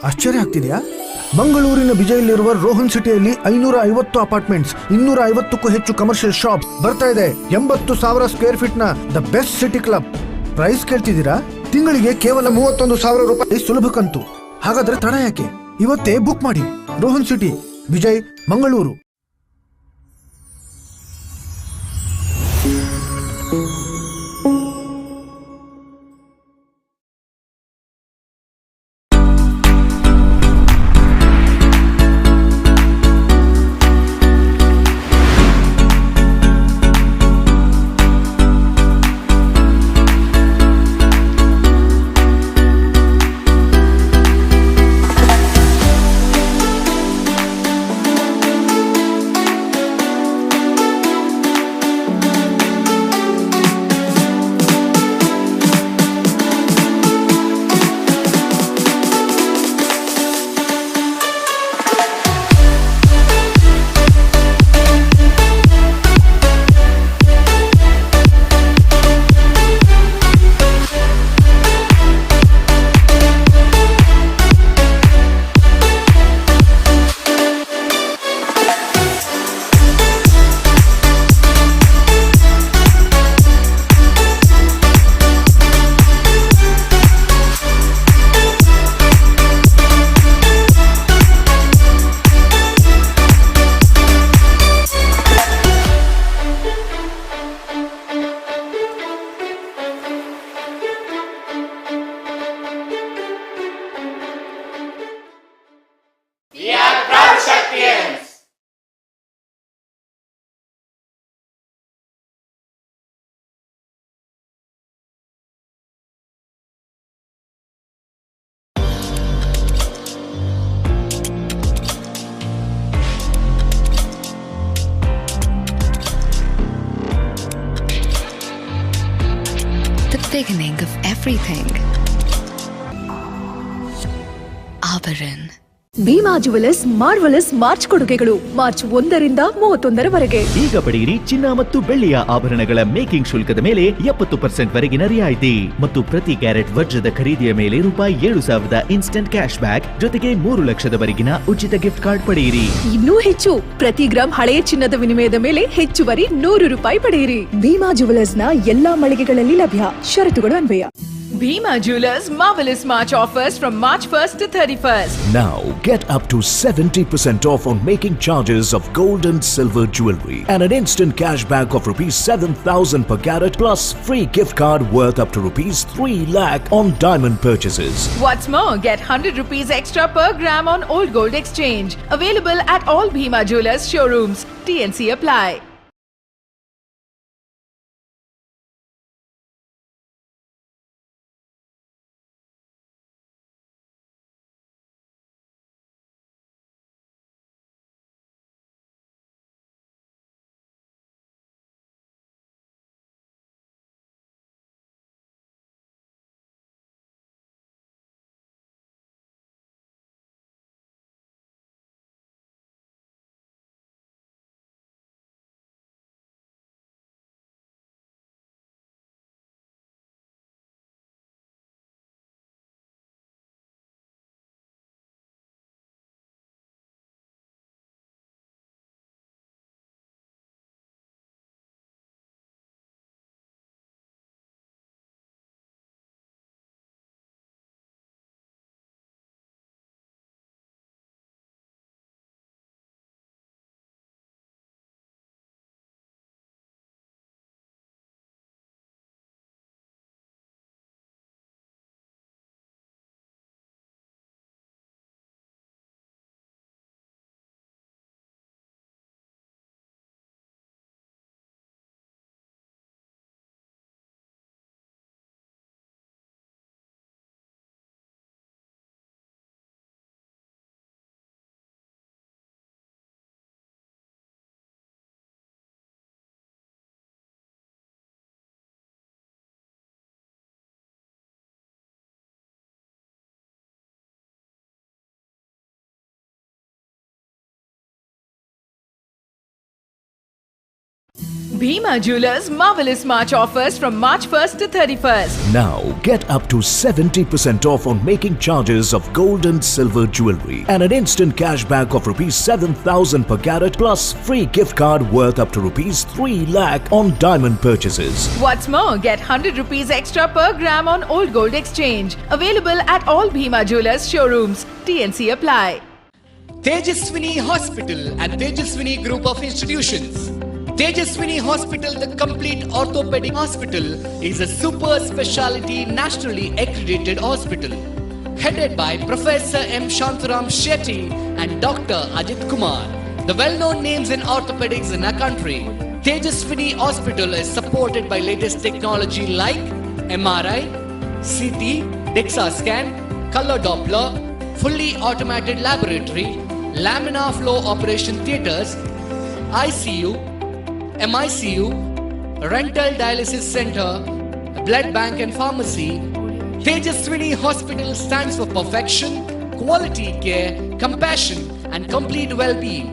ಆಶ್ಚರ್ಯ ಆಗ್ತಿದೆಯಾ? ಮಂಗಳೂರಿನ ಬಿಜೈಯಲ್ಲಿರುವ ರೋಹನ್ ಸಿಟಿಯಲ್ಲಿ 550 ಅಪಾರ್ಟ್ಮೆಂಟ್ಸ್, 250ಕ್ಕೂ ಹೆಚ್ಚು ಕಮರ್ಷಿಯಲ್ ಶಾಪ್ಸ್ ಬರ್ತಾ ಇದೆ. 80,000 ಸ್ಕ್ವೇರ್ ಫೀಟ್ ನ the best city club. Price ಕೇಳ್ತಿದ್ದೀರಾ? ತಿಂಗಳಿಗೆ ಕೇವಲ ₹31,000 ಸುಲಭ ಕಂತು. ಹಾಗಾದ್ರೆ ತಡ ಯಾಕೆ? ಇವತ್ತೇ ಬುಕ್ ಮಾಡಿ. Rohan city, Bejai, Mangaluru. We are proud Shaktians. The beginning of everything. Auburn. Bhima jewellers marvellous March ಕೊಡುಗೆಗಳು ಮಾರ್ಚ್ 1ರಿಂದ 31ರವರೆಗೆ. ಈಗ ಪಡೆಯಿರಿ ಚಿನ್ನ ಮತ್ತು ಬೆಳ್ಳಿಯ ಆಭರಣಗಳ ಮೇಕಿಂಗ್ ಶುಲ್ಕದ ಮೇಲೆ 70% ವರೆಗಿನ ರಿಯಾಯಿತಿ ಮತ್ತು ಪ್ರತಿ ಕ್ಯಾರೆಟ್ ವಜ್ರದ ಖರೀದಿಯ ಮೇಲೆ ₹7,000 ಇನ್ಸ್ಟೆಂಟ್ ಕ್ಯಾಶ್ ಬ್ಯಾಕ್ ಜೊತೆಗೆ 3 ಲಕ್ಷದವರೆಗಿನ ಉಚಿತ ಗಿಫ್ಟ್ ಕಾರ್ಡ್ ಪಡೆಯಿರಿ. ಇನ್ನೂ ಹೆಚ್ಚು, ಪ್ರತಿ ಗ್ರಾಂ ಹಳೆಯ ಚಿನ್ನದ ವಿನಿಮಯದ ಮೇಲೆ ಹೆಚ್ಚುವರಿ ₹100 ಪಡೆಯಿರಿ. ಭೀಮಾ ಜುವೆಲ್ಲರ್ಸ್ ನ ಎಲ್ಲಾ ಮಳಿಗೆಗಳಲ್ಲಿ ಲಭ್ಯ. ಷರತ್ತುಗಳು ಅನ್ವಯ. Bhima Jewelers marvelous March offers from March 1st to 31st. Now get up to 70% off on making charges of gold and silver jewelry and an instant cashback of rupees 7,000 per carat plus free gift card worth up to rupees 3 lakh on diamond purchases. What's more, get 100 rupees extra per gram on old gold exchange. Available at all Bhima Jewelers showrooms. TNC apply. Bhima Jewelers marvelous March offers from March 1st to 31st. Now get up to 70% off on making charges of gold and silver jewelry and an instant cashback of rupees 7,000 per carat plus free gift card worth up to rupees 3 lakh on diamond purchases. What's more, get 100 rupees extra per gram on old gold exchange. Available at all Bhima Jewelers showrooms. TNC apply. Tejaswini Hospital and Tejaswini Group of Institutions. Tejaswini Hospital, the complete orthopedic hospital, is a super specialty nationally accredited hospital. Headed by Professor M. Shantaram Shetty and Dr. Ajit Kumar, the well known names in orthopedics in our country. Tejaswini Hospital is supported by latest technology like MRI, CT, DEXA scan, color Doppler, fully automated laboratory, laminar flow operation theaters, ICU, MICU, rental dialysis center, blood bank and pharmacy. Tejaswini Hospital stands for perfection, quality care, compassion, and complete well being.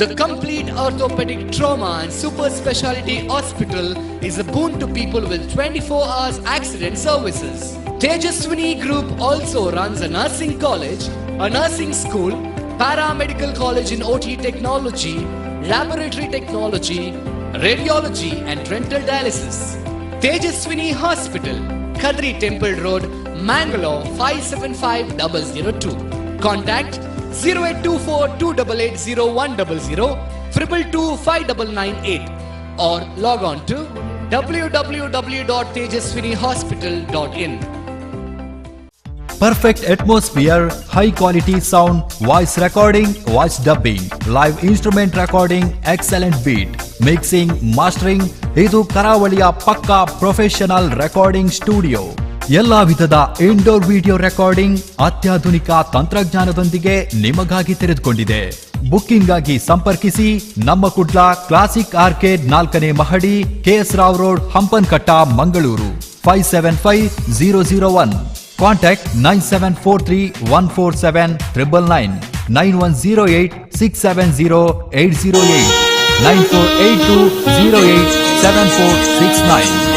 The complete orthopedic trauma and super specialty hospital is a boon to people with 24 hours accident services. Tejaswini Group also runs a nursing college, a nursing school, paramedical college in OT technology, laboratory technology, radiology, and rental dialysis. Tejaswini Hospital, Kadri Temple Road, Mangalore 575002. Contact 0824 288 0100 222 5998 or log on to www.tejaswinihospital.in. Perfect atmosphere, high quality sound, voice recording, voice dubbing, live instrument recording, excellent beat, mixing, mastering. ಇದು ಕರಾವಳಿಯ ಪಕ್ಕಾ professional recording studio. ಎಲ್ಲಾ ವಿಧದ indoor video recording ಅತ್ಯಾಧುನಿಕ ತಂತ್ರಜ್ಞಾನದೊಂದಿಗೆ ನಿಮಗಾಗಿ ತೆರೆದುಕೊಂಡಿದೆ. Booking ಆಗಿ ಸಂಪರ್ಕಿಸಿ ನಮ್ಮ ಕುಡ್ಲ, ಕ್ಲಾಸಿಕ್ ಆರ್ಕೇಡ್ ನಾಲ್ಕನೇ ಮಹಡಿ, KS Rao road, Hampankatta, Mangaluru 575001. Contact 9743147999, 9108670808, 9482087469.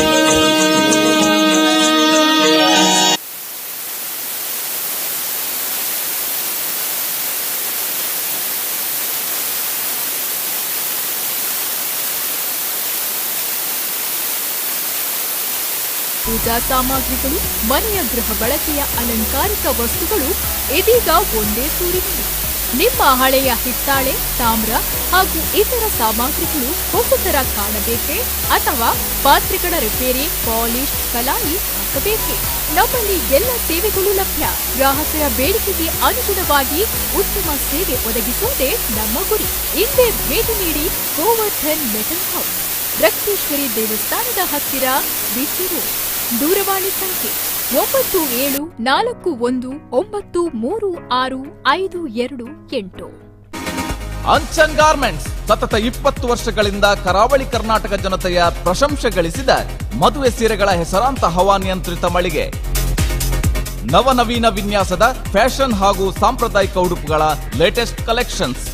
ಪೂಜಾ ಸಾಮಗ್ರಿಗಳು, ಮನೆಯ ಗೃಹ ಬಳಕೆಯ ಅಲಂಕಾರಿಕ ವಸ್ತುಗಳು ಇದೀಗ ಒಂದೇ ಸೂರಿನಲ್ಲಿ. ನಿಮ್ಮ ಹಳೆಯ ಹಿತ್ತಾಳೆ, ತಾಮ್ರ ಹಾಗೂ ಇತರ ಸಾಮಗ್ರಿಗಳು ಹೊಸತರ ಕಾಣಬೇಕೇ ಅಥವಾ ಪಾತ್ರೆಗಳ ರಿಪೇರಿ, ಪಾಲಿಶ್, ಕಲಾಯಿ ಹಾಕಬೇಕೇ? ನಮ್ಮಲ್ಲಿ ಎಲ್ಲ ಸೇವೆಗಳು ಲಭ್ಯ. ಗ್ರಾಹಕರ ಬೇಡಿಕೆಗೆ ಅನುಗುಣವಾಗಿ ಉತ್ತಮ ಸೇವೆ ಒದಗಿಸುವುದೇ ನಮ್ಮ ಗುರಿ. ಇಂದೇ ಭೇಟಿ ನೀಡಿ ಗೋವರ್ಧನ್ ಮೆಟಲ್ ಹೌಸ್, ರಕ್ತೇಶ್ವರಿ ದೇವಸ್ಥಾನದ ಹತ್ತಿರ, ಬಿಸಿ ರೋಡ್. ದೂರವಾಣಿ ಸಂಖ್ಯೆ 9741936528. ಅಂಚನ್ ಗಾರ್ಮೆಂಟ್ಸ್ ಸತತ 20 ವರ್ಷಗಳಿಂದ ಕರಾವಳಿ ಕರ್ನಾಟಕ ಜನತೆಯ ಪ್ರಶಂಸೆ ಗಳಿಸಿದ ಮದುವೆ ಸೀರೆಗಳ ಹೆಸರಾಂತ ಹವಾನಿಯಂತ್ರಿತ ಮಳಿಗೆ. ನವನವೀನ ವಿನ್ಯಾಸದ ಫ್ಯಾಷನ್ ಹಾಗೂ ಸಾಂಪ್ರದಾಯಿಕ ಉಡುಪುಗಳ ಲೇಟೆಸ್ಟ್ ಕಲೆಕ್ಷನ್ಸ್.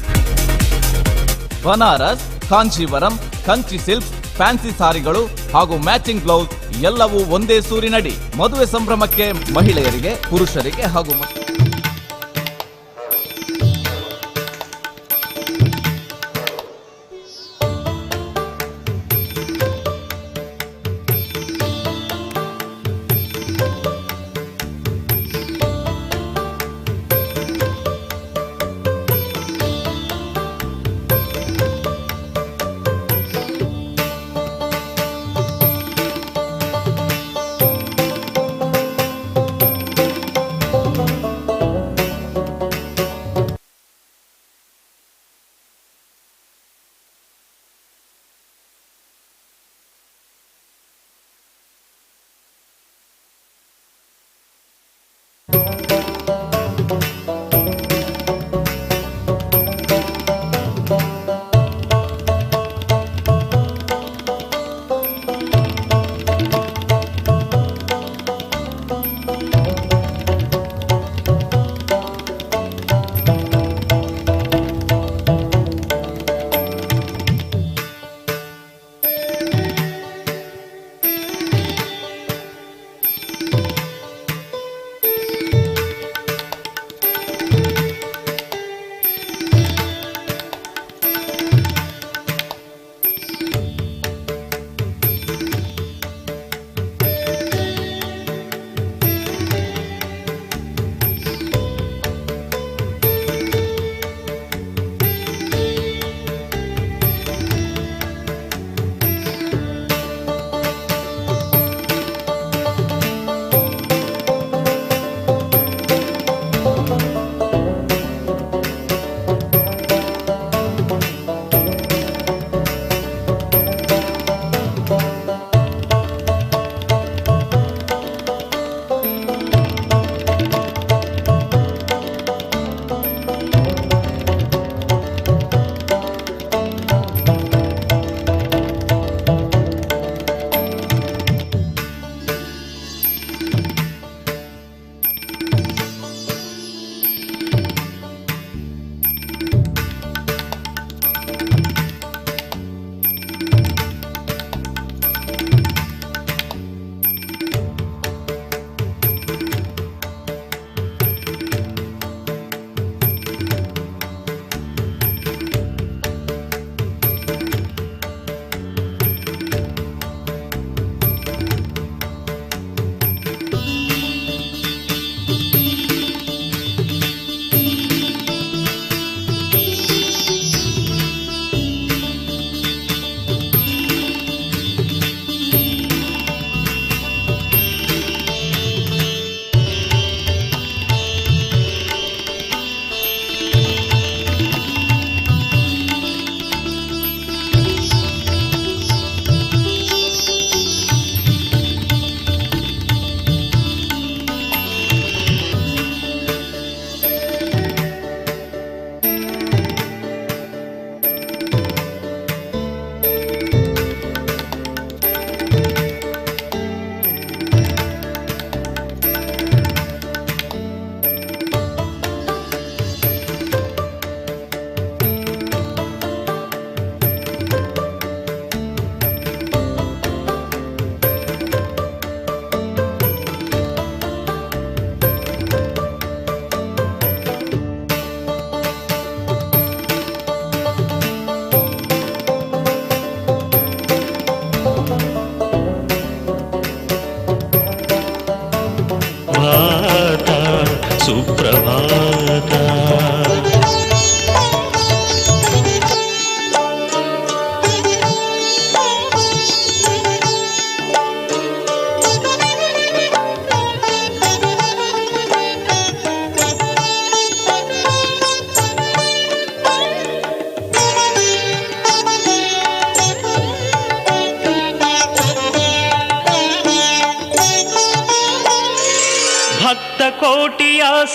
ಬನಾರಸ್, ಕಾಂಜೀವರಂ, ಕಂಚಿ ಸಿಲ್ಕ್ಸ್, ಫ್ಯಾನ್ಸಿ ಸಾರಿಗಳು ಹಾಗೂ ಮ್ಯಾಚಿಂಗ್ ಬ್ಲೌಸ್ ಎಲ್ಲವೂ ಒಂದೇ ಸೂರಿನಡಿ. ಮದುವೆ ಸಂಭ್ರಮಕ್ಕೆ ಮಹಿಳೆಯರಿಗೆ, ಪುರುಷರಿಗೆ ಹಾಗೂ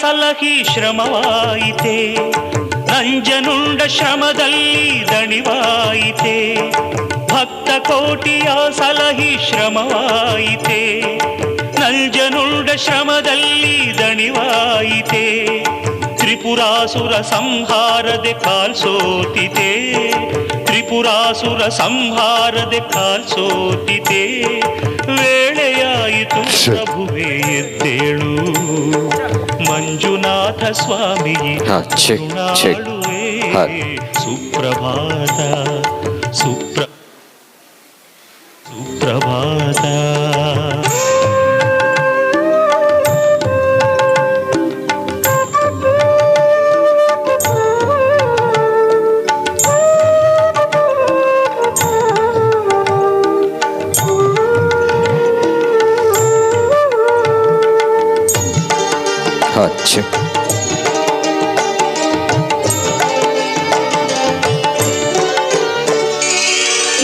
ಸಲಹಿ ಶ್ರಮವಾಯಿತೆ, ನಂಜನುಂಡ ಶ್ರಮದಲ್ಲಿ ದಣಿವಾಯಿತೆ. ಭಕ್ತ ಕೋಟಿಯ ಸಲಹಿ ಶ್ರಮವಾಯಿತೆ, ನಂಜನುಂಡ ಶ್ರಮದಲ್ಲಿ ದಣಿವಾಯಿತೆ. ತ್ರಿಪುರಾಸುರ ಸಂಹಾರದೆ ಕಾಲ್ಸೋತಿತೆ, ತ್ರಿಪುರಾಸುರ ಸಂಹಾರದೆ ಕಾಲ್ಸೋತಿತೆ. ವೇಳೆಯಾಯಿತು ಪ್ರಭುವೇ ಎದ್ದೇಳು, ಮಂಜುನಾಥ ಸ್ವಾಮಿಯೇ ಕರುಣಾಳುವೇ. ಸುಪ್ರಭಾತ ಸುಪ್ರಭಾತ.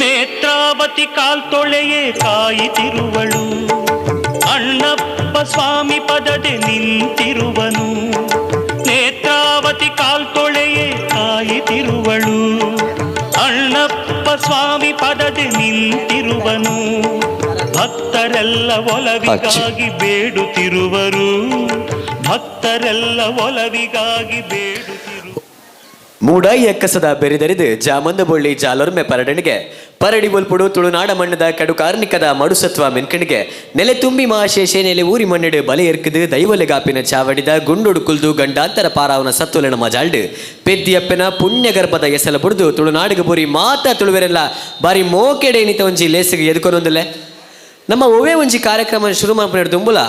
ನೇತ್ರಾವತಿ ಕಾಲ್ತೊಳೆಯೇ ಕಾಯಿತಿರುವಳು, ಅಣ್ಣಪ್ಪ ಸ್ವಾಮಿ ಪದದೆ ನಿಂತಿರುವನು. ನೇತ್ರಾವತಿ ಕಾಲ್ತೊಳೆಯೇ ಕಾಯಿತಿರುವಳು, ಅಣ್ಣಪ್ಪ ಸ್ವಾಮಿ ಪದದೆ ನಿಂತಿರುವನು. ಭಕ್ತರೆಲ್ಲ ಒಲವಿಗಾಗಿ ಬೇಡುತ್ತಿರುವರು, ಭಕ್ತರೆಲ್ಲ ಒಲವಿಗಾಗಿ ಬೇಡುತ್ತಿರು. ಮೂಡಾಯಿ ಎಕ್ಕಸದ ಬೆರಿದರಿದು ಜಾಮಂದ ಬೊಳ್ಳಿ ಜಾಲೊರ್ಮೆ ಪರಡಣಿಗೆ ಪರಡಿ ಬೊಲ್ಪುಡು ತುಳುನಾಡ ಮಣ್ಣದ ಕಡು ಕಾರ್ಣಿಕದ ಮಡುಸತ್ವ ಮೆನ್ಕಣಿಗೆ ನೆಲೆ ತುಂಬಿ ಮಹಾಶೇಷೆ ನೆಲೆ ಊರಿ ಮಣ್ಣಿಡು ಬಲೆ ಎರ್ಕದು ದೈವಲೆಗಾಪಿನ ಚಾವಡಿದ ಗುಂಡೊಡು ಕುಲ್ದು ಗಂಡಾಂತರ ಪಾರಾವನ ಸತ್ವಲೆನ ಮಜಾಲ್ಡು ಪೆದ್ದಿಯಪ್ಪನ ಪುಣ್ಯ ಗರ್ಭದ ಎಸಲ ಬುಡ್ದು ತುಳುನಾಡಿಗೆ ಬುರಿ ಮಾತ ತುಳುವೆರೆಲ್ಲ ಬಾರಿ ಮೋಕೆಡೆ ನಿತ ಒಂಜಿ ಲೇಸಿಗೆ ಎದುಕೊನೊಂದುಲೆ. ನಮ್ಮ ಒವೇ ಒಂಜಿ ಕಾರ್ಯಕ್ರಮ ಶುರು ಮಾಡ್ಕೊಂಡು ದುಂಬುಲ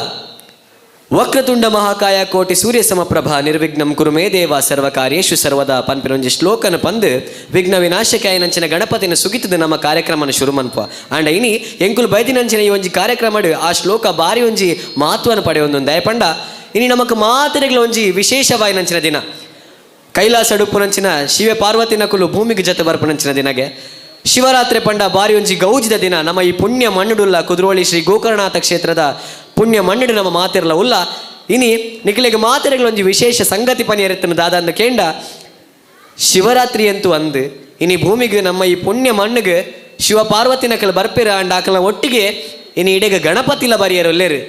ವಕ್ರತುಂಡ ಮಹಾಕಾಯ ಕೋಟಿ ಸೂರ್ಯ ಸಮಪ್ರಭಾ ನಿರ್ವಿಘ್ನಂ ಕುರುಮೇ ದೇವ ಸರ್ವ ಕಾರ್ಯೇಶು ಸರ್ವದಾ ಪನ್ಪಿನ ಒಂಜಿ ಶ್ಲೋಕನ ಪಂದು ವಿಘ್ನ ವಿನಾಶಕಾಯ ನಂಚಿನ ಗಣಪತಿನ ಸುಗಿತದ ನಮ್ಮ ಕಾರ್ಯಕ್ರಮನ ಶುರು ಮನ್ಪ. ಆಂಡ ಇನಿ ಎಂಕುಲು ಬೈದಿನಂಚಿನ ಈ ಒಂಜಿ ಕಾರ್ಯಕ್ರಮ ಆ ಶ್ಲೋಕ ಬಾರಿ ಒಂಜಿ ಮಹತ್ವನ ಪಡೆಯೊಂದೊಂದು ದಯಪಂಡ ಇನಿ ನಮಕ್ ಮಾತೆರೆಗಳ ಒಂಜಿ ವಿಶೇಷವಾಯಿನಂಚಿನ ದಿನ ಕೈಲಾಸ ಅಡುಪುನಂಚಿನ ಶಿವ ಪಾರ್ವತಿನ ಕುಲು ಭೂಮಿಗೆ ಜತೆ ಬರ್ಪುನಂಚಿನ ದಿನಗೆ ಶಿವರಾತ್ರಿ ಪಂಡ ಬಾರಿ ಒಂಜಿ ಗೌಜಿದ ದಿನ. ನಮ್ಮ ಈ ಪುಣ್ಯ ಮಣ್ಣುಡುಲ್ಲ ಕುದ್ರೋಳಿ ಶ್ರೀ ಗೋಕರ್ಣನಾಥ ಕ್ಷೇತ್ರದ ಪುಣ್ಯ ಮಣ್ಣಿಡು ನಮ್ಮ ಮಾತಿರಲ ಉಲ್ಲ. ಇನಿ ನಿಖಿಲಿಗೆ ಮಾತಿರಗಳ ಒಂಜಿ ವಿಶೇಷ ಸಂಗತಿ ಪನಿಯರಿತ್ತನ ದಾದ ಕೇಂಡ ಶಿವರಾತ್ರಿ ಅಂತೂ ಅಂದು ಇನಿ ಭೂಮಿಗೆ ನಮ್ಮ ಈ ಪುಣ್ಯ ಮಣ್ಣಿಗೆ ಶಿವ ಪಾರ್ವತಿನ ಕಲ್ ಬರ್ಪಿರ ಅಂಡ್ ಆಕಲ ಒಟ್ಟಿಗೆ ಇನಿ ಇಡೀಗ ಗಣಪತಿಲ ಬರಿಯರೊಲ್ಲೇರು.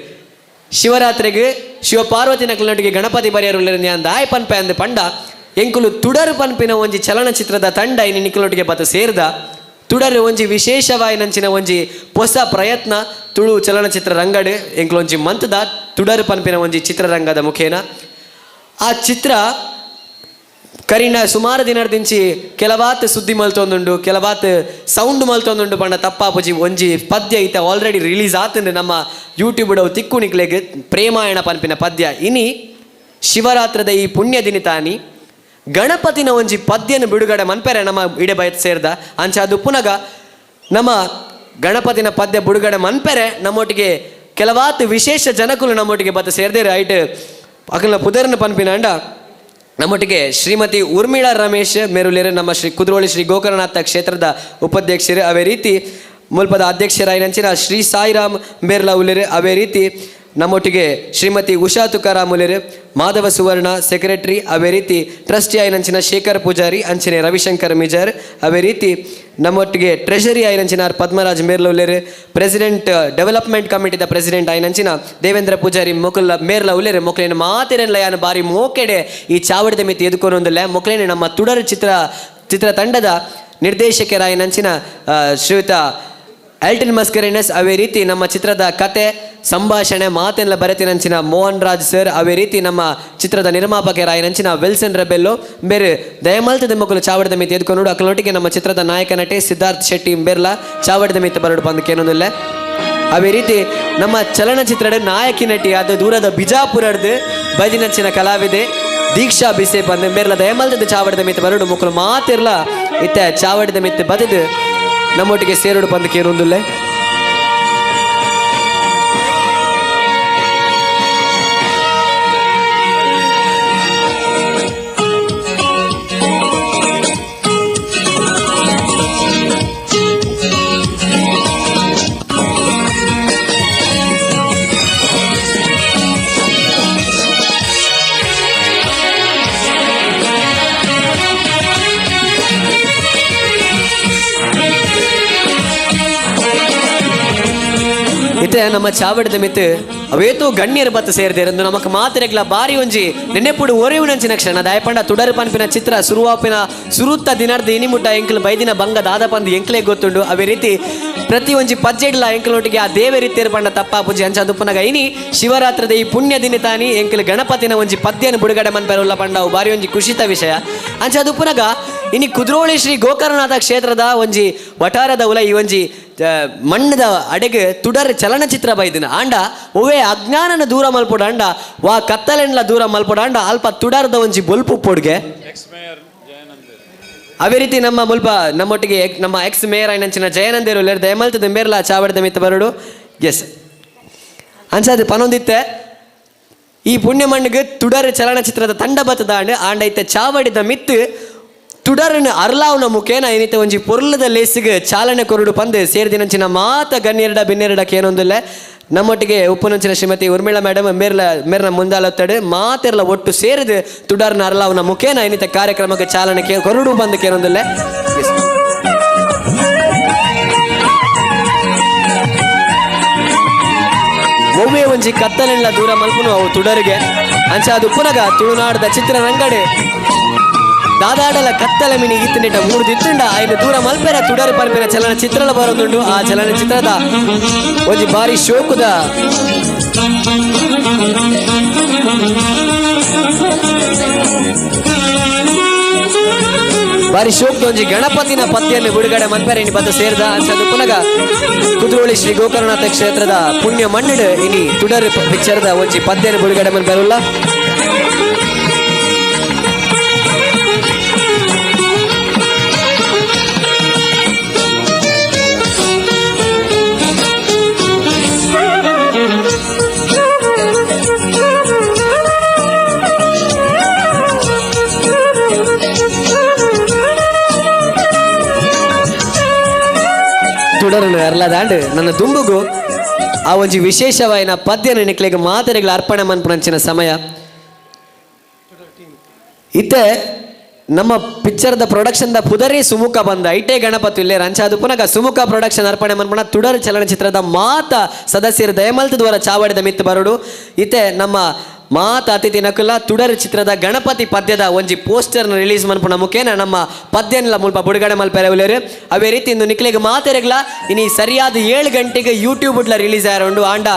ಶಿವರಾತ್ರಿಗೆ ಶಿವ ಪಾರ್ವತಿನ ಕಲ್ನೊಟ್ಟಿಗೆ ಗಣಪತಿ ಬರಿಯರೊಲ್ಲೇರು ಅಂದ ಆಯ್ ಪನ್ಪೆ ಅಂದ ಪಂಡ ಎಂಕುಲು ತುಡರು ಪನ್ಪಿನ ಒಂಜಿ ಚಲನಚಿತ್ರದ ತಂಡ ಇನಿ ನಿಖಲೊಟ್ಟಿಗೆ ಬತ್ತ ಸೇರ್ದ. ತುಡರು ಒಂಜಿ ವಿಶೇಷವಾಯಿನಂಚಿನ ಒಂಜಿ ಹೊಸ ಪ್ರಯತ್ನ ತುಳು ಚಲನಚಿತ್ರ ರಂಗಡು ಎಂಕುಲೊಂಜಿ ಮಂತದ ತುಡರು ಪನ್ಪಿನ ಒಂಜಿ ಚಿತ್ರರಂಗದ ಮುಖೇನ ಆ ಚಿತ್ರ ಕರಿನ ಸುಮಾರು ದಿನದಿಂಚಿ ಕೆಲವಾತ್ ಸುದ್ದಿ ಮಲ್ತೊಂದುಂಡು ಕೆಲವಾತ್ ಸೌಂಡ್ ಮಲ್ತೊಂದುಂಡು ಪಂಡ ತಪ್ಪಾಪುಜಿ ಒಂಜಿ ಪದ್ಯ ಇತ್ತ ಆಲ್ರೆಡಿ ರಿಲೀಸ್ ಆತಂದು ನಮ್ಮ ಯೂಟ್ಯೂಬ್ ತಿಕ್ಕು ನಿಕ್ಲೆಗ್ ಪ್ರೇಮಾಯಣ ಪನ್ಪಿನ ಪದ್ಯ. ಇನಿ ಶಿವರಾತ್ರದ ಈ ಪುಣ್ಯ ದಿನ ತಾನಿ ಗಣಪತಿನ ಒಂಜಿ ಪದ್ಯನ ಬಿಡುಗಡೆ ಮನ್ಪೆರೆ ನಮ್ಮ ಇಡೆ ಬಯತ್ ಸೇರ್ದ ಅಂಚ ಅದು ಪುನಗ ನಮ್ಮ ಗಣಪತಿನ ಪದ್ಯ ಬಿಡುಗಡೆ ಮನ್ಪೆರೆ ನಮ್ಮೊಟ್ಟಿಗೆ ಕೆಲವಾತ್ ವಿಶೇಷ ಜನಕುಲು ನಮ್ಮೊಟ್ಟಿಗೆ ಬತ್ತ ಸೇರ್ದೇರು. ಐಟ್ ಅಕಲ್ನ ಪುದರ್ನ ಪನ್ಪಿನ ಅಂಡ ನಮ್ಮೊಟ್ಟಿಗೆ ಶ್ರೀಮತಿ ಊರ್ಮಿಳಾ ರಮೇಶ್ ಮೇರುಲೇರು ನಮ್ಮ ಶ್ರೀ ಕುದ್ರೋಳಿ ಶ್ರೀ ಗೋಕರ್ಣನಾಥ ಕ್ಷೇತ್ರದ ಉಪಾಧ್ಯಕ್ಷರು. ಅವೇ ರೀತಿ ಮುಲ್ಪದ ಅಧ್ಯಕ್ಷರಾಯಿನಂಚಿನ ಶ್ರೀ ಸಾಯಿರಾಮ್ ಮೇರ್ಲಾ ಉಲೇರು. ಅವೇ ರೀತಿ ನಮ್ಮೊಟ್ಟಿಗೆ ಶ್ರೀಮತಿ ಉಷಾ ತುಕಾರಾಮ್ ಉಲೇರು, ಮಾಧವ ಸುವರ್ಣ ಸೆಕ್ರೆಟರಿ. ಅವೇ ರೀತಿ ಟ್ರಸ್ಟಿ ಆಯಿನಂಚಿನ ಶೇಖರ್ ಪೂಜಾರಿ ಅಂಚನೆ ರವಿಶಂಕರ್ ಮಿಜಾರ್. ಅವೇ ರೀತಿ ನಮ್ಮೊಟ್ಟಿಗೆ ಟ್ರೆಷರಿ ಆಯಿನಂಚಿನ ಆರ್ ಪದ್ಮರಾಜ್ ಮೇರ್ಲ ಉಲ್ಲೇರು, ಪ್ರೆಸಿಡೆಂಟ್ ಡೆವಲಪ್ಮೆಂಟ್ ಕಮಿಟಿದ ಪ್ರೆಸಿಡೆಂಟ್ ಆಯಿನಂಚಿನ ದೇವೇಂದ್ರ ಪೂಜಾರಿ ಮೊಕುಲ ಮೇರ್ಲ ಉಲ್ಲೇರು. ಮೊಕ್ಲೇನ ಮಾತಿರಲ್ಲ ಯಾನು ಬಾರಿ ಮೋಕೆಡೆ ಈ ಚಾವಡಿದ ಮಿತಿ ಎದುಕೊನೊಂದಿಲ್ಲ. ಮೊಕ್ಲೇನೆ ನಮ್ಮ ತುಡರು ಚಿತ್ರತಂಡದ ನಿರ್ದೇಶಕರಾಯಿನಂಚಿನ ಶ್ರೀಯುತ ಎಲ್ಟನ್ ಮಸ್ಕರಿನಸ್. ಅವೇ ರೀತಿ ನಮ್ಮ ಚಿತ್ರದ ಕತೆ ಸಂಭಾಷಣೆ ಮಾತೆಲ್ಲ ಬರೆತಿನಂಚಿನ ಮೋಹನ್ ರಾಜ್ ಸರ್. ಅವೇ ರೀತಿ ನಮ್ಮ ಚಿತ್ರದ ನಿರ್ಮಾಪಕರಾಯಿನಂಚಿನ ವಿಲ್ಸನ್ ರೆಬೆಲ್ಲೋ ಬೇರೆ ದಯಮಲ್ತದ ಮಕ್ಕಳು ಚಾವಡಿದ ಮಿತಿ ಎದ್ಕೊಂಡು ಅಕ್ಕಲೊಟ್ಟಿಗೆ ನಮ್ಮ ಚಿತ್ರದ ನಾಯಕ ನಟೆ ಸಿದ್ಧಾರ್ಥ್ ಶೆಟ್ಟಿ ಬೇರ್ಲಾ ಚಾವಡಿದ ಮಿತಿ ಬರಡು ಬಂದಕ್ಕೇನೊಂದಿಲ್ಲ. ಅವೇ ರೀತಿ ನಮ್ಮ ಚಲನಚಿತ್ರದ ನಾಯಕಿ ನಟಿ ಅದು ದೂರದ ಬಿಜಾಪುರದ್ದು ಬೈದಿನಂಚಿನ ಕಲಾವಿದೆ ದೀಕ್ಷಾ ಬಿಸೆ ಬಂದು ಮೇರ್ಲ ದಯಮಲ್ತದ ಚಾವಡಿದ ಮಿತಿ ಬರಡು ಮಕ್ಕಳು ಮಾತಿರ್ಲ ಇತ್ತ ಚಾವಡಿದ ಮಿತಿ ಬದದು ನಮ್ಮೊಟ್ಟಿಗೆ ಸೇರೋಡು ಬಂದಕ್ಕೇನೊಂದಿಲ್ಲ. ಇತ್ತೆ ನಮ್ಮ ಚಾವಡಿದ ಮಿತ್ತು ಅವೇತೋ ಗಣ್ಯರು ಬತ್ತು ಸೇರಿದೆ ನಮಕ್ ಮಾತ್ರೆಗ್ಲ ಬಾರಿ ಒಂಜಿ ನೆನೆಪುಡು ಒರೆಯುನಂಚಿನ ಕ್ಷಣ ದಾಯಪಂಡ ತುಡರು ಪನ್ಪಿನ ಚಿತ್ರ ಸುರುವಾಪಿನ ಸುರುತ್ತ ದಿನರ್ದ ಇನಿಮುಟ್ಟ ಎಂಕ್ಲು ಬೈದಿನ ಬಂಗ ದಾದ ಪಂದು ಎಂಕ್ಲೆ ಗೊತ್ತುಂಡು. ಅವೇ ರೀತಿ ಪ್ರತಿ ಒಂಜಿ ಪಜ್ಜೆಡ್ಲ ಎಂಕ್ಲೊಟ್ಟಿಗೆ ಆ ದೇವರಿತ್ತೇರು ಪಂಡ ತಪ್ಪ ಪೂಜೆ ಅಂಚ ದುಪ್ಪನಗ ಇನಿ ಶಿವರಾತ್ರದ ಈ ಪುಣ್ಯ ದಿನ ತಾನಿ ಎಂಕ್ಲು ಗಣಪತಿನ ಒಂಜಿ ಪದ್ಯನ ಬುಡುಗಡೆ ಮನ್ಪೆರುಲ್ಲ ಪಂಡವು ಬಾರಿ ಒಂಜಿ ಖುಷಿತ ವಿಷಯ. ಅಂಚ ದುಪ್ಪನಗ ಇನಿ ಕುದ್ರೋಳಿ ಶ್ರೀ ಗೋಕರ್ಣನಾಥ ಕ್ಷೇತ್ರದ ಒಂಜಿ ವಠಾರದ ಉಲ ಈ ಒಂಜಿ ಮಣ್ಣದ ಅಡೆಗೆ ತುಡರ್ ಚಲನಚಿತ್ರ ಬೈದಿನ ಆಂಡ ಒವೇ ಅಜ್ಞಾನನ ದೂರ ಮಲ್ಪೊಡಾಂಡ ವಾ ಕತ್ತಲೆನ್ಲ ದೂರ ಮಲ್ಪೊಡಾಂಡ ಅಲ್ಪ ತುಡರ್ದ ಒಂಜಿ ಬೊಲ್ಪು ಪೊಡ್ಗೆ. ಅದೇ ರೀತಿ ನಮ್ಮ ಮುಲ್ಪ ನಮ್ಮೊಟ್ಟಿಗೆ ನಮ್ಮ ಎಕ್ಸ್ ಮೇಯರ್ ಆಯ್ನಂಚಿನ ಜಯಾನಂದೇರು ದಯಮಲ್ತದ ಮೇರ್ಲ ಚಾವಡಿದ ಮಿತ್ತ ಬರಡು ಎಸ್ ಅನ್ಸಾದ ಪನೊಂದಿತ್ತೆ ಈ ಪುಣ್ಯ ಮಣ್ಣಿಗೆ ತುಡರ್ ಚಲನಚಿತ್ರದ ತಂಡ ಬತ್ತದ ಆಂಡ ಆಂಡೈತೆ ಚಾವಡಿದ ಮಿತ್ತು ತುಡರನ ಅರ್ಲಾವ್ನ ಮುಖೇನ ಏನಿತ್ತೆ ಒಂಜಿ ಪೊರ್ಲದ ಲೇಸಿಗೆ ಚಾಲನೆ ಕೊರಡು ಪಂದು ಸೇರಿದಿನಂಚಿನ ಮಾತ ಗಣ್ಯರಡ ಬಿನ್ನೆರಡ ಏನೊಂದಿಲ್ಲ. ನಮ್ಮೊಟ್ಟಿಗೆ ಉಪ್ಪುನಂಚಿನ ಶ್ರೀಮತಿ ಉರ್ಮಿಳಾ ಮೇಡಮ್ ಮೇರ್ಲ ಮೇರ್ನ ಮುಂದಾಲತ್ತಡು ಮಾತೆರ್ಲ ಒಟ್ಟು ಸೇರಿದು ತುಡರ್ನ ಅರ್ಲಾವ್ನ ಮುಖೇನ ಏನಿತ್ತೆ ಕಾರ್ಯಕ್ರಮಕ್ಕೆ ಚಾಲನೆ ಕೊರಡು ಬಂದು ಏನೊಂದಿಲ್ಲ. ಒವ್ವೇ ಒಂಜಿ ಕತ್ತಲೆಲ್ಲ ದೂರ ಮಲ್ಪುನು ಅವು ತುಡರಿಗೆ ಅಂಚ ಅದು ಪುನಗ ತುಳುನಾಡದ ಚಿತ್ರರಂಗಡೆ ದಾದಾಡಲ ಕತ್ತಲ ಮಿನಿ ಈತನಿಟ ಮೂರು ದಿತ್ತುಂಡ ಆಯ್ನ ದೂರ ಮಲ್ಪೆರ ತುಡರು ಪರ್ಪಿನ ಚಲನಚಿತ್ರಲ ಬರೋದುಂಡು. ಆ ಚಲನಚಿತ್ರದ ಒಂಜಿ ಬಾರಿ ಶೋಕುದ ಬಾರಿ ಶೋಕದ ಒಂಜಿ ಗಣಪತಿನ ಪದ್ಯನ್ನು ಬಿಡುಗಡೆ ಮನ್ಪೆರ ಇನಿ ಬತ್ತ ಸೇರ್ದ ಅಂಚ ಪುನಗ ಕುದ್ರೋಳಿ ಶ್ರೀ ಗೋಕರ್ಣನಾಥ ಕ್ಷೇತ್ರದ ಪುಣ್ಯ ಮಣ್ಣಿಡು ಇನಿ ತುಡರು ಪಿಕ್ಚರ್ದ ಒಂಜಿ ಪದ್ಯನ ಬಿಡುಗಡೆ ಮನ್ಪೆರುಲ್ಲ. ತುಡರನ್ನು ಅರ್ಲದಾಂಡ್ ನನ್ನ ದುಂಬುಗು ಆ ಒಂಜಿ ವಿಶೇಷವಾಯಿನ ಪದ್ಯನ ನಿಕ್ಲೆಗ್ ಮಾತೆರೆಗಳ ಅರ್ಪಣೆ ಮನ್ಪುನಂಚಿನ ಸಮಯ ಇತ್ತೆ. ನಮ್ಮ ಪಿಕ್ಚರ್ದ ಪ್ರೊಡಕ್ಷನ್ದ ಪುದರಿ ಸುಮುಖ ಬಂದ ಐಟೇ ಗಣಪತಿ ಇಲ್ಲೇ ರಂಚಾದು ಪುನಗ ಸುಮುಖ ಪ್ರೊಡಕ್ಷನ್ ಅರ್ಪಣೆ ಮನ್ಪುಣ ತುಡರ್ ಚಲನಚಿತ್ರದ ಮಾತ ಸದಸ್ಯರು ದಯಮಲ್ತದ್ವರ ಚಾವಡಿದ ಮಿತ್ತು ಬರಡು. ಇತ್ತೆ ನಮ್ಮ ಮಾತ ಅತಿಥಿ ನಕುಲ ತುಡರ್ ಚಿತ್ರದ ಗಣಪತಿ ಪದ್ಯದ ಒಂಜಿ ಪೋಸ್ಟರ್ನ ರಿಲೀಸ್ ಮನ್ಪುಣ ಮುಖೇನ ನಮ್ಮ ಪದ್ಯನೆಲ್ಲ ಮುಲ್ಪ ಬುಡುಗಡೆ ಮಲ್ಪೆರೆ ಉಲ್ಲೇರು. ಅವೇ ರೀತಿ ಇಂದು ನಿಕ್ಲೆಗ್ ಮಾತೆರೆಗ್ಲ ಇನಿ ಸರಿಯಾದ 7 ಗಂಟೆಗೆ ಯೂಟ್ಯೂಬ್ ಡ್ಲ ರಿಲೀಸ್ ಆರುಂಡು. ಆಂಡ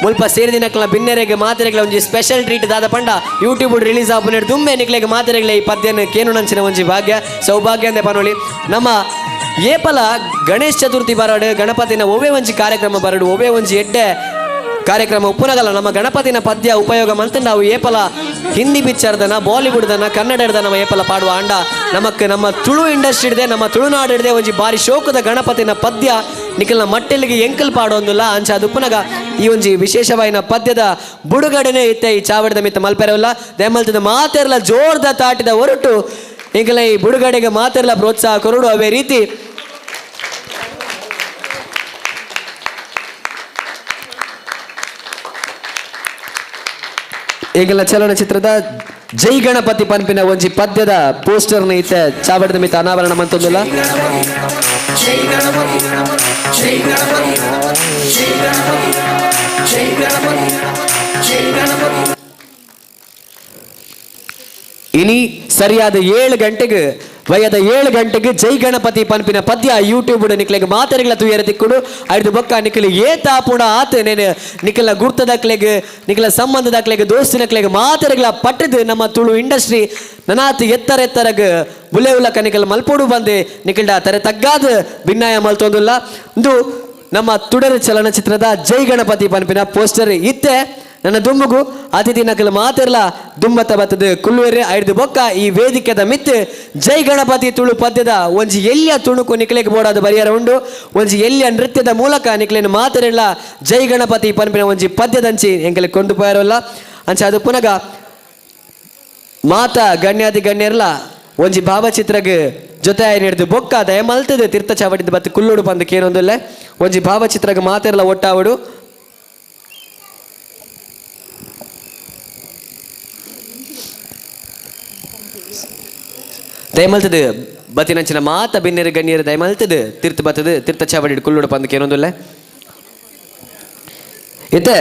ಮುಲ್ಪ ಸೇರಿದಿನಕ್ಲ ಬಿನ್ನೆರೆಗೆ ಮಾತೆರೆಗ್ಲ ಒಂಜಿ ಸ್ಪೆಷಲ್ ಟ್ರೀಟ್ ದಾದ ಪಂಡ ಯೂಟ್ಯೂಬ್ ರಿಲೀಸ್ ಆಪುನೆಡ್ ದುಮ್ಮೆ ನಿಕ್ಲೆಗ್ ಮಾತೆರೆಗ್ಲ ಈ ಪದ್ಯನ ಕೇನು ನಂಚಿನ ಒಂಜಿ ಭಾಗ್ಯ ಸೌಭಾಗ್ಯ ಅಂದೆ ಪನೋಳಿ. ನಮ್ಮ ಏಪಲ ಗಣೇಶ್ ಚತುರ್ಥಿ ಬರಡು ಗಣಪತಿನ ಒವ್ವೇ ಒಂಜಿ ಕಾರ್ಯಕ್ರಮ ಬರಡು ಒವ್ವೇ ಒಂಜಿ ಎಡ್ಡೆ ಕಾರ್ಯಕ್ರಮ ಉಪ್ಪುನಗಲ್ಲ ನಮ್ಮ ಗಣಪತಿನ ಪದ್ಯ ಉಪಯೋಗ ಮಂತ ನಾವು ಏಪಲ ಹಿಂದಿ ಪಿಕ್ಚರ್ದನ ಬಾಲಿವುಡ್ದನ ಕನ್ನಡದ ನಮ್ಮ ಏಪಲ ಪಾಡುವ ಅಂಡ ನಮಕ್ ನಮ್ಮ ತುಳು ಇಂಡಸ್ಟ್ರಿ ಹಿಡ್ದೆ ನಮ್ಮ ತುಳುನಾಡು ಹಿಡ್ದೆ ಒಂಜಿ ಬಾರಿ ಶೋಕದ ಗಣಪತಿನ ಪದ್ಯ ನಿಖಲ್ನ ಮಟ್ಟೆಲ್ಲಿಗೆ ಎಂಕಲ್ ಪಾಡೊಂದುಲ್ಲ. ಅಂಚ ಅದು ಉಪ್ಪುನಗ ಈ ಒಂಜಿ ವಿಶೇಷವಾಯಿನ ಪದ್ಯದ ಬುಡುಗಡೆನೆ ಇತ್ತೆ ಈ ಚಾವಡಿದ ಮಿತ್ತ ಮಲ್ಪೆರವಲ್ಲ ದಯಮಲ್ತದ ಮಾತೆರ್ಲ ಜೋರ್ದ ತಾಟಿದ ಹೊರಟು ಎಂಕಲ ಈ ಬುಡುಗಡೆಗೆ ಮಾತೆರ್ಲ ಪ್ರೋತ್ಸಾಹ ಕೊರಡು. ಅವೇ ರೀತಿ ಈಗಲ ಚಲನಚಿತ್ರದ ಜೈ ಗಣಪತಿ ಪನ್ಪಿನ ಒಂಜಿ ಪದ್ಯದ ಪೋಸ್ಟರ್ನ ಇತ್ತೆ ಚಾವಡಿದ ಮಿತ್ತ ಅನಾವರಣ ಮಂತೊಂದುಲ್ಲ. ಇನಿ ಸರಿಯಾದ 7 ಗಂಟೆಗೆ ವಯದ 7 ಗಂಟೆಗೆ ಜೈ ಗಣಪತಿ ಪನ್ಪಿನ ಪದ್ಯ ಯೂಟ್ಯೂಬ್ ನಿಕ್ಲೆಗ್ ಮಾತೆರೆಗ್ಲ ತುಯರ ತಿಕ್ಕುಡು. ಐದು ಬೊಕ್ಕ ನಿಕ್ಲೆ ಏತಾಪುಣ ಆತ ನೇನು ನಿಕ್ಲ ಗುರ್ತದಕ್ಲೆಗ್ ನಿಕ್ಲ ಸಂಬಂಧದಕ್ಲೆಗ್ ದೋಸ್ತಿನಕ್ಲೆಗ್ ಮಾತೆರೆಗ್ಲ ಪಟ್ಟದು ನಮ್ಮ ತುಳು ಇಂಡಸ್ಟ್ರಿ ನನಾತ್ ಎತ್ತರ ಎತ್ತರಗ್ ಬುಲೆ ಉಲಕ ನಿಕಲ್ ಮಲ್ಪೋಡು ಬಂದೆ ನಿಖಿಲ್ಡ ತರೆ ತಗ್ಗಾದ ಭಿನ್ನಾಯ ಮಲ್ತೊಂದುಲ್ಲ. ಇಂದು ನಮ್ಮ ತುಡರು ಚಲನಚಿತ್ರದ ಜೈ ಗಣಪತಿ ಪನ್ಪಿನ ಪೋಸ್ಟರ್ ಇತ್ತೆ ನನ್ನ ದುಂಬುಗು ಅತಿಥಿ ನಕಲು ಮಾತಿರ್ಲ ದುಂಬತ್ತ ಬತ್ತದ ಕುಲ್ಲುವೆರೆ ಐದು ಬೊಕ್ಕ ಈ ವೇದಿಕೆದ ಮಿತ್ತು ಜೈ ಗಣಪತಿ ತುಳು ಪದ್ಯದ ಒಂಜಿ ಎಲ್ಲಿಯ ತುಣುಕು ನಿಕ್ಲೆಗ್ ಬೋಡಾದ ಬರಿಯರ ಉಂಡು. ಒಂಜಿ ಎಲ್ಲಿಯ ನೃತ್ಯದ ಮೂಲಕ ನಿಕ್ಲೇನು ಮಾತಿರಲ್ಲ ಜೈ ಗಣಪತಿ ಪನ್ಪಿನ ಒಂಜಿ ಪದ್ಯದಂಚಿ ಎಂಕಲೆ ಕೊಂಡು ಪೋಯರಲ್ಲ. ಅಂಚ ಅದು ಪುನಗ ಮಾತ ಗಣ್ಯಾದಿ ಗಣ್ಯರ್ಲ ಒಂಜಿ ಭಾವಚಿತ್ರಗ್ ಜೊತೆ ಹಿಡಿದು ಬೊಕ್ಕ ದಯಮಲ್ತದ ತೀರ್ಥ ಚಾವಡಿದ ಬತ್ತು ಕುಲ್ಲುಡು ಬಂದಕ್ಕೆ ಏನೊಂದಿಲ್ಲ ಒಂಜಿ ಭಾವಚಿತ್ರಗ್ ಮಾತಿರ್ಲ ಒಟ್ಟಾವಡು. ದಯಮಲ್ತದ ಬತ್ತಿನಂಚಿನ ಮಾತ ಬಿನ್ನೆರು ಗಣ್ಯರು ದಯಮಲ್ತದ ತೀರ್ಥ ಬತ್ತದ ತೀರ್ಥ ಚಾವಡಿ ಕುಲ್ಲುಡು ಪಂದಕ್ಕೆ ಏನೊಂದಿಲ್ಲ. ಇತ್ತೆ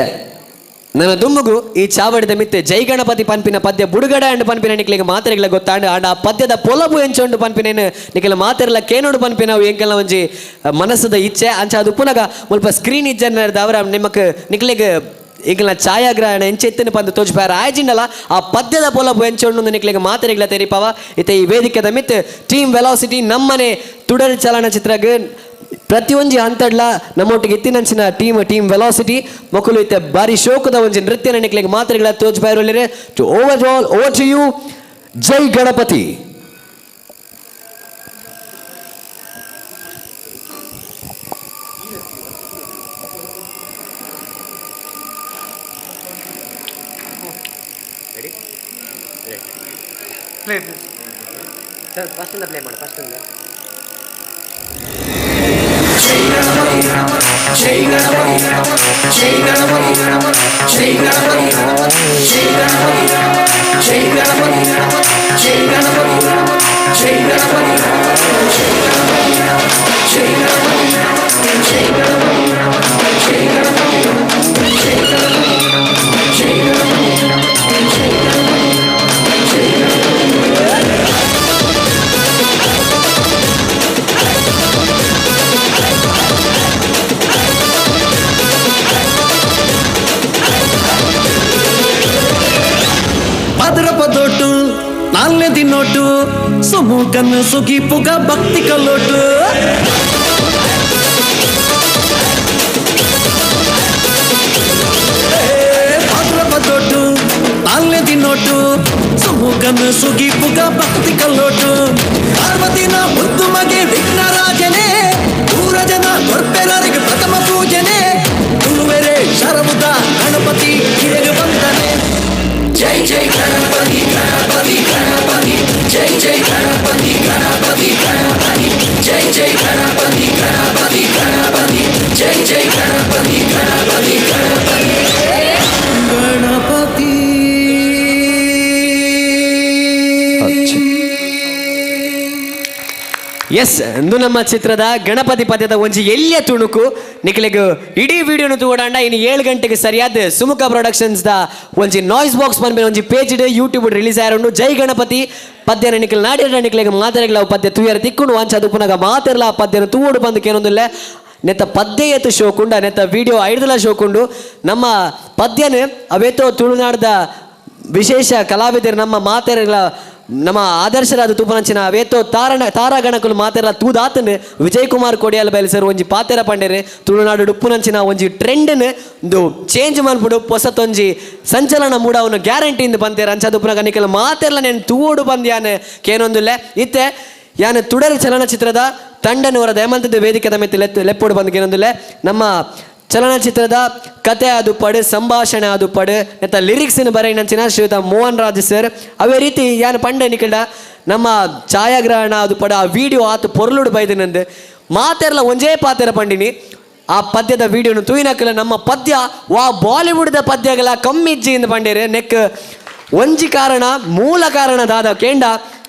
ನನ್ನ ದುಮ್ಮುಗು ಈ ಚಾವಡಿದ ಮಿತ್ತೆ ಜೈ ಗಣಪತಿ ಪನ್ಪಿನ ಪದ್ಯ ಬುಡುಗಡೆ ಅಂಡ್ ಪನ್ಪಿನ ನಿಕ್ಲಿಗೆ ಮಾತೆರೆಗ್ಲ ಗೊತ್ತಾಂಡ್. ಆಂಡ ಆ ಪದ್ಯದ ಪೊಲಬು ಎಂಚೊಂಡು ಪನ್ಪಿನೇನು ನಿಕ್ಲ ಮಾತೆರ್ಲ ಕೇನೋಡು ಪನ್ಪಿನ ಎಂಕೆಲ್ಲ ಒಂಜಿ ಮನಸ್ಸದ ಇಚ್ಛೆ. ಅಂಚ ಅದು ಪುನಗ ಮುಲ್ಪ ಸ್ಕ್ರೀನ್ ಇಜ್ಜನ್ನದ ಅವರ ನಿಮಕ್ ನಿಕ್ಲಿಗೆ ಈಗಿನ ಛಾಯಾಗ್ರಹಣ ಎಂಚೆತ್ತಿನ ಪಂದು ತೋಜ್ಪಾರ ಆಯ್ಜಿಂಡಲ ಆ ಪದ್ಯದ ಪೊಲಬು ಎಂಚೊಂಡು ನಿಕ್ಲಿಗೆ ಮಾತೆರೆಗ್ಲ ತೆರಿಪಾವ. ಇತ್ತೆ ಈ ವೇದಿಕೆದ ಮಿತ್ ಟೀಮ್ ವೆಲಾಸಿಟಿ ನಮ್ಮನೆ ತುಡರ್ ಚಲನಚಿತ್ರಗ್ ಪ್ರತಿಯೊಂಜಿ ಹಂತಡ್ಲ ನಮ್ಮೊಟ್ಟಿಗೆ ಇತ್ತಿನಂಚಿನ team team velocity ಮಕ್ಕಳು ಇತ್ತೆ ಬಾರಿ ಶೋಕದ ಒಂಜಿ ನೃತ್ಯ ನಿಕ್ಲಿಗೆ ಮಾತ್ರೆಗಳ ತೋಜ್ಪಾಯಿರೋಲಿರೆ. To over all over to you Jai Ganapati. Sir first ಇಂದ ಪ್ಲೇ ಮಾಡು, ಫಸ್ಟ್ ಇಂದ. ಜೈ ಗಣಪತಿ ಜೈ ಗಣಪತಿ ಜೈ ಗಣಪತಿ ಜೈ ಗಣಪತಿ ಜೈ ಗಣಪತಿ ಜೈ ಗಣಪತಿ ಜೈ ಗಣಪತಿ ಜೈ ಗಣಪತಿ ಜೈ ಗಣಪತಿ ಜೈ ಗಣಪತಿ ಜೈ ಗಣಪತಿ ಜೈ ಗಣಪತಿ ಜೈ ಗಣಪತಿ ಜೈ ಗಣಪತಿ. ಭದ್ರಪದೊಟ್ಟು ನಾಲ್ನೇ ದಿನೋಟು ಸುಮುಖನ ಸುಗಿಪುಗ ಭಕ್ತಿ ಕಲ್ಲೋಟು. ಭದ್ರಪದೊಟ್ಟು ನಾಲ್ನೇ ದಿನೋಟು ಸುಮುಖನ ಸುಗಿಪುಗ ಭಕ್ತಿ ಕಲ್ಲೋಟು. ಪಾರ್ವತಿನ ಮುದ್ದು ಮಗೆ ವಿಘ್ನರಾಜನೇ, ಊರ ಜನ ಕೊರ್ಪೆರರಿಗೆ ಪ್ರಥಮ ಪೂಜನೆ. ತುಳುವೆರೆ ಶರವುದ ಗಣಪತಿ ಹಿರಿಯ ಬಂದನೆ. ಜೈ ಜೈ ಗಣಪತಿ ಗಣಪತಿ ಗಣಪತಿ ಜೈ ಜೈ ಗಣಪತಿ ಗಣಪತಿ ಗಣಪತಿ ಜೈ ಜೈ ಗಣಪತಿ ಗಣಪತಿ ಗಣಪತಿ ಜೈ ಜೈ ಗಣಪತಿ ಗಣಪತಿ ಗಣಪತಿ ಗಣಪತಿ. ಎಸ್, ಇಂದು ನಮ್ಮ ಚಿತ್ರದ ಗಣಪತಿ ಪದ್ಯದ ಒಂಜಿ ಎಲ್ಲಿಯ ತುಣುಕು ನಿಕ್ಲೆಗ್ ಇಡೀ ವಿಡಿಯೋನು ತೂಡಾಂಡ. ಇನ್ನು 7 ಗಂಟೆಗೆ ಸರಿಯಾದ ಸುಮುಖ ಪ್ರೊಡಕ್ಷನ್ಸ್ the ಒಂಜಿ ನಾಯ್ಸ್ ಬಾಕ್ಸ್ ಪನ್ಪಿನ ಒಂಜಿ page YouTube release ಆಯರುಂಡು. ಜೈ ಗಣಪತಿ ಪದ್ಯನ ನಿಕ್ಲೆ ನಾಡಿನ ನಿಕ್ಲೆಗ್ ಮಾತೆರೆಗ್ಲ ಪದ್ಯ ತೂಯರ ತಿಕ್ಕುಂಡು. ಅಂಚ ಅದು ಪುನಗ ಮಾತೆರ್ಲ ಆ ಪದ್ಯನ ತೂವೋಡು ಬಂದು ಕೇನೊಂದುಲ್ಲ. ನೆತ್ತ ಪದ್ಯ ಎತ್ತು ಶೋಕುಂಡ, ನೆತ್ತ ವಿಡಿಯೋ ಐಡ್ದಲ ಶೋಕುಂಡು. ನಮ್ಮ ಪದ್ಯನ ಅವೇತೋ ತುಳುನಾಡ್ದ ವಿಶೇಷ ಕಲಾವಿದರು ನಮ್ಮ ಮಾತೆರೆಗ್ಲ ನಮ್ಮ ಆದರ್ಶರಾದ ತೂಪನಂಚಿನ ಅವೇತೋ ತಾರಾಗಣಕುಲು ಮಾತೆರ್ಲ ತೂದಾತನು ವಿಜಯ್ ಕುಮಾರ್ ಕೊಡಿಯಾಲ ಬೈಲ್ ಸರ್ ಒಂಜಿ ಪಾತೆರ ಪಂಡೇರು ತುಳುನಾಡು ಉಪ್ಪುನಂಚಿನ ಒಂಜಿ ಟ್ರೆಂಡ್ನು ಒಂದು ಚೇಂಜ್ ಮನ್ಪುಡು ಪೊಸತೊಂಜಿ ಸಂಚಲನ ಮೂಡವನು ಗ್ಯಾರಂಟಿ ಇಂದು ಬಂತೇರು. ಅಂಚದ ಉಪ್ಪುನಗ ನಿಕಲ ಮಾತೆರ್ಲ ನೇನು ತೂವೋಡು ಬಂದ್ಯಾನ ಕೇನೊಂದುಲ್ಲೆ. ಇತ್ತೆ ಯಾನ ತುಡರ್ ಚಲನಚಿತ್ರದ ತಂಡನವರ ದಯಮಂತದ ವೇದಿಕೆದ ಮೆತ್ತೆ ಲೆಪ್ಪೋಡು ಬಂದು ಕೇನೊಂದುಲ್ಲೆ. ನಮ್ಮ ಚಲನಚಿತ್ರದ ಕತೆ ಅದು ಪಡು, ಸಂಭಾಷಣೆ ಅದು ಪಡು, ನೆತ್ತ ಲಿರಿಕ್ಸ್ ಬರೆಯಿನಂಚಿನ ಶ್ರೀಯುತ ಮೋಹನ್ ರಾಜ್ ಸರ್. ಅವೇ ರೀತಿ ಯಾನು ಪಂಡೆ ನಿಕಲ್ಡ ನಮ್ಮ ಛಾಯಾಗ್ರಹಣ ಅದು ಪಡ ಆ ವಿಡಿಯೋ ಆತು ಪೊರ್ಲುಡು ಬೈದಿನಂದು ಮಾತೆರ್ಲ ಒಂಜೇ ಪಾತೆರ ಪಂಡಿನಿ. ಆ ಪದ್ಯದ ವಿಡಿಯೋನು ತೂಯಿನಕಲ ನಮ್ಮ ಪದ್ಯ ವಾ ಬಾಲಿವುಡ್ದ ಪದ್ಯಗಳ ಕಮ್ಮಿಜ್ಜಿ ಇಂದು ಪಂಡೇರು. ನೆಕ್ ಒಂಜಿ ಕಾರಣ ಮೂಲ ಕಾರಣ ದಾದ ಕೇಂಡ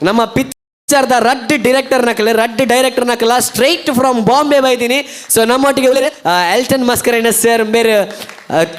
ನಮ್ಮ ಪಿಕ್ಚರ್ದ ರಡ್ ಡೈರೆಕ್ಟರ್ ನಕಲ ರಡ್ ಡೈರೆಕ್ಟರ್ ನಕಲ ಸ್ಟ್ರೈಟ್ ಫ್ರಮ್ ಬಾಂಬೆ ಬೈದಿನಿ. ಸೊ ನಮ್ಮೊಟ್ಟಿಗೆ ಎಲ್ಟನ್ ಮಸ್ಕರೈನಸ್ ಸರ್ ಬೇರೆ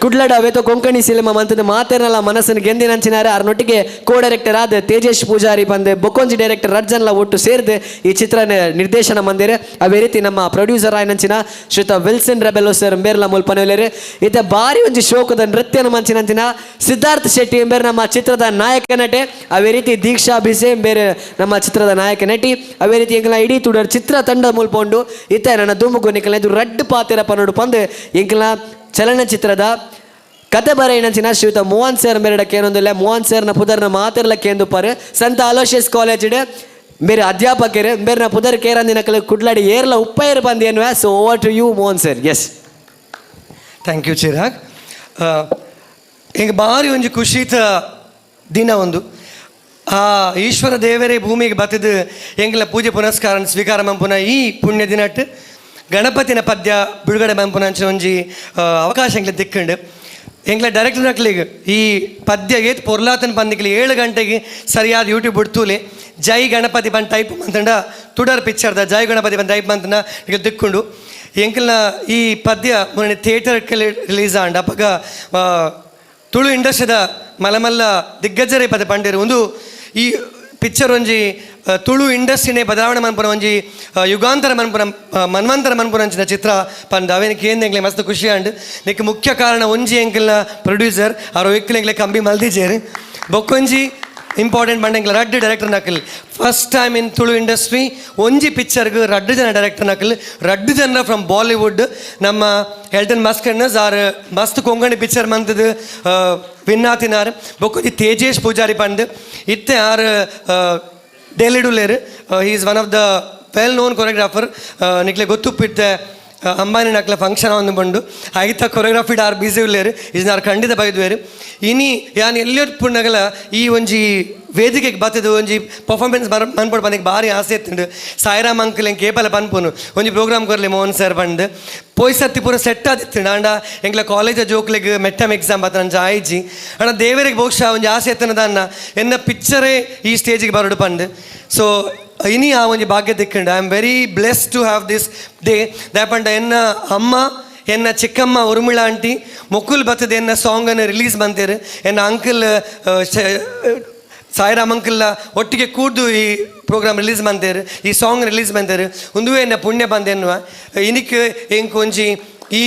ಕುಡ್ಲಡ ಅವೇತೋ ಕೊಂಕಣಿ ಸಿನಿಮಾ ಮಂತದ ಮಾತೆರ್ನಲ್ಲ ಮನಸ್ಸನ್ನು ಗೆಂದಿನಂಚಿನಾರೆ. ಅವ್ರನ್ನೊಟ್ಟಿಗೆ ಕೋ ಡೈರೆಕ್ಟರ್ ಆದ ತೇಜೇಶ್ ಪೂಜಾರಿ ಬಂದು ಬೊಕ್ಕೊಂಜಿ ಡೈರೆಕ್ಟರ್ ರಜ್ಜನ್ಲ ಒಟ್ಟು ಸೇರಿದು ಈ ಚಿತ್ರ ನಿರ್ದೇಶನ ಮಂದಿರ. ಅವೇ ರೀತಿ ನಮ್ಮ ಪ್ರೊಡ್ಯೂಸರ್ ಆಯ್ನಂಚಿನ ಶ್ರೀತ ವಿಲ್ಸನ್ ರೆಬೆಲೋ ಸರ್ ಬೇರ್ಲ ಮುಲ್ಪನವೇಲೇರು. ಇತ ಬಾರಿ ಒಂಜಿ ಶೋಕದ ನೃತ್ಯನ ಮಂಚಿನಂಚಿನ ಸಿದ್ಧಾರ್ಥ ಶೆಟ್ಟಿ ಎಂಬೇರು ನಮ್ಮ ಚಿತ್ರದ ನಾಯಕ ನಟೆ. ಅವೇ ರೀತಿ ದೀಕ್ಷಾ ಬಿಸೆ ಬೇರೆ ನಮ್ಮ ಚಿತ್ರದ ನಾಯಕ ನಟಿ. ಅವೇ ರೀತಿ ಎಂಕಲ ಇಡೀ ತುಡರ್ ಚಿತ್ರ ತಂಡ ಮುಲ್ಪೊಂಡು ಇತ್ತ ನನ್ನ ದುಮುಗು ನಿಕಲ ಇದು ರಡ್ಡು ಪಾತೆರ ಪನ್ನೋಡು ಪಂದು ಎಂಕಲ ಚಲನಚಿತ್ರದ ಕತೆ ಬರೆಯಿನಂಚಿನ ಶ್ರೀಯುತ ಮೋಹನ್ ಸರ್ ಮೇರಡ ಕೇನೊಂದಿಲ್ಲ. ಮೋಹನ್ ಸರ್ನ ಪುದರ್ನ ಮಾತೆರ್ಲ ಕೇಂದು ಪರ್ ಸಂತ ಅಲೋಷಿಯಸ್ ಕಾಲೇಜ್ ಮೇರೆ ಅಧ್ಯಾಪಕರು ಮೇರ್ನ ಪುದರ್ ಕೇರಂದಿನ ಕುಡ್ಲಾಡಿ ಏರ್ಲ ಉಪ್ಪೈರ್ ಬಂದು ಎನ್ನುವ. So over to you Mohan sir. Yes, thank you Chirag. ಈಗ ಭಾರಿ ಒಂಜಿ ಖುಷಿತ ದಿನ ಒಂದು. ಆ ಈಶ್ವರ ದೇವರೇ ಭೂಮಿಗೆ ಬತ್ತಿದ್ದು ಎಂಗ್ಲ ಪೂಜೆ ಪುನಸ್ಕಾರ ಸ್ವೀಕಾರ ಮಂಪುನ ಈ ಪುಣ್ಯ ದಿನಟ್ ಗಣಪತಿನ ಪದ್ಯ ಬಿಡುಗಡೆ ಮಂಪುನ ಅಂಚಿನ ಒಂಜಿ ಅವಕಾಶ ಎಂಗ್ಲ ದಿಕ್ಕಂಡು. ಎಂಗ್ಲ ಡೈರೆಕ್ಟರ್ ನಕ್ಲಿಗೆ ಈ ಪದ್ಯ ಏತ್ ಪೊರ್ಲಾತನ ಪಂದಿಕ್ಲಿ 7 ಗಂಟೆಗೆ ಸರಿಯಾದ ಯೂಟ್ಯೂಬ್ ಬಿಡ್ತೂಲೆ ಜೈ ಗಣಪತಿ ಬಂದು ಟೈಪ್ ಮಂತಂಡ ತುಡರ್ ಪಿಕ್ಚರ್ದ ಜೈ ಗಣಪತಿ ಬಂದು ಟೈಪ್ ಮಂತನ ಈಗ ದಿಕ್ಕುಂಡು. ಎಂಕಲ್ನ ಈ ಪದ್ಯ ಮೊನ್ನೆ ಥಿಯೇಟರ್ ರಿಲೀಸ್ ಆಂಡ್ ಅಪಗ ತುಳು ಇಂಡಸ್ಟ್ರಿದ ಮಲಮಲ್ಲ ದಿಗ್ಗಜರೇ ಪದ ಪಂಡೇರು. ಒಂದು ಈ ಪಿಕ್ಚರ್ ಒಂಜಿ ತುಳು ಇಂಡಸ್ಟ್ರಿನೇ ಬದಲಾವಣೆ ಮನ್ಪುನ ಒಂಜಿ ಯುಗಾಂತರ ಮನ್ಪುನ ಮನ್ವಂತರ ಮನ್ಪುನಂಚಿನ ಚಿತ್ರ ಪಂದ್ ಅವೇನು ಕೇಂದ್ರಂಗ್ಲೆ ಮಸ್ತ್ ಖುಷಿ ಆಂಡ್. ನೆಕ್ ಮುಖ್ಯ ಕಾರಣ ಒಂಜಿ ಎಂಕಲ್ನ ಪ್ರೊಡ್ಯೂಸರ್ ಆರೋ ಎಕ್ಲೆಂಗ್ಲೆ ಕಂಬಿ ಮಲ್ದಿಜೇರು. ಬೊಕ್ಕೊಂಜಿ ಇಂಪಾರ್ಟೆಂಟ್ ಮಂಡಂಗ್ಲ ರಡ್ಡು ಡೈರೆಕ್ಟರ್ ನಕಲ್ first time in Tulu industry ಒಂಜಿ ಪಿಕ್ಚರ್ಗೆ ರಡ್ಡು ಜನ ಡೈರೆಕ್ಟರ್ ನಕಲ್, ರಡ್ಡು ಜನ ಫ್ರಮ್ ಬಾಲಿವುಡ್. ನಮ್ಮ ಎಲ್ಟನ್ ಮಸ್ಕರ್ನಸ್ ಆರ್ ಮಸ್ತ್ ಕೊಂಗಣಿ ಪಿಕ್ಚರ್ ಮಂತದು ವಿನ್ನಾತಿನಾರ್. ಬೊಕ್ಕೊಂಜಿ ತೇಜೇಶ್ ಪೂಜಾರಿ ಪಂದ್ ಇತ್ತೆ ಆರ್ ಡೆಲ್ಲಿಡುಲ್ಲೇರು. He is one of the well known choreographer. ನಿಕ್ಲೆ ಗೊತ್ತುಪ್ಪಿತ್ತೆ ಅಂಬಾನಿ ನಕ್ಲ ಫಂಕ್ಷನ್ ಒಂದು ಬಂಡು ಐತ ಕೊರಿಯೋಗ್ರಫಿ ಆರ್ ಬಿಸಿ ಉಲ್ಲೇರು ಇಜ್ನಾರ್ ಖಂಡಿತ ಬೈದ್ವೇರು. ಇನಿ ಯಾನ್ ಎಲ್ಲಿಪುಣ್ಣಗಲ ಈ ಒಂಜಿ ವೇದಿಕೆಗೆ ಬತ್ತದು ಒಂಜಿ ಪರ್ಫಾರ್ಮೆನ್ಸ್ ಮನ್ಪೊಡು ಪಂದಿಗೆ ಭಾರಿ ಆಸೆ ಇತ್ತುಂಡು. ಸಾಯಿರಾಮ್ ಅಂಕಲ್ ಎಂಕ್ ಕೇಪಲ ಪನ್ಪುನು ಒಂಜಿ ಪ್ರೋಗ್ರಾಮ್ ಕೊರ್ಲೆ ಮೋಹನ್ ಸರ್ ಪಂದ್ ಪೋಯ್ ಸತ್ತಿ ಪೂರ ಸೆಟ್ ಆದಿತ್ತುಂಡು. ಆಂಡ ಎಂಕ್ಲ ಕಾಲೇಜ ಜೋಕ್ಲೆಗ್ ಮೆಟ್ಟಮ್ ಎಕ್ಸಾಮ್ ಬತ್ತ ನಂಜ ಆಯ್ಜಿ. ಆಂಡ ದೇವರಿಗೆ ಬಹುಶಃ ಒಂಜಿ ಆಸೆ ಎತ್ತನದನ್ನ ಎನ್ನ ಪಿಕ್ಚರೇ ಈ ಸ್ಟೇಜಿಗೆ ಬರೋಡು ಪಂದ್. ಸೊ ಇನಿ ಆ ಒಂಜಿ ಭಾಗ್ಯ ತಿಕ್ಕಂಡು. I am very blessed to have this day. ದಾಪಂಡ ಎನ್ನ ಅಮ್ಮ ಎನ್ನ ಚಿಕ್ಕಮ್ಮ ಉರ್ಮಿಳಾ ಆಂಟಿ ಮೊಕ್ಕುಲ್ ಬತ್ತದ ಎನ್ನ ಸಾಂಗನ್ನು ರಿಲೀಸ್ ಬಂತೇರು. ಎನ್ನ ಅಂಕಲ್ ಸಾಯಿರಾಮ್ ಅಂಕಲ್ನ ಒಟ್ಟಿಗೆ ಕೂಡ್ದು ಈ ಪ್ರೋಗ್ರಾಮ್ ರಿಲೀಸ್ ಬಂತೇರು, ಈ ಸಾಂಗ್ ರಿಲೀಸ್ ಬಂತೇರು. ಒಂದುವೇ ಎನ್ನ ಪುಣ್ಯ ಬಂದೆನ್ನುವ ಇನಿಕ್ ಎಂಕ್ ಒಂಜಿ ಈ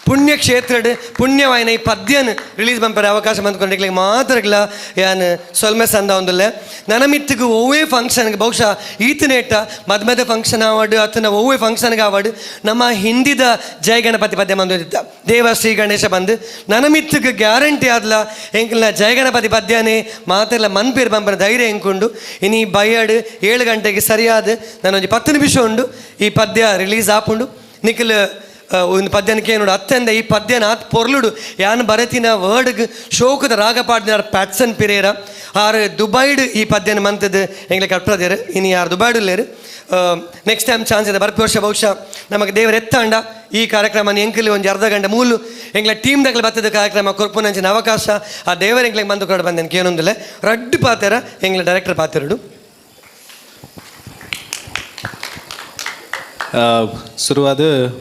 ಪುಣ್ಯ ಕ್ಷೇತ್ರಡ್ ಪುಣ್ಯವಾಯಿನ ಈ ಪದ್ಯನ ರಿಲೀಸ್ ಬಂಪರೆ ಅವಕಾಶ ಬಂದ್ಕೊಂಡಿಗ್ಲಿಕ್ಕೆ ಮಾತ್ರಗ್ಲ ಯಾನ್ ಸೊಲ್ಮೆ ಸಂದ ಒಂದುಲ್ಲೆ. ನನಮಿತ್ತಿಗೆ ಒವ್ವೇ ಫಂಕ್ಷನ್ಗೆ ಬಹುಶಃ ಈತನೇಟ ಮದ್ ಮದ ಫಂಕ್ಷನ್ ಆವಡ್ ಅತನ ಒವ್ವೇ ಫಂಕ್ಷನ್ಗೆ ಆವಡ್ ನಮ್ಮ ಹಿಂದಿದ ಜಯ ಗಣಪತಿ ಪದ್ಯ ಬಂದಿದ್ದ ದೇವ ಶ್ರೀ ಗಣೇಶ ಬಂದು ನನಮಿತ್ತಿಗೆ ಗ್ಯಾರಂಟಿ ಆದ್ಲ ಎಂಕಲ್ನ ಜಯ ಗಣಪತಿ ಪದ್ಯನೇ ಮಾತೆಲ್ಲ ಮನ್ಪೇರು ಬಂಪನ ಧೈರ್ಯ ಎಂಕುಂಡು. ಇನಿ ಬಯ್ಯಡ್ 7 ಗಂಟೆಗೆ ಸರಿಯಾದ ನಾನೊಂಜಿ 10 ನಿಮಿಷ ಉಂಡು ಈ ಪದ್ಯ ರಿಲೀಸ್ ಆಪುಂಡು. ನಿಖಿಲ್ ಒಂದು ಪದ್ಯನಕ್ಕೆ ನೋಡು ಅತ್ಯಂತ ಈ ಪದ್ಯನ ಆತ್ ಪೊರ್ಲುಡು ಯಾನ್ ಬರತಿನ ವರ್ಡ್ಗ್ ಶೋಕದ ರಾಗ ಪಾಡ್ದಿನಾರ್ ಪ್ಯಾಟ್ಸನ್ ಪಿರೇರ ಆರ್ ದುಬೈಡ್ ಈ ಪದ್ಯನ ಮಂತದ್ದು ಎಂಗ್ಲೆ ಕಟ್ಪದೇರು. ಇನಿ ಯಾರು ದುಬೈಡ್ ಉಲ್ಲೇರು. ನೆಕ್ಸ್ಟ್ ಟೈಮ್ ಚಾನ್ಸ್ ಇದೆ ಬರ್ಪಿ ವರ್ಷ ಬಹುಶಃ ನಮಗೆ ದೇವರ ಎತ್ತಾಂಡ ಈ ಕಾರ್ಯಕ್ರಮ ಎಂಕಲಿ ಒಂಜಿ ಅರ್ಧ ಗಂಟೆ ಮೂಲು ಎಂಗ್ಲ ಟೀಮ್ ದಗ್ಲ ಬತ್ತದ ಕಾರ್ಯಕ್ರಮ ಕೊರ್ಪುನಂಚಿನ ಅವಕಾಶ ಆ ದೇವರ ಎಂಗ್ಲೆಗ್ ಬಂದು ಕೊಡ ಬಂದೇನು ಕೇನೊಂದಿಲ್ಲ. ರಡ್ಡು ಪಾತೆರ ಎಂಗ್ಲ ಡೈರೆಕ್ಟರ್ ಪಾತೆರಡು. ಶುರುವಾದ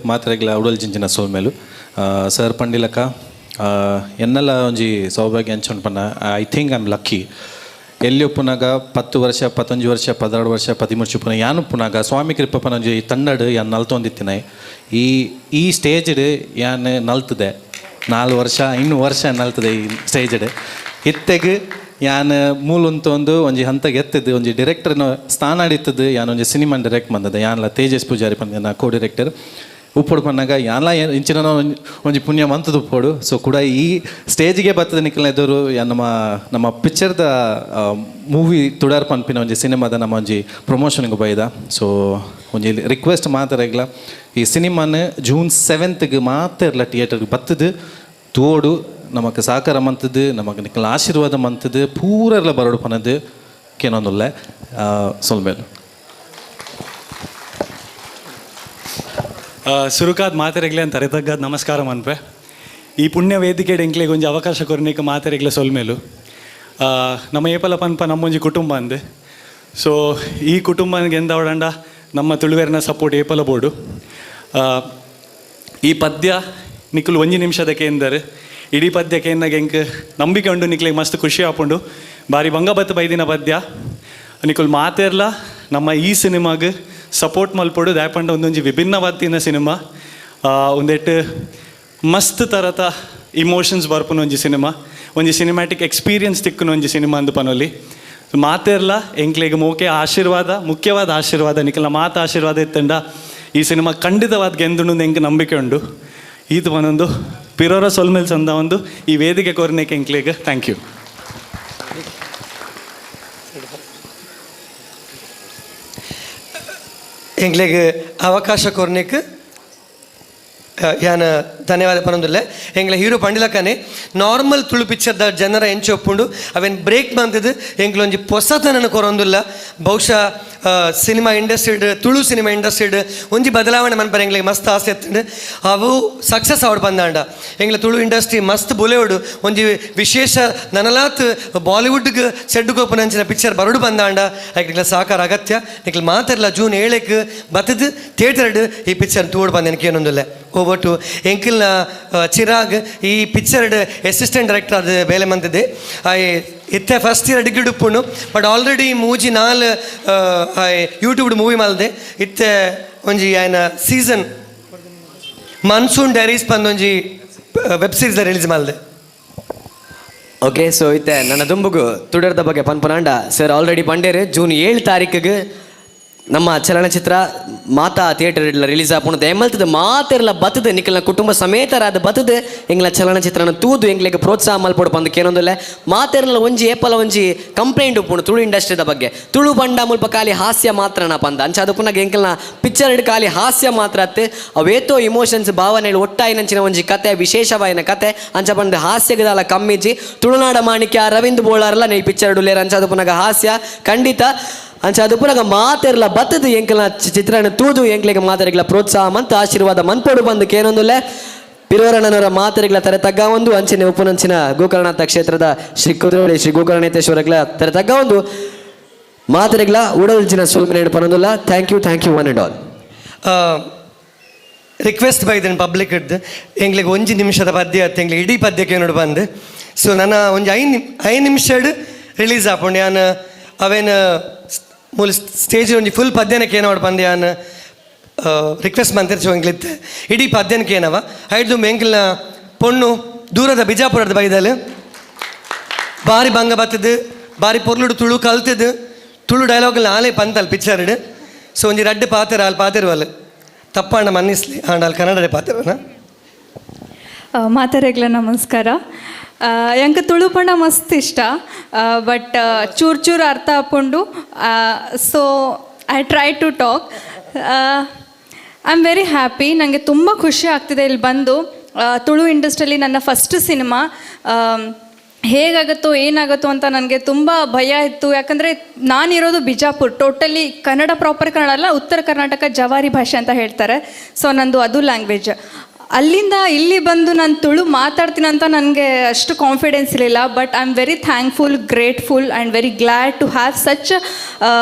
ಮಾತ್ರೆಗಳ ಉಡಲ್ ಜಿಂಜಿನ ಸೋಲ್ಮೇಲು ಸರ್ ಪಂಡಿಲಕ್ಕ ಎನ್ನೆಲ್ಲ ಒಂಜಿ ಸೌಭಾಗ್ಯ ಅಂಚೊಂಡು ಪನ್ನ I think I am lucky. ಎಲ್ಲಿ ಒಪ್ಪುನಾಗ 10 ವರ್ಷ 15 ವರ್ಷ 16 ವರ್ಷ 13 ಪುನ ಯಾನು ಪುನಾಗ ಸ್ವಾಮಿ ಕೃಪಪ್ಪನ ಒಂಜಿ ತಂಡಡು ಯಾನ್ ನಲ್ತೊಂದಿತ್ತಿನ ಈ ಈ ಸ್ಟೇಜ್ಡ್ ಯಾನ್ ನಲ್ತದೆ 4 ವರ್ಷ 5 ವರ್ಷ ನಲ್ತದೆ ಈ ಸ್ಟೇಜ್ಡ್. ಇತ್ತೆಗ್ ಯಾನ್ ಮೂಲುಂತೊಂದು ಒಂಜಿ ಹಂತಗೆ ಎತ್ತದು ಒಂಜಿ ಡೈರೆಕ್ಟರ್ನ ಸ್ಥಾನ ಅಡಿತದ್ದು ಯಾನ್ ಒಂಜಿ ಸಿನಿಮಾ ಡೈರೆಕ್ಟ್ ಬಂದದ್ದು ಯಾನ್ಲ ತೇಜಸ್ ಪೂಜಾರಿ ಪಂದ ಕೋ ಡೈರೆಕ್ಟರ್ ಉಪ್ಪೋಡು ಪನ್ನಾಗ ಯಾನ್ಲ ಇಂಚಿನ ಒಂಜಿ ಪುಣ್ಯ ಮಂತದ ಉಪ್ಪೋಡು. ಸೊ ಕೂಡ ಈ ಸ್ಟೇಜ್ಗೆ ಬತ್ತದ ನಿಕ್ಕಲ್ನ ಎದುರು ನಮ್ಮ ನಮ್ಮ ಪಿಕ್ಚರ್ದ ಮೂವಿ ತುಡಾರ್ ಪನ್ಪಿನ ಒಂಜಿ ಸಿನಿಮಾದ ನಮ್ಮ ಒಂಜಿ ಪ್ರಮೋಷನ್ಗೆ ಬೈದ. ಸೊ ಒಂಜಿ ರಿಕ್ವೆಸ್ಟ್ ಮಾತ್ರ ಈ ಸಿನಿಮಾನ ಜೂನ್ 7ಗೆ ಮಾತ್ರ ಇರಲ್ಲ ಥಿಯೇಟರ್ಗೆ ಬತ್ತದು ತೋಡು ನಮಕ್ ಸಾಕಾರ ಮಂತದ್ದು ನಮಕ್ ನಿಕ್ಕಲ್ನ ಆಶೀರ್ವಾದ ಮಂತದ್ದು ಪೂರ ಎಲ್ಲ ಬರೋಡು ಪನದು ಕೇನೊಂದುಲ್ಲೆ ಸೊಲ್ಮೇಲು. ಸುರುಕಾದ್ ಮಾತೆರೆಗ್ಲೆ ಅಂತ ತಗ್ಗಾದ ನಮಸ್ಕಾರ ಮನ್ಪೆ. ಈ ಪುಣ್ಯ ವೇದಿಕೆ ಎಂಕ್ಲೆಗ್ ಒಂಜಿ ಅವಕಾಶ ಕೊರ್ನಿಕ್ ಮಾತೆರೆಗ್ಲೆ ಸೊಲ್ಮೇಲು. ನಮ್ಮ ಏಪಲ ಪನ್ಪ ನಮ್ಮೊಂಜಿ ಕುಟುಂಬ ಅಂದೆ. ಸೊ ಈ ಕುಟುಂಬನಿಗೆ ಎಂದವಡಂಡ ನಮ್ಮ ತುಳುವೆರ್ನ ಸಪೋರ್ಟ್ ಏಪಲ ಬೋರ್ಡು. ಈ ಪದ್ಯ ನಿಕ್ಕುಲು ಒಂಜಿ ನಿಮಿಷದ ಕೇಂದರೆ ಇಡೀ ಪದ್ಯಕ್ಕೆ ಎನ್ನಾಗ ಎಂಕ್ ನಂಬಿಕೆ ಉಂಡು ನಿಕ್ಲೆಗ್ ಮಸ್ತ್ ಖುಷಿ ಆಪುಂಡು. ಬಾರಿ ಬಂಗಬತ್ತು ಬೈದಿನ ಪದ್ಯ ನಿಕುಲ್ ಮಾತೆರ್ಲ ನಮ್ಮ ಈ ಸಿನಿಮಾಗ್ ಸಪೋರ್ಟ್ ಮಲ್ಪೊಡು. ದಾಯಪಂಡ ಒಂದೊಂಜಿ ವಿಭಿನ್ನವಾದಿನ ಸಿನಿಮಾ, ಒಂದೆಟ್ಟು ಮಸ್ತ್ ತರತ ಇಮೋಷನ್ಸ್ ಬರ್ಪುನ ಒಂಜಿ ಸಿನಿಮಾ, ಒಂಜಿ ಸಿನಿಮ್ಯಾಟಿಕ್ ಎಕ್ಸ್ಪೀರಿಯನ್ಸ್ ತಿಕ್ಕುನ ಒಂಜಿ ಸಿನಿಮಾ ಅಂದು ಪನೊಲಿ. ಮಾತೆರ್ಲ ಎಂಕ್ಲೆಗ್ ಮೋಕೆ ಆಶೀರ್ವಾದ, ಮುಖ್ಯವಾದ ಆಶೀರ್ವಾದ ನಿಕಲ್ನ ಮಾತು ಆಶೀರ್ವಾದ ಇತ್ತಂಡ ಈ ಸಿನಿಮಾ ಖಂಡಿತವಾದ ಗೆಂದುಂಡು ಎಂಕ್ ನಂಬಿಕೆ ಉಂಡು. ಈತ ಪನೊಂದು ಪಿರೋರ ಸೊಲ್ಮೇಲ್ ಸಂದ ಒಂದು ಈ ವೇದಿಕೆ ಕೋರ್ನೇಕೆ ಎಂಕ್ಲೆಗ್ thank you. ಎಂಕ್ಲೆಗ್ ಅವಕಾಶ ಕೊರ್ನೇಕ್ ಯಾನ ಧನ್ಯವಾದ ಪನೊಂದುಲ್ಲೆ. ಎಂಗ್ಲ ಹೀರೋ ಪಂಡಿಲಕ್ಕನೆ ನಾರ್ಮಲ್ ತುಳು ಪಿಕ್ಚರ್ದ ಜನರ ಎಂಚ ಒಪ್ಪುಂಡು ಅವೇನು ಬ್ರೇಕ್ ಬಂತದ್ದು ಎಂಕ್ಲೊಂಜಿ ಪೊಸತನನ್ನು ಕೊರೊಂದುಲ್ಲ. ಬಹುಶಃ ಸಿನಿಮಾ ಇಂಡಸ್ಟ್ರಿಡ್ ತುಳು ಸಿನಿಮಾ ಇಂಡಸ್ಟ್ರಿಡ್ ಒಂಜಿ ಬದಲಾವಣೆ ಮನ್ಪರೆ ಎಂಗ್ಲಿಗೆ ಮಸ್ತ್ ಆಸೆ ಎತ್ತುಂಡು. ಅವು ಸಕ್ಸಸ್ ಆವಡ್ ಬಂದಾಂಡ ಎಂಗ್ಲ ತುಳು ಇಂಡಸ್ಟ್ರಿ ಮಸ್ತ್ ಬುಲೆವಡು ಒಂಜಿ ವಿಶೇಷ ನನಲಾತ್ ಬಾಲಿವುಡ್ಗೆ ಸೆಡ್ಡು ಕೋಪನಂಚಿನ ಪಿಕ್ಚರ್ ಬರಡು ಬಂದಾಂಡ ಐಕ್ಲ ಸಹಕಾರ ಅಗತ್ಯ. ನಿಕ್ಲ ಮಾತಿರಲ್ಲ ಜೂನ್ 7ಕ್ಕೆ ಬತ್ತದು ಥಿಯೇಟರ್ಡ್ ಈ ಪಿಕ್ಚರ್ ತೂಡು ಬಂದ ನನಗೆ ಏನೊಂದಿಲ್ಲ. ಓವರ್ ಟು ಎಂಕಿಲ್ನ ಚಿರಾಗ್ ಈ ಪಿಕ್ಚರ್ಡ್ ಅಸಿಸ್ಟೆಂಟ್ ಡೈರೆಕ್ಟರ್ ಅದು ಬೇಲೆ ಮಂತಿದ್ದೆ. ಇತ್ತೆ ಫಸ್ಟ್ ಇಯರ್ ಡಿಗ್ರಿ ಉಪ್ಪುಂಡು ಬಟ್ ಆಲ್ರೆಡಿ ಮೂಜಿ ನಾಲ್ ಯೂಟ್ಯೂಬ್ ಮೂವಿ ಮಲ್ದೆ. ಇತ್ತೆ ಒಂಜಿ ಆಯ್ನ ಸೀಸನ್ ಮಾನ್ಸೂನ್ ಡೈರೀಸ್ ಬಂದೊಂಜಿ ವೆಬ್ ಸೀರೀಸ್ ರಿಲೀಸ್ ಮಲ್ದೆ. ಓಕೆ, ಸೊ ಇತ್ತೆ ನನ್ನ ದುಂಬುಗು ತುಡರ್ದ ಬಗ್ಗೆ ಪನ್ಪನಾಂಡ ಸರ್ ಆಲ್ರೆಡಿ ಪಂಡೇರು ಜೂನ್ 7 ತಾರೀಕಿಗೆ ನಮ್ಮ ಚಲನಚಿತ್ರ ಮಾತಾ ಥಿಯೇಟರ್ ರಿಲೀಸ್ ಆಪುಂಡು. ದಯಮಲ್ತದ ಮಾತೆರ್ಲ ಬತ್ತದ ನಿಖಲ್ನ ಕುಟುಂಬ ಸಮೇತರಾದ ಬತ್ತದ ಎಂಗ್ಲ ಚಲನಚಿತ್ರನ ತೂದು ಎಂಗ್ಲಿಗೆ ಪ್ರೋತ್ಸಾಹ ಮಲ್ಪೊಡು ಪಂದು ಕೇನೊಂದುಲ್ಲೆ. ಮಾತೆರ್ಲ ಒಂಜಿ ಏಪಲ ಒಂಜಿ ಕಂಪ್ಲೇಂಟ್ ಉಪ್ಪುಂಡು ತುಳು ಇಂಡಸ್ಟ್ರಿದ ಬಗ್ಗೆ. ತುಳು ಬಂಡ ಮುಲ್ಪ ಖಾಲಿ ಹಾಸ್ಯ ಮಾತ್ರನ ಪಂದ ಅಂಚ ಅದು ಪುನಗ ಎಂಕಲ್ನ ಪಿಕ್ಚರ್ ಖಾಲಿ ಹಾಸ್ಯ ಮಾತ್ರ ಅತ್ತೆ ಅವೇತೋ ಇಮೋಷನ್ಸ್ ಭಾವನೆಗಳು ಒಟ್ಟಾಯಿನಂಚಿನ ಒಂಜಿ ಕತೆ ವಿಶೇಷವಾಯಿನ ಕತೆ ಅಂಚ ಪಂದು ಹಾಸ್ಯಗದಾಲ ಕಮ್ಮಿಜಿ. ತುಳುನಾಡ ಮಾಣಿಕ್ಯ ರವೀಂದ್ರ ಬೋಳಾರ್ಲ ನೀ ಪಿಕ್ಚರ್ ಡುಲೇರ್ ಅಂಚ ಅದು ಪುನಗ ಹಾಸ್ಯ ಖಂಡಿತ ಅಂಚ ಅದು ಪುನಗ ಮಾತೆರ್ಲ ಬತ್ತದ ಎಂಕಲ್ನ ಚಿತ್ರನ ತೂದು ಎಂಕ್ಲೆಗೆ ಮಾತೆರ್ಗಳ ಪ್ರೋತ್ಸಾಹ ಮಂತ ಆಶೀರ್ವಾದ ಮನ್ಪೊಡು ಬಂದು ಕೇನೊಂದುಲ್ಲೆ. ಪಿರೋರಣ್ಣನವರ ಮಾತೆರ್ಗಳ ತರೆ ತಗ್ಗ ಒಂದು ಅಂಚಿನ ಉಪನಂಚಿನ ಗೋಕರ್ಣನಾಥ ಕ್ಷೇತ್ರದ ಶ್ರೀ ಕುದ್ರೋಳಿ ಶ್ರೀ ಗೋಕರ್ಣೇಶ್ವರಗಳ ತರೆ ತಗ್ಗ ಒಂದು ಮಾತೆರ್ಗಳ ಉಡಲ್ಚಿನ ಸೊಲ್ಮೆನೆ ಪನೊಂದುಲ್ಲ. Thank you, thank you one and all. Request ಬೈದನ್ public ಹಿಡ್ದು ಎಂಗ್ಲಿಗೆ ಒಂಜಿ ನಿಮಿಷದ ಪದ್ಯ ಆತು ಎಂಗ್ಲಿಗೆ ಇಡೀ ಪದ್ಯಕ್ಕೆ ನೋಡು ಬಂದು. ಸೊ ನನ್ನ ಒಂಜಿ 5 ನಿಮಿಷಡ್ ರಿಲೀಸ್ ಆಪುಂಡು. ಯಾನ್ ಅವೇನು ಮೂಲ ಸ್ಟೇಜ್ ಒಂಜಿ ಫುಲ್ ಪದ್ಯನಕ್ಕೆ ಏನೋ ಬಂದು ಯಾನ್ ರಿಕ್ವೆಸ್ಟ್ ಮಂತಿರ್ಚು ಎಂಗ್ಲಿತ್ತೆ ಇಡೀ ಪದ್ಯನಕ್ಕೆ ಏನವ ಐದು ಎಂಕ್ಲ್ನ ಪೊಣ್ಣು ದೂರದ ಬಿಜಾಪುರದ ಬೈದಲ್ಲಿ ಬಾರಿ ಭಂಗ ಬತ್ತದು ಬಾರಿ ಪೊರ್ಲುಡು ತುಳು ಕಲ್ತದ್ದು ತುಳು ಡೈಲಾಗ್ ನಾಳೆ ಪಂತಲ್ ಪಿಕ್ಚರ್ಡ್. ಸೊ ಒಂಜಿ ರಡ್ಡು ಪಾತೆರ ಅಲ್ಲಿ ಪಾತಿರುವಲ್ಲ ತಪ್ಪಣ್ಣ ಮನ್ನಿಸ್ಲಿ ಆಂಡ ಅಲ್ಲಿ ಕನ್ನಡದೇ ಪಾತಿರನ. ಮಾತಾರೆಗ್ಲ ನಮಸ್ಕಾರ. ಎಂಕ್ ತುಳು ಪಂಡ ಮಸ್ತ್ ಇಷ್ಟ ಬಟ್ ಚೂರು ಚೂರು ಅರ್ಥ ಆಪುಂಡು. So I try to talk. I am very happy. ನನಗೆ ತುಂಬ ಖುಷಿ ಆಗ್ತಿದೆ ಇಲ್ಲಿ ಬಂದು. ತುಳು ಇಂಡಸ್ಟ್ರಿಯಲ್ಲಿ ನನ್ನ ಫಸ್ಟ್ ಸಿನಿಮಾ. ಹೇಗಾಗುತ್ತೋ ಏನಾಗುತ್ತೋ ಅಂತ ನನಗೆ ತುಂಬ ಭಯ ಇತ್ತು. ಯಾಕಂದರೆ ನಾನಿರೋದು ಬಿಜಾಪುರ್, ಟೋಟಲಿ ಕನ್ನಡ, ಪ್ರಾಪರ್ ಕನ್ನಡ ಅಲ್ಲ, ಉತ್ತರ ಕರ್ನಾಟಕ ಜವಾರಿ ಭಾಷೆ ಅಂತ ಹೇಳ್ತಾರೆ. ಸೊ ನಂದು ಅದು ಲ್ಯಾಂಗ್ವೇಜ್. ಅಲ್ಲಿಂದ ಇಲ್ಲಿ ಬಂದು ನಾನು ತುಳು ಮಾತಾಡ್ತೀನಿ ಅಂತ ನನಗೆ ಅಷ್ಟು ಕಾನ್ಫಿಡೆನ್ಸ್ ಇರಲಿಲ್ಲ. But I am very thankful, grateful and very glad to have such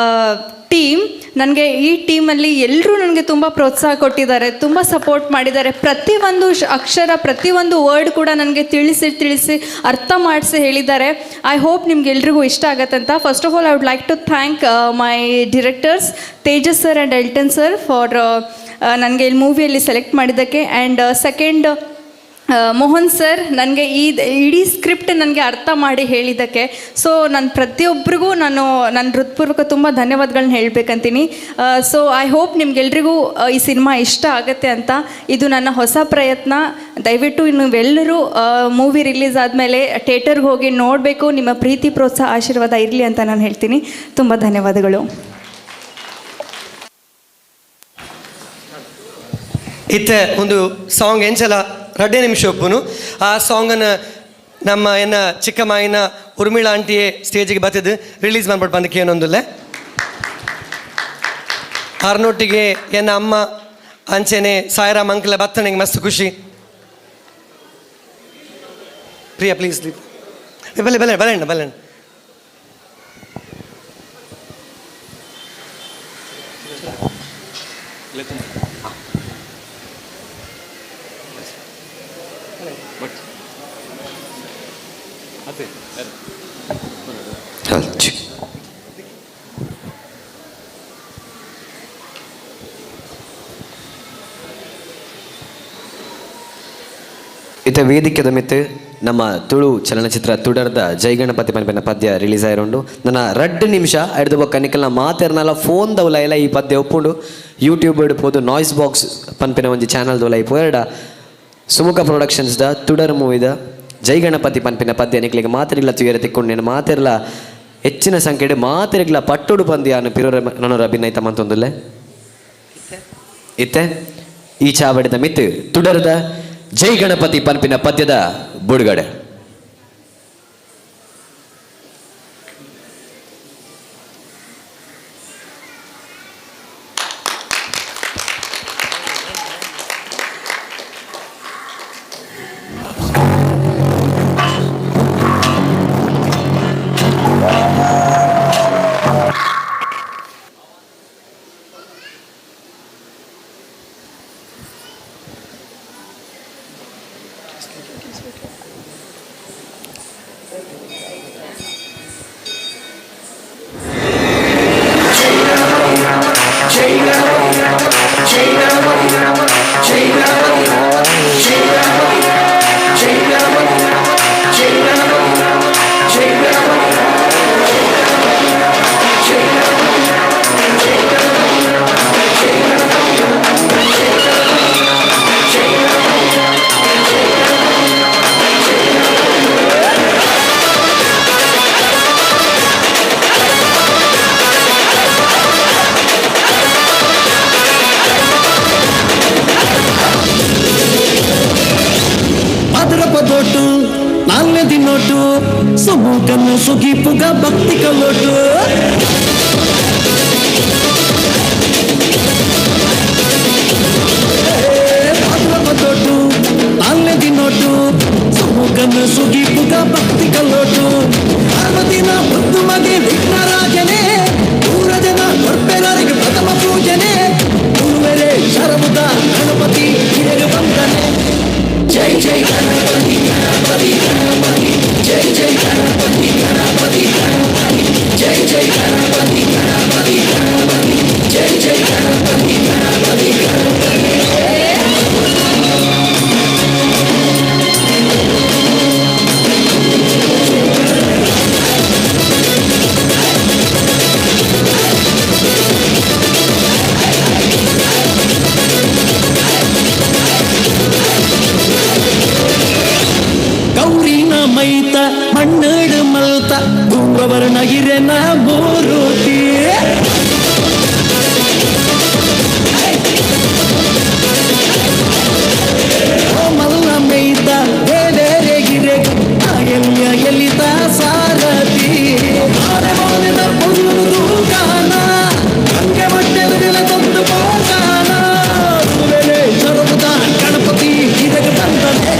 team. ನನಗೆ ಈ ಟೀಮಲ್ಲಿ ಎಲ್ಲರೂ ನನಗೆ ತುಂಬ ಪ್ರೋತ್ಸಾಹ ಕೊಟ್ಟಿದ್ದಾರೆ, ತುಂಬ ಸಪೋರ್ಟ್ ಮಾಡಿದ್ದಾರೆ. ಪ್ರತಿಯೊಂದು ಅಕ್ಷರ, ಪ್ರತಿಯೊಂದು ವರ್ಡ್ ಕೂಡ ನನಗೆ ತಿಳಿಸಿ ತಿಳಿಸಿ ಅರ್ಥ ಮಾಡಿಸಿ ಹೇಳಿದ್ದಾರೆ. I hope ನಿಮ್ಗೆಲ್ರಿಗೂ ಇಷ್ಟ ಆಗತ್ತಂತ. First of all I would like to thank my directors Tejas sir and Elton sir for ನನಗೆ ಇಲ್ಲಿ ಮೂವಿಯಲ್ಲಿ ಸೆಲೆಕ್ಟ್ ಮಾಡಿದ್ದಕ್ಕೆ. ಆ್ಯಂಡ್ ಸೆಕೆಂಡ್ ಮೋಹನ್ ಸರ್ ನನಗೆ ಈ ಇಡೀ ಸ್ಕ್ರಿಪ್ಟ್ ನನಗೆ ಅರ್ಥ ಮಾಡಿ ಹೇಳಿದ್ದಕ್ಕೆ. ಸೊ ನಾನು ಪ್ರತಿಯೊಬ್ಬರಿಗೂ ನಾನು ನನ್ನ ಹೃತ್ಪೂರ್ವಕ ತುಂಬ ಧನ್ಯವಾದಗಳನ್ನ ಹೇಳಬೇಕಂತೀನಿ. ಸೊ I hope ನಿಮ್ಗೆಲ್ರಿಗೂ ಈ ಸಿನಿಮಾ ಇಷ್ಟ ಆಗುತ್ತೆ ಅಂತ. ಇದು ನನ್ನ ಹೊಸ ಪ್ರಯತ್ನ. ದಯವಿಟ್ಟು ನೀವೆಲ್ಲರೂ ಮೂವಿ ರಿಲೀಸ್ ಆದಮೇಲೆ ಥಿಯೇಟರ್ಗೆ ಹೋಗಿ ನೋಡಬೇಕು. ನಿಮ್ಮ ಪ್ರೀತಿ, ಪ್ರೋತ್ಸಾಹ, ಆಶೀರ್ವಾದ ಇರಲಿ ಅಂತ ನಾನು ಹೇಳ್ತೀನಿ. ತುಂಬ ಧನ್ಯವಾದಗಳು. ಇತ್ತೆ ಒಂದು ಸಾಂಗ್ ಎಂಚಲ ರಡ್ಡೆ ನಿಮಿಷ ಒಪ್ಪುನು. ಆ ಸಾಂಗನ್ನು ನಮ್ಮ ಎನ್ನ ಚಿಕ್ಕ ಮಾಯಿನ ಉರ್ಮಿಳಾ ಆಂಟಿಯೇ ಸ್ಟೇಜಿಗೆ ಬತ್ತಿದ್ದು ರಿಲೀಸ್ ಮಾಡ್ಬಿಟ್ಟು ಬಂದಕ್ಕೆ ಏನೊಂದಿಲ್ಲ. ಆರ್ನೊಟ್ಟಿಗೆ ಎನ್ನ ಅಮ್ಮ ಅಂಚೆನೆ ಸಾಯಿರಾಮ್ ಅಂಕಲ ಬತ್ತನಿಗೆ ಮಸ್ತ್ ಖುಷಿ. ಪ್ರಿಯಾ ಪ್ಲೀಸ್ ಬಲೆ ಬಲೆ ಬಲೆಣ್ಣ ಬಲೆಣ್ಣ. ಇತ ವೇದಿಕೆದ ಮಿತ್ತು ನಮ್ಮ ತುಳು ಚಲನಚಿತ್ರ ತುಡರ್ದ ಜೈ ಗಣಪತಿ ಪನ್ಪಿನ ಪದ್ಯ ರಿಲೀಸ್ ಆಯಿರುಂಡು. ನನ್ನ ರಡ್ಡು ನಿಮಿಷ ಐಡ್ದು ಬೊಕ್ಕ ನಿಕಲ್ನ ಮಾತೆರ್ನಲ ಫೋನ್ ದೌಲ ಎಲ್ಲ ಈ ಪದ್ಯ ಒಪ್ಪುಂಡು. ಯೂಟ್ಯೂಬ್ ಇಡ್ಬೋದು ನಾಯ್ಸ್ ಬಾಕ್ಸ್ ಪನ್ಪಿನ ಒಂಜಿ ಚಾನಲ್ ದೌಲ ಪೋಯರ್ಡ ಸುಮುಖ ಪ್ರೊಡಕ್ಷನ್ಸ್ ದ ತುಡರ್ ಮೂವಿದ ಜೈ ಗಣಪತಿ ಪನ್ಪಿನ ಪದ್ಯ ನಿಕ್ಲಿಗೆ ಮಾತೆರ್ಲ ತುಯರ ತಿಕ್ಕೊಂಡು ನಿನ್ನ ಮಾತೆರ್ಲ ಹೆಚ್ಚಿನ ಸಂಖ್ಯೆಡ್ ಮಾತೆರ್ಗ್ಲ ಪಟ್ಟೊಡು ಪಂದ್ಯ ಪಿರೋರ ನನೊರ ಅಭಿನಯ ತಮ್ಮಂತೊಂದುಲ್ಲೆ. ಇತ್ತೆ ಈ ಚಾವಡಿದ ಮಿತ್ತು ತುಡರ್ದ ಜೈ ಗಣಪತಿ ಪನ್ಪಿನ ಪದ್ಯದ ಬುಡುಗಡೆ. ಸುಗಿಪುಗ ಭಕ್ತಿ ಕಲೋಟು ತೊಟ್ಟು ನಾಲ್ನೇ ದಿನೋಟು ಸುಮುಖನ ಸುಗಿಪುಗ ಭಕ್ತಿ ಕಲೋಟು ಪಾರ್ವತಿನ ಮುದ್ದು ಮಗೆ ವಿಘ್ನರಾಜನೇ ದೂರಜನ ಕೊರ್ಪೆರರಿಗೆ ಪ್ರಥಮ ಪೂಜನೆ ಗುರುವೆರೆ ಶರಬುದ ಗಣಪತಿ ಹಿರಿಯರು ಬಂದನೆ. ಜೈ ಜೈ ಗಣಪತಿ ಗಣಪತಿ ಗಣಪತಿ ಜೈ ಜೈ ಗಣಪತಿ ಗಣಪತಿ ಗಣಪತಿ ಜೈ ಜೈ ಗಣಪತಿ ಗಣಪತಿ ಗಣಪತಿ ಜೈ ಜೈ ಗಣಪತಿ ಗಣಪತಿ ಗಣಪತಿ. ಗೌರಿನ ಮೈತ ಮಣ್ಣಡು ಮಲ್ತ ಧೂಮ್ರವರ್ಣ ಹಿರೆನ ಮೂರುತಿ ಮಲ್ಲ ಮೈತ ದೇವೇರೆ ಗಿರೆ ಎಲ್ಲಿಯ ಎಲ್ಲಿತ ಸಾರಥಿ ಕಾನ ಗಂಗೆ ಮಟ್ಟೆದ ತಂದು ಪೋಗಾನ ಶರಬುದ ಗಣಪತಿ ಹಿರಗ ಬಂದನೆ.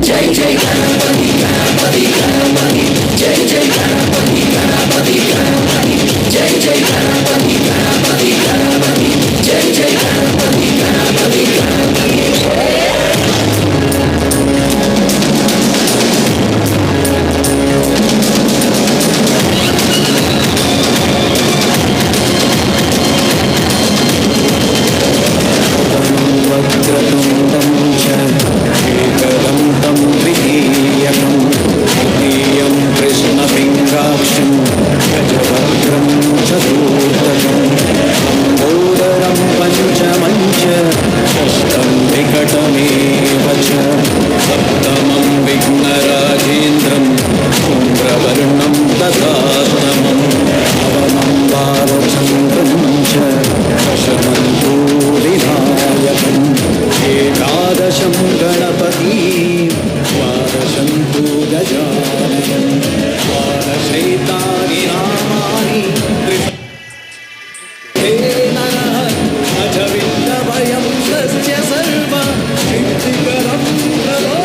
ಜೈ ಜೈ ಗಣಪತಿ ಗಣಪತಿ ಗಣಪತಿ ಜೈ ಜೈ ಗಣಪತಿ ಗಣಪತಿ ಗಣಪತಿ ಜೈ ಜೈ ಗಣಪತಿ ಗಣಪತಿ ಗಣಪತಿ ಜೈ ಜೈ ಗಣಪತಿ ಗಣಪತಿ ಗಣಪತಿ. ವಕ್ರತುಂಡಂ ಚ ಏಕದಂತಂ ತ್ರಿತೀಯಕಂ ತೃತೀಯಂ ಕೃಷ್ಣಪಿಂಗಾಕ್ಷಂ ಗಜವಕ್ರಂ ಚತುರ್ಥಕಂ ಲಂಬೋದರಂ ಪಂಚಮಂ ಚ ಷಷ್ಠಂ ವಿಕಟಮೇವ ಚ ಸಪ್ತಮಂ ವಿಘ್ನರಾಜೇಂದ್ರಂ ಧೂಮ್ರವರ್ಣಂ ತಥಾಸ್ತಮಂ ನವಮಂ ಬಾಲಚಂದ್ರಂ ಚ ದಶಮಂ ವಿನಾಯಕಂ ಏಕಾದಶಂ ಗಣಪತಿ ದ್ವಾದಶಂ ತು ಗಜಾನನಂ ದ್ವಾದಶೈತಾನಿ ನಾಮಾನಿ ತ್ರಿಸೇ ನರಃ ಅಜವಿಂದಭಯಂ ತಸ್ಯ ಸರ್ವ ಸಿದ್ಧಿಕರಂ ಪ್ರಭೋ.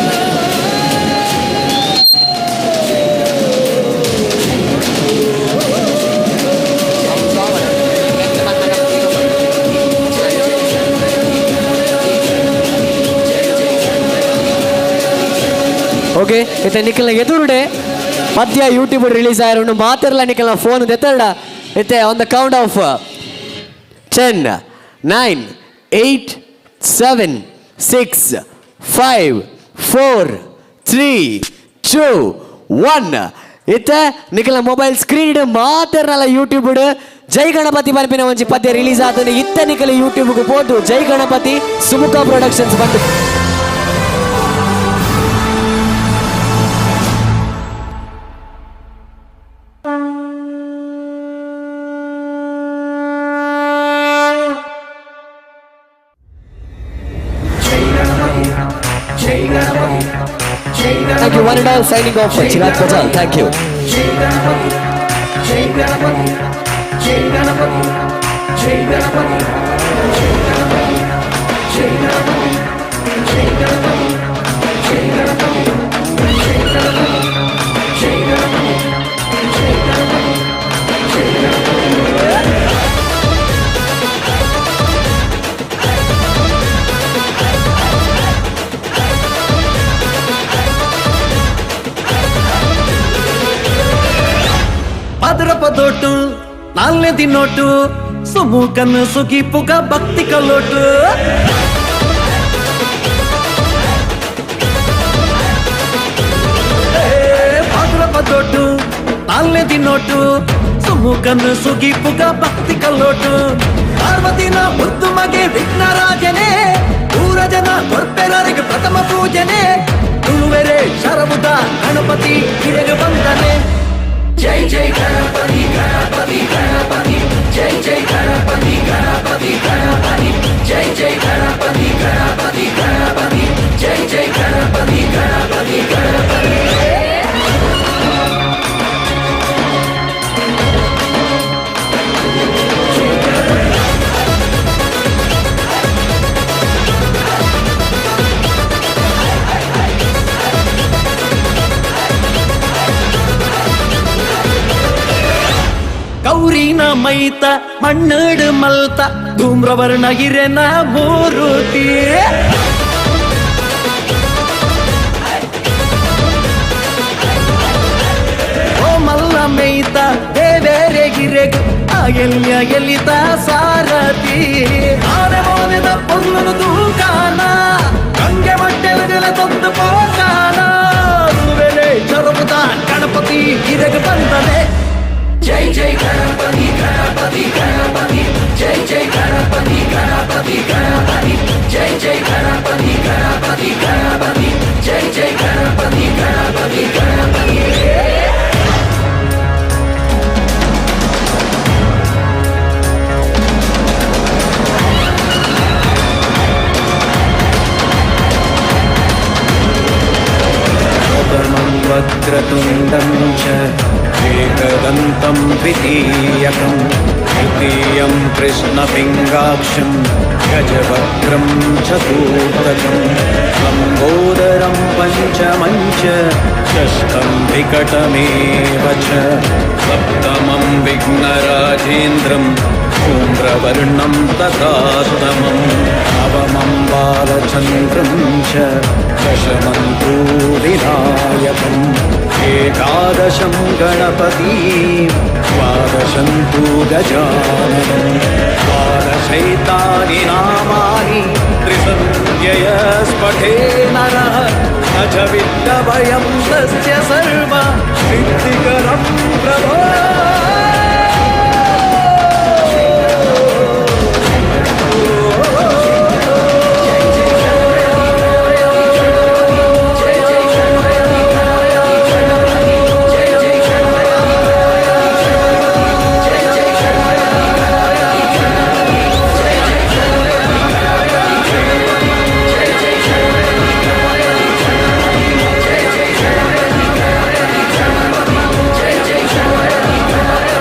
ಓಕೆ ಇತ್ತೆ ನಿಖಲ್ನ ಎದುರುಡೆ ಮಧ್ಯ ಯೂಟ್ಯೂಬ್ ರಿಲೀಸ್ ಆಯಿರೋನು ಮಾತಿರಲ್ಲ ನಿಖಲ್ನ ಫೋನ್ ದೆತ್ತರಡ ಇತ್ತೆ on the count of 10 9 8 7 6 5 4 3 2 1 ಇತ್ತೆ ನಿಖಲ್ನ ಮೊಬೈಲ್ ಸ್ಕ್ರೀನ್ ಮಾತಿರಲ್ಲ ಯೂಟ್ಯೂಬ್ ಜೈ ಗಣಪತಿ ಪನ್ಪಿನ ಒಂಜಿ ಪದ್ಯ ರಿಲೀಸ್ ಆತನೆ ಇತ್ತೆ ನಿಖಲ್ ಯೂಟ್ಯೂಬ್ಗೆ ಪೋದು ಜೈ ಗಣಪತಿ ಸುಮುಖ ಪ್ರೊಡಕ್ಷನ್ಸ್ ಬಂದು. ಜೈ one and all, signing off, Chirag Bajal. Thank you. Jai Ganapati Jai Ganapati Jai Ganapati Jai Ganapati Jai Ganapati Jai Ganapati Jai Ganapati Jai Ganapati Jai Ganapati Jai Ganapati Jai Ganapati Jai Ganapati. ಪದರಪದೋಟು ನಾಲ್ನೇ ದಿನೋಟು ಸುಮುಖನ್ ಸುಗಿಪುಗ ಭಕ್ತಿ ಕಲೋಟು. ಪದರಪದೋಟು ನಾಲ್ನೇ ದಿನೋಟು ಸುಮುಖನ್ ಸುಗಿಪುಗ ಭಕ್ತಿ ಕಲ್ಲೋಟು. ಪಾರ್ವತಿನ ಮುದ್ದು ಮಗೆ ವಿಘ್ನರಾಜನೇ, ಊರ ಜನ ಕೊರ್ಪೆರರಿಗೆ ಪ್ರಥಮ ಪೂಜನೆ, ತುಳುವೆರೆ ಶರಬುದ ಗಣಪತಿ ಹಿರಗ ಬಂದನೆ. ಜೈ ಜೈ ಗಣಪತಿ ಗಣಪತಿ ಗಣಪತಿ ಜೈ ಜೈ ಗಣಪತಿ ಗಣಪತಿ ಗಣಪತಿ ಜೈ ಜೈ ಗಣಪತಿ ಗಣಪತಿ ಗಣಪತಿ ಜೈ ಜೈ ಗಣಪತಿ ಗಣಪತಿ ಗಣಪತಿ. ಗೌರಿನ ಮೈತ ಮಣ್ಣಡು ಮಲ್ತ ಧೂಮ್ರವರ್ಣ ಹಿರೆನ ಮೂರುತಿ. ಓ ಮಲ್ಲ ಮೈತ ದೇವೇರೆ ಗಿರೆಗು ಎಲ್ಲಿಯ ಎಲ್ಲಿತ ಸಾರಥಿ. ಆನೆ ಮೋನೆದ ಪೊರ್ಲುನು ತೂಕಾನ ಗಂಗೆ ಮಟ್ಟೆಲ ತಂದು ಪೋಕಾನ ಚರಬುದ ಗಣಪತಿ ಹಿರೆಗು ಬಂದನೆ. ಜೈ ಜೈ ಗಣಪತಿ ಗಣಪತಿ ಗಣಪತಿ ಜೈ ಜೈ ಗಣಪತಿ ಗಣಪತಿ ಗಣಪತಿ ಜೈ ಜೈ ಗಣಪತಿ ಗಣಪತಿ ಗಣಪತಿ ಜೈ ಜೈ ಗಣಪತಿ ಗಣಪತಿ ಗಣಪತಿ. ಪ್ರಥಮಂ ವಕ್ರತುಂಡಂ ಚ एकदन्तं द्वितीयकं तृतीयं कृष्णपिङ्गाक्षं गजवक्त्रं चतुर्थकं लम्बोदरं पञ्चमं च षष्ठं विकटमेव च सप्तमं विघ्नराजेन्द्रं धूम्रवर्णं तथाष्टमं नवमं बालचन्द्रं च दशमं तु विनायकम् एकादशं गणपतिं द्वादशं तु गजाननं द्वादशैतानि नामानि त्रिसन्ध्ययस्पठे नरः न च विद्यभयं तस्य सर्व सिद्धिकरं प्रभो. ಜೈ ಜೈ ಗಣಪತಿ.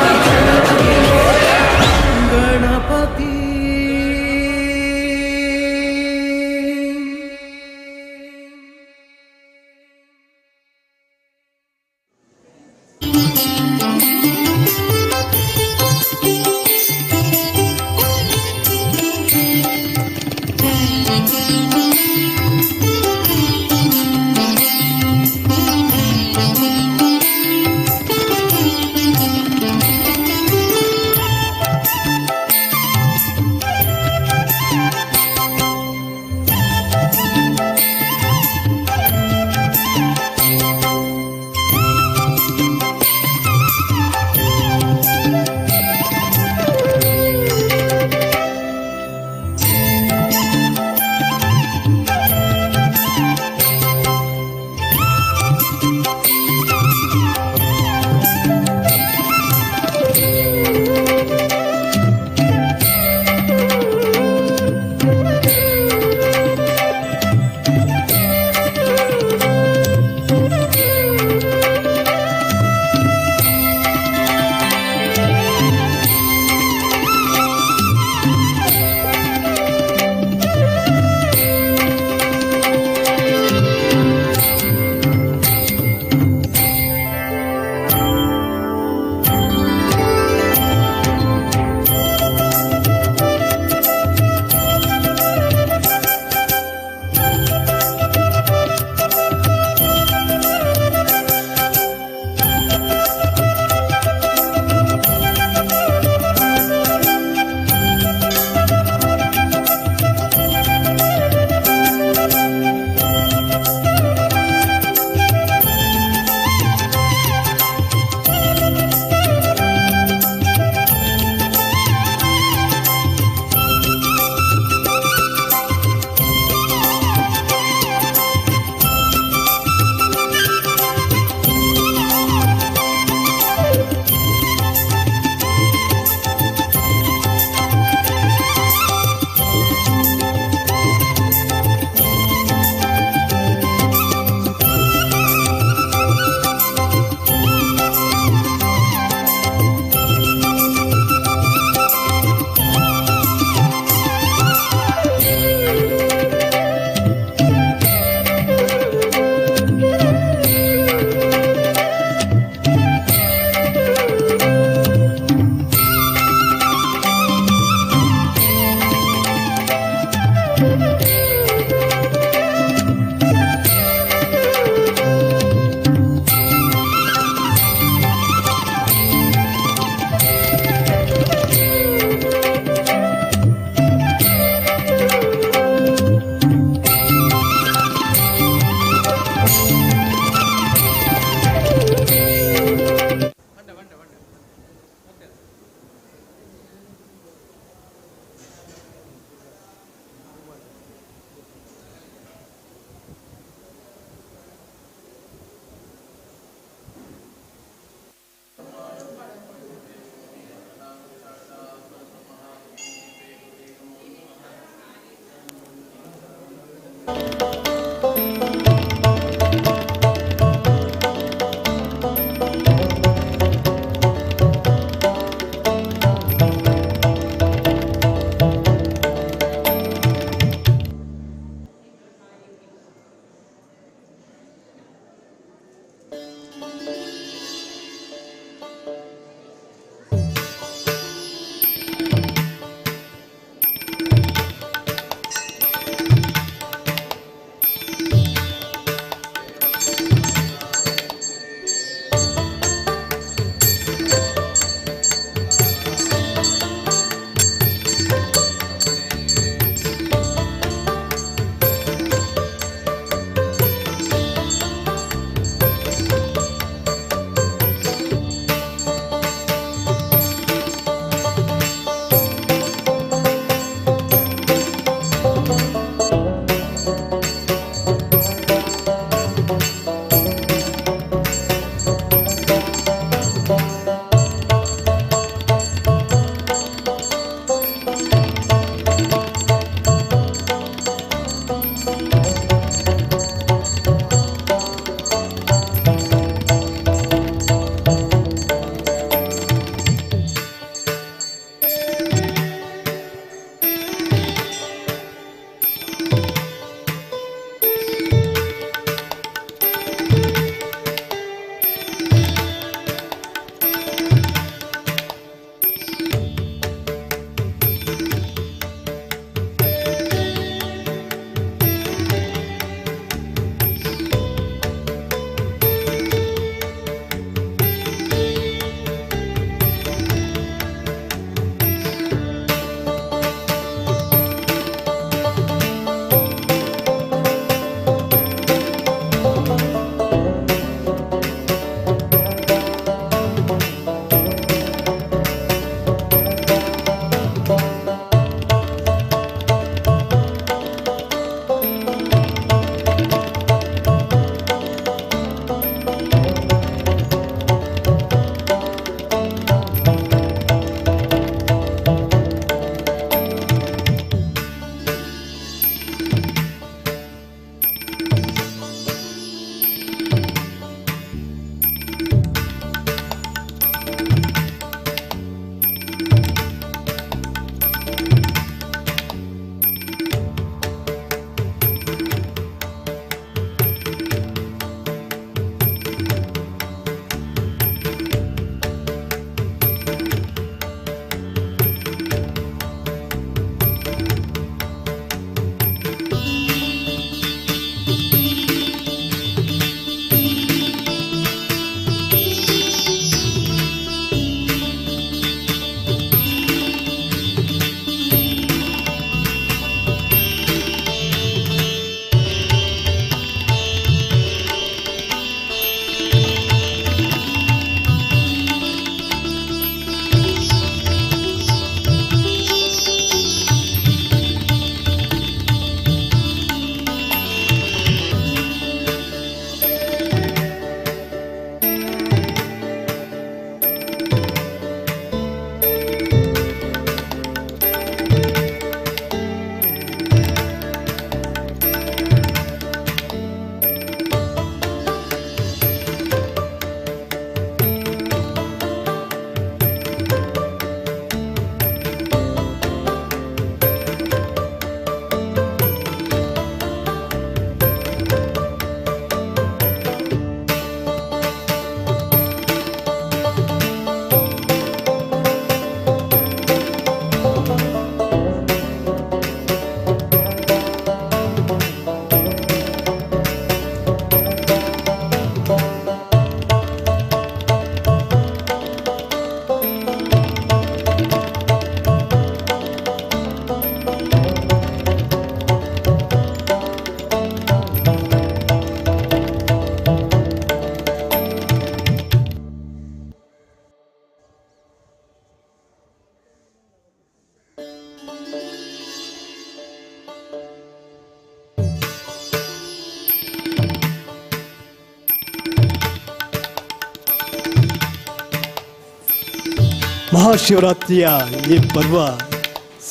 ಮಹಾಶಿವರಾತ್ರಿಯ ಈ ಪರ್ವ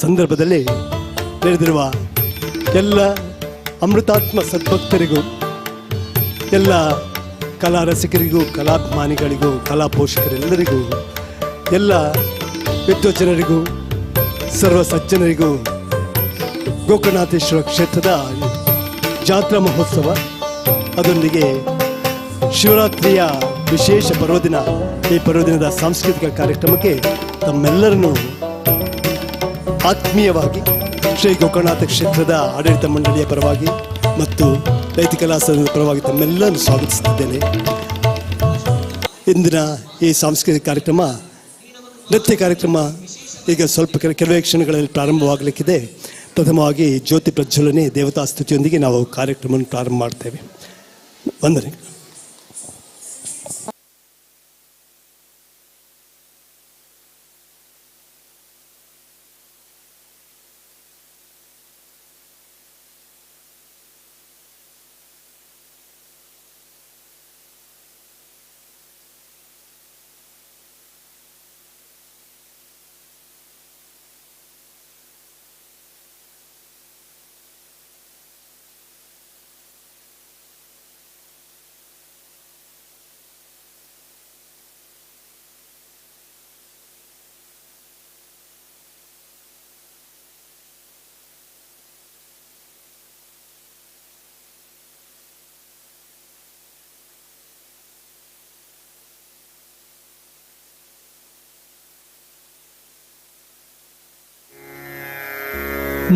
ಸಂದರ್ಭದಲ್ಲಿ ನಡೆದಿರುವ ಎಲ್ಲ ಅಮೃತಾತ್ಮ ಸದ್ಭಕ್ತರಿಗೂ, ಎಲ್ಲ ಕಲಾ ರಸಿಕರಿಗೂ, ಕಲಾಭಿಮಾನಿಗಳಿಗೂ, ಕಲಾ ಪೋಷಕರೆಲ್ಲರಿಗೂ, ಎಲ್ಲ ವಿದ್ವಜ್ಜನರಿಗೂ, ಸರ್ವ ಸಜ್ಜನರಿಗೂ ಗೋಕರ್ಣನಾಥೇಶ್ವರ ಕ್ಷೇತ್ರದ ಜಾತ್ರಾ ಮಹೋತ್ಸವ, ಅದರೊಂದಿಗೆ ಶಿವರಾತ್ರಿಯ ವಿಶೇಷ ಪರ್ವದಿನ, ಈ ಪರ್ವದಿನದ ಸಾಂಸ್ಕೃತಿಕ ಕಾರ್ಯಕ್ರಮಕ್ಕೆ ತಮ್ಮೆಲ್ಲರನ್ನು ಆತ್ಮೀಯವಾಗಿ ಶ್ರೀ ಗೋಕರ್ಣನಾಥ ಕ್ಷೇತ್ರದ ಆಡಳಿತ ಮಂಡಳಿಯ ಪರವಾಗಿ ಮತ್ತು ರೈತ ಕಲಾ ಸಂಘದ ಪರವಾಗಿ ತಮ್ಮೆಲ್ಲರನ್ನು ಸ್ವಾಗತಿಸುತ್ತಿದ್ದೇನೆ. ಇಂದಿನ ಈ ಸಾಂಸ್ಕೃತಿಕ ಕಾರ್ಯಕ್ರಮ, ನೃತ್ಯ ಕಾರ್ಯಕ್ರಮ ಈಗ ಸ್ವಲ್ಪ ಕೆಲವೇ ಕ್ಷಣಗಳಲ್ಲಿ ಪ್ರಾರಂಭವಾಗಲಿಕ್ಕಿದೆ. ಪ್ರಥಮವಾಗಿ ಜ್ಯೋತಿ ಪ್ರಜ್ವಲನೆ, ದೇವತಾ ಸ್ತುತಿಯೊಂದಿಗೆ ನಾವು ಕಾರ್ಯಕ್ರಮವನ್ನು ಪ್ರಾರಂಭ ಮಾಡ್ತೇವೆ. ವಂದನೆ.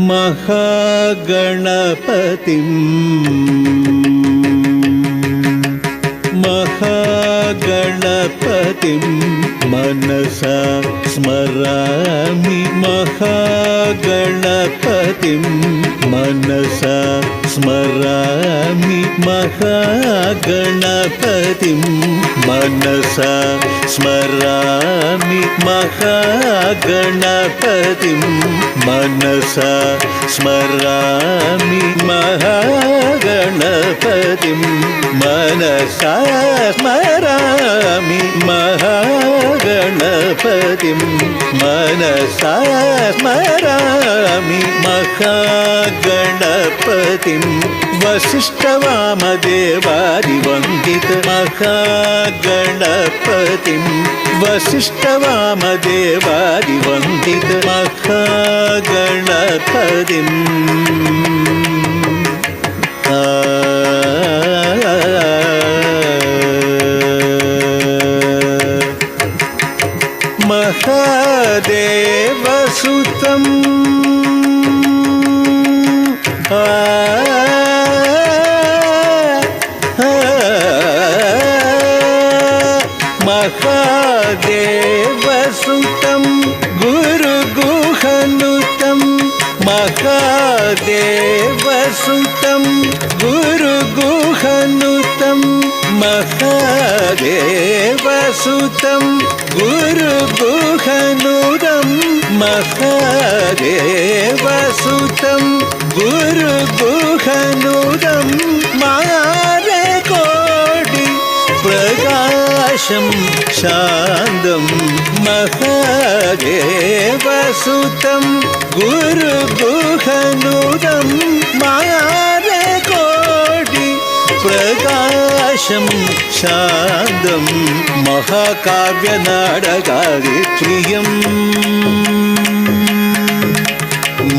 महागणपतिं महागणपतिं मनसा स्मरामि, महागणपतिं मनसा स्मरामि, महागणपतिं मनसा स्मरामि, महागणपतिं मनसा स्मरामि, महागणपतिं मनसा स्मरामि, महागणपतिं मनसा स्मरामि, महागणपतिं वसिष्ठवामदेवादिवन्दित महागणपतिं वसिष्ठवामदेवादिवन्दित महागणपतिं महादेवसुतं महादेवसुतं गुरुगुहनुतं, महादेवसुतं गुरुगुहनुतं, महादेवसुतं गुरुगुहनुतं, महादेवसुतं गुरुगुहनुतं, मारकोटि प्रकाशं शान्तं महादेवसुतं गुरुगुहनुतं, मारकोटि प्रकाशं शान्तं महाकाव्यनाडगादि प्रियम्,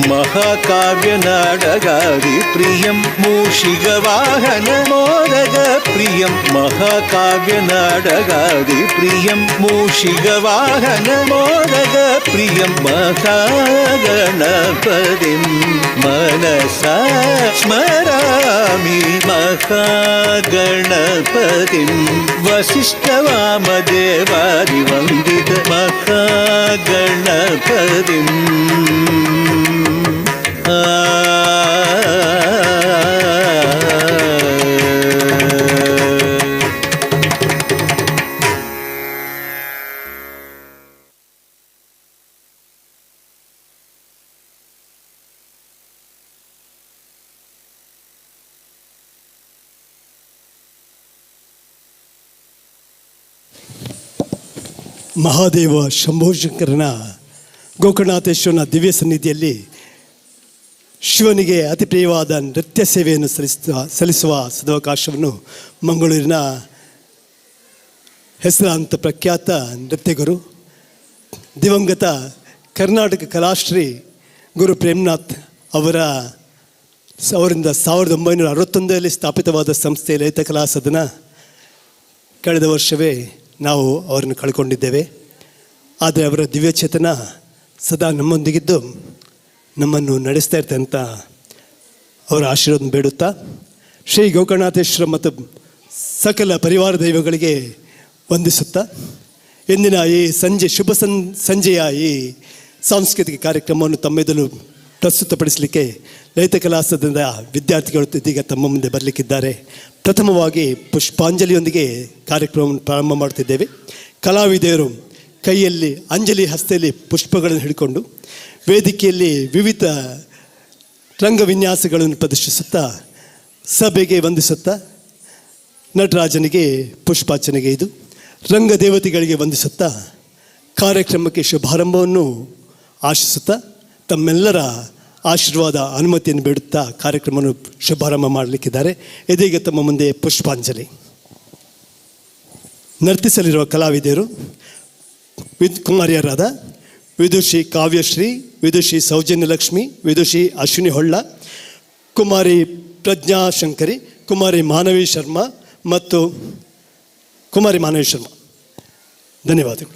महाकाव्यनाडगादि प्रियं मूषिकवाहन मोदक प्रियं, महाकाव्यनाडगादि प्रियं मूषिकवाहन मोदक प्रियं, महागणपतिं मनसा स्मरामि, महागणपतिं वसिष्ठवामदेवादिवन्दित महागणपतिम्। ಮಹಾದೇವ ಶಂಭೋಶಂಕರನ ಗೋಕರ್ಣನಾಥೇಶ್ವರನ ದಿವ್ಯ ಸನ್ನಿಧಿಯಲ್ಲಿ ಶಿವನಿಗೆ ಅತಿ ಪ್ರಿಯವಾದ ನೃತ್ಯ ಸೇವೆಯನ್ನು ಸಲ್ಲಿಸುವ ಸದವಕಾಶವನ್ನು ಮಂಗಳೂರಿನ ಹೆಸರಾಂತ ಪ್ರಖ್ಯಾತ ನೃತ್ಯಗುರು ದಿವಂಗತ ಕರ್ನಾಟಕ ಕಲಾಶ್ರೀ ಗುರು ಪ್ರೇಮನಾಥ್ ಅವರಿಂದ 1961ರಲ್ಲಿ ಸ್ಥಾಪಿತವಾದ ಸಂಸ್ಥೆ ಲಲಿತ ಕಲಾ ಸದನ ಕಳೆದ ವರ್ಷವೇ ನಾವು ಅವರನ್ನು ಕಳ್ಕೊಂಡಿದ್ದೇವೆ. ಆದರೆ ಅವರ ದಿವ್ಯಚೇತನ ಸದಾ ನಮ್ಮೊಂದಿಗಿದ್ದು ನಮ್ಮನ್ನು ನಡೆಸ್ತಾ ಇರ್ತಂತ ಅಂತ ಅವರ ಆಶೀರ್ವಾದ ಬೇಡುತ್ತಾ ಶ್ರೀ ಗೋಕರ್ಣನಾಥೇಶ್ವರ ಮತ್ತು ಸಕಲ ಪರಿವಾರ ದೈವಗಳಿಗೆ ವಂದಿಸುತ್ತಾ ಇಂದಿನ ಈ ಸಂಜೆ ಶುಭ ಸಂಜೆಯ ಈ ಸಾಂಸ್ಕೃತಿಕ ಕಾರ್ಯಕ್ರಮವನ್ನು ತಮ್ಮೆದುರು ಪ್ರಸ್ತುತಪಡಿಸಲಿಕ್ಕೆ ಲಲಿತ ಕಲಾ ಸದನದ ವಿದ್ಯಾರ್ಥಿಗಳು ಇದೀಗ ತಮ್ಮ ಮುಂದೆ ಬರಲಿಕ್ಕಿದ್ದಾರೆ. ಪ್ರಥಮವಾಗಿ ಪುಷ್ಪಾಂಜಲಿಯೊಂದಿಗೆ ಕಾರ್ಯಕ್ರಮವನ್ನು ಪ್ರಾರಂಭ ಮಾಡುತ್ತಿದ್ದೇವೆ. ಕಲಾವಿದೆಯರು ಕೈಯಲ್ಲಿ ಅಂಜಲಿ, ಹಸ್ತೆಯಲ್ಲಿ ಪುಷ್ಪಗಳನ್ನು ಹಿಡ್ಕೊಂಡು ವೇದಿಕೆಯಲ್ಲಿ ವಿವಿಧ ರಂಗವಿನ್ಯಾಸಗಳನ್ನು ಪ್ರದರ್ಶಿಸುತ್ತಾ ಸಭೆಗೆ ವಂದಿಸುತ್ತಾ ನಟರಾಜನಿಗೆ ಪುಷ್ಪಾರ್ಚನೆಗೆ ಇದು ರಂಗದೇವತೆಗಳಿಗೆ ವಂದಿಸುತ್ತಾ ಕಾರ್ಯಕ್ರಮಕ್ಕೆ ಶುಭಾರಂಭವನ್ನು ಆಶಿಸುತ್ತಾ ತಮ್ಮೆಲ್ಲರ ಆಶೀರ್ವಾದ ಅನುಮತಿಯನ್ನು ಬೇಡುತ್ತಾ ಕಾರ್ಯಕ್ರಮವನ್ನು ಶುಭಾರಂಭ ಮಾಡಲಿಕ್ಕಿದ್ದಾರೆ. ಇದೀಗ ತಮ್ಮ ಮುಂದೆ ಪುಷ್ಪಾಂಜಲಿ. ನರ್ತಿಸಲಿರುವ ಕಲಾವಿದೆಯರು ಕುಮಾರಿಯರಾದ ವಿದುಷಿ ಕಾವ್ಯಶ್ರೀ, ವಿದುಷಿ ಸೌಜನ್ಯಲಕ್ಷ್ಮಿ, ವಿದುಷಿ ಅಶ್ವಿನಿ ಹೊಳ್ಳ, ಕುಮಾರಿ ಪ್ರಜ್ಞಾ ಶಂಕರಿ, ಕುಮಾರಿ ಮಾನವಿ ಶರ್ಮಾ ಮತ್ತು ಕುಮಾರಿ ಮಾನವಿ ಶರ್ಮಾ. ಧನ್ಯವಾದಗಳು.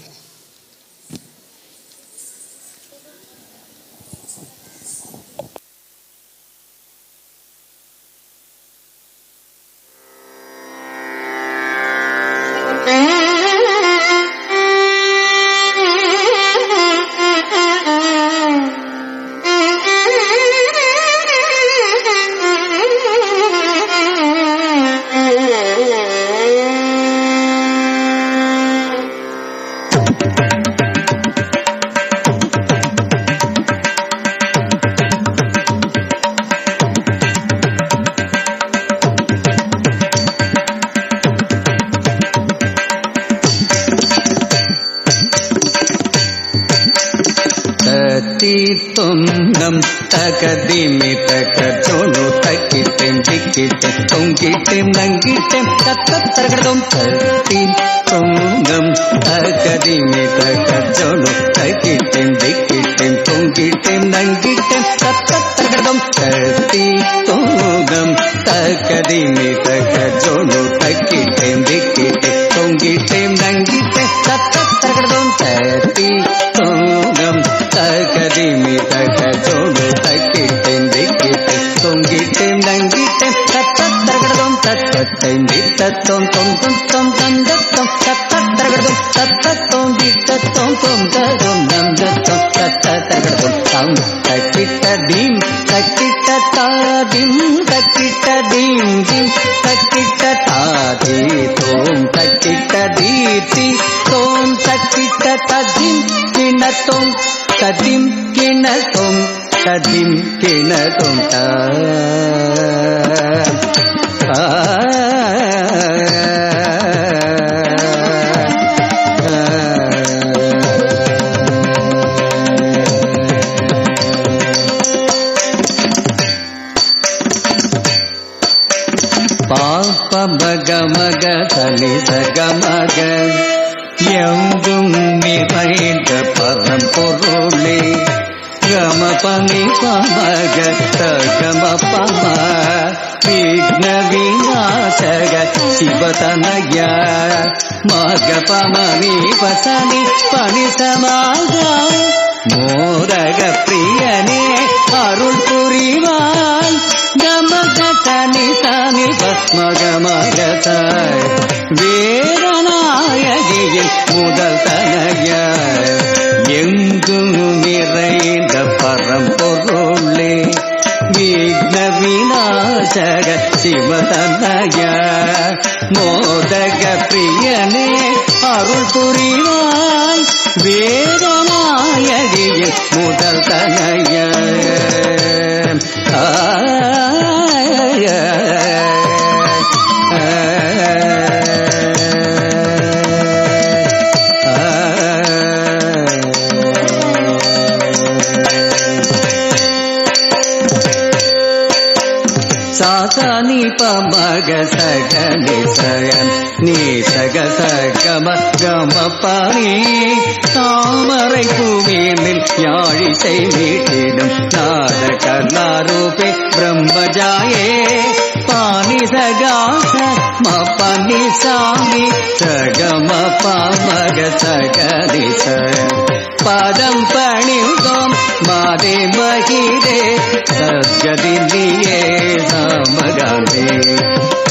ಸ ನಿ ಪ ಮ ಗ ಸ ಗ ನಿ ಸ ಗ நீ சக சகம கம பனி தாமரை பூவினில் யாழிசை மீட்டிடும் நாத கலாரூபே பிரம்மஜாயே பானி சகாச ம பனி சாமி சகம பாமக சகதி ச பதம் பணிந்தோம் மாதே மகிதே சத்கதி நீயே சாமகானே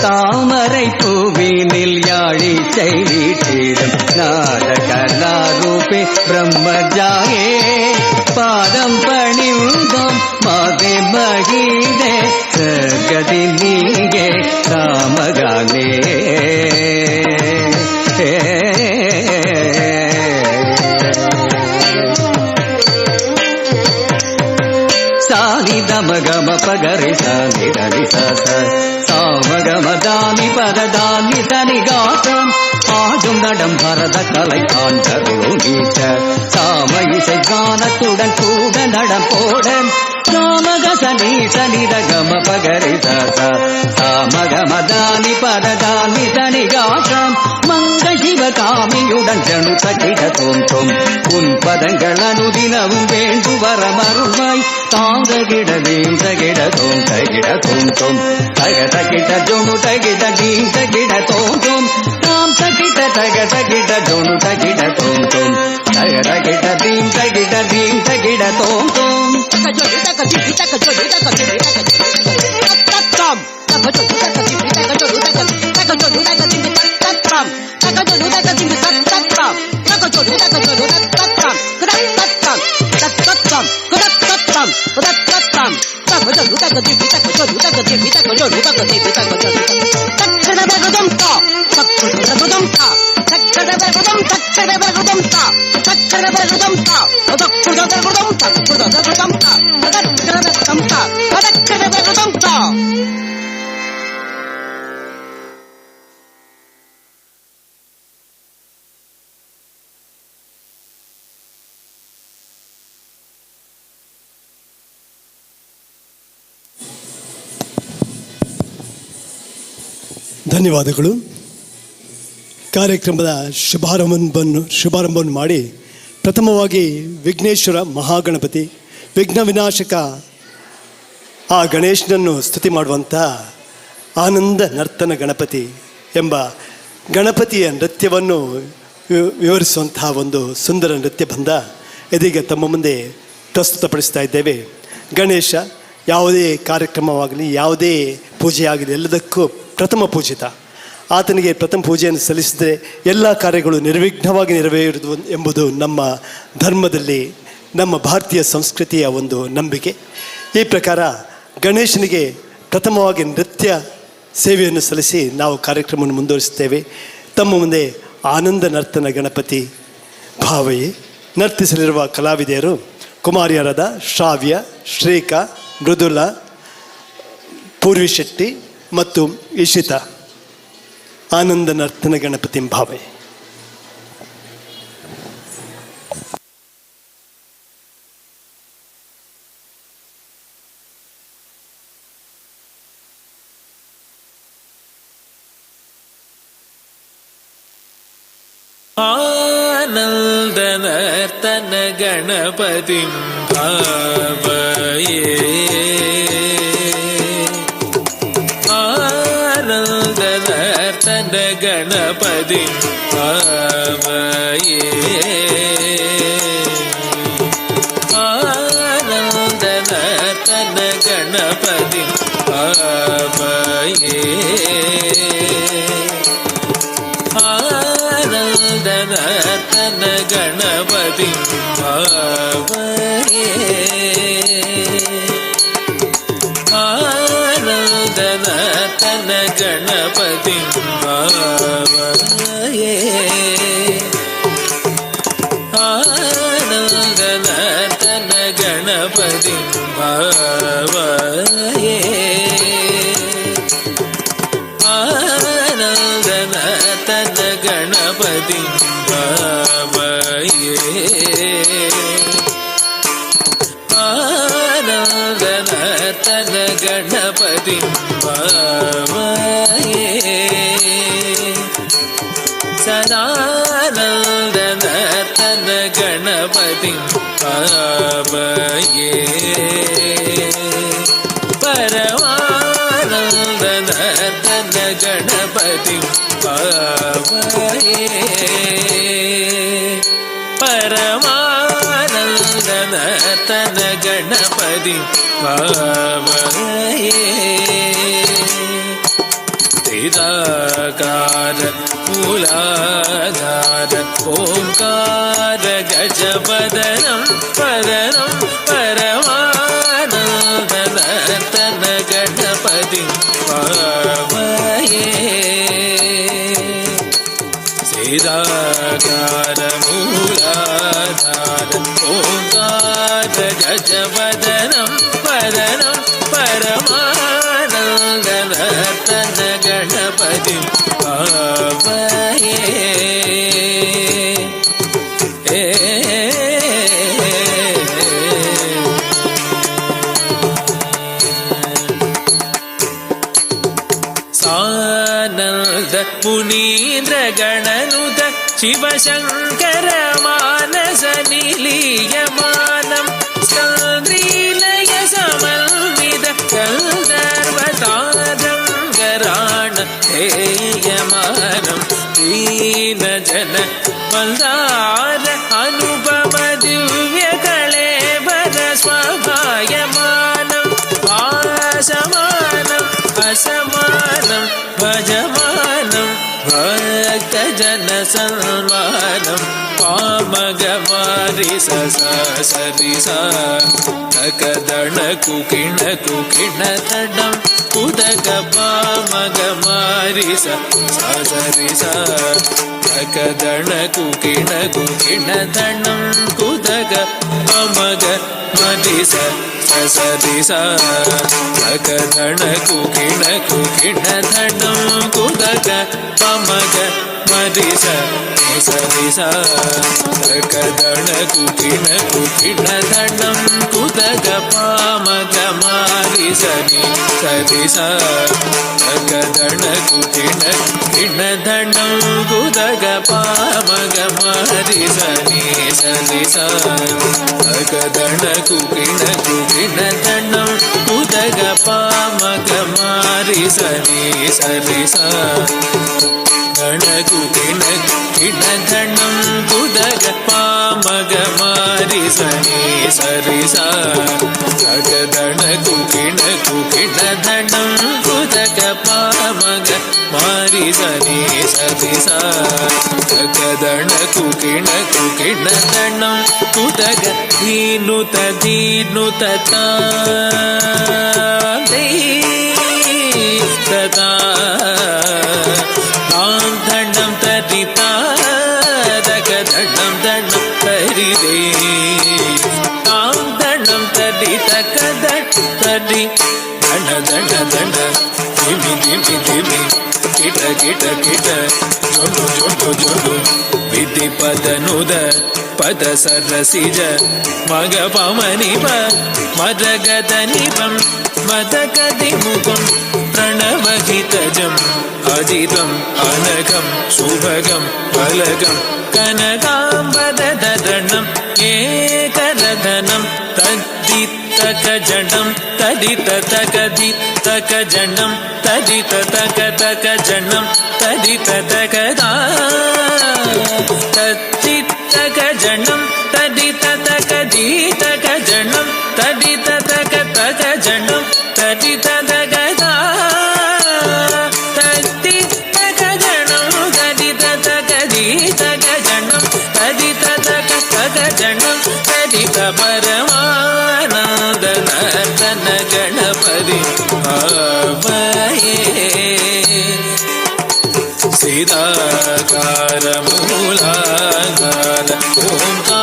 தாமரை பூவினில் யாழிசை வீட்டிடும் நாத கலாரூபே பிரம்மஜாயே பாதம் பணிந்தோம் மாதே மகிதே சத்கதி நீயே சாமகானே. சானி தம கம பகரி சானி ரணி ச சாம கம தானி பத தானி தனி காத்தம் ஆடும் நடம் பரத கலை காண்டருளீச்ச சாம இசை கானத்துடன் கூட நடம் போட சாமக சனி சனி கம பகரி ச சாம கம தானி பத தானி தனி காத்தம் மங்க சிவகாமியுடன் ஜனு தகிட தோம் தோம் உன் பதங்கள் அனுதினமும் வேண்டு வரமருள்வாய் தாந்தகிட வீம் தகிட தோம் தகிட தோம் தோம் தக தகிட ஜோனு தகிட தீம் தகிட தோம் தோம் தாம் தகிட தக தகிட ஜோனு தகிட தோம் தோம் தக தகிட தீம் தகிட தீம் தகிட தோம் தோம் ಧನ್ಯವಾದಗಳು. ಕಾರ್ಯಕ್ರಮದ ಶುಭಾರಂಭವನ್ನು ಮಾಡಿ ಪ್ರಥಮವಾಗಿ ವಿಘ್ನೇಶ್ವರ ಮಹಾಗಣಪತಿ ವಿಘ್ನ ವಿನಾಶಕ ಆ ಗಣೇಶನನ್ನು ಸ್ತುತಿ ಮಾಡುವಂಥ ಆನಂದ ನರ್ತನ ಗಣಪತಿ ಎಂಬ ಗಣಪತಿಯ ನೃತ್ಯವನ್ನು ವಿವರಿಸುವಂತಹ ಒಂದು ಸುಂದರ ನೃತ್ಯ ಬಂಧ ಇದೀಗ ತಮ್ಮ ಮುಂದೆ ಪ್ರಸ್ತುತಪಡಿಸ್ತಾ ಇದ್ದೇವೆ. ಗಣೇಶ ಯಾವುದೇ ಕಾರ್ಯಕ್ರಮವಾಗಲಿ ಯಾವುದೇ ಪೂಜೆಯಾಗಲಿ ಎಲ್ಲದಕ್ಕೂ ಪ್ರಥಮ ಪೂಜಿತ. ಆತನಿಗೆ ಪ್ರಥಮ ಪೂಜೆಯನ್ನು ಸಲ್ಲಿಸಿದರೆ ಎಲ್ಲ ಕಾರ್ಯಗಳು ನಿರ್ವಿಘ್ನವಾಗಿ ನೆರವೇರುವುದು ಎಂಬುದು ನಮ್ಮ ಧರ್ಮದಲ್ಲಿ ನಮ್ಮ ಭಾರತೀಯ ಸಂಸ್ಕೃತಿಯ ಒಂದು ನಂಬಿಕೆ. ಈ ಪ್ರಕಾರ ಗಣೇಶನಿಗೆ ಪ್ರಥಮವಾಗಿ ನೃತ್ಯ ಸೇವೆಯನ್ನು ಸಲ್ಲಿಸಿ ನಾವು ಕಾರ್ಯಕ್ರಮವನ್ನು ಮುಂದುವರಿಸುತ್ತೇವೆ. ತಮ್ಮ ಮುಂದೆ ಆನಂದ ನರ್ತನ ಗಣಪತಿ ಭಾವಯೇ ನರ್ತಿಸಲಿರುವ ಕಲಾವಿದೆಯರು ಕುಮಾರಿಯರಾದ ಶ್ರಾವ್ಯ, ಶ್ರೀಕಾ, ಮೃದುಲಾ, ಪೂರ್ವಿ ಶೆಟ್ಟಿ ಮತ್ತು ಇಶಿತಾ. ಆನಂದ ನರ್ತನ ಗಣಪತಿ ಭಾವೆ. ಆನಂದ ನರ್ತನ ಗಣಪತಿ ಭಾವಯೇ ಆನಂದ ನರ್ತನ ಗಣಪತಿ ಭಾವಯೇ ಆನಂದ ನರ್ತನ ಗಣಪತಿ ಭಾವಯೇ ಆನಂದ ನರ್ತನ ಗಣಪತಿ ಭಾವಯೇ ಆನಂದ ನರ್ತನ ಗಣಪತಿ ಭಾವಯೇ ಆನಂದ ನರ್ತನ ಗಣಪತಿ ಭಾವಯೇ ಆನಂದ ನರ್ತನ ಗಣಪತಿ ಭಾವಯೇ ಆನಂದ ನರ್ತನ ಗಣಪತಿ ಭಾವಯೇ ಸದಾನಂದ ನರ್ತನ ಗಣಪತಿ ಭಾವಯೇ ಪರಮಾನಂದ ನರ್ತನ ಗಣಪತಿ ಭಾವಯೇ ಪರಮಾನಂದ ನರ್ತನ ಗಣಪತಿ ಭಾವಯೇ ಸ್ಥಿರಾಕಾರ ಮೂಲಾಧಾರ ಓಂಕಾರ ಗಜವದನಂ ಪದನಂ ಪರಮಾನಂದ ನರ್ತನ ಗಣಪತಿ ಭಾವಯೇ ಸ್ಥಿರಾಕಾರ ಮೂಲಾಧಾರ ಓಂಕಾರ ಗಜವದನಂ ಪದನಂ ಪರಮಾನಂದ ನರ್ತನ ಗಣಪತಿ ಭಾವಯೇ ಸಾನಂದ ಮುನೀಂದ್ರ ಗಣನುತ ಶಿವಶಂಕರ ಮಾನಸ ನಿಲೀಯಮಾನಂ ಸ್ಕಂದ್ರೀಲಯ ಸಮನ್ವಿತ ಗಂಧರ್ವತಾರಂಗರಾಣ ಹೇಯಮಾನಂ ದೀನ ಜನ ಮಂದಾರ ಅನುಪಮ ದಿವ್ಯ ಕಳೇಬರ ಸ್ವಭಾಯಮಾನಂ ಭಾಸಮಾನಂ ಅಸಮಾನಂ ಭಜಮಾನಂ ಭಕ್ತಜನ ಸನ್ಮಾನಂ ಪಾಮಗಮಾರಿ ಸ ಸರಿ ಸ ತಕದಣ ಕುಕಿಣ ಕುಕಿಣ ತಡಂ ಉದಕ ಪಾಮಗಮಾರಿ ಸ ಸರಿ ಸ ತಕದಣ ಕುಕಿಣ ಕುಕಿಣ ತಡಂ ಕುದಕ ಪಮಗ ಮರಿ ಸ ಸರಿ ಸ ತಕದಣ ಕುಕಿಣ ಕುಕಿಣ ತಡಂ ಕುದಕ ಪಮಗ ಮರಿ ಸ ಸರಿ ಸ ತಕದಣ ಕುಕಿಣ ಕುಕಿಣ ತಡಂ ಕುದಕ ಪಾಮಗ ಮಾರಿ ಸರಿ ಸರಿ ಸ ತಕದಣ ಕುಕಿಣ ಕುಕಿಣ ತಡಂ ಕುದಕ ಪಾಮಗ ಮಾರಿ ಸರಿ ಸರಿ ಸ ತಕದಣ ಕುಕಿಣ ಕುಕಿಣ ತಡಂ ಕುದಕ ಪಾಮಗ ಮಾರಿ ಸರಿ ಸರಿ ಸ ಗಣ ಕುಕಿಣ ಕಿಣ ಧಣಂ ಕುದಗ ಪಾಮಗ ಮಾರಿ ಸನಿ ಸರಿ ಸ ಗಗದಣ ಕುಕಿಣ ಕುಕಿಣ ಧಣಂ ಕುದಗ ಪಾಮಗ ಮಾರಿ ಸನಿ ಸರಿ ಸ ಗಗದಣ ಕುಕಿಣ ಕುಕಿಣ ಧಣಂ ಕುದಗ ಧೀನುತ ಧೀನುತ ತದಾ ತಾಂ ಧಣಂ ತರಿತಾ ದಗ ಧಣಂ ಧಣಂ ತರಿದೇ ತಾಂ ಧಣಂ ತರಿ ತಕ ತರಿ ಧಣ ಧಣ ಧಣ ಧಿಮಿ ಧಿಮಿ ಧಿಮಿ ಕಿಟ ಕಿಟ ಕಿಟ ಜೊಂಡು ಜೊಂಡು ಜೊಂಡು ವಿಧಿ ಪದನುದ ಪದ ಸರಸಿಜ ಮಗ ಪಮನಿ ಪ ಮದಗದ ನಿಪಂ ಮದಗದಿ ಮುಖಂ ಪ್ರಣವಹಿತಜಂ ಅಜಿತಂ ಅನಘಂ ಸುಭಗಂ ಫಲಗಂ ಕನಕಾಂಬರಧರಣಂ ಏಕರಧನಂ ತದ್ದಿತಕಜಡಂ ತದಿತತಕದಿತಕಜಡಂ ತದಿತತಕತಕಜಡಂ ತದಿತತಕದಾ ತದ್ದಿತಕಜಡಂ ತದಿತತಕದಿತಕಜಡಂ ತದಿತತಕತಕಜಡಂ ತದಿತತಕದಾ ತದ್ದಿತಕಜಡಂ ತದಿತತಕದಿತಕಜಡಂ ತದಿತತಕತಕಜಡಂ ತದಿತ ಪರಮಾನಂದ ನರ್ತನ ಗಣಪತಿ ಭಾವಯೇ ಸೀತಾಕಾರ ಮೂಲಾಕಾರ ಓಂಕಾರ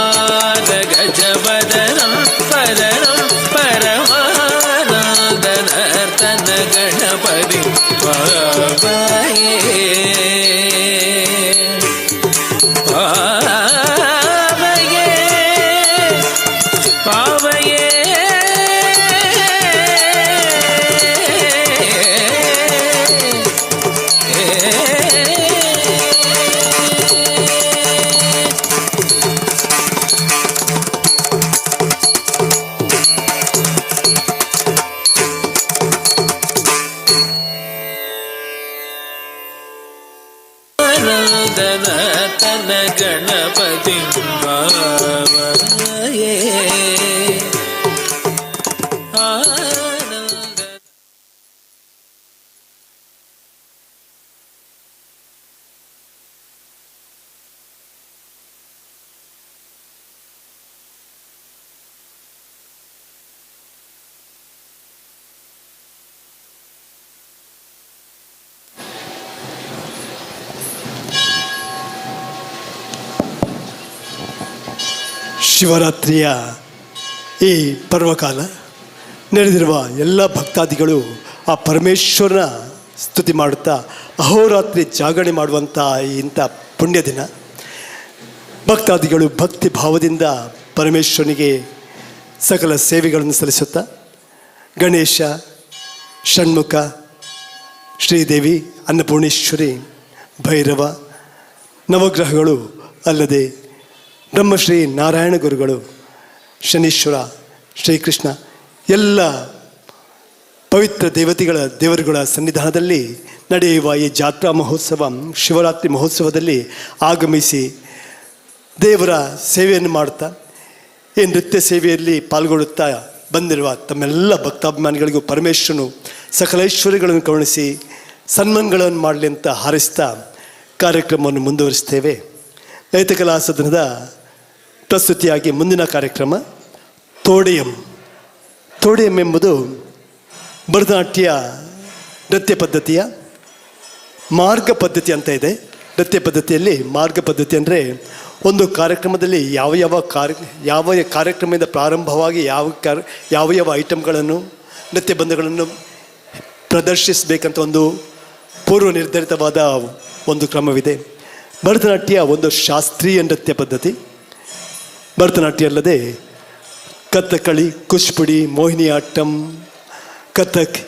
ಗಣಪತಿಂ ಭಾವಯೇ. ಆನಂದ ಶಿವರಾತ್ರಿಯ ಈ ಪರ್ವಕಾಲ ನಡೆದಿರುವ ಎಲ್ಲ ಭಕ್ತಾದಿಗಳು ಆ ಪರಮೇಶ್ವರನ ಸ್ತುತಿ ಮಾಡುತ್ತಾ ಅಹೋರಾತ್ರಿ ಜಾಗರಣೆ ಮಾಡುವಂಥ ಇಂಥ ಪುಣ್ಯ ದಿನ. ಭಕ್ತಾದಿಗಳು ಭಕ್ತಿ ಭಾವದಿಂದ ಪರಮೇಶ್ವರನಿಗೆ ಸಕಲ ಸೇವೆಗಳನ್ನು ಸಲ್ಲಿಸುತ್ತಾ ಗಣೇಶ, ಷಣ್ಮುಖ, ಶ್ರೀದೇವಿ, ಅನ್ನಪೂರ್ಣೇಶ್ವರಿ, ಭೈರವ, ನವಗ್ರಹಗಳು ಅಲ್ಲದೆ ಬ್ರಹ್ಮಶ್ರೀ ನಾರಾಯಣ ಗುರುಗಳು, ಶನೀಶ್ವರ, ಶ್ರೀಕೃಷ್ಣ ಎಲ್ಲ ಪವಿತ್ರ ದೇವತೆಗಳ ದೇವರುಗಳ ಸನ್ನಿಧಾನದಲ್ಲಿ ನಡೆಯುವ ಈ ಜಾತ್ರಾ ಮಹೋತ್ಸವ ಶಿವರಾತ್ರಿ ಮಹೋತ್ಸವದಲ್ಲಿ ಆಗಮಿಸಿ ದೇವರ ಸೇವೆಯನ್ನು ಮಾಡುತ್ತಾ ಈ ನೃತ್ಯ ಸೇವೆಯಲ್ಲಿ ಪಾಲ್ಗೊಳ್ಳುತ್ತಾ ಬಂದಿರುವ ತಮ್ಮೆಲ್ಲ ಭಕ್ತಾಭಿಮಾನಿಗಳಿಗೂ ಪರಮೇಶ್ವರನು ಸಕಲೈಶ್ವರ್ಯಗಳನ್ನು ಕರುಣಿಸಿ ಸನ್ಮಾನಗಳನ್ನು ಮಾಡಲಿ ಅಂತ ಹಾರೈಸ್ತಾ ಕಾರ್ಯಕ್ರಮವನ್ನು ಮುಂದುವರಿಸ್ತೇವೆ. ಲಲಿತ ಕಲಾ ಸದನದ ಪ್ರಸ್ತುತಿಯಾಗಿ ಮುಂದಿನ ಕಾರ್ಯಕ್ರಮ ತೋಡೆಯಂ. ತೋಡೆಯಂ ಎಂಬುದು ಭರತನಾಟ್ಯ ನೃತ್ಯ ಪದ್ಧತಿಯ ಮಾರ್ಗ ಪದ್ಧತಿ ಅಂತ ಇದೆ. ನೃತ್ಯ ಪದ್ಧತಿಯಲ್ಲಿ ಮಾರ್ಗ ಪದ್ಧತಿ ಅಂದರೆ ಒಂದು ಕಾರ್ಯಕ್ರಮದಲ್ಲಿ ಯಾವ ಯಾವ ಕಾರ್ಯಕ್ರಮದಿಂದ ಪ್ರಾರಂಭವಾಗಿ ಯಾವ ಯಾವ ಐಟಮ್ಗಳನ್ನು ನೃತ್ಯ ಬಂಧಗಳನ್ನು ಪ್ರದರ್ಶಿಸಬೇಕಂತ ಒಂದು ಪೂರ್ವ ನಿರ್ಧರಿತವಾದ ಒಂದು ಕ್ರಮವಿದೆ. ಭರತನಾಟ್ಯ ಒಂದು ಶಾಸ್ತ್ರೀಯ ನೃತ್ಯ ಪದ್ಧತಿ. ಭರತನಾಟ್ಯ ಅಲ್ಲದೆ ಕಥಕ್ಕಳಿ, ಕುಚ್ಪುಡಿ, ಮೋಹಿನಿಯಾಟ್ಟಂ, ಕಥಕ್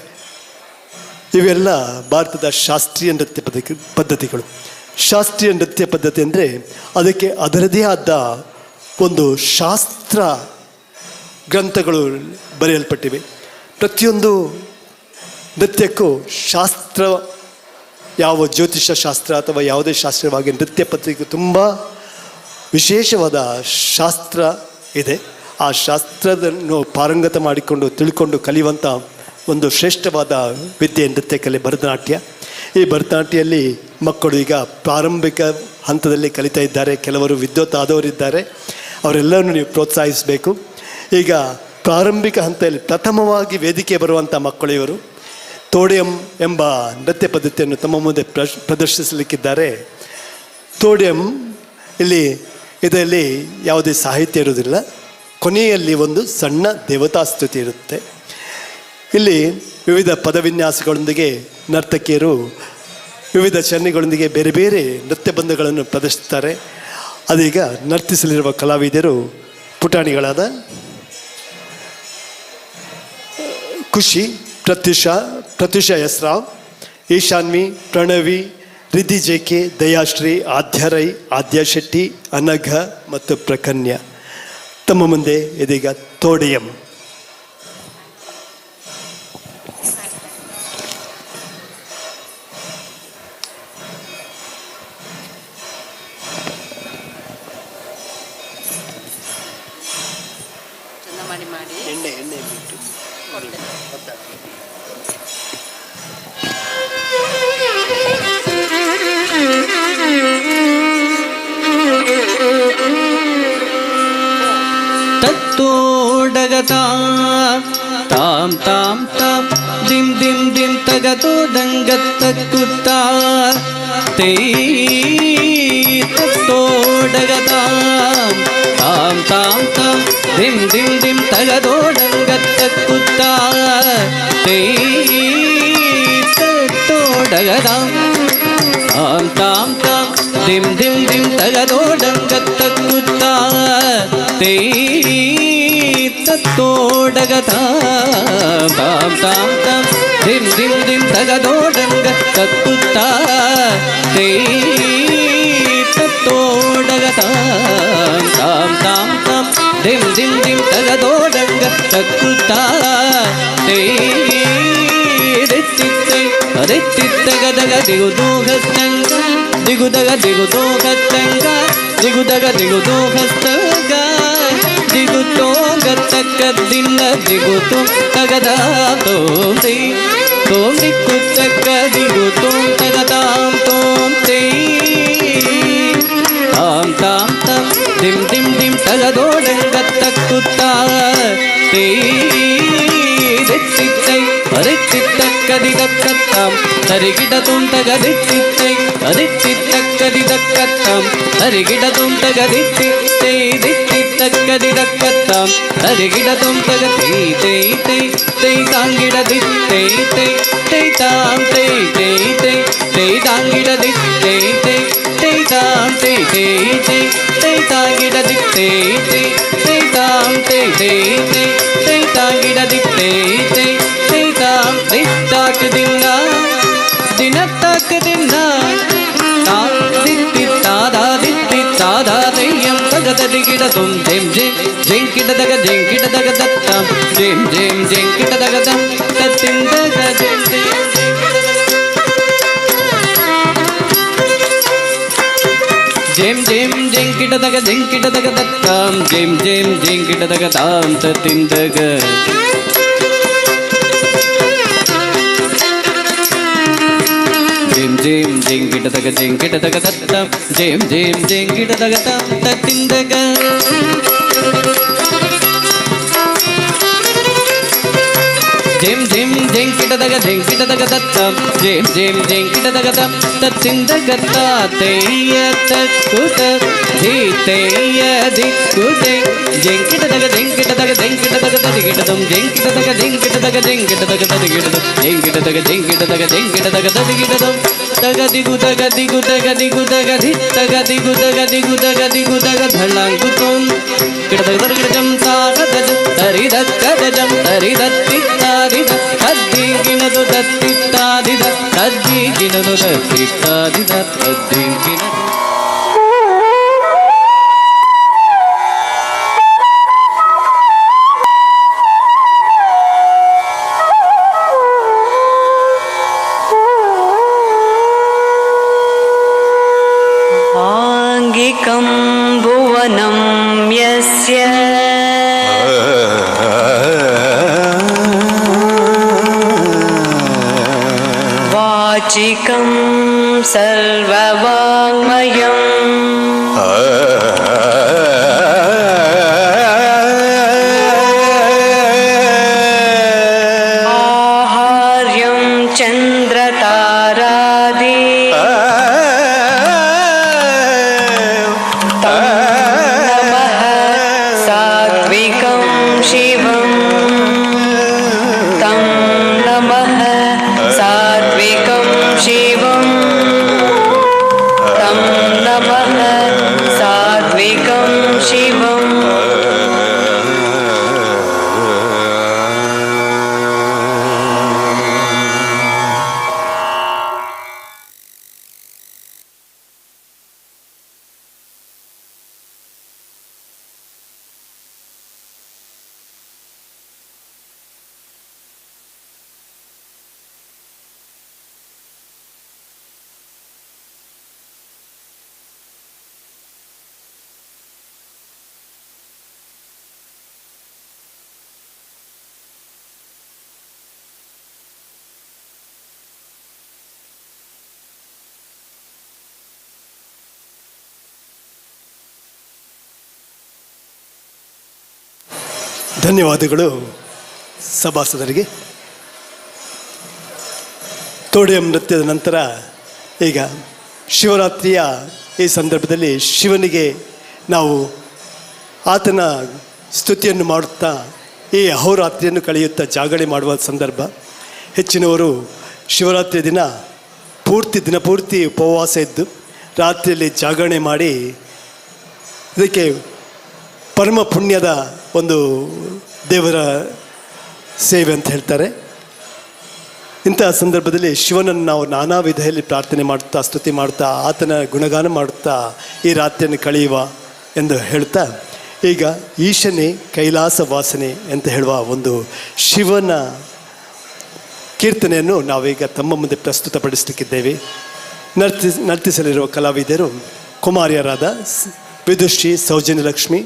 ಇವೆಲ್ಲ ಭಾರತದ ಶಾಸ್ತ್ರೀಯ ನೃತ್ಯ ಪದ್ಧತಿಗಳು. ಶಾಸ್ತ್ರೀಯ ನೃತ್ಯ ಪದ್ಧತಿ ಅಂದರೆ ಅದಕ್ಕೆ ಅದರದೇ ಆದ ಒಂದು ಶಾಸ್ತ್ರ ಗ್ರಂಥಗಳು ಬರೆಯಲ್ಪಟ್ಟಿವೆ. ಪ್ರತಿಯೊಂದು ನೃತ್ಯಕ್ಕೂ ಶಾಸ್ತ್ರ, ಯಾವ ಜ್ಯೋತಿಷ ಶಾಸ್ತ್ರ ಅಥವಾ ಯಾವುದೇ ಶಾಸ್ತ್ರವಾಗಿ ನೃತ್ಯ ಪದ್ಧತಿಗೂ ತುಂಬ ವಿಶೇಷವಾದ ಶಾಸ್ತ್ರ ಇದೆ. ಆ ಶಾಸ್ತ್ರದನ್ನು ಪಾರಂಗತ ಮಾಡಿಕೊಂಡು ತಿಳ್ಕೊಂಡು ಕಲಿಯುವಂಥ ಒಂದು ಶ್ರೇಷ್ಠವಾದ ವಿದ್ಯೆ ನೃತ್ಯ ಕಲೆ ಭರತನಾಟ್ಯ. ಈ ಭರತನಾಟ್ಯದಲ್ಲಿ ಮಕ್ಕಳು ಈಗ ಪ್ರಾರಂಭಿಕ ಹಂತದಲ್ಲಿ ಕಲಿತಾ ಇದ್ದಾರೆ. ಕೆಲವರು ವಿದ್ವತ್ ಆದವರಿದ್ದಾರೆ. ಅವರೆಲ್ಲರನ್ನು ನೀವು ಪ್ರೋತ್ಸಾಹಿಸಬೇಕು. ಈಗ ಪ್ರಾರಂಭಿಕ ಹಂತದಲ್ಲಿ ಪ್ರಥಮವಾಗಿ ವೇದಿಕೆ ಬರುವಂಥ ಮಕ್ಕಳು ಇವರು. ತೋಡಿಯಂ ಎಂಬ ನೃತ್ಯ ಪದ್ಧತಿಯನ್ನು ತಮ್ಮ ಮುಂದೆ ಪ್ರದರ್ಶಿಸಲಿಕ್ಕಿದ್ದಾರೆ. ತೋಡಿಯಂ ಇಲ್ಲಿ ಇದರಲ್ಲಿ ಯಾವುದೇ ಸಾಹಿತ್ಯ ಇರುವುದಿಲ್ಲ. ಕೊನೆಯಲ್ಲಿ ಒಂದು ಸಣ್ಣ ದೇವತಾ ಸ್ತುತಿ ಇರುತ್ತೆ. ಇಲ್ಲಿ ವಿವಿಧ ಪದವಿನ್ಯಾಸಗಳೊಂದಿಗೆ ನರ್ತಕಿಯರು ವಿವಿಧ ಚಲನೆಗಳೊಂದಿಗೆ ಬೇರೆ ಬೇರೆ ನೃತ್ಯ ಬಂಧಗಳನ್ನು ಪ್ರದರ್ಶಿಸುತ್ತಾರೆ. ಅದೀಗ ನರ್ತಿಸಲಿರುವ ಕಲಾವಿದರು ಪುಟಾಣಿಗಳಾದ Khushi, Pratyusha S Rao, Ishanvi, Pranavi, Riddhi J K, Dayashree, Aadya Rai, Aadya Shetty, Anagha ಮತ್ತು ಪ್ರಕನ್ಯ. ತಮ್ಮ ಮುಂದೆ ಇದೀಗ ತೋಡಿಯಂ. ತಾಂ ತಾಂ ತಾಂ ದಿಂ ದಿಂ ದಿಂ ತಗತೋ ದಂಗತ್ತಕ್ಕುತ್ತ ತೇ ತತ್ತೋಡಗತಾಂ ತಾಂ ತಾಂ ತಾಂ ದಿಂ ದಿಂ ದಿಂ ತಗತೋ ದಂಗತ್ತಕ್ಕುತ್ತ ತೇ ತತ್ತೋಡಗತಾಂ ತಾಂ ತಾಂ ತಾಂ ದಿಂ ದಿಂ ದಿಂ ತಗತೋ ದಂಗತ್ತಕ್ಕುತ್ತ ತೇ ತತ್ತೋಡಗತಾಂ ತಾಂ ತಾಂ ತಾಂ ದಿಂ ದಿಂ ದಿಂ ತಗದೋಡಂಗ ತತ್ತುತ್ತ ತೇ ತತ್ತೋಡಗತಾಂ ತಾಂ ತಾಂ ತಾಂ ದಿಂ ದಿಂ ದಿಂ ತಗದೋಡಂಗ ತಕ್ಕುತ್ತ ತೇ ದಿತ್ತಿತ್ತೈ ದಿತ್ತಿತ್ತಗದಗ ದಿಗುದೋಗತ್ತಂಗ ದಿಗುದಗ ದಿಗುದೋಗತ್ತಂಗ ದಿಗುದಗ ದಿಗುದು ಹಸ್ತಗ ದಿಗುತೋಂಗ ತಕ್ಕ ದಿನ್ನ ದಿಗುತು ತಗದ ತೋಂ ತೈ ತೋಂ ದಿಕ್ಕು ತಕ್ಕ ದಿಗುತೋಂ ತಗದಾಂ ತೋಂ ತೈ ತಾಂ ತಾಂ ತಾಂ ದಿಂ ದಿಂ ದಿಂ ತಗದೋಡಂಗ ತಕ್ಕುತ್ತಾ ತೈ ದಿತ್ತಿತ್ತೈ ಅರಿತ್ತಿತ್ತಕ್ಕದಿ ದಕ್ಕತ್ತಾಂ ತರಿಗಿಡ ತುಂ ತಗದಿತ್ತಿತ್ತೈ ಅರಿತ್ತಿತ್ತಕ್ಕದಿ ದಕ್ಕತ್ತಾಂ ತರಿಗಿಡ ತುಂ ತಗದಿತ್ತಿತ್ತೈ ದಿತ್ತಿತ್ತಕ್ಕದಿ ದಕ್ಕತ್ತಾಂ ತರಿಗಿಡ ತುಂ ತಗತೈ ತೈ ತೈ ತೈ ತಾಂಗಿಡ ದಿತ್ತೈ ತೈ ತೈ ತಾಂ ತೈ ತೈ ತೈ ತೈ ತಾಂಗಿಡ ದಿತ್ತೈ ತೈ ತೈ ತಾಂ ತೈ ತೈ ತೈ ತೈ ತಾಂಗಿಡ ದಿತ್ತೈ ತೈ ತೈ ತಾಂ ತೈ ತೈ ತೈ ತೈ ತಾಂಗಿಡ ದಿತ್ತೈ ತೈ ತೈ ತಾಂ ದಿತ್ತಾಕ ದಿನ್ನ ದಿನತ್ತಾಕ ದಿನ್ನ ತಾಂ ದಿತ್ತಿ ತಾದಾ ದಿತ್ತಿ ತಾದಾ ದಯ್ಯಂ ತಗದ ದಿಗಿಡ ತುಂ ಜಿಂ ಜಿಂ ಜಿಂಕಿಡ ದಗ ಜಿಂಕಿಡ ದಗ ದತ್ತಾಂ ಜಿಂ ಜಿಂ ಜಿಂಕಿಡ ದಗ ದಂ ತತ್ತಿಂ ದಗ ಜಿಂ ಜಿಂ ಜಿಂ ಜಿಂ ಜಿಂಕಿಡ ದಗ ಜಿಂಕಿಡ ದಗ ದತ್ತಾಂ ಜಿಂ ಜಿಂ ಜಿಂಕಿಡ ದಗ ತಾಂ ತತ್ತಿಂ ದಗ ಜಿಂ ಜಿಂ ಜಿಂಕಿಡ ದಗ ಜಿಂಕಿಡ ದಗ ದತ್ತಾಂ ಜಿಂ ಜಿಂ ಜಿಂಕಿಡ ದಗ ತಾಂ ತತ್ತಿಂ ದಗ ಜಿಂ ಜಿಂ ಜಿಂಕಿಡ ದಗ ಜಿಂಕಿಡ ದಗ ದತ್ತಾಂ ಜಿಂ ಜಿಂ ಜಿಂಕಿಡ ದಗ ತಾಂ ತತ್ತಿಂ ದಗ ತಾತೆಯ ತಕ್ಕುತ ಧೀತೆಯ ದಿಕ್ಕುತೆ ಜಿಂಕಿಡ ದಗ ಜಿಂಕಿಡ ದಗ ಜಿಂಕಿಡ ದಗ ತದಿಗಿಡ ತುಂ ಜಿಂಕಿಡ ದಗ ಜಿಂಕಿಡ ದಗ ಜಿಂಕಿಡ ದಗ ತದಿಗಿಡ ತುಂ ಜಿಂಕಿಡ ದಗ ಜಿಂಕಿಡ ದಗ ಜಿಂಕಿಡ ದಗ ತದಿಗಿಡ ತುಂ ತಗ ದಿಗು ತಗ ದಿಗು ತಗ ದಿಗು ತಗ ಧಿ ತಗ ದಿಗು ತಗ ದಿಗು ತಗ ದಿಗು ತಗ ಧಳಂಗು ತುಂ ಗಿಡ ದಗ ದಗ ಜಂ ತಾರ ದಜ ತರಿ ದಕ್ಕ ದಜಂ ತರಿ ದತ್ತಿತ್ತಾದಿದ ತದ್ದಿಗಿನದು ದತ್ತಿತ್ತಾದಿದ ತದ್ದಿಗಿನದು ದತ್ತಿತ್ತಾದಿದ ತದ್ದಿಗಿನದು. आङ्गिकं भुवनं यस्य वाचिकं सर्ववाङ्मयम् आहार्यं चन्द्रतारादि तं नमः सात्विकं शिवं तं नमः सात्विकं शिवं तं नमः सात्विकं शिवम्. ಧನ್ಯವಾದಗಳು ಸಭಾಸದರಿಗೆ. ತೋಡಿಯಂ ನೃತ್ಯದ ನಂತರ ಈಗ ಶಿವರಾತ್ರಿಯ ಈ ಸಂದರ್ಭದಲ್ಲಿ ಶಿವನಿಗೆ ನಾವು ಆತನ ಸ್ತುತಿಯನ್ನು ಮಾಡುತ್ತಾ ಈ ಅಹೋರಾತ್ರಿಯನ್ನು ಕಳೆಯುತ್ತಾ ಜಾಗರಣೆ ಮಾಡುವ ಸಂದರ್ಭ. ಹೆಚ್ಚಿನವರು ಶಿವರಾತ್ರಿಯ ದಿನ ಪೂರ್ತಿ ದಿನಪೂರ್ತಿ ಉಪವಾಸ ಇದ್ದು ರಾತ್ರಿಯಲ್ಲಿ ಜಾಗರಣೆ ಮಾಡಿ ಇದಕ್ಕೆ ಪರಮ ಪುಣ್ಯದ ಒಂದು ದೇವರ ಸೇವೆ ಅಂತ ಹೇಳ್ತಾರೆ. ಇಂತಹ ಸಂದರ್ಭದಲ್ಲಿ ಶಿವನನ್ನು ನಾವು ನಾನಾ ವಿಧದಲ್ಲಿ ಪ್ರಾರ್ಥನೆ ಮಾಡುತ್ತಾ ಸ್ತುತಿ ಮಾಡುತ್ತಾ ಆತನ ಗುಣಗಾನ ಮಾಡುತ್ತಾ ಈ ರಾತ್ರಿಯನ್ನು ಕಳೆಯುವ ಎಂದು ಹೇಳ್ತಾ ಈಗ ಈಶನೇ ಕೈಲಾಸ ವಾಸನೆ ಅಂತ ಹೇಳುವ ಒಂದು ಶಿವನ ಕೀರ್ತನೆಯನ್ನು ನಾವೀಗ ತಮ್ಮ ಮುಂದೆ ಪ್ರಸ್ತುತಪಡಿಸಲಿಕ್ಕಿದ್ದೇವೆ. ನರ್ತಿಸಲಿರುವ ಕಲಾವಿದರು ಕುಮಾರಿಯರಾದ ವಿದುಷಿ ಸೌಜನ್ಯ ಲಕ್ಷ್ಮಿ,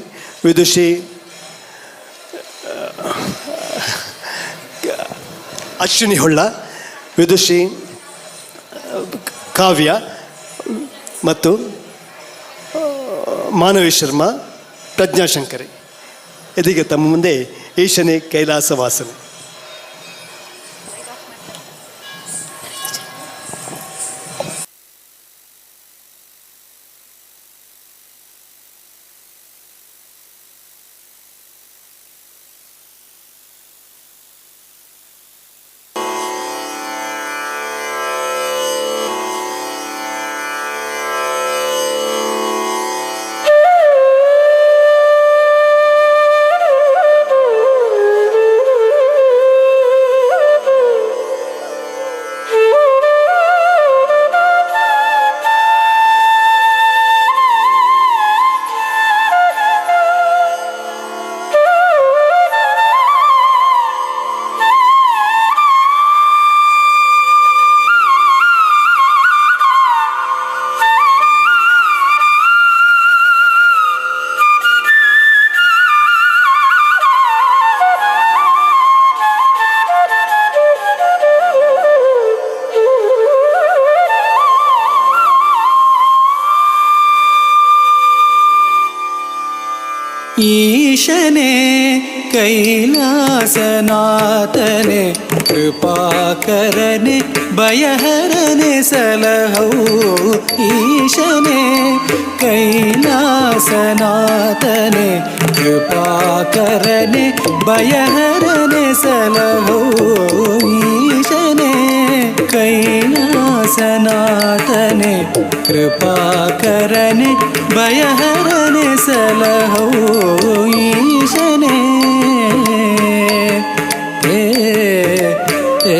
ವಿದುಷಿ ಅಶ್ವಿನಿ ಹೊಳ್ಳ, ವಿದುಷಿ ಕಾವ್ಯ ಮತ್ತು ಮಾನವಿ ಶರ್ಮಾ, ಪ್ರಜ್ಞಾಶಂಕರಿ. ಇದೀಗ ತಮ್ಮ ಮುಂದೆ ಈಶನೇ ಕೈಲಾಸ ವಾಸನೆ. ಈಶನೇ ಕೈಲಾಸನಾಥನೆ ಕೃಪಾಕರನೆ ಭಯಹರನೆ ಸಲಹೋ. ಈಶನೇ ಕೈಲಾಸನಾಥನೆ ಕೃಪಾಕರನೆ ಭಯಹರನೆ ಸಲಹೋ. ಈಶನೇ ಕೈಲಾಸನಾಥನೆ ಕೃಪಾಕರನೆ ಭಯಹರನೆ ಸಲಹೋ. ಈಶನೇ ಏ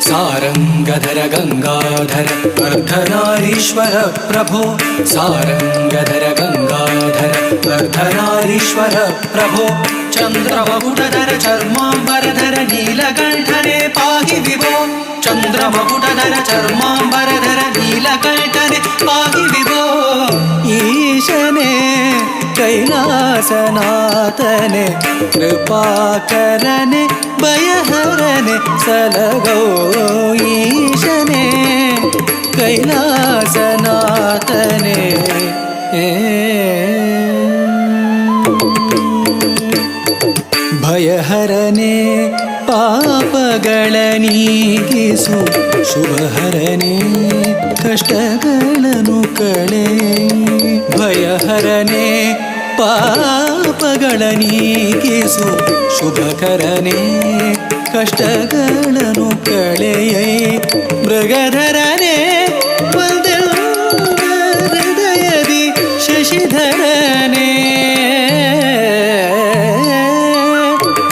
ಸಾರಂಗಧರ ಗಂಗಾಧರ ಅರ್ಧನಾರೀಶ್ವರ ಪ್ರಭೋ. ಸಾರಂಗಧರ ಗಂಗಾಧರ ಅರ್ಧನಾರೀಶ್ವರ ಪ್ರಭೋ. ಚಂದ್ರಮಕುಟಧರ ಚರ್ಮಾಂಬರಧರ ನೀಲಕಂಠನೆ ಪಾಹಿ ವಿಭೋ. ಚಂದ್ರಮಕುಟಧರ ಚರ್ಮಾಂಬರಧರ ನೀಲಕಂಠನೆ ಪಾಹಿ ವಿಭೋ. ಈಶನೇ ಕೈಲಾಸನಾಥನೆ ಕೃಪಾಕರನೆ ಭಯಹರನೆ ಸಲಗೋ. ಈಶನೇ ಕೈಲಾಸನಾಥನೆ. ಭಯಹರನೆ ಪಾಪಗಳ ನೀಗಿಸು, ಶುಭಹರನೆ ಕಷ್ಟಗಳನ್ನು ಕಳೆ. ಭಯಹರನೆ ಪಾಪಗಳ ನೀಗಿಸು, ಶುಭಕರನೆ ಕಷ್ಟಗಳನ್ನು ಕಳೆಯ. ಮೃಗಧರನೆ ಹೃದಯದಿ ಶಶಿಧರನೆ.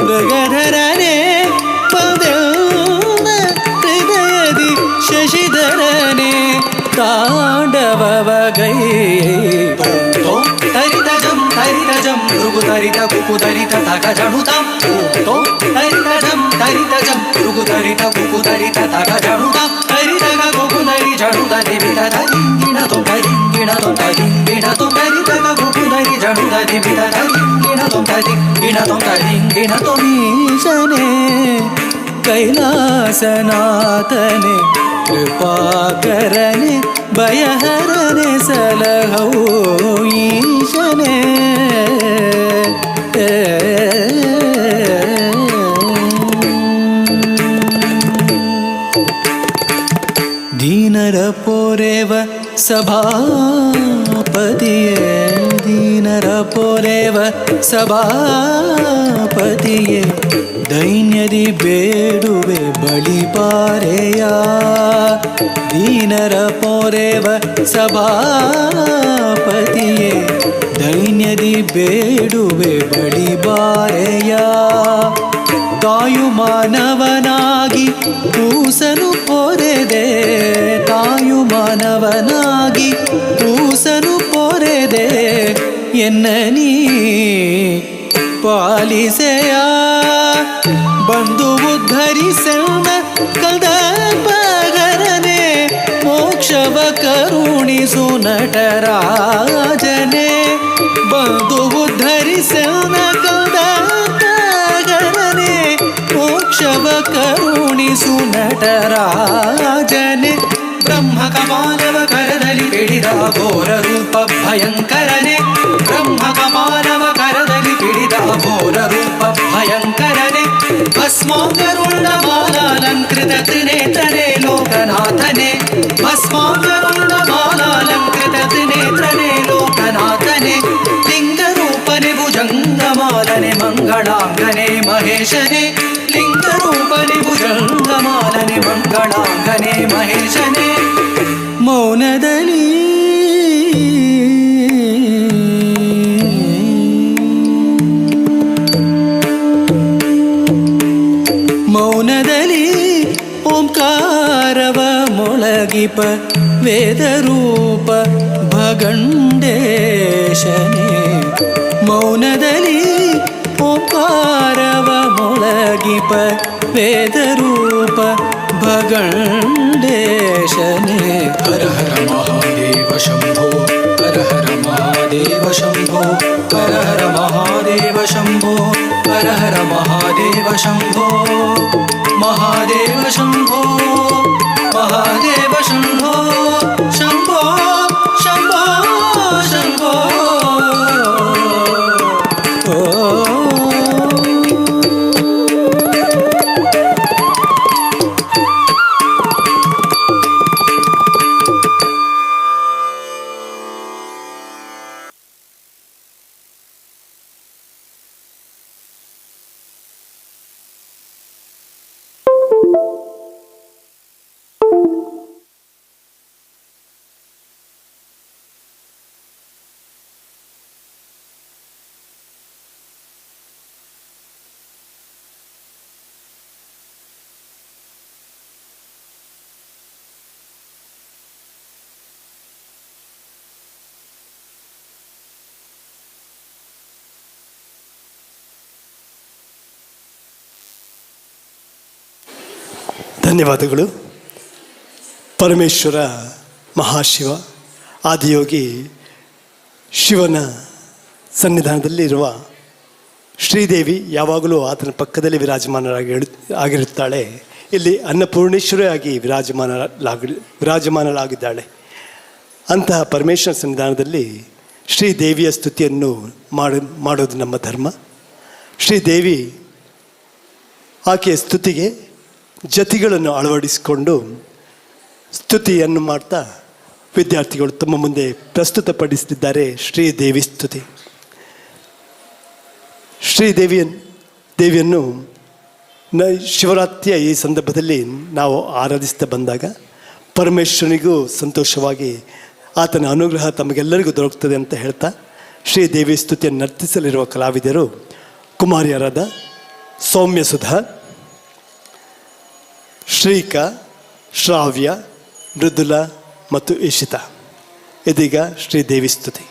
ಮೃಗಧರನೆ ಹೃದಯದಿ ಶಶಿಧರನೆ ತಾಂಡವಗೈ. ತರಿತಜಂ ತರಿತಜಂ ಭೃಗುಧರಿತ ಕುಕುಧರಿತ ತಗಜಣುತಂ. ತರಿತಜಂ ತರಿತಜಂ ಭೃಗುಧರಿತ ಕುಕುಧರಿತ ತಗಜಣುತಂ. ತರಿತಗ ಕುಕುಧರಿ ಜಣುತ ದಿಮಿತ ಧರಿಂಗಿಣ ತೊಂದರಿಂಗಿಣ ತೊಂದರಿಂಗಿಣ ತೊಂದರಿತಗ ಕುಕುಧರಿ ಜಣುತ ದಿಮಿತ ಧರಿಂಗಿಣ ತೊಂದರಿಂಗಿಣ ತೊಂದರಿಂಗಿಣ ತೊಮೀಶನೇ ಕೈಲಾಸನಾಥನೆ ಕೃಪಾಕರನೆ ಭಯಹರನೆ ಸಲಹೋ. ಈಶನೇ ದೀನರ ಪೋರೆವ ಸಭಾಪತಿಯೇ, ದೀನರ ಪೋರೆವ ಸಭಾಪತಿಯೇ, ದೈನ್ಯದಿ ಬೇಡುವೆ ಬಳಿ ಪಾರೆಯ. ದೀನರ ಪೋರೆವ ಸಭಾಪತಿಯೇ, ದೈನ್ಯದಿ ಬೇಡುವೆ ಬಳಿ ಬಾರೆಯ. ತಾಯು ಮಾನವನಾಗಿ ಕೂಸನು ಪೊರೆದೆ, ತಾಯು ಮಾನವನಾಗಿ ಕೂಸನು ಪೊರೆದೆ, ಎನ್ನ ನೀ ಪಾಲಿಸೆಯ. ಬಂದು ಉದ್ಧರಿಸೆನ್ನ ಕದಪಗರನೆ ಮೋಕ್ಷ ಮೋಕ್ಷವ ಕರುಣಿಸು ನಟರಾಜನೇ ಬಂದು ಉದ್ಧರಿಸನ ಕದಗರನೆ ಮೋಕ್ಷವ ಕರುಣಿಸು ನಟರಾಜನೇ ಬ್ರಹ್ಮ ಕಪಾಲವ ಕರದಲ್ಲಿ ಪಿಡಿದ ಘೋರ ರೂಪ ಭಯಂಕರನೆ ಬ್ರಹ್ಮ ಕಪಾಲವ ಕರದಲ್ಲಿ ಪಿಡಿದ ಘೋರ ರೂಪ ಭಯಂಕರನೆ ಭಸ್ಮಾಂಗರುಳ್ಳ ಮಾಲಾಲಂಕೃತ ತ್ರಿನೇತ್ರನೇ ಲೋಕನಾಥನೇ ಭಸ್ಮಾಂಗರುಳ್ಳ ಮಾಲಾಲಂಕೃತ ತ್ರಿನೇತ್ರನೇ ಲೋಕನಾಥನೇ ಲಿಂಗರೂಪನೆ ಭುಜಂಗಮಾಲನೆ ಮಂಗಳಾಂಗನೆ ಮಹೇಶನೇ ಲಿಂಗರೂಪನೆ ಭುಜಂಗಮಾಲನೆ ಮಂಗಳಾಂಗನೆ ಮಹೇಶನೇ ಮೌನದಲ್ಲಿ ಮೌನದಲ್ಲಿ ಓಂಕಾರವ ಮೊಳಗಿಪ ವೇದರೂಪ ಭಗಂಡೇಶನೇ ಮೌನದಲ್ಲಿ ಓಂಕಾರವ ಮೊಳಗಿಪ ವೇದರೂಪ ಭಗಂಡೇಶನೇ ಹರ ಹರ ಮಹಾದೇವ ಶಂಭೋ ಹರ ಹರ ಮಹಾದೇವ ಶಂಭೋ ಹರ ಹರ ಮಹಾದೇವ ಶಂಭೋ ಹರ ಹರ ಮಹಾದೇವ ಶಂಭೋ ಮಹಾದೇವ ಶಂಭೋ ಮಹಾದೇವ ಶಂಭೋ ಶಂಭೋ ಶಂಭೋ ಶಂಭೋ. ಧನ್ಯವಾದಗಳು. ಪರಮೇಶ್ವರ ಮಹಾಶಿವ ಆದಿಯೋಗಿ ಶಿವನ ಸನ್ನಿಧಾನದಲ್ಲಿರುವ ಶ್ರೀದೇವಿ ಯಾವಾಗಲೂ ಆತನ ಪಕ್ಕದಲ್ಲಿ ವಿರಾಜಮಾನರಾಗಿ ಆಗಿರುತ್ತಾಳೆ. ಇಲ್ಲಿ ಅನ್ನಪೂರ್ಣೇಶ್ವರಿಯಾಗಿ ವಿರಾಜಮಾನರಾಗಿದ್ದಾಳೆ. ಅಂತಹ ಪರಮೇಶ್ವರ ಸನ್ನಿಧಾನದಲ್ಲಿ ಶ್ರೀದೇವಿಯ ಸ್ತುತಿಯನ್ನು ಮಾಡೋದು ನಮ್ಮ ಧರ್ಮ. ಶ್ರೀದೇವಿ ಆಕೆಯ ಸ್ತುತಿಗೆ ಜತಿಗಳನ್ನು ಅಳವಡಿಸಿಕೊಂಡು ಸ್ತುತಿಯನ್ನು ಮಾಡ್ತಾ ವಿದ್ಯಾರ್ಥಿಗಳು ತಮ್ಮ ಮುಂದೆ ಪ್ರಸ್ತುತಪಡಿಸುತ್ತಿದ್ದಾರೆ ಶ್ರೀದೇವಿ ಸ್ತುತಿ. ಶ್ರೀದೇವಿಯನ್ನು ಶಿವರಾತ್ರಿಯ ಈ ಸಂದರ್ಭದಲ್ಲಿ ನಾವು ಆರಾಧಿಸ್ತಾ ಬಂದಾಗ ಪರಮೇಶ್ವರನಿಗೂ ಸಂತೋಷವಾಗಿ ಆತನ ಅನುಗ್ರಹ ತಮಗೆಲ್ಲರಿಗೂ ದೊರಕುತ್ತದೆ ಅಂತ ಹೇಳ್ತಾ ಶ್ರೀದೇವಿ ಸ್ತುತಿಯನ್ನು ನರ್ತಿಸಲಿರುವ ಕಲಾವಿದರು ಕುಮಾರಿಯರಾದ ಸೌಮ್ಯ ಸುಧಾ, ಶ್ರೀಕಾ, ಶ್ರಾವ್ಯ, ಮೃದುಲಾ ಮತ್ತು ಇಶಿತಾ. ಇದೀಗ ಶ್ರೀದೇವಿ ಸ್ತುತಿ.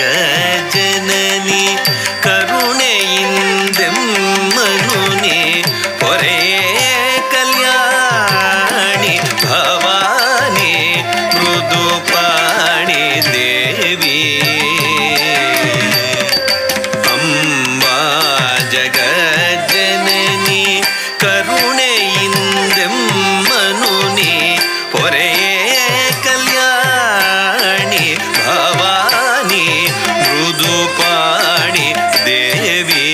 ಜಗಜ್ಜನನಿ ಕರುಣೆಯಿಂದೆಮ್ಮನು ನೀ ಪೊರೆ ಕಲ್ಯಾಣಿ ಭವಾನಿ ಮೃದುಪಾಣಿ ದೇವಿ ಅಂಬಾ ಜಗಜ್ಜನನಿ ಕರುಣೆಯಿಂದೆಮ್ಮನು ನೀ ಪೊರೆ ಕಲ್ಯಾಣಿ ಭವಾನಿ ಮೃದುಪಾಣಿ ದೇವಿ.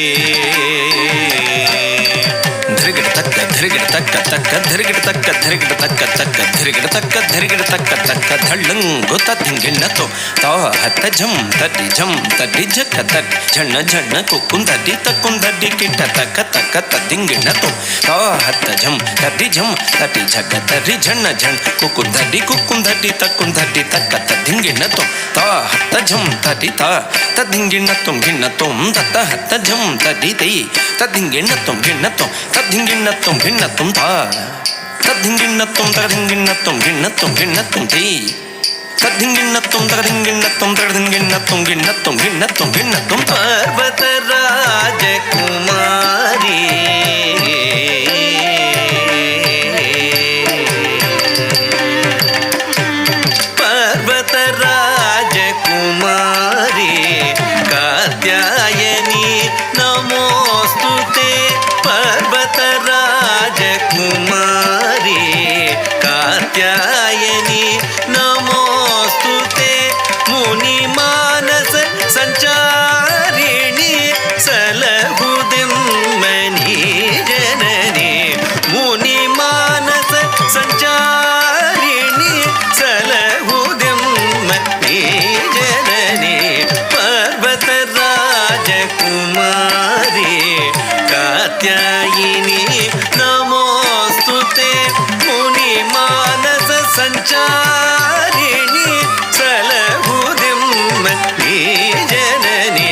ಧರಿಗಿಡ ತಕ್ಕ ಧರಿಗಿಡ ತಕ್ಕ ತಕ್ಕ ಧರಿಗಿಡ ತಕ್ಕ ಧರಿಗಿಡ ತಕ್ಕ ತಕ್ಕ ಧರಿಗಿಡ ತಕ್ಕ ಧರಿಗಿಡ ತಕ್ಕ ತಕ್ಕ ಧಳ್ಳಂಗು ತದ್ದಿಂಗಿಣ್ಣತು ತಾ ಹತ್ತ ಝಂ ತಡ್ಡಿ ಝಂ ತಡ್ಡಿ ಝಕ್ಕ ತಡ್ ಝಣ್ಣ ಝಣ್ಣ ಕುಕ್ಕುಂದಡ್ಡಿ ತಕ್ಕುಂದಡ್ಡಿ ಕಿಟ್ಟ ತಕ್ಕ ತಕ್ಕ ತದ್ದಿಂಗಿಣ್ಣತು ತಾ ಹತ್ತ ಝಂ ತಡ್ಡಿ ಝಂ ತಡ್ಡಿ ಝಕ್ಕ ತಡ್ಡಿ ಝಣ್ಣ ಝಣ್ ಕುಕ್ಕುಂದಡ್ಡಿ ಕುಕ್ಕುಂದಡ್ಡಿ ತಕ್ಕುಂದಡ್ಡಿ ತಕ್ಕ ತದ್ದಿಂಗಿಣ್ಣತು ತಾ ಹತ್ತ ಝಂ ತಡ್ಡಿ ತಾ ತದ್ದಿಂಗಿಣ್ಣತು ಗಿಣ್ಣತು ತತ್ತ ಹತ್ತ ಝಂ ತಡ್ಡಿ ತೈ ತದ್ದಿಂಗಿಣ್ಣತು ಗಿಣ್ಣತು ತದ್ದಿಂಗಿಣ್ಣತು ಗಿಣ್ಣತು ತಾ ತದ್ದಿಂಗಿಣ್ಣತು ತಗದಿಂಗಿಣ್ಣತು ಗಿಣ್ಣತು ಗಿಣ್ಣತು ತೈ ತದ್ದಿಂಗಿಣ್ಣತು ತಗದಿಂಗಿಣ್ಣತು ತಗದಿಂಗಿಣ್ಣತು ಗಿಣ್ಣತು ಗಿಣ್ಣತು ಗಿಣ್ಣತು ಪರ್ವತ ರಾಜಕುಮಾರಿ ಪರ್ವತ ರಾಜಕುಮಾರಿ ಕಾತ್ಯಾಯನಿ ನಮೋಸ್ತುತೆ ಪರ್ವತ ರಾಜಕುಮಾರಿ ಕಾತ್ಯಾಯನಿ ನಮೋಸ್ತುತೆ ಮುನಿ ಮಾನಸ ಸಂಚಾರಿಣಿ ಸಲಹುದೆಮ್ಮನಿ ಜನನಿ ಮುನಿ ಮಾನಸ ಸಂಚಾರಿಣಿ ಸಲಹುದೆಮ್ಮನಿ ಜನನಿ ಪರ್ವತ ರಾಜಕುಮಾರಿ ಕಾತ್ಯಾಯಿನಿ ನಮೋಸ್ತುತೆ ಮುನಿ ಮಾನಸ ಸಂಚಾರಿಣಿ ಸಲಹುದೆಮ್ಮನಿ ಜನನಿ.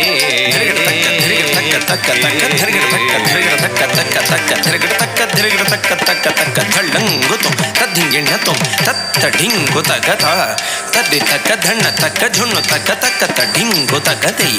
ತಕ್ಕ ತಕ್ಕ ಧರಿಗಿಡ ತಕ್ಕ ಧರಿಗಿಡ ತಕ್ಕ ತಕ್ಕ ತಕ್ಕ ಧರಿಗಿಡ ತಕ್ಕ ಧರಿಗಿಡ ತಕ್ಕ ತಕ್ಕ ತಕ್ಕ ಧಳ್ಳಂಗು ತುಂ ತದ್ದಿಂಗಿಣ್ಣ ತುಂ ತತ್ತ ಢಿಂಗು ತಗ ತ ತದ್ದಿ ತಕ್ಕ ಧಣ್ಣ ತಕ್ಕ ಝುಣ್ಣು ತಕ್ಕ ತಕ್ಕ ತ ಢಿಂಗು ತಗ ತೈ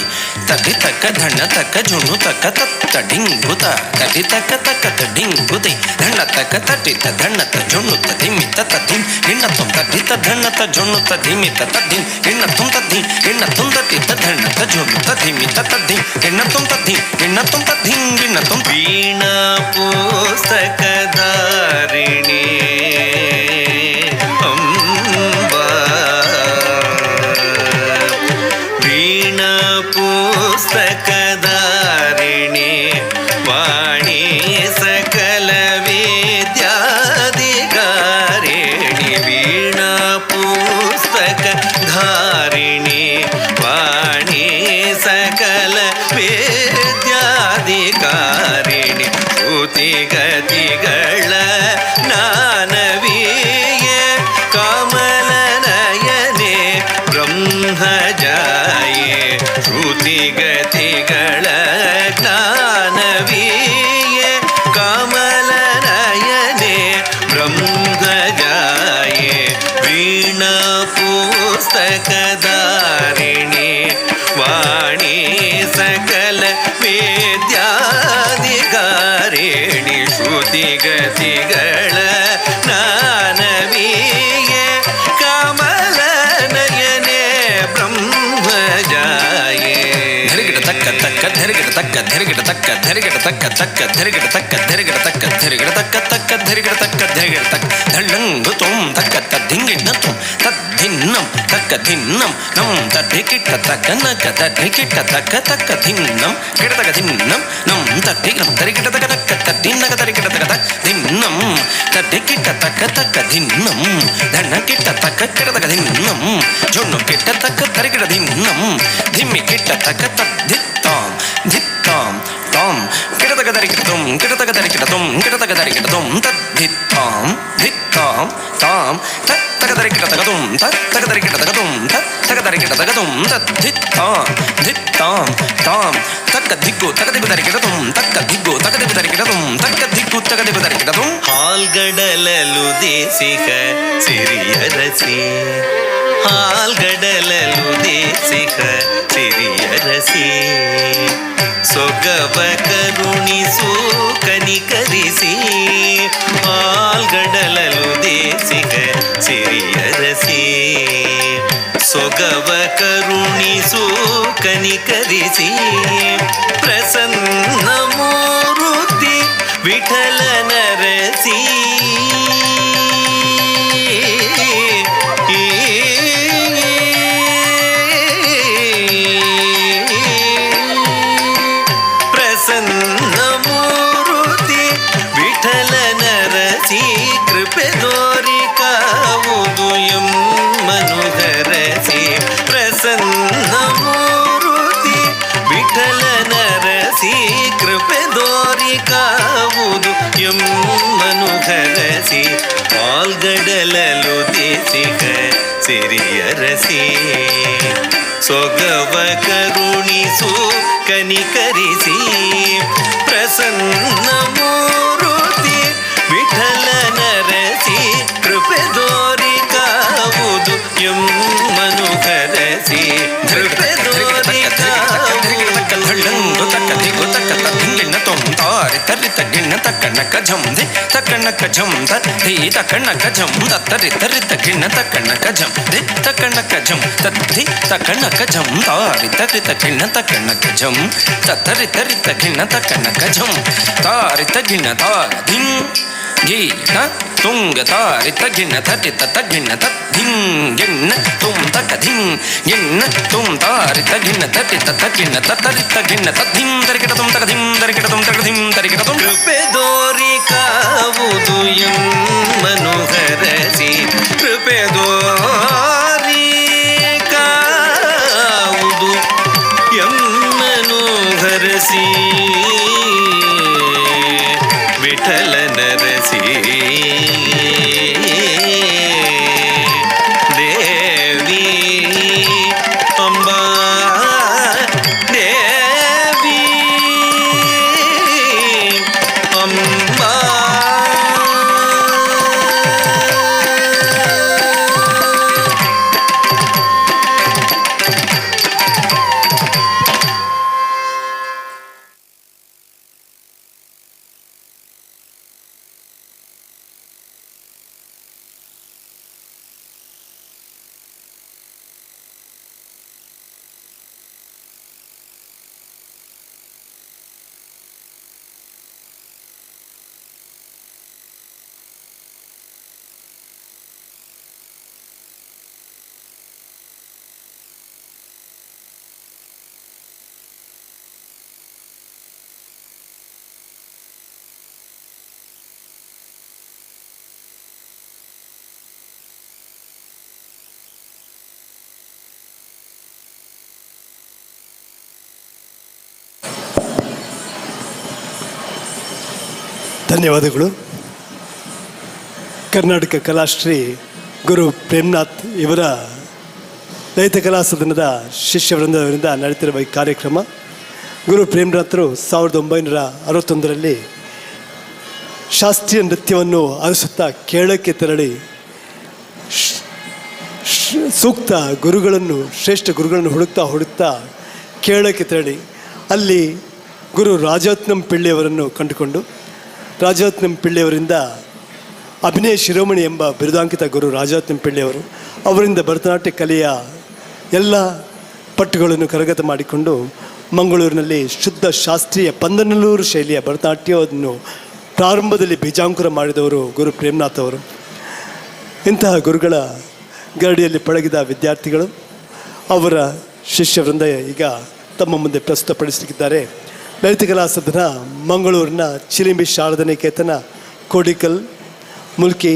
ತದ್ದಿ ತಕ್ಕ ಧಣ್ಣ ತಕ್ಕ ಝುಣ್ಣು ತಕ್ಕ ತತ್ತ ಢಿಂಗು ತ ತದ್ದಿ ತಕ್ಕ ತಕ್ಕ ತ ಢಿಂಗು ತೈ ಧಣ್ಣ ತಕ್ಕ ತಟ್ಟಿ ತ ಧಣ್ಣ ತ ಝುಣ್ಣು ತ ಧಿಮ್ಮಿ ತ ತದ್ಧಿಂ ಗಿಣ್ಣ ತುಂ ತದ್ದಿ ತ ಧಣ್ಣ ತ ಝುಣ್ಣು ತ ಧಿಮ್ಮಿ ತ ತದ್ಧಿಂ ಗಿಣ್ಣ ತುಂ ತದ್ಧಿ ಗಿಣ್ಣ ತುಂ ತದ್ದಿ ತ ಧಣ್ಣ ತ ಝುಣ್ಣು ತ ಧಿಮ್ಮಿ ತ ತದ್ಧಿಂ ಗಿಣ್ಣ ತುಂ ತದ್ಧಿ ಗಿಣ್ಣ ತುಂ ತದ್ಧಿಂ ಗಿಣ್ಣ ತುಂ. ವೀಣಾ ಪುಸ್ತಕಧಾರಿಣಿ ಅಂಬಾ ವೀಣಾ ಪುಸ್ತಕಧಾರಿಣಿ ವಾಣಿ ಸಕಲ ವಿದ್ಯಾಧಿಕಾರಿಣಿ ವೀಣಾ ಪುಸ್ತಕಧಾರಿಣಿ ವಾಣಿ ಸಕಲ ವಿದ್ಯಾಧಿಕಾರಿಣಿ ಶ್ರುತಿಗತಿಗಳ ಜ್ಞಾನವೀಯ ಕಮಲನಯನೆ ಬ್ರಹ್ಮಜಾಯೆ ಶ್ರುತಿಗತಿಗಳ ಜ್ಞಾನವೀಯ ಕಮಲನಯನೆ ಬ್ರಹ್ಮಜಾಯೆ ವೀಣಾ ಪುಸ್ತಕಧಾರಿಣಿ ವಾಣಿ ಸಕಲ ವಿದ್ಯಾಧಿಕಾರಿಣಿ ಶ್ರುತಿಗತಿಗಳ ಜ್ಞಾನವೀಯ ಕಮಲನಯನೆ ಬ್ರಹ್ಮಜಾಯೆ. ಧರಿಗಿಡ ತಕ್ಕ ತಕ್ಕ ಧರಿಗಿಡ ತಕ್ಕ ಧರಿಗಿಡ ತಕ್ಕ ಧರಿಗಿಡ ತಕ್ಕ ತಕ್ಕ ಧರಿಗಿಡ ತಕ್ಕ ಧರಿಗಿಡ ತಕ್ಕ ಧರಿಗಿಡ ತಕ್ಕ ತಕ್ಕ ಧರಿಗಿಡ ತಕ್ಕ ಧರಿಗಿಡ ತಕ್ಕ ಧಳ್ಳಂಗು ತುಂ ತಕ್ಕ ತದ್ದಿಂಗಿಣ್ಣ ತುಂ ತದ್ಧಿನ್ನಂ ತಕ್ಕ ಧಿನ್ನಂ ನಂ ತದ್ಧಿ ಕಿಟ್ಟ ತಕ್ಕ ನಕ ತದ್ಧಿ ಕಿಟ್ಟ ತಕ್ಕ ತಕ್ಕ ಧಿನ್ನಂ ಕಿಡತಕ ಧಿನ್ನಂ ನಂ ತದ್ಧಿ ನಂ ತರಿಕಿಟ ತಕ ತಕ್ಕ ತದ್ಧಿ ನಕ ತರಿಕಿಟ ತಕ ತಕ್ ಧಿನ್ನಂ ತದ್ಧಿ ಕಿಟ್ಟ ತಕ್ಕ ತಕ್ಕ ಧಿನ್ನಂ ಧಣ್ಣ ಕಿಟ್ಟ ತಕ್ಕ ಕಿಡತಕ ಧಿನ್ನಂ ಝುಣ್ಣು ಕಿಟ್ಟ ತಕ್ಕ ತರಿಕಿಟ ಧಿನ್ನಂ ಧಿಮ್ಮಿ ಕಿಟ್ಟ ತಕ್ಕ ತದ್ಧಿತ್ತಾಂ ಧಿತ್ತಾಂ ತಾಂ ಕಿಡತಕ ತರಿಕಿಟ ತುಂ ಕಿಡತಕ ತರಿಕಿಟ ತುಂ ಕಿಡತಕ ತರಿಕಿಟ ತುಂ ತದ್ಧಿತ್ತಾಂ ಧಿತ್ತಾಂ ತಾಂ ತತ್ ತಕ ತರಿಕಿಟ ತಕ ತುಂ ತತ್ ತಕ ತರಿಕಿಟ ತಕ ತುಂ ತತ್ ತಕ ತರಿಕಿಟ ತಕ ತುಂ ತದ್ಧಿತ್ತಾಂ ಧಿತ್ತಾಂ ತಾಂ ತಕ್ಕ ದಿಗ್ಗು ತಕ ದಿಗ್ಗು ತರಿಕಿಟ ತುಂ ತಕ್ಕ ದಿಗ್ಗು ತಕ ದಿಗ್ಗು ತರಿಕಿಟ ತುಂ ತಕ್ಕ ದಿಗ್ಗು ತಕ ದಿಗ್ಗು ತರಿಕಿಟ ತುಂ. ಹಾಲ್ಗಡಲಲು ದೇಸಿಗ ಸಿರಿಯರಸಿ ಆಲ್ಗಡಲಲು ದೇಸಿಕ ಸಿರಿಯರಸಿ ಸೊಗವ ಕರುಣಿಸು ಕನಿಕರಿಸಿ ಆಲ್ಗಡಲಲು ದೇಸಿಕ ಸಿರಿಯರಸಿ ಸೊಗವ ಕರುಣಿಸು ಕನಿಕರಿಸಿ ಪ್ರಸನ್ನ ಮೂರುತಿ ವಿಠಲ ನರಸಿ ಪ್ರಸನ್ನ ಮೂರುತಿ ವಿಠಲ ನರಸಿ ಕೃಪೆ ದೋರಿ ಕಾವುದು ಎಮ್ಮನುಗರಸಿ ಪ್ರಸನ್ನ ಮೂರುತಿ ವಿಠಲ ನರಸಿ ಕೃಪೆ ದೋರಿ ಕಾವುದು ಎಮ್ಮನುಗರಸಿ ಪಾಲ್ಗಡಲಲು ದೇಸಿಕ ಸಿರಿಯರಸಿ ಸೊಗವ ಕರುಣಿಸು ಕನಿಕರಿಸಿ ಪ್ರಸನ್ನ ಮೂರುತಿ ವಿಠಲ ನರಸಿ ಕೃಪೆ ದೋರಿ ಕಾವುದು ಎಮ್ಮನು ಕರಸಿ ಕೃಪೆ ದೋರಿ ತುಂಗ ತಾರಿತ ಗಿಣ್ಣ ತಟಿತ ತಗಿಣ್ಣ ತದ್ಧಿಂ ಗಿಣ್ಣ ತುಂ ತಕ ಧಿಂ ಗಿಣ್ಣ ತುಂ ತಾರಿತ ಗಿಣ್ಣ ತಟಿತ ತಗಿಣ್ಣ ತತ್ತರಿತ ಗಿಣ್ಣ ತದ್ಧಿಂ ತರಿಕಿಟ ತುಂ ತಕ ಧಿಂ ತರಿಕಿಟ ತುಂ ತಕ ಧಿಂ ತರಿಕಿಟ ತುಂ ಕೃಪೆ ದೋರಿ ಕಾವುದು ಎಮ್ಮನು ಹರಸಿ ಕೃಪೆ ದೋರಿ ಕಾವುದು ಎಮ್ಮನು ಹರಸಿ ವಿಠಲ ನರಸಿ ದೇವಿ ಅಂಬಾ ದೇವಿ ಅಂಬಾ ಧನ್ಯವಾದಗಳು. ಕರ್ನಾಟಕ ಕಲಾಶ್ರೀ ಗುರು ಪ್ರೇಮನಾಥ್ ಇವರ ಲಲಿತ ಕಲಾ ಸದನದ ಶಿಷ್ಯವೃಂದವರಿಂದ ನಡೆತಿರುವ ಈ ಕಾರ್ಯಕ್ರಮ. ಗುರು ಪ್ರೇಮನಾಥರು 1961ರಲ್ಲಿ ಶಾಸ್ತ್ರೀಯ ನೃತ್ಯವನ್ನು ಅರಸುತ್ತಾ ಕೇರಳಕ್ಕೆ ತೆರಳಿ ಸೂಕ್ತ ಗುರುಗಳನ್ನು, ಶ್ರೇಷ್ಠ ಗುರುಗಳನ್ನು ಹುಡುಕ್ತಾ ಹುಡುಕ್ತಾ ಕೇರಳಕ್ಕೆ ತೆರಳಿ ಅಲ್ಲಿ ಗುರು ರಾಜರತ್ನಂ ಪಿಳ್ಳೆಯವರನ್ನು ಕಂಡುಕೊಂಡು ರಾಜರತ್ನಂ ಪಿಳ್ಳೆಯವರಿಂದ ಅಭಿನಯ ಶಿರೋಮಣಿ ಎಂಬ ಬಿರುದಾಂಕಿತ ಗುರು ರಾಜರತ್ನಂ ಪಿಳ್ಳೆಯವರು ಅವರಿಂದ ಭರತನಾಟ್ಯ ಕಲೆಯ ಎಲ್ಲ ಪಟ್ಟುಗಳನ್ನು ಕರಗತ ಮಾಡಿಕೊಂಡು ಮಂಗಳೂರಿನಲ್ಲಿ ಶುದ್ಧ ಶಾಸ್ತ್ರೀಯ ಪಂದನಲ್ಲೂರು ಶೈಲಿಯ ಭರತನಾಟ್ಯವನ್ನು ಪ್ರಾರಂಭದಲ್ಲಿ ಬೀಜಾಂಕುರ ಮಾಡಿದವರು ಗುರು ಪ್ರೇಮನಾಥ್ ಅವರು. ಇಂತಹ ಗುರುಗಳ ಗರಡಿಯಲ್ಲಿ ಪಳಗಿದ ವಿದ್ಯಾರ್ಥಿಗಳು ಅವರ ಶಿಷ್ಯವೃಂದ ಈಗ ತಮ್ಮ ಮುಂದೆ ಪ್ರಸ್ತುತಪಡಿಸಲಿಕ್ಕಿದ್ದಾರೆ. ಲಲಿತ ಕಲಾ ಸದನ ಮಂಗಳೂರಿನ ಚಿಲಿಂಬಿ ಶಾರದನಿಕೇತನ, ಕೋಡಿಕಲ್, ಮುಲ್ಕಿ,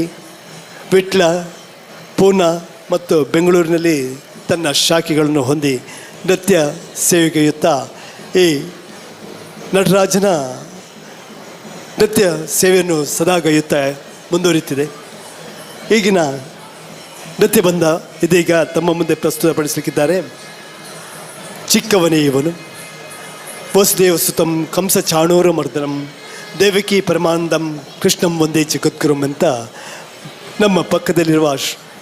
ವಿಟ್ಲ, ಪೂನಾ ಮತ್ತು ಬೆಂಗಳೂರಿನಲ್ಲಿ ತನ್ನ ಶಾಖೆಗಳನ್ನು ಹೊಂದಿ ನೃತ್ಯ ಸೇವೆಗೈಯುತ್ತಾ ಈ ನಟರಾಜನ ನೃತ್ಯ ಸೇವೆಯನ್ನು ಸದಾಗೈಯುತ್ತಾ ಮುಂದುವರಿಯುತ್ತಿದೆ. ಈಗಿನ ನೃತ್ಯ ಬಂದ ಇದೀಗ ತಮ್ಮ ಮುಂದೆ ಪ್ರಸ್ತುತಪಡಿಸಲಿಕ್ಕಿದ್ದಾರೆ. ಚಿಕ್ಕವನೇ ಇವನು, ವಸುದೇವ ಸುತಂ ಕಂಸ ಚಾಣೂರ ಮರ್ದನಂ ದೇವಕಿ ಪರಮಾನಂದಂ ಕೃಷ್ಣಂ ಒಂದೇ ಜಗದ್ಗುರುಂ ಅಂತ ನಮ್ಮ ಪಕ್ಕದಲ್ಲಿರುವ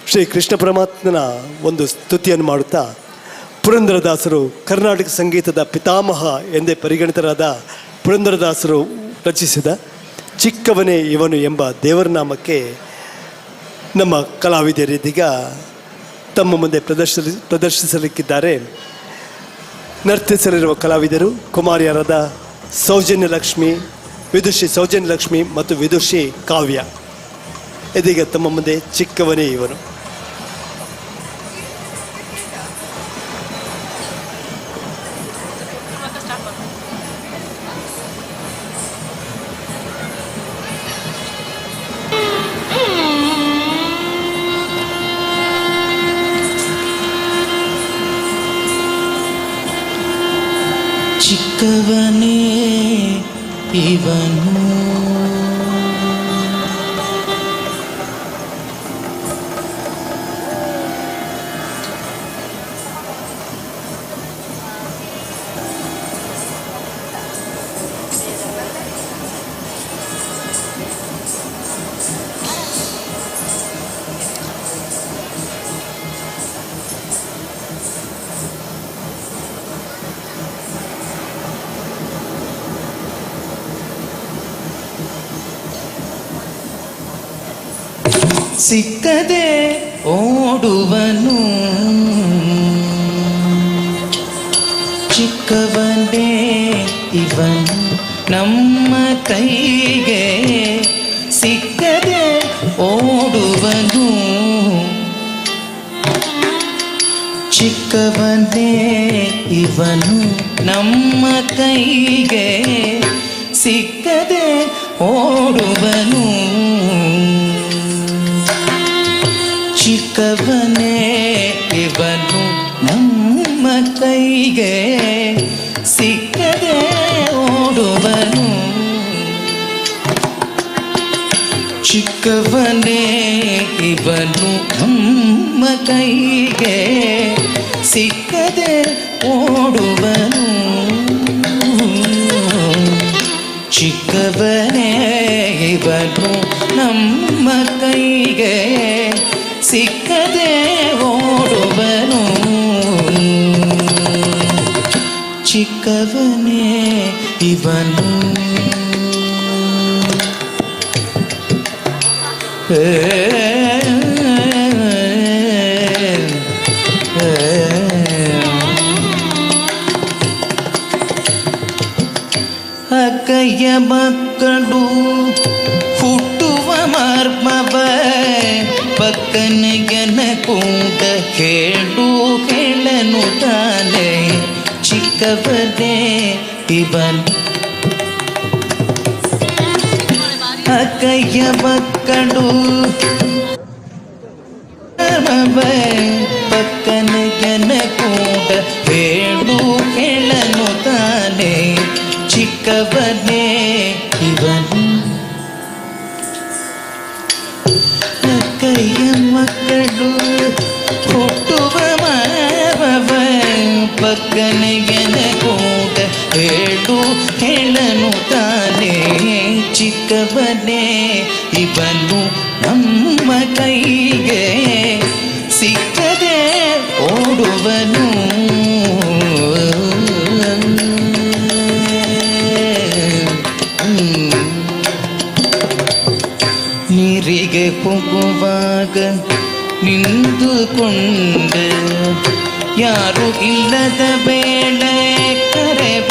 ಶ್ರೀ ಕೃಷ್ಣ ಪರಮಾತ್ಮನ ಒಂದು ಸ್ತುತಿಯನ್ನು ಮಾಡುತ್ತಾ ಪುರಂದರದಾಸರು, ಕರ್ನಾಟಕ ಸಂಗೀತದ ಪಿತಾಮಹ ಎಂದೇ ಪರಿಗಣಿತರಾದ ಪುರಂದರದಾಸರು ರಚಿಸಿದ ಚಿಕ್ಕವನೇ ಇವನು ಎಂಬ ದೇವರ ನಾಮಕ್ಕೆ ನಮ್ಮ ಕಲಾವಿದರಿದ್ದೀಗ ತಮ್ಮ ಮುಂದೆ ಪ್ರದರ್ಶಿಸಲಿಕ್ಕಿದ್ದಾರೆ. ನರ್ತಿಸಲಿರುವ ಕಲಾವಿದರು ಕುಮಾರಿಯರಾದ ಸೌಜನ್ಯ ಲಕ್ಷ್ಮಿ, ವಿದುಷಿ ಸೌಜನ್ಯ ಲಕ್ಷ್ಮಿ ಮತ್ತು ವಿದುಷಿ ಕಾವ್ಯ. ಇದೀಗ ತಮ್ಮ ಮುಂದೆ ಚಿಕ್ಕವನೇ ಇವನು. ಚಿಕ್ಕವನೇ ಇವನು, ಸಿಕ್ಕದೆ ಓಡುವನು. ಚಿಕ್ಕವನೇ ಇವನು ನಮ್ಮ ಕೈಗೆ ಸಿಕ್ಕದೆ ಓಡುವನು. ಚಿಕ್ಕವನೇ ಇವನು ನಮ್ಮ ಕೈಗೆ ಸಿಕ್ಕದೆ ಓಡುವನು. ಚಿಕ್ಕವನೇ ಇವನು ನಮ್ಮ ಕೈಗೆ ಸಿಕ್ಕದೆ ಓಡುವನು. ಚಿಕ್ಕವನೇ ಇವನು ನಮ್ಮ ಕೈಗೆ ಸಿಕ್ಕದೆ ಓಡುವನು. ಚಿಕ್ಕವನೇ ಇವನು ನಮ್ಮ ಕೈಗೆ ಸಿಕ್ಕದೆ ಓಡುವನು. ಚಿಕ್ಕವನೇ ಇವನು. ಅಕ್ಕಯ್ಯ ಮಕ್ಕಳು ಹುಟ್ಟುವ ಮರ್ಮವ ಪಕ್ಕನಿಗನ ಕೂಡ ಹೇಳು ಹೇಳನು ತಾನೆ. ಚಿಕ್ಕವನೇ ಇವನು. ಅಕ್ಕಯ್ಯ ಮಕ್ಕಳು ಪಕ್ಕನಿಗನ ಕೂಡ ಹೇಳು ಹೇಳನು ತಾನೆ. ಚಿಕ್ಕವನೇ ಇವನು. ಅಕ್ಕಯ್ಯ ಮಕ್ಕಳು ಹುಟ್ಟುವ ಮಾವವ ಪಕ್ಕನಿಗನ ಕೂಡ ಹೇಳು ಹೇಳನು ತಾನೆ. ಚಿಕ್ಕವನೇ ಇವನು ನಮ್ಮ ಕೈಗೆ ಸಿಕ್ಕದೆ ಓಡುವನು. ನೀರಿಗೆ ಹೋಗುವಾಗ ನಿಂತುಕೊಂಡ ಯಾರು ಇಲ್ಲದ ವೇಳೆ ಕರೆವ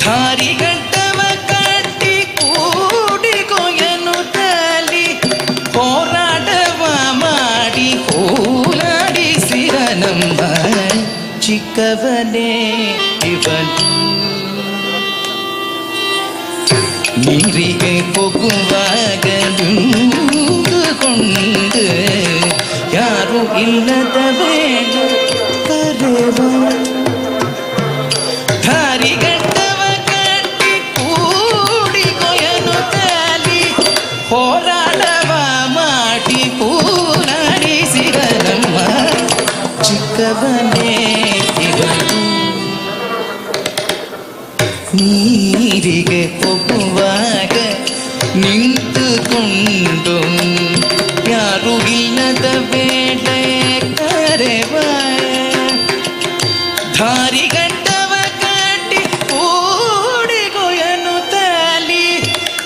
ಧಾರಿಗಟ್ಟವ ಕಟ್ಟಿ ಕೂಡಿಕೊಯನು ತಾಲಿ ಹೋರಾಟವ ಮಾಡಿ ಹೋಲಾಡಿಸಿರ ನಮ್ಮ. ಚಿಕ್ಕವನೇ ಇವನು. ನೀರಿಗೆ ಹೋಗುವಾಗ ನಿಂತುಕೊಂಡು ಯಾರು ಇಲ್ಲದ ವೇಳೆ ಕರೆವ ಧಾರಿಗಟ್ಟವ ಕಟ್ಟಿ ಕೂಡಿಕೊಯನು ತಾಲಿ ಹೋರಾಟವ ಮಾಡಿ ಕೂಲಾಡಿಸಿದ ನಮ್ಮ. ಚಿಕ್ಕವನೇ ಇವನು. ನೀರಿಗೆ ಹೋಗುವಾಗ ನಿಂತುಕೊಂಡು ಧಾರಿಗಟ್ಟವ ಕಟ್ಟಿ ಕೂಡಿಗೊಯನು ತಾಲಿ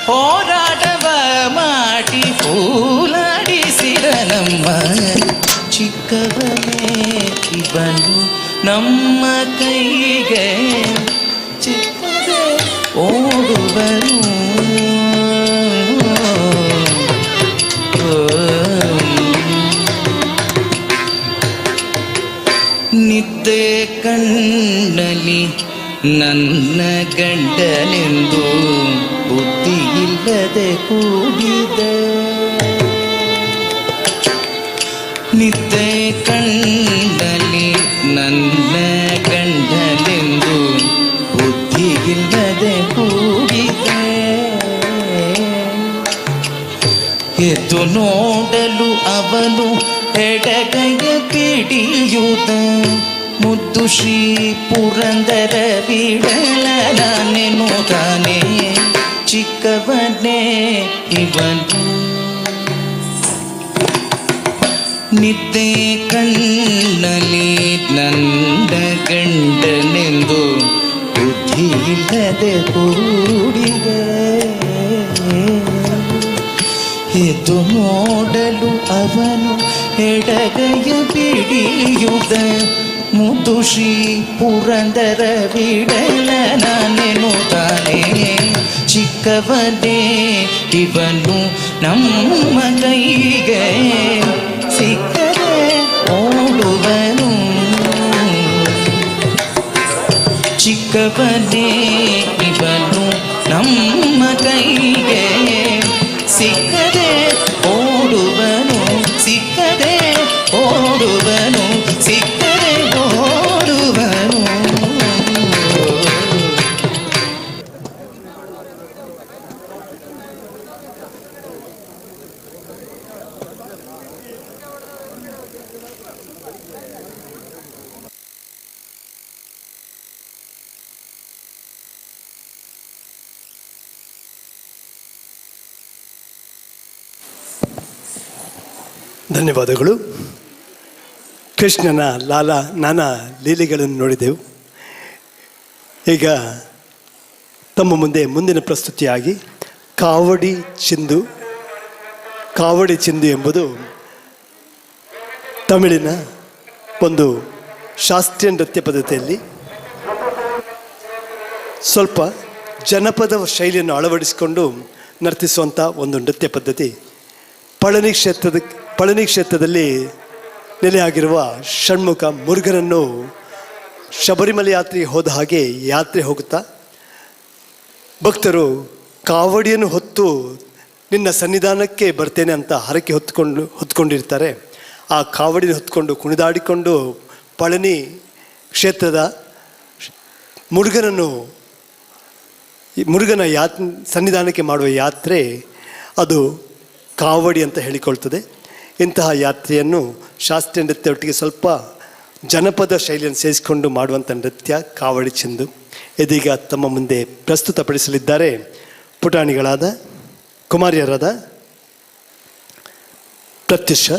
ಹೋರಾಟವ ಮಾಡಿ ಪೂಲಾಡಿಸಿದ ನಮ್ಮ ಚಿಕ್ಕವನೇ ಇವನು ನಮ್ಮ ಕೈಗೆ ಚಿಕ್ಕದೇ ಓಡುವನು. ನಿದ್ದೆ ಕಣ್ಣಲಿ ನನ್ನ ಗಂಡನೆಂದು ಬುದ್ಧಿ ಇಲ್ಲದೆ ಕೂಡಿದೆ. ನಿದ್ದೆ ಕಣ್ಣಲಿ ನನ್ನ ಗಂಡನೆಂದು ಬುದ್ಧಿ ಇಲ್ಲದೆ ಕೂಡಿದೆ. ಎದ್ದು ನೋಡಲು ಅವನು ಎಡಗೈಯ ಪಿಡಿಯುತ್ತ ಮುದ್ದು ಶ್ರೀ ಪುರಂದರ ಬಿಡಲ ತಾನೇ ಚಿಕ್ಕವನೇ ಇವನು. ನಿದ್ದೆ ಕಣ್ಣಲಿ ನನ್ನ ಗಂಡನೆಂದು ಬುದ್ಧಿ ಇಲ್ಲದೆ ಕೂಡಿದೆ. ಎದ್ದು ನೋಡಲು ಅವನು ಎಡಗೈಯ ಪಿಡಿಯುತ್ತ ಮುದ್ದು ಶ್ರೀ ಪುರಂದರ ಬಿಡಲ ತಾನೇ ಚಿಕ್ಕವನೇ ಇವನು ನಮ್ಮ ಕೈಗೆ ಸಿಕ್ಕದೆ ಓಡುವನು. ಚಿಕ್ಕವನೇ ಇವನು ನಮ್ಮ ಕೈಗೆ ಸಿಕ್ಕದೆ ಓಡುವನು, ಸಿಕ್ಕದೆ ಓಡುವನು, ಸಿಕ್ಕದೆ ಓಡುವನು. ಧನ್ಯವಾದಗಳು. ಕೃಷ್ಣನ ಲಾಲ ನಾನಾ ಲೀಲೆಗಳನ್ನು ನೋಡಿದೆವು. ಈಗ ತಮ್ಮ ಮುಂದೆ ಮುಂದಿನ ಪ್ರಸ್ತುತಿಯಾಗಿ ಕಾವಡಿ ಚಿಂದು. ಕಾವಡಿ ಚಿಂದು ಎಂಬುದು ತಮಿಳಿನ ಒಂದು ಶಾಸ್ತ್ರೀಯ ನೃತ್ಯ ಪದ್ಧತಿಯಲ್ಲಿ ಸ್ವಲ್ಪ ಜನಪದ ಶೈಲಿಯನ್ನು ಅಳವಡಿಸಿಕೊಂಡು ನರ್ತಿಸುವಂಥ ಒಂದು ನೃತ್ಯ ಪದ್ಧತಿ. ಪಳನಿ ಕ್ಷೇತ್ರದಲ್ಲಿ ನೆಲೆಯಾಗಿರುವ ಷಣ್ಮುಖ ಮುರುಘನನ್ನು ಶಬರಿಮಲೆ ಯಾತ್ರೆಗೆ ಹೋದ ಹಾಗೆ ಯಾತ್ರೆ ಹೋಗುತ್ತಾ ಭಕ್ತರು ಕಾವಡಿಯನ್ನು ಹೊತ್ತು ನಿನ್ನ ಸನ್ನಿಧಾನಕ್ಕೆ ಬರ್ತೇನೆ ಅಂತ ಹರಕೆ ಹೊತ್ಕೊಂಡಿರ್ತಾರೆ. ಆ ಕಾವಡಿಯನ್ನು ಹೊತ್ಕೊಂಡು ಕುಣಿದಾಡಿಕೊಂಡು ಪಳನಿ ಕ್ಷೇತ್ರದ ಮುರುಘನ ಸನ್ನಿಧಾನಕ್ಕೆ ಮಾಡುವ ಯಾತ್ರೆ ಅದು ಕಾವಡಿ ಅಂತ ಹೇಳಿಕೊಳ್ತದೆ. ಇಂತಹ ಯಾತ್ರೆಯನ್ನು ಶಾಸ್ತ್ರೀಯ ನೃತ್ಯ ಒಟ್ಟಿಗೆ ಸ್ವಲ್ಪ ಜನಪದ ಶೈಲಿಯನ್ನು ಸೇರಿಸಿಕೊಂಡು ಮಾಡುವಂಥ ನೃತ್ಯ ಕಾವಡಿ ಚಿಂದು. ಇದೀಗ ತಮ್ಮ ಮುಂದೆ ಪ್ರಸ್ತುತಪಡಿಸಲಿದ್ದಾರೆ ಪುಟಾಣಿಗಳಾದ ಕುಮಾರಿಯರಾದ ಪ್ರತ್ಯುಷ,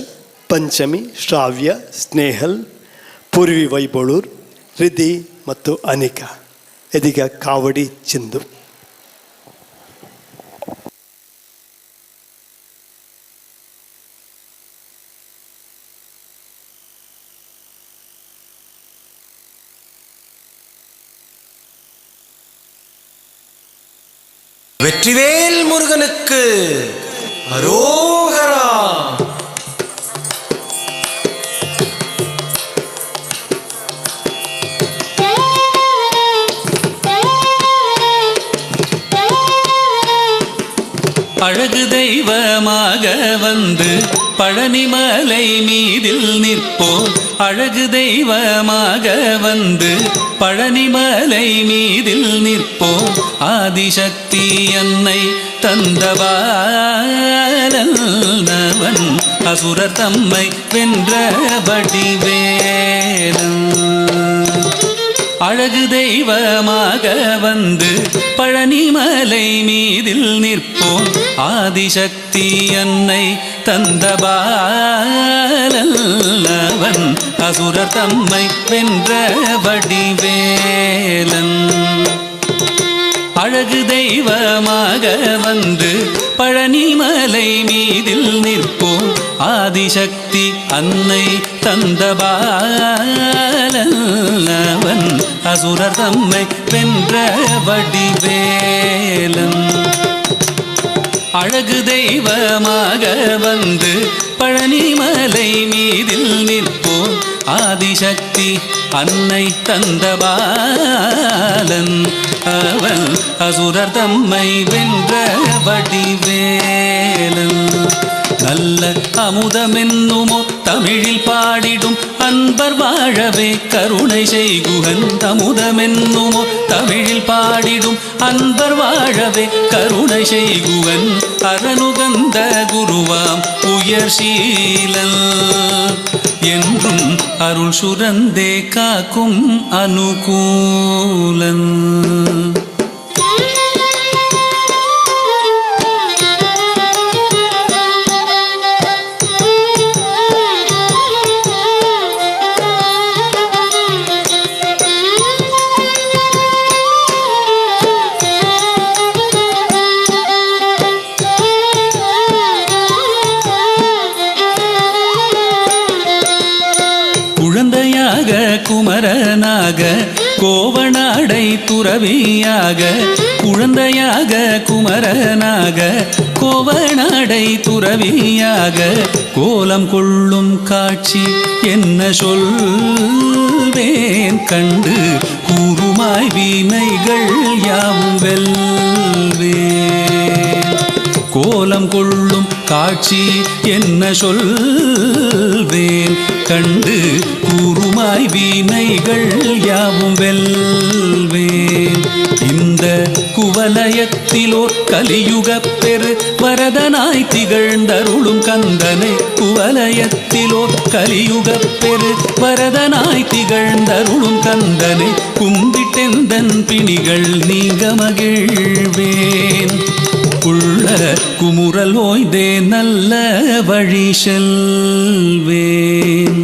ಪಂಚಮಿ, ಶ್ರಾವ್ಯ, ಸ್ನೇಹಲ್, ಪೂರ್ವಿ ವೈಬೋಳೂರ್, ರಿಧಿ ಮತ್ತು ಅನಿಕಾ. ಇದೀಗ ಕಾವಡಿ ಚಿಂದು. வெற்றிவேல் முருகனுக்கு அரோகரா. அழகு தெய்வமாக வந்து பழனிமலை மீதில் நிற்போம். அழகு தெய்வமாக வந்து பழனிமலை மீதில் நிற்போம். ஆதிசக்தி அன்னை தந்தவாலவன் அசுரர் தம்மை வென்ற வடிவேலன். அழகு தெய்வமாக வந்து பழனிமலை மீதில் நிற்போம். ஆதிசக்தி அன்னை தந்த பாலவன் அசுரர் தம்மை வென்ற வடிவேலன். அழகு தெய்வமாக வந்து பழனிமலை மீதில் நிற்போம் ஆதிசக்தி அன்னை தந்த பாலன் அவன் அசுரர் தம்மை வென்ற வடிவேலன். அழகு தெய்வமாக வந்து பழனிமலை மீதில் நிற்போம் ஆதிசக்தி அன்னை தந்த பாலன் அவன் அசுரர் தம்மை வென்ற வடிவேலன். நல்ல அமுதமென்னுமோ தமிழில் பாடிடும் அன்பர் வாழவே கருணை செய்குகன். அமுதமென்னுமோ தமிழில் பாடிடும் அன்பர் வாழவே கருணை செய்குகன். அரணுகந்த குருவாம் உயர் சீலன் என்றும் அருள் சுரந்தே காக்கும் அனுகூலன். குமரனாக கோவனாடை துறவியாக குழந்தையாக குமரனாக கோவனாடை துறவியாக கோலம் கொள்ளும் காட்சி என்ன சொல்வேன் கண்டு கூறுமாய் வீணைகள் யாவும் வெல்வேன். கோலம் கொள்ளும் காட்சி என்ன சொல்வேன் கண்டு கூறுமாய் வீணைகள் யாவும் வெல்வேன். இந்த குவலயத்திலோர் கலியுகப் பெரு வரதனாய் திகழ்ந்தருளும் கந்தனை. குவலயத்திலோர் கலியுகப் பெரு வரதனாய் திகழ்ந்தருளும் கந்தனை கும்பிட்டெந்தன் பிணிகள் நீங்க மகிழ்வேன். உள்ள குமுறல் ஓய்தே நல்ல வழி செல்வேன்.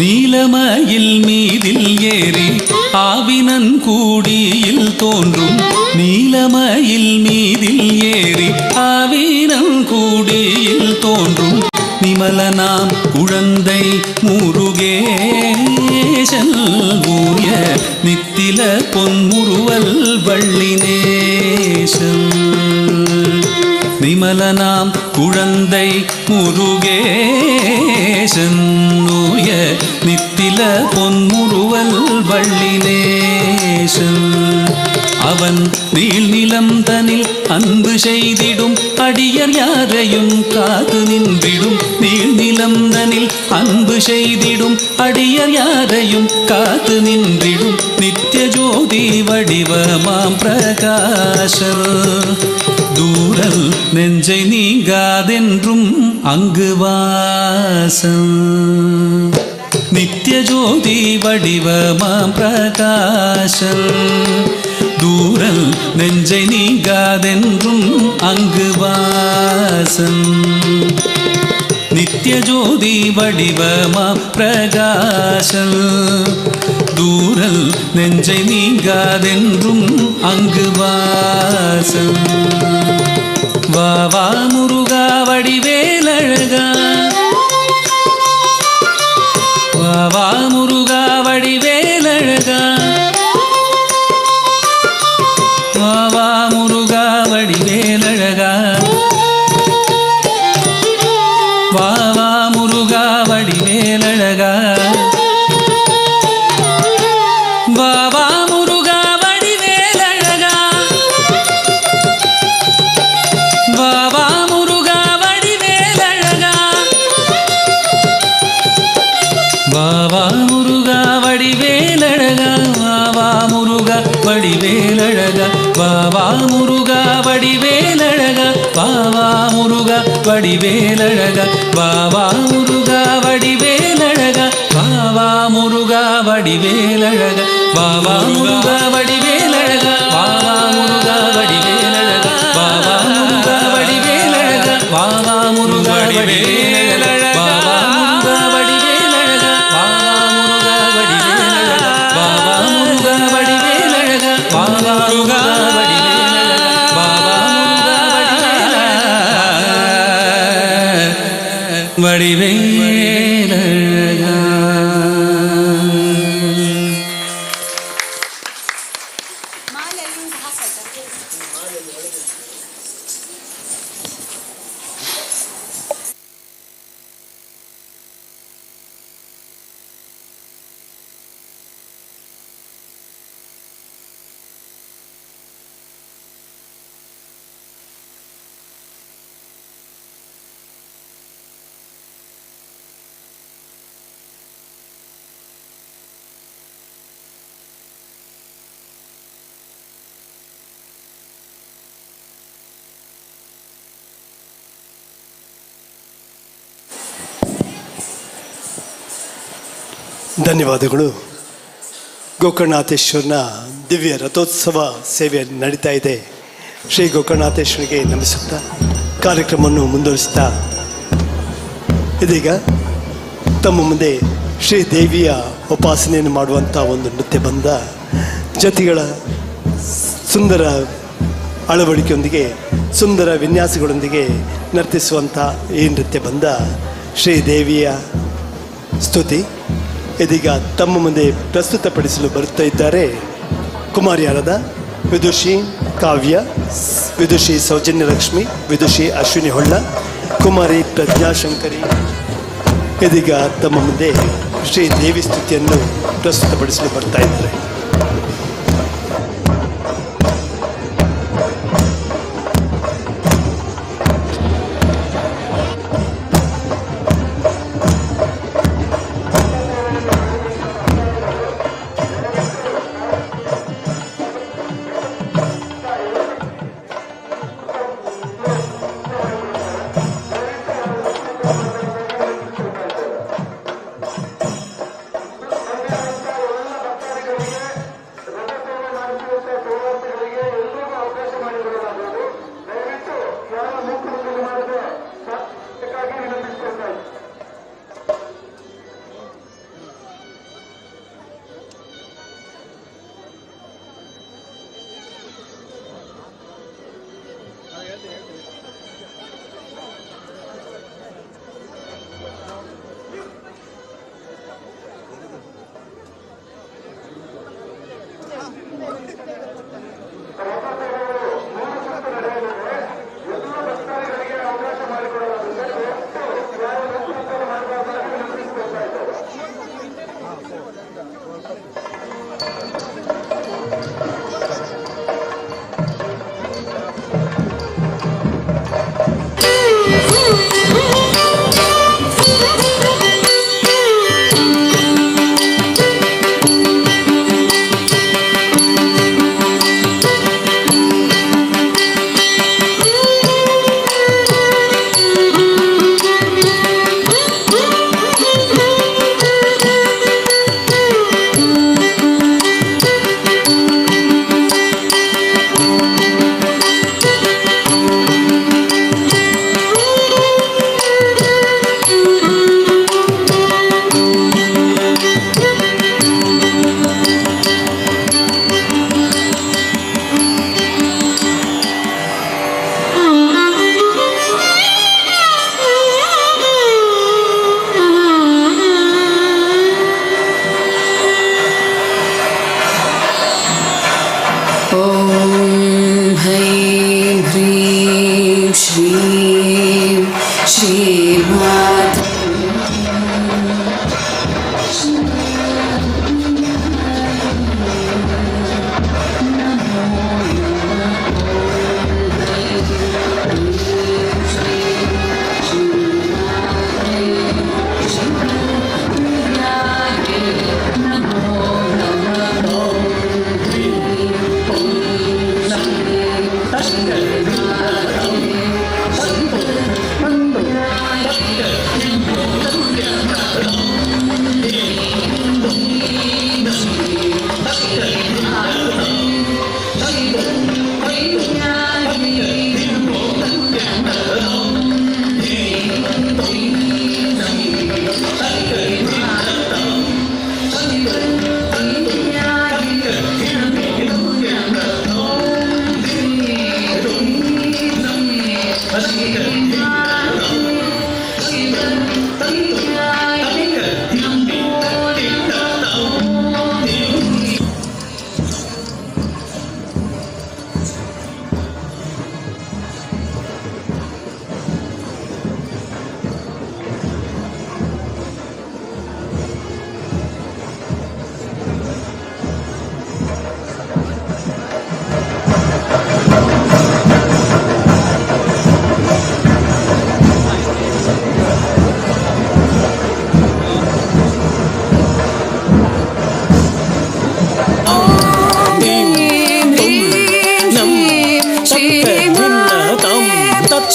நீலமயில் மீதில் ஏறி ஆவினன் கூடியில் தோன்றும். நீலமயில் மீதில் ஏறி ஆவினன் கூடியில் தோன்றும் நிமலனாம் குழந்தை முருகேசன் ஊய நித்தில பொன்முறுவல் வள்ளினேசன். நிமலனாம் குழந்தை முருகேசன் ஊய நித்தில பொன்முறுவல் வள்ளினேசன். அவன் நீள்நிலம் தனில் அன்பு செய்திடும் அடியர் யாரையும் காத்து நின்றிடும். நீள்நிலம் தனில் அன்பு செய்திடும் அடியர் யாரையும் காத்து நின்றிடும் நித்திய ஜோதி வடிவமாம் பிரகாசர். தூரல் நெஞ்சை நீங்காதென்றும் அங்கு வாசம். நித்திய ஜோதி வடிவமாம் பிரகாசம். தூரல் நெஞ்சை நீங்காதென்றும் அங்கு வாசம். நித்திய ஜோதி வடிவமாம் பிரகாசம். தூரல் நெஞ்சை நீங்காதென்றும் அங்கு வாசம். வா வா முருகா வடிவேலழகா வா வா முருகா வடிவேலழகா வா வா முருகா வடிவேலழகா வா வா முருகா வடிவேலழகா வா வா முருகா வடிவேலழகா வா வா முருகா வடிவேலழகா வா வா முருகா வடிவேலழகா வா வா முருகா வடிவேலழகா வா முருகா வடிவேலழகா வா வா முருகா வடிவேலழகா வா வா முருகா வடிவேலழகா வா வா முருகா வடிவேலழகா வா வா முருகா வடிவேலழகா வா வா முருகா வடிவேலழகா வா வா முருகா வடிவேலழகா வா வா முருகா வடிவேலழகா வா வா முருகா வடிவேலழகா வா வா முருகா வடிவேலழகா வா வா முருகா வடிவேலழகா வா வா முருகா வடிவேலழகா வா வா முருகா வடிவேலழகா வடிவேலழகா. ಧನ್ಯವಾದಗಳು. ಗೋಕರ್ಣನಾಥೇಶ್ವರನ ದಿವ್ಯ ರಥೋತ್ಸವ ಸೇವೆ ನಡೀತಾ ಇದೆ. ಶ್ರೀ ಗೋಕರ್ಣನಾಥೇಶ್ವರಿಗೆ ನಮಿಸುತ್ತಾ ಕಾರ್ಯಕ್ರಮವನ್ನು ಮುಂದುವರಿಸ್ತಾ ಇದೀಗ ತಮ್ಮ ಮುಂದೆ ಶ್ರೀ ದೇವಿಯ ಉಪಾಸನೆಯನ್ನು ಮಾಡುವಂಥ ಒಂದು ನೃತ್ಯ ಬಂದ ಜತಿಗಳ ಸುಂದರ ಅಳವಡಿಕೆಯೊಂದಿಗೆ ಸುಂದರ ವಿನ್ಯಾಸಗಳೊಂದಿಗೆ ನರ್ತಿಸುವಂಥ ಈ ನೃತ್ಯ ಬಂದ ಶ್ರೀ ದೇವಿಯ ಸ್ತುತಿ ಇದೀಗ ತಮ್ಮ ಮುಂದೆ ಪ್ರಸ್ತುತಪಡಿಸಲು ಬರುತ್ತಾ ಇದ್ದಾರೆ ಕುಮಾರಿಯಾರದ ವಿದುಷಿ ಕಾವ್ಯ, ವಿದುಷಿ ಸೌಜನ್ಯಲಕ್ಷ್ಮಿ, ವಿದುಷಿ ಅಶ್ವಿನಿ ಹೊಳ್ಳ, ಕುಮಾರಿ ಪ್ರಜ್ಞಾಶಂಕರಿ. ಇದೀಗ ತಮ್ಮ ಮುಂದೆ ಶ್ರೀ ದೇವಿ ಸ್ತುತಿಯನ್ನು ಪ್ರಸ್ತುತಪಡಿಸಲು ಬರ್ತಾ ಇದ್ದಾರೆ. Thank you.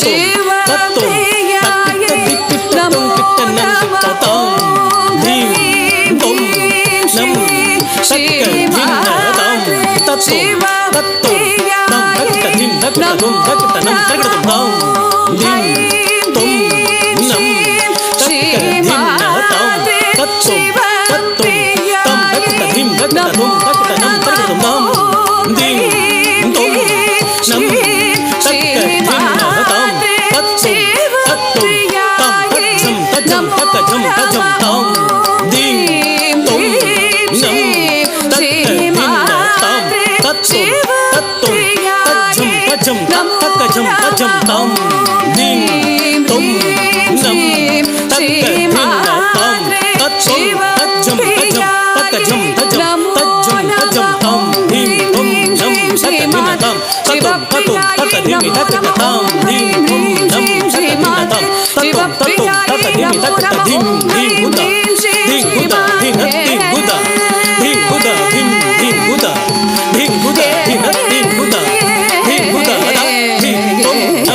ಶಿವಪ್ರಿಯಾಯೇ ನಮೋ ನಮಃ. ಓಂ ಹ್ರೀಂ ಭೀಂ ಶ್ರೀ ಶ್ರೀಮಾತೃ ಶಿವಪ್ರಿಯಾಯೇ ನಮೋ ನಮಃ. ಓಂ ಹ್ರೀಂ ಭೀಂ ಶ್ರೀ ಶ್ರೀಮಾತೃ ಶಿವಪ್ರಿಯಾಯೇ ನಮೋ ನಮಃ. ಓಂ ಹ್ರೀಂ ಭೀಂ ಶ್ರೀ ಶ್ರೀಮಾತೃ ಶಿವಪ್ರಿಯಾಯೇ ನಮೋ ನಮಃ. ಓಂ ಹ್ರೀಂ ಭೀಂ ಶ್ರೀ ಶ್ರೀಮಾತೃ ಶಿವಪ್ರಿಯಾಯೇ ನಮೋ ನಮಃ. ಓಂ ಹ್ರೀಂ ಭೀಂ ಶ್ರೀ ಶ್ರೀಮಾತೃ ಶಿವಪ್ರಿಯಾಯೇ ನಮೋ ನಮಃ. ಓಂ ಹ್ರೀಂ ಭೀಂ ಶ್ರೀ ಶ್ರೀಮಾತೃ ಶಿವಪ್ರಿಯಾಯೇ ನಮೋ ನಮಃ. ಓಂ ಹ್ರೀಂ ಭೀಂ ಶ್ರೀ ಶ್ರೀಮಾತೃ ಶಿವಪ್ರಿಯಾಯೇ ನಮೋ ನಮಃ. ಓಂ ಹ್ರೀಂ ಭೀಂ ಶ್ರೀ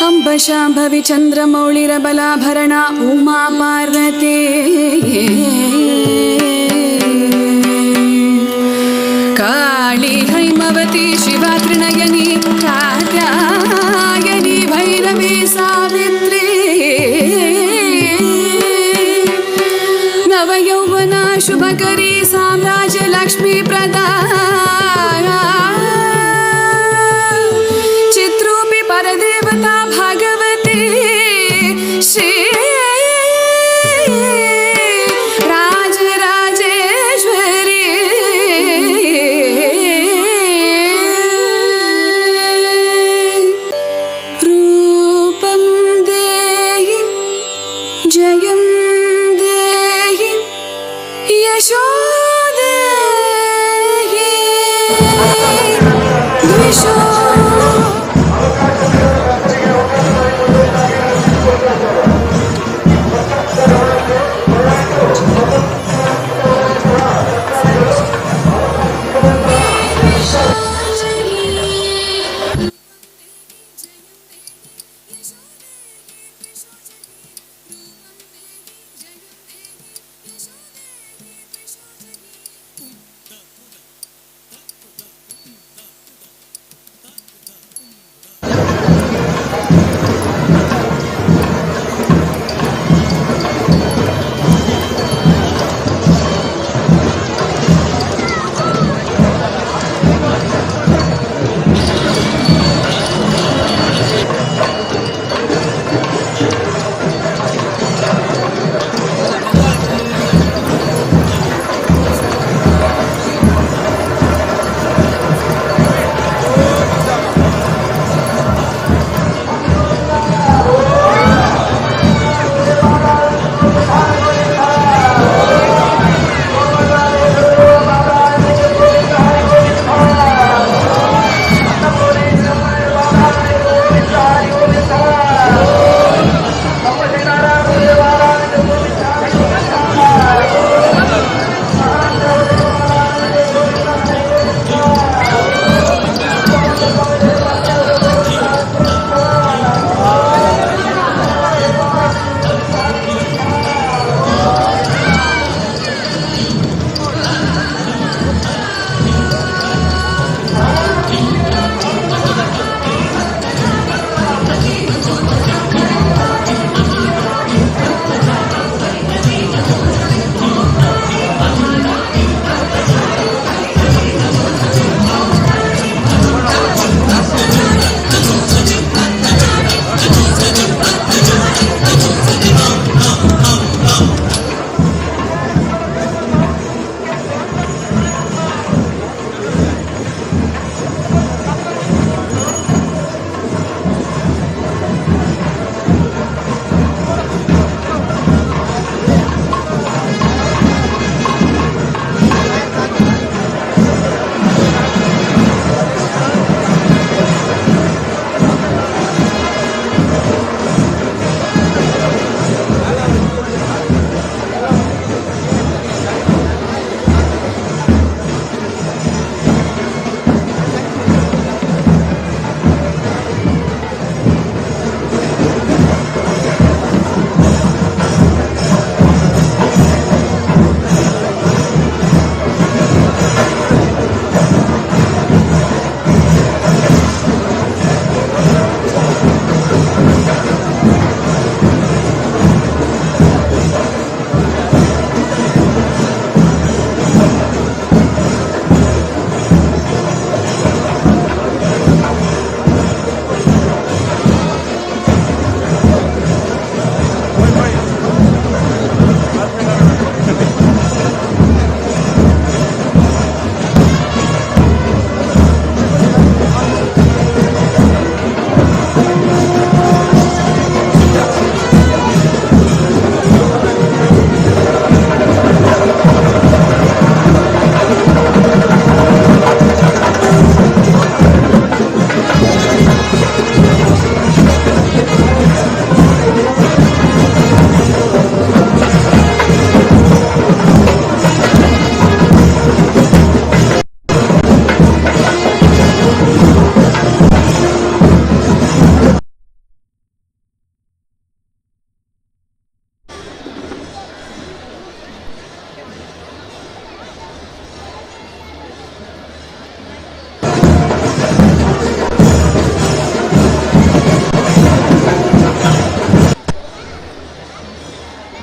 ಅಂಬ ಶಾಂಭವಿ ಚಂದ್ರಮೌಳಿರಬಲಾಭರಣ ಉಮಾ ಪಾರ್ವತಿ ಕಾಳಿ ಹೈಮವತಿ ಶಿವಾ ತ್ರಿನಯನಿ ಕಾತ್ಯಾಯನಿ ಭೈರವಿ ಸಾವಿತ್ರಿ ನವಯೌವನ ಶುಭಕರಿ ಸಾಮ್ರಾಜ್ಯ ಲಕ್ಷ್ಮೀ ಪ್ರದಾ ಚಿತ್ರೂಪಿ ಪರದೇವತಾ ಭಗವತಿ ಶ್ರೀ ರಾಜರಾಜೇಶ್ವರಿ ರೂಪಂ ದೇಹಿ ಜಯಂ ದೇಹಿ ಯಶೋ ದೇಹಿ ದ್ವಿಷೋ.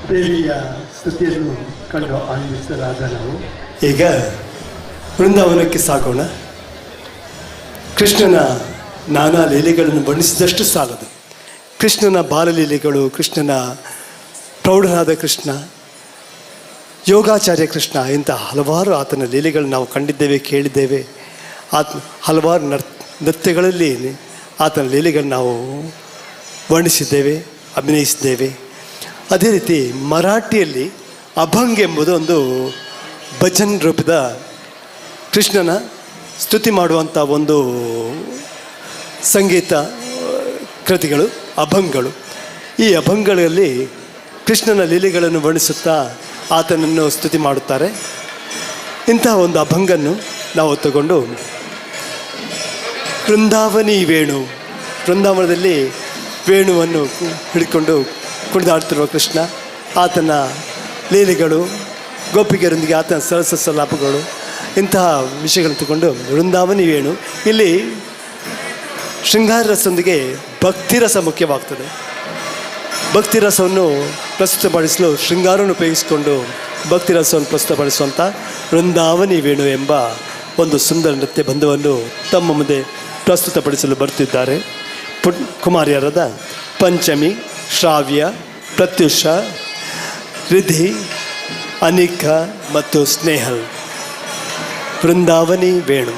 ದೇವಿಯ ಸ್ತುತಿಯನ್ನು ಕಂಡು ಆನಂದಿಸಲಾದ ನಾವು ಈಗ ವೃಂದಾವನಕ್ಕೆ ಸಾಗೋಣ. ಕೃಷ್ಣನ ನಾನಾ ಲೀಲೆಗಳನ್ನು ವರ್ಣಿಸಿದಷ್ಟು ಸಾಲದು. ಕೃಷ್ಣನ ಬಾಲಲೀಲೆಗಳು, ಕೃಷ್ಣನ ಪ್ರೌಢನಾದ ಕೃಷ್ಣ, ಯೋಗಾಚಾರ್ಯ ಕೃಷ್ಣ, ಇಂಥ ಹಲವಾರು ಆತನ ಲೀಲೆಗಳನ್ನು ನಾವು ಕಂಡಿದ್ದೇವೆ, ಕೇಳಿದ್ದೇವೆ. ಆತ ಹಲವಾರು ನೃತ್ಯಗಳಲ್ಲಿ ಆತನ ಲೀಲೆಗಳನ್ನು ನಾವು ವರ್ಣಿಸಿದ್ದೇವೆ, ಅಭಿನಯಿಸಿದ್ದೇವೆ. ಅದೇ ರೀತಿ ಮರಾಠಿಯಲ್ಲಿ ಅಭಂಗ್ ಎಂಬುದು ಒಂದು ಭಜನ್ ರೂಪದ ಕೃಷ್ಣನ ಸ್ತುತಿ ಮಾಡುವಂಥ ಒಂದು ಸಂಗೀತ ಕೃತಿಗಳು, ಅಭಂಗಗಳು. ಈ ಅಭಂಗಗಳಲ್ಲಿ ಕೃಷ್ಣನ ಲೀಲೆಗಳನ್ನು ವರ್ಣಿಸುತ್ತಾ ಆತನನ್ನು ಸ್ತುತಿ ಮಾಡುತ್ತಾರೆ. ಇಂತಹ ಒಂದು ಅಭಂಗನ್ನು ನಾವು ತಗೊಂಡು ವೃಂದಾವನಿ ವೇಣು, ವೃಂದಾವನದಲ್ಲಿ ವೇಣುವನ್ನು ಹಿಡ್ಕೊಂಡು ಕುಣಿದಾಡ್ತಿರುವ ಕೃಷ್ಣ, ಆತನ ಲೀಲೆಗಳು, ಗೋಪಿಕೆಯರೊಂದಿಗೆ ಆತನ ಸರಸ ಸಲಾಪಗಳು, ಇಂತಹ ವಿಷಯಗಳನ್ನು ತಗೊಂಡು ವೃಂದಾವನಿ ವೇಣು. ಇಲ್ಲಿ ಶೃಂಗಾರ ರಸದೊಂದಿಗೆ ಭಕ್ತಿರಸ ಮುಖ್ಯವಾಗ್ತದೆ. ಭಕ್ತಿರಸವನ್ನು ಪ್ರಸ್ತುತಪಡಿಸಲು ಶೃಂಗಾರವನ್ನು ಉಪಯೋಗಿಸಿಕೊಂಡು ಭಕ್ತಿರಸವನ್ನು ಪ್ರಸ್ತುತಪಡಿಸುವಂಥ ವೃಂದಾವನಿ ವೇಣು ಎಂಬ ಒಂದು ಸುಂದರ ನೃತ್ಯ ಬಂಧವನ್ನು ತಮ್ಮ ಮುಂದೆ ಪ್ರಸ್ತುತಪಡಿಸಲು ಬರುತ್ತಿದ್ದಾರೆ ಕುಮಾರಿಯರಾದ ಪಂಚಮಿ, ಶ್ರಾವ್ಯ, ಪ್ರತ್ಯುಷ, ರಿಧಿ, ಅನಿಕಾ ಮತ್ತು ಸ್ನೇಹಲ್. ವೃಂದಾವನಿ ವೇಣು.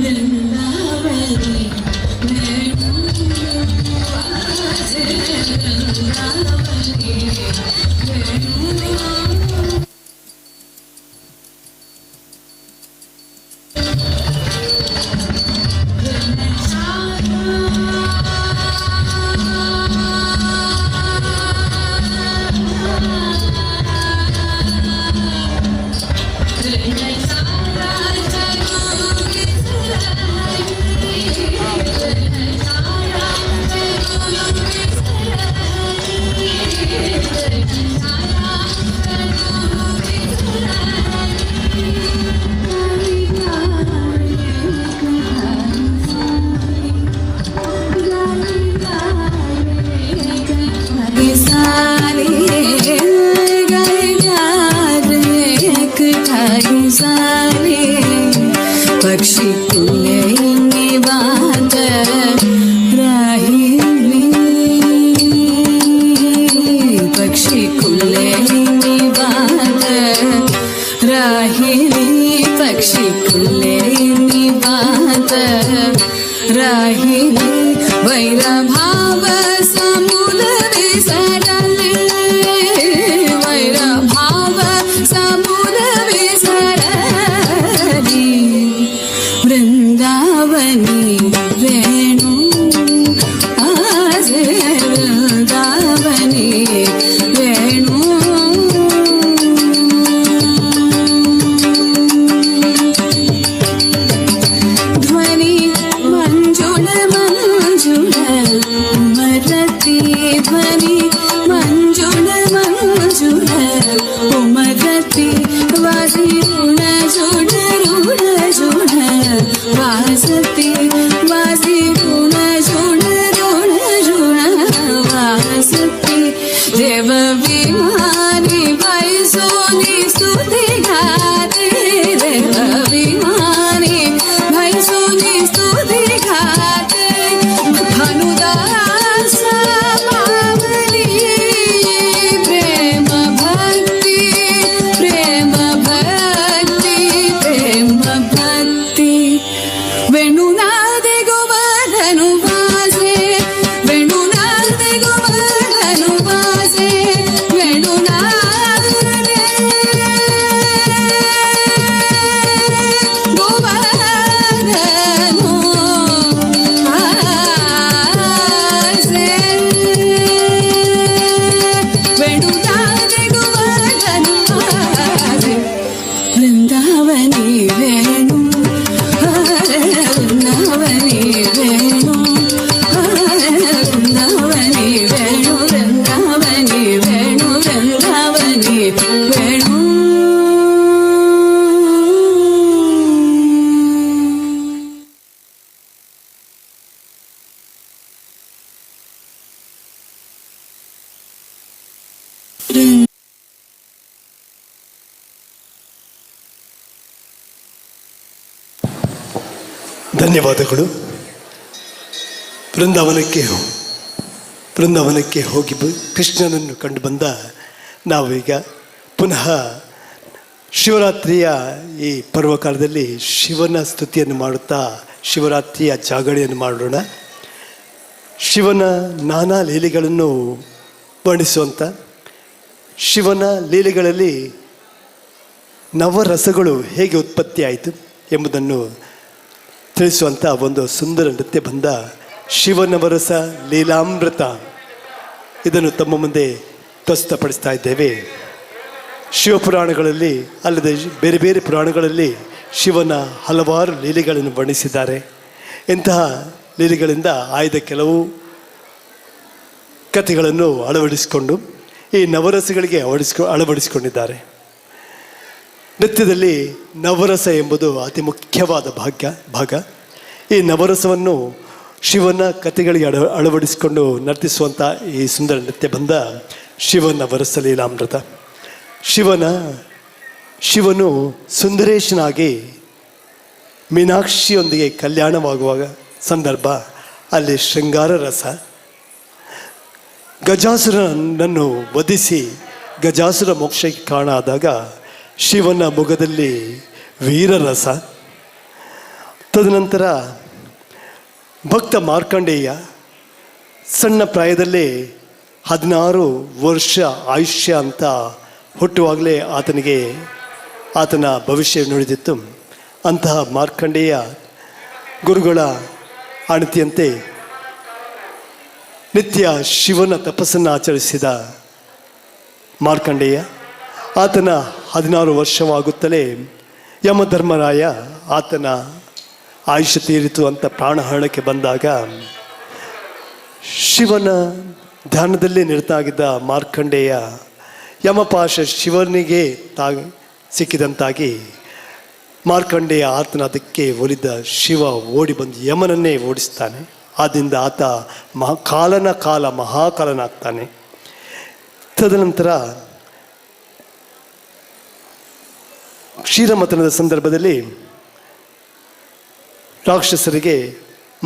Vrindavan. ಧನ್ಯವಾದಗಳು. ಬೃಂದಾವನಕ್ಕೆ ಹೋಗಿ ಕೃಷ್ಣನನ್ನು ಕಂಡು ಬಂದ ನಾವೀಗ ಪುನಃ ಶಿವರಾತ್ರಿಯ ಈ ಪರ್ವಕಾಲದಲ್ಲಿ ಶಿವನ ಸ್ತುತಿಯನ್ನು ಮಾಡುತ್ತಾ ಶಿವರಾತ್ರಿಯ ಜಾಗರಣೆಯನ್ನು ಮಾಡೋಣ. ಶಿವನ ನಾನಾ ಲೀಲೆಗಳನ್ನು ವರ್ಣಿಸುವಂಥ ಶಿವನ ಲೀಲೆಗಳಲ್ಲಿ ನವರಸಗಳು ಹೇಗೆ ಉತ್ಪತ್ತಿಯಾಯಿತು ಎಂಬುದನ್ನು ತಿಳಿಸುವಂಥ ಒಂದು ಸುಂದರ ನೃತ್ಯ ಬಂದ ಶಿವನವರಸ ಲೀಲಾಮೃತ ಇದನ್ನು ತಮ್ಮ ಮುಂದೆ ಪ್ರಸ್ತುತಪಡಿಸ್ತಾ ಇದ್ದೇವೆ. ಶಿವಪುರಾಣಗಳಲ್ಲಿ ಅಲ್ಲದೆ ಬೇರೆ ಬೇರೆ ಪುರಾಣಗಳಲ್ಲಿ ಶಿವನ ಹಲವಾರು ಲೀಲೆಗಳನ್ನು ವರ್ಣಿಸಿದ್ದಾರೆ. ಇಂತಹ ಲೀಲೆಗಳಿಂದ ಆಯ್ದ ಕೆಲವು ಕಥೆಗಳನ್ನು ಅಳವಡಿಸಿಕೊಂಡು ಈ ನವರಸಗಳಿಗೆ ಅಳವಡಿಸಿಕೊಂಡಿದ್ದಾರೆ. ನೃತ್ಯದಲ್ಲಿ ನವರಸ ಎಂಬುದು ಅತಿ ಮುಖ್ಯವಾದ ಭಾಗ. ಈ ನವರಸವನ್ನು ಶಿವನ ಕಥೆಗಳಿಗೆ ಅಳವಡಿಸಿಕೊಂಡು ನರ್ತಿಸುವಂಥ ಈ ಸುಂದರ ನೃತ್ಯ ಬಂದ ಶಿವನವರಸ ಲೀಲಾಮೃತ. ಶಿವನು ಸುಂದರೇಶನಾಗಿ ಮೀನಾಕ್ಷಿಯೊಂದಿಗೆ ಕಲ್ಯಾಣವಾಗುವಾಗ ಸಂದರ್ಭ ಅಲ್ಲಿ ಶೃಂಗಾರ ರಸ. ಗಜಾಸುರನನ್ನು ವಧಿಸಿ ಗಜಾಸುರ ಮೋಕ್ಷಕ್ಕೆ ಕಾರಣ ಆದಾಗ ಶಿವನ ಮುಖದಲ್ಲಿ ವೀರರಸ. ತದನಂತರ ಭಕ್ತ ಮಾರ್ಕಂಡೇಯ ಸಣ್ಣ ಪ್ರಾಯದಲ್ಲೇ 16 ವರ್ಷ ಆಯುಷ್ಯ ಅಂತ ಹುಟ್ಟುವಾಗಲೇ ಆತನಿಗೆ ಆತನ ಭವಿಷ್ಯ ನುಡಿದಿತ್ತು. ಅಂತಹ ಮಾರ್ಕಂಡೇಯ ಗುರುಗಳ ಅಣತಿಯಂತೆ ನಿತ್ಯ ಶಿವನ ತಪಸ್ಸನ್ನು ಆಚರಿಸಿದ ಮಾರ್ಕಂಡೇಯ ಆತನ 16 ವರ್ಷವಾಗುತ್ತಲೇ ಯಮಧರ್ಮರಾಯ ಆತನ ಆಯುಷ್ಯ ತೀರಿತು ಅಂತ ಪ್ರಾಣಹರಣಕ್ಕೆ ಬಂದಾಗ ಶಿವನ ಧ್ಯಾನದಲ್ಲೇ ನಿರತನಾಗಿದ್ದ ಮಾರ್ಕಂಡೇಯ ಯಮಪಾಶ ಶಿವನಿಗೆ ಸಿಕ್ಕಿದಂತಾಗಿ ಮಾರ್ಕಂಡೇಯ ಆತನ ಅದಕ್ಕೆ ಒಲಿದ ಶಿವ ಓಡಿ ಬಂದು ಯಮನನ್ನೇ ಓಡಿಸ್ತಾನೆ. ಆದ್ದರಿಂದ ಆತ ಕಾಲನ ಕಾಲ ಮಹಾಕಾಲನಾಗ್ತಾನೆ. ತದನಂತರ ಕ್ಷೀರಮಥನದ ಸಂದರ್ಭದಲ್ಲಿ ರಾಕ್ಷಸರಿಗೆ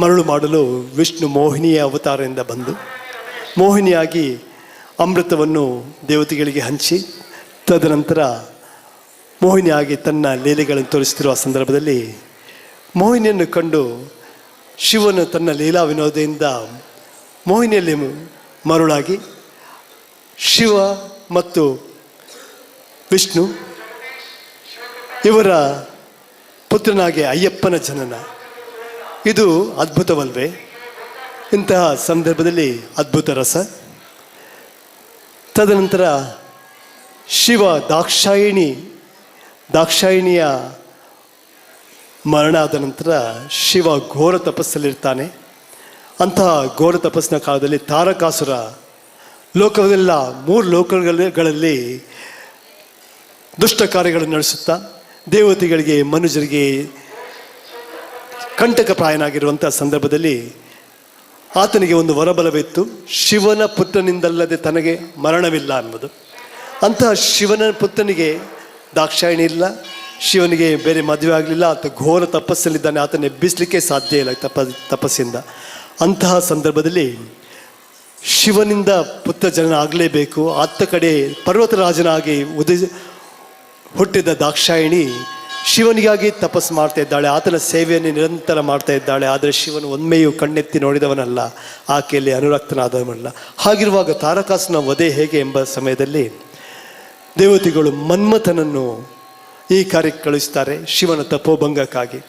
ಮರಳು ಮಾಡಲು ವಿಷ್ಣು ಮೋಹಿನಿಯ ಅವತಾರದಿಂದ ಬಂದು ಮೋಹಿನಿಯಾಗಿ ಅಮೃತವನ್ನು ದೇವತೆಗಳಿಗೆ ಹಂಚಿ ತದನಂತರ ಮೋಹಿನಿಯಾಗಿ ತನ್ನ ಲೀಲೆಗಳನ್ನು ತೋರಿಸುತ್ತಿರುವ ಸಂದರ್ಭದಲ್ಲಿ ಮೋಹಿನಿಯನ್ನು ಕಂಡು ಶಿವನು ತನ್ನ ಲೀಲಾ ವಿನೋದದಿಂದ ಮೋಹಿನಿಯಲ್ಲಿ ಮರುಳಾಗಿ ಶಿವ ಮತ್ತು ವಿಷ್ಣು ಇವರ ಪುತ್ರನಾಗಿ ಅಯ್ಯಪ್ಪನ ಜನನ. ಇದು ಅದ್ಭುತವಲ್ವೇ? ಇಂತಹ ಸಂದರ್ಭದಲ್ಲಿ ಅದ್ಭುತ ರಸ. ತದನಂತರ ಶಿವ ದಾಕ್ಷಾಯಿಣಿಯ ಮರಣ ಆದ ನಂತರ ಶಿವ ಘೋರ ತಪಸ್ಸಲ್ಲಿರ್ತಾನೆ. ಅಂತಹ ಘೋರ ತಪಸ್ಸಿನ ಕಾಲದಲ್ಲಿ ತಾರಕಾಸುರ ಲೋಕವೆಲ್ಲ 3 ಲೋಕಗಳಲ್ಲಿ ದುಷ್ಟ ಕಾರ್ಯಗಳನ್ನು ನಡೆಸುತ್ತಾ ದೇವತೆಗಳಿಗೆ ಮನುಜರಿಗೆ ಕಂಟಕಪ್ರಾಯನಾಗಿರುವಂಥ ಸಂದರ್ಭದಲ್ಲಿ ಆತನಿಗೆ ಒಂದು ವರಬಲವಿತ್ತು, ಶಿವನ ಪುತ್ರನಿಂದಲ್ಲದೆ ತನಗೆ ಮರಣವಿಲ್ಲ ಅನ್ನೋದು. ಅಂತಹ ಶಿವನ ಪುತ್ರನಿಗೆ ದಾಕ್ಷಾಯಿಣಿ ಇಲ್ಲ, ಶಿವನಿಗೆ ಬೇರೆ ಮದುವೆ ಆಗಲಿಲ್ಲ, ಆತ ಘೋರ ತಪಸ್ಸಲ್ಲಿದ್ದಾನೆ, ಆತನ ಎಬ್ಬಿಸಲಿಕ್ಕೆ ಸಾಧ್ಯ ಇಲ್ಲ ತಪಸ್ಸಿಂದ. ಅಂತಹ ಸಂದರ್ಭದಲ್ಲಿ ಶಿವನಿಂದ ಪುತ್ರ ಜನನ ಆಗಲೇಬೇಕು. ಆತ ಕಡೆ ಪರ್ವತರಾಜನಾಗಿ ಹುಟ್ಟಿದ ದಾಕ್ಷಾಯಿಣಿ ಶಿವನಿಗಾಗಿ ತಪಸ್ಸು ಮಾಡ್ತಾ ಇದ್ದಾಳೆ, ಆತನ ಸೇವೆಯನ್ನು ನಿರಂತರ ಮಾಡ್ತಾ ಇದ್ದಾಳೆ. ಆದರೆ ಶಿವನು ಒಮ್ಮೆಯೂ ಕಣ್ಣೆತ್ತಿ ನೋಡಿದವನಲ್ಲ, ಆಕೆಯಲ್ಲಿ ಅನುರಕ್ತನಾದವನಲ್ಲ. ಹಾಗಿರುವಾಗ ತಾರಕಾಸುರನ ವಧೆ ಹೇಗೆ ಎಂಬ ಸಮಯದಲ್ಲಿ ದೇವತೆಗಳು ಮನ್ಮಥನನ್ನು ಈ ಕಾರ್ಯಕ್ಕೆ ಕಳುಹಿಸ್ತಾರೆ ಶಿವನ ತಪೋಭಂಗಕ್ಕಾಗಿ.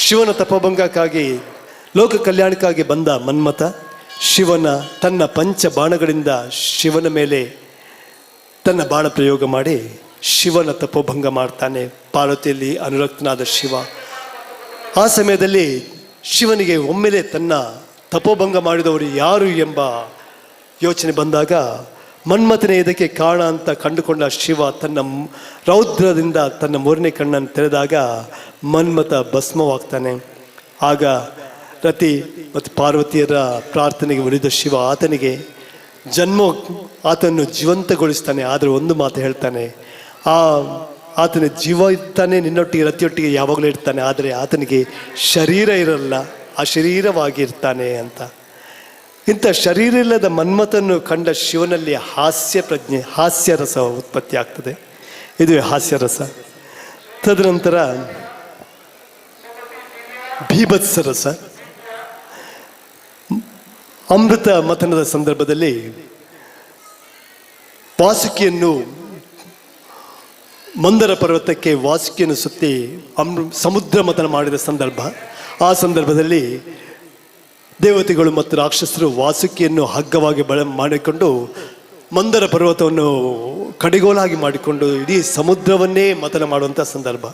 ಶಿವನ ತಪೋಭಂಗಕ್ಕಾಗಿ ಲೋಕ ಕಲ್ಯಾಣಕ್ಕಾಗಿ ಬಂದ ಮನ್ಮಥ ಶಿವನ ತನ್ನ ಪಂಚ ಬಾಣಗಳಿಂದ ಶಿವನ ಮೇಲೆ ತನ್ನ ಬಾಣ ಪ್ರಯೋಗ ಮಾಡಿ ಶಿವನ ತಪೋಭಂಗ ಮಾಡ್ತಾನೆ. ಪಾರ್ವತಿಯಲ್ಲಿ ಅನುರಕ್ತನಾದ ಶಿವ ಆ ಸಮಯದಲ್ಲಿ ಶಿವನಿಗೆ ಒಮ್ಮೆಲೆ ತನ್ನ ತಪೋಭಂಗ ಮಾಡಿದವರು ಯಾರು ಎಂಬ ಯೋಚನೆ ಬಂದಾಗ ಮನ್ಮಥನೇ ಇದಕ್ಕೆ ಕಾರಣ ಅಂತ ಕಂಡುಕೊಂಡ ಶಿವ ತನ್ನ ರೌದ್ರದಿಂದ ತನ್ನ ಮೂರನೇ ಕಣ್ಣನ್ನು ತೆರೆದಾಗ ಮನ್ಮಥ ಭಸ್ಮವಾಗ್ತಾನೆ. ಆಗ ರತಿ ಮತ್ತು ಪಾರ್ವತಿಯರ ಪ್ರಾರ್ಥನೆಗೆ ಒಲಿದ ಶಿವ ಆತನಿಗೆ ಆತನನ್ನು ಜೀವಂತಗೊಳಿಸ್ತಾನೆ. ಆದರೆ ಒಂದು ಮಾತು ಹೇಳ್ತಾನೆ, ಆತನ ಜೀವ ಇರ್ತಾನೆ ನಿನ್ನೊಟ್ಟಿಗೆ, ರತಿಯೊಟ್ಟಿಗೆ ಯಾವಾಗಲೂ ಇರ್ತಾನೆ, ಆದರೆ ಆತನಿಗೆ ಶರೀರ ಇರಲ್ಲ, ಅಶರೀರವಾಗಿರ್ತಾನೆ ಅಂತ. ಇಂಥ ಶರೀರ ಇಲ್ಲದ ಮನ್ಮಥನ್ನು ಕಂಡ ಶಿವನಲ್ಲಿ ಹಾಸ್ಯ ಪ್ರಜ್ಞೆ, ಹಾಸ್ಯರಸ ಉತ್ಪತ್ತಿ ಆಗ್ತದೆ. ಇದುವೇ ಹಾಸ್ಯರಸ. ತದನಂತರ ಭೀಭತ್ಸರಸ. ಅಮೃತ ಮಥನದ ಸಂದರ್ಭದಲ್ಲಿ ವಾಸುಕಿಯನ್ನು ಮಂದರ ಪರ್ವತಕ್ಕೆ ವಾಸುಕಿಯನ್ನು ಸುತ್ತಿ ಸಮುದ್ರ ಮಥನ ಮಾಡಿದ ಸಂದರ್ಭ. ಆ ಸಂದರ್ಭದಲ್ಲಿ ದೇವತೆಗಳು ಮತ್ತು ರಾಕ್ಷಸರು ವಾಸುಕಿಯನ್ನು ಹಗ್ಗವಾಗಿ ಬಳ ಮಾಡಿಕೊಂಡು ಮಂದರ ಪರ್ವತವನ್ನು ಕಡೆಗೋಲಾಗಿ ಮಾಡಿಕೊಂಡು ಇಡೀ ಸಮುದ್ರವನ್ನೇ ಮಥನ ಮಾಡುವಂಥ ಸಂದರ್ಭ.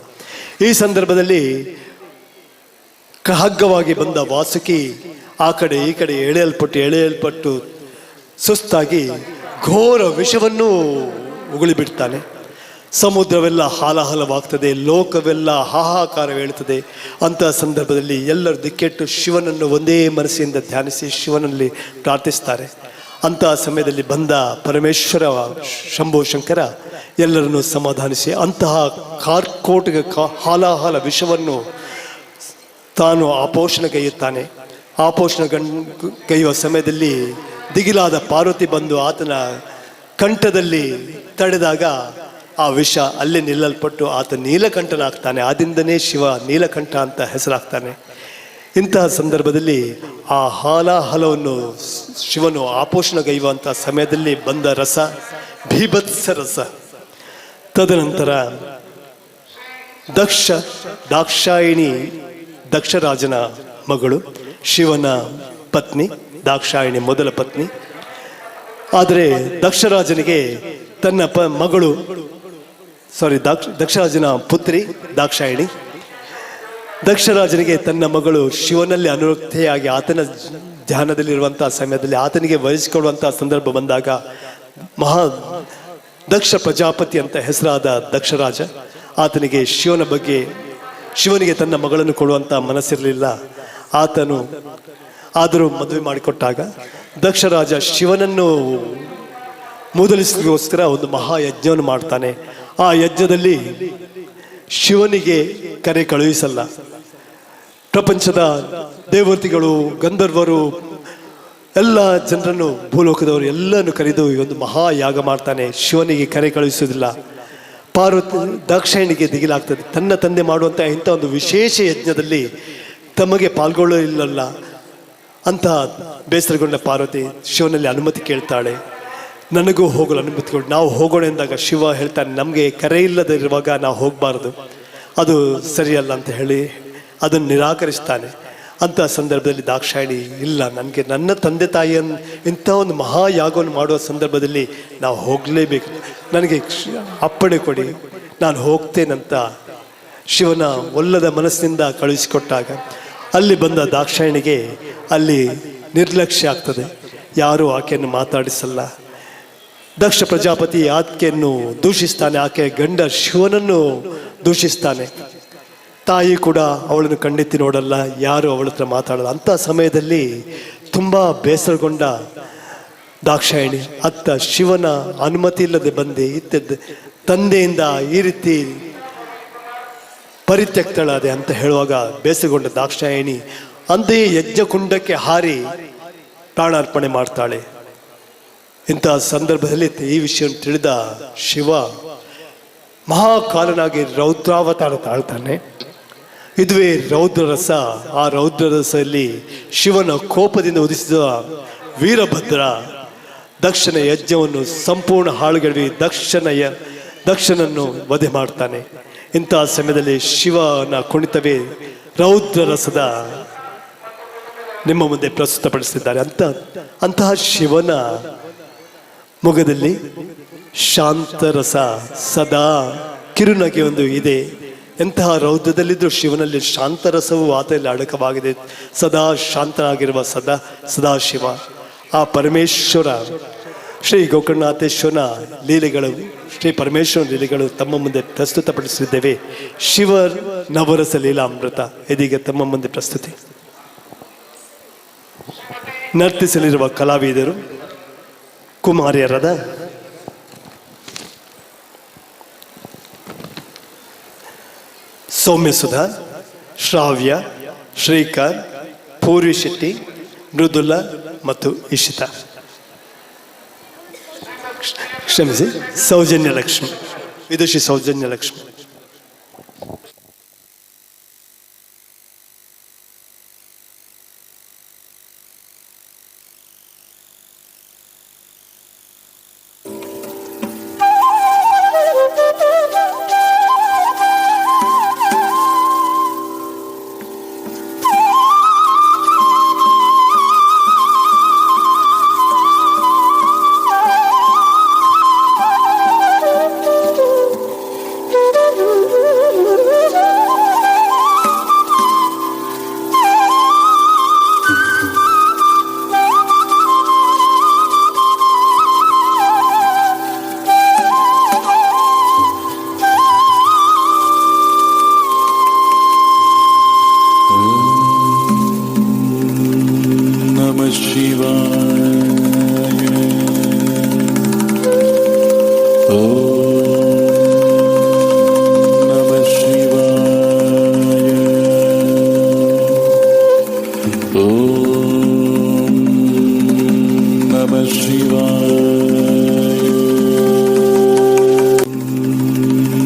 ಈ ಸಂದರ್ಭದಲ್ಲಿ ಹಗ್ಗವಾಗಿ ಬಂದ ವಾಸುಕಿ ಆ ಕಡೆ ಈ ಕಡೆ ಎಳೆಯಲ್ಪಟ್ಟು ಸುಸ್ತಾಗಿ ಘೋರ ವಿಷವನ್ನು ಉಗುಳಿಬಿಡ್ತಾನೆ. ಸಮುದ್ರವೆಲ್ಲ ಹಾಲಾಹಲವಾಗ್ತದೆ, ಲೋಕವೆಲ್ಲ ಹಾಹಾಕಾರವೇಳುತ್ತದೆ. ಅಂತಹ ಸಂದರ್ಭದಲ್ಲಿ ಎಲ್ಲರೂ ದಿಕ್ಕೆಟ್ಟು ಶಿವನನ್ನು ಒಂದೇ ಮನಸ್ಸಿನಿಂದ ಧ್ಯಾನಿಸಿ ಶಿವನಲ್ಲಿ ಪ್ರಾರ್ಥಿಸ್ತಾರೆ. ಅಂತಹ ಸಮಯದಲ್ಲಿ ಬಂದ ಪರಮೇಶ್ವರ ಶಂಭೋ ಶಂಕರ ಎಲ್ಲರನ್ನೂ ಸಮಾಧಾನಿಸಿ ಅಂತಹ ಕಾರ್ಕೋಟಿಗೆ ಹಾಲಾಹಲ ವಿಷವನ್ನು ತಾನು ಆಪೋಷಣಗೈಯುತ್ತಾನೆ. ಆಪೋಷಣ ಗೈಯುವ ಸಮಯದಲ್ಲಿ ದಿಗಿಲಾದ ಪಾರ್ವತಿ ಬಂದು ಆತನ ಕಂಠದಲ್ಲಿ ತಡೆದಾಗ ಆ ವಿಷ ಅಲ್ಲೇ ನಿಲ್ಲಲ್ಪಟ್ಟು ಆತ ನೀಲಕಂಠನಾಗ್ತಾನೆ. ಆದಿಂದನೇ ಶಿವ ನೀಲಕಂಠ ಅಂತ ಹೆಸರಾಗ್ತಾನೆ. ಇಂತಹ ಸಂದರ್ಭದಲ್ಲಿ ಆ ಹಾಲಾಹಲವನ್ನು ಶಿವನು ಆಪೋಷಣಗೈಯುವಂಥ ಸಮಯದಲ್ಲಿ ಬಂದ ರಸ ಭೀಭತ್ಸ ರಸ. ತದನಂತರ ದಕ್ಷ ದಾಕ್ಷಾಯಿಣಿ, ದಕ್ಷರಾಜನ ಮಗಳು, ಶಿವನ ಪತ್ನಿ ದಾಕ್ಷಾಯಿಣಿ, ಮೊದಲ ಪತ್ನಿ. ಆದರೆ ದಕ್ಷರಾಜನಿಗೆ ತನ್ನ ಮಗಳು, ಸಾರಿ, ದಕ್ಷರಾಜನ ಪುತ್ರಿ ದಾಕ್ಷಾಯಿಣಿ. ದಕ್ಷರಾಜನಿಗೆ ತನ್ನ ಮಗಳು ಶಿವನಲ್ಲಿ ಅನುರಕ್ತೆಯಾಗಿ ಆತನ ಧ್ಯಾನದಲ್ಲಿರುವಂಥ ಸಮಯದಲ್ಲಿ ಆತನಿಗೆ ವಹಿಸಿಕೊಳ್ಳುವಂಥ ಸಂದರ್ಭ ಬಂದಾಗ ಮಹಾ ದಕ್ಷ ಪ್ರಜಾಪತಿ ಅಂತ ಹೆಸರಾದ ದಕ್ಷರಾಜ, ಆತನಿಗೆ ಶಿವನ ಬಗ್ಗೆ, ಶಿವನಿಗೆ ತನ್ನ ಮಗಳನ್ನು ಕೊಡುವಂಥ ಮನಸ್ಸಿರಲಿಲ್ಲ. ಆತನು ಆದರೂ ಮದುವೆ ಮಾಡಿಕೊಟ್ಟಾಗ ದಕ್ಷರಾಜ ಶಿವನನ್ನು ಮೂದಲಿಸಲಿಕ್ಕೋಸ್ಕರ ಒಂದು ಮಹಾಯಜ್ಞವನ್ನು ಮಾಡ್ತಾನೆ. ಆ ಯಜ್ಞದಲ್ಲಿ ಶಿವನಿಗೆ ಕರೆ ಕಳುಹಿಸಲ್ಲ. ಪ್ರಪಂಚದ ದೇವತೆಗಳು, ಗಂಧರ್ವರು, ಎಲ್ಲ ಜನರನ್ನು, ಭೂಲೋಕದವರು ಎಲ್ಲನೂ ಕರೆದು ಈ ಒಂದು ಮಹಾಯಾಗ ಮಾಡ್ತಾನೆ. ಶಿವನಿಗೆ ಕರೆ ಕಳುಹಿಸೋದಿಲ್ಲ. ಪಾರ್ವತಿ ದಾಕ್ಷಾಯಿಣಿಗೆ ದಿಗಿಲಾಗ್ತದೆ. ತನ್ನ ತಂದೆ ಮಾಡುವಂಥ ಇಂಥ ಒಂದು ವಿಶೇಷ ಯಜ್ಞದಲ್ಲಿ ತಮಗೆ ಪಾಲ್ಗೊಳ್ಳಲಿಲ್ಲಲ್ಲ ಅಂತ ಬೇಸರಗೊಂಡ ಪಾರ್ವತಿ ಶಿವನಲ್ಲಿ ಅನುಮತಿ ಕೇಳ್ತಾಳೆ. ನನಗೂ ಹೋಗಲು ಅನುಮತಿ ಕೊಡು, ನಾವು ಹೋಗೋಣ ಎಂದಾಗ ಶಿವ ಹೇಳ್ತಾನೆ, ನಮಗೆ ಕರೆ ಇಲ್ಲದಿರುವಾಗ ನಾವು ಹೋಗಬಾರ್ದು, ಅದು ಸರಿಯಲ್ಲ ಅಂತ ಹೇಳಿ ಅದನ್ನು ನಿರಾಕರಿಸ್ತಾನೆ. ಅಂಥ ಸಂದರ್ಭದಲ್ಲಿ ದಾಕ್ಷಾಯಿಣಿ, ಇಲ್ಲ, ನನಗೆ ನನ್ನ ತಂದೆ ತಾಯಿಯನ್ನು ಇಂಥ ಒಂದು ಮಹಾಯಾಗವನ್ನು ಮಾಡುವ ಸಂದರ್ಭದಲ್ಲಿ ನಾವು ಹೋಗಲೇಬೇಕು, ನನಗೆ ಅಪ್ಪಣೆ ಕೊಡಿ, ನಾನು ಹೋಗ್ತೇನಂತ ಶಿವನ ಒಲ್ಲದ ಮನಸ್ಸಿನಿಂದ ಕಳುಹಿಸಿಕೊಟ್ಟಾಗ ಅಲ್ಲಿ ಬಂದ ದಾಕ್ಷಾಯಿಣಿಗೆ ಅಲ್ಲಿ ನಿರ್ಲಕ್ಷ್ಯ ಆಗ್ತದೆ. ಯಾರೂ ಆಕೆಯನ್ನು ಮಾತಾಡಿಸಲ್ಲ. ದಕ್ಷ ಪ್ರಜಾಪತಿ ಆಕೆಯನ್ನು ದೂಷಿಸ್ತಾನೆ, ಆಕೆಯ ಗಂಡ ಶಿವನನ್ನು ದೂಷಿಸ್ತಾನೆ. ತಾಯಿ ಕೂಡ ಅವಳನ್ನು ಕಣ್ಣೆತ್ತಿ ನೋಡಲ್ಲ, ಯಾರು ಅವಳ ಹತ್ರ ಮಾತಾಡಲ್ಲ. ಅಂಥ ಸಮಯದಲ್ಲಿ ತುಂಬ ಬೇಸರಗೊಂಡ ದಾಕ್ಷಾಯಿಣಿ ಅತ್ತ ಶಿವನ ಅನುಮತಿ ಇಲ್ಲದೆ ಬಂದೆ, ಇತ್ತ ತಂದೆಯಿಂದ ಈ ರೀತಿ ಪರಿತ್ಯಕ್ತಳಾದೆ ಅಂತ ಹೇಳುವಾಗ ಬೇಸರಗೊಂಡ ದಾಕ್ಷಾಯಿಣಿ ಅಂತೆಯೇ ಯಜ್ಞಕುಂಡಕ್ಕೆ ಹಾರಿ ಪ್ರಾಣಾರ್ಪಣೆ ಮಾಡ್ತಾಳೆ. ಇಂತಹ ಸಂದರ್ಭದಲ್ಲಿ ಈ ವಿಷಯವನ್ನು ತಿಳಿದ ಶಿವ ಮಹಾಕಾಲನಾಗಿ ರೌದ್ರಾವತಾರ ತಾಳ್ತಾನೆ. ಇದುವೇ ರೌದ್ರರಸ. ಆ ರೌದ್ರರಸದಲ್ಲಿ ಶಿವನ ಕೋಪದಿಂದ ಉದಿಸಿದ ವೀರಭದ್ರ ದಕ್ಷನ ಯಜ್ಞವನ್ನು ಸಂಪೂರ್ಣ ಹಾಳುಗೆಡವಿ ದಕ್ಷನನ್ನು ವಧೆ ಮಾಡ್ತಾನೆ. ಇಂತಹ ಸಮಯದಲ್ಲಿ ಶಿವನ ಕುಣಿತವೇ ರೌದ್ರರಸದ ನಿಮ್ಮ ಮುಂದೆ ಪ್ರಸ್ತುತಪಡಿಸಿದ್ದಾರೆ. ಅಂತಹ ಶಿವನ ಮೊಗದಲ್ಲಿ ಶಾಂತರಸ ಸದಾ ಕಿರುನಗೆ ಒಂದು ಇದೆ. ಎಂತಹ ರೌದ್ರದಲ್ಲಿದ್ದರೂ ಶಿವನಲ್ಲಿ ಶಾಂತರಸವು ಆತನಲ್ಲಿ ಅಡಕವಾಗಿದೆ. ಸದಾ ಶಾಂತನಾಗಿರುವ ಸದಾಶಿವ ಆ ಪರಮೇಶ್ವರ ಶ್ರೀ ಗೋಕರ್ಣನಾಥೇಶ್ವರನ ಲೀಲೆಗಳು, ಶ್ರೀ ಪರಮೇಶ್ವರನ ಲೀಲೆಗಳು ತಮ್ಮ ಮುಂದೆ ಪ್ರಸ್ತುತಪಡಿಸಿದ್ದೇವೆ. ಶಿವ ನವರಸ ಲೀಲಾಮೃತ ಇದೀಗ ತಮ್ಮ ಮುಂದೆ ಪ್ರಸ್ತುತಿ. ನರ್ತಿಸಲಿರುವ ಕಲಾವಿದರು ಕುಮಾರಿಯರಾದ ಸೌಮ್ಯ ಸುಧಾ, ಶ್ರಾವ್ಯ, ಶ್ರೀಕಾಂತ್, ಪೂರ್ವಿ ಶೆಟ್ಟಿ, ಮೃದುಲಾ ಮತ್ತು ಇಶಿತಾ. ಕ್ಷಮಿಸಿ, ಸೌಜನ್ಯ ಲಕ್ಷ್ಮಿ, ವಿದುಷಿ ಸೌಜನ್ಯ ಲಕ್ಷ್ಮಿ.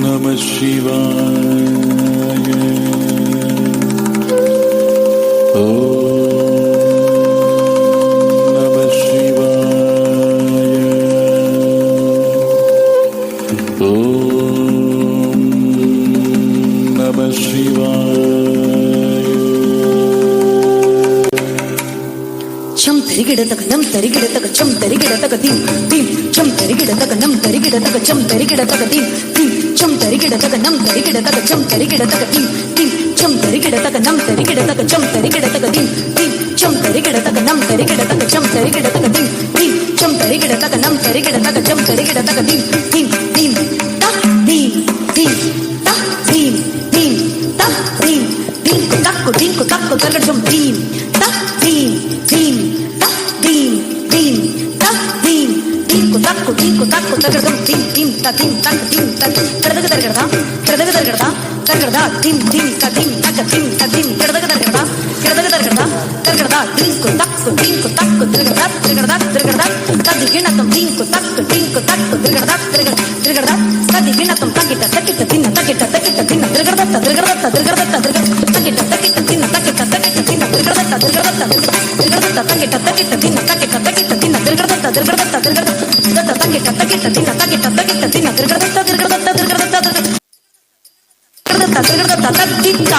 नमः शिवाय। ॐ ಚಂ ತರಿಗಿಡತಕ ನಂ ತರಿಗಿಡತಕ ಚಂ ತರಿಗಿಡತಕ ದಿಂ ದಿಂ ಚಂ ತರಿಗಿಡತಕ ನಂ ತರಿಗಿಡತಕ ಚಂ ತರಿಗಿಡತಕ ದಿಂ ದಿಂ ಚಂ ತರಿಗಿಡತಕ ನಂ ತರಿಗಿಡತಕ ಚಂ ತರಿಗಿಡತಕ ದಿಂ ದಿಂ ಚಂ ತರಿಗಿಡತಕ ನಂ ತರಿಗಿಡತಕ ಚಂ ತರಿಗಿಡತಕ ದಿಂ ದಿಂ ಚಂ ತರಿಗಿಡತಕ ನಂ ತರಿಗಿಡತಕ ಚಂ ತರಿಗಿಡತಕ ದಿಂ ದಿಂ ಚಂ ತರಿಗಿಡತಕ ನಂ ತರಿಗಿಡತಕ ಚಂ ತರಿಗಿಡತಕ ದಿಂ ದಿಂ ದಿಂ ತ ದಿಂ ದಿಂ ತ ದಿಂ ದಿಂ ತ ದಿಂ ದಿಂಕು ತಕ್ಕು ದಿಂಕು ತಕ್ಕು ತರಗಡ ದಿಂ ತ ದಿಂ ದಿಂ ತ ದಿಂ ದಿಂ ತ ದಿಂ ದಿಂಕು ತಕ್ಕು ದಿಂಕು ತಕ್ಕು ತರಗಡ ದಿಂ ದಿಂ ತ ದಿಂ ತಕ್ ದಿಂ ತ ತರಗಡ ತರಗಡ ತರಗಡ ತರಗಡ ತರಗಡ ದಿಂ ದಿಂ ತ ದಿಂ ತಕ ದಿಂ ತ ದಿಂ ತರಗಡ ತರಗಡ ತರಗಡ ತರಗಡ ತರಗಡ ದಿಂಕು ತಕ್ಕು ದಿಂಕು ತಕ್ಕು ತರಗಡ ತರಗಡ ತರಗಡ ತದಿಗಿಣತಂ ದಿಂಕು ತಕ್ಕು ದಿಂಕು ತಕ್ಕು ತರಗಡ ತರಗಡ ತರಗಡ ತದಿಗಿಣತಂ ತಕಿಟ ತಕಿಟ ದಿನ್ನ ತಕಿಟ ತಕಿಟ ದಿನ್ನ ತರಗಡ ತರಗಡ ತರಗಡ ತರಗಡ ತಕಿಟ ತಕಿಟ ದಿನ್ನ ತಕಿಟ ತಕಿಟ ದಿನ್ನ ತರಗಡ ತರಗಡ ತರಗಡ ತಕಿಟ ತಕಿಟ ದಿನ್ನ ತಕಿಟ ತಕಿಟ ದಿನ್ನ ತರಗಡ ತರಗಡ ತರಗಡ ತಕಿಟ ತಕಿಟ ದಿನ್ನ ತಕಿಟ ತಕಿಟ ದಿನ್ನ ತರಗಡ ತರಗಡ ತರಗಡ ತರಗಡ ತರಗಡ ತತ್ತಿತ್ತ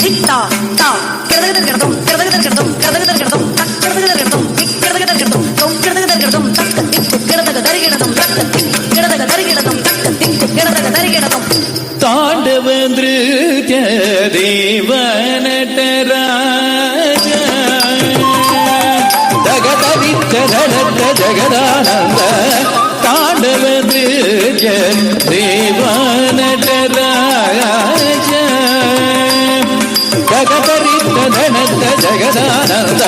ತಿತ್ತ ತ ಕೆರದಗ ತರಗಡಂ ಕೆರದಗ ತರಗಡಂ ಕೆರದಗ ತರಗಡಂ ತಕ್ ಕೆರದಗ ತರಗಡಂ ತಿಕ್ ಕೆರದಗ ತರಗಡಂ ತಂ ಕೆರದಗ ತರಗಡಂ ತಕ್ಕ ತಿಕ್ಕು ಕೆರದಗ ತರಿಗಿಡದಂ ತಕ್ಕ ತಿಕ್ಕು ಕೆರದಗ ತರಿಗಿಡದಂ ತಕ್ಕ ತಿಕ್ಕು ಕೆರದಗ ತರಿಗಿಡದಂ ತಾಂಡವ ನೃತ್ಯ ದೇವನಟರಾಜ ಜಗದವಿಚ್ಚರಣದ ಜಗದಾನಂದ ತಾಂಡವ ನೃತ್ಯ ದೇವನಟರಾಜ ಜಗದರಿತ್ತರಣದ ಜಗದಾನಂದ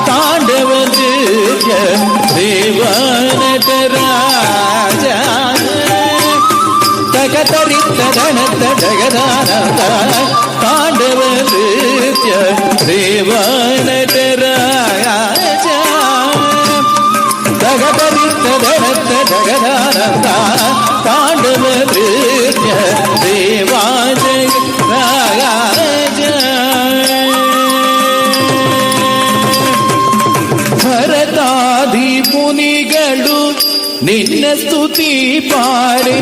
ತಾಂಡವ ನೃತ್ಯ ದೇವನಟರಾಜ ಜಗದರಿತ್ತರಣದ ಜಗದಾನಂದ ತಾಂಡವ ನೃತ್ಯ ದೇವನಟರಾಜ ಜಗದರಿತ್ತರಣದ ಜಗದಾನಂದ ತಾಂಡವ ನೃತ್ಯ ದೇವಾಜಯ ರಾಜ ಭರತಾದಿ ಮುನಿಗಳು ನಿನ್ನ ಸ್ತುತಿ ಪಾಡಿ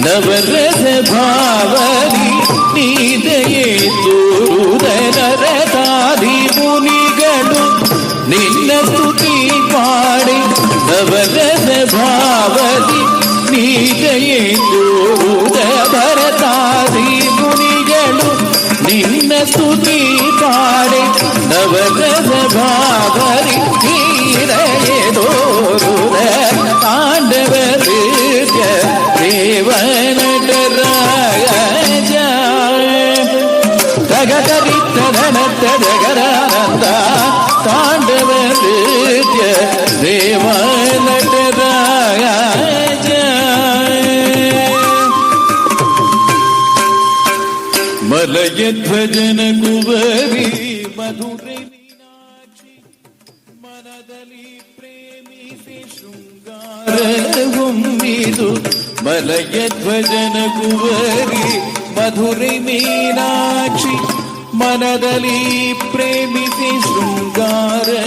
ನವರಸ ಭಾವದಿ ನೀದಯೇ ತೋರುದ. ಮುನಿಗಳು ನಿನ್ನ ಸ್ತುತಿ ಪಾಡಿ ನವರಸ ಭಾವದಿ ನೀದಯೇ ತೋರುದ. ಭರತಾದಿ ಮುನಿಗಳು ನಿನ್ನ ಸ್ತುತಿ ಪಾಡಿ ನವರಸ ಭಾವದಿ ನೀದಯೇ ತೋರುದ. ತಾಂಡವ ನೃತ್ಯ ದೇವನಟರಾಜ ಜಗದರಿತ್ತರಣದ ಜಗದಾನಂದ ತಾಂಡವ ನೃತ್ಯ ದೇವನಟರಾಜ ಮಲಯ ಧ್ವಜನ ಕುವರಿ ಮಧುರೆ ಮೀನಾಕ್ಷಿ ಮನದಲ್ಲಿ ಪ್ರೇಮಿಸಿ ಶೃಂಗಾರವೊಮ್ಮಿದು. ಮಲಯ ಧ್ವಜನ ಕುವರಿ ಮಧುರೆ ಮೀನಾಕ್ಷಿ ಮನದಲ್ಲಿ ಪ್ರೇಮಿಸಿ ಶೃಂಗಾರವೊಮ್ಮಿದು.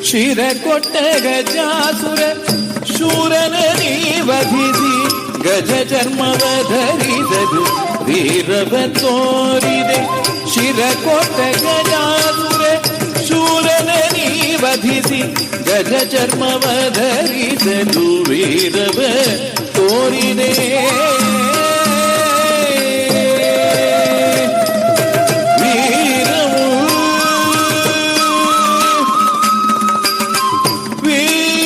ಶಿರಕೊಟ್ಟ ಗಜಾಸುರ ಶೂರನ ನೀವಧಿಸಿ ಗಜ ಚರ್ಮವ ಧರಿಸದು ವೀರವ ತೋರಿದೆ. ಶಿರಕೊಟ್ಟ ಗಜಾಸುರ ಶೂರನ ನೀವಧಿಸಿ ಗಜ ಚರ್ಮವ ಧರಿಸಲು ವೀರವ ತೋರಿದೆ. ವೀರವು ವೀರವು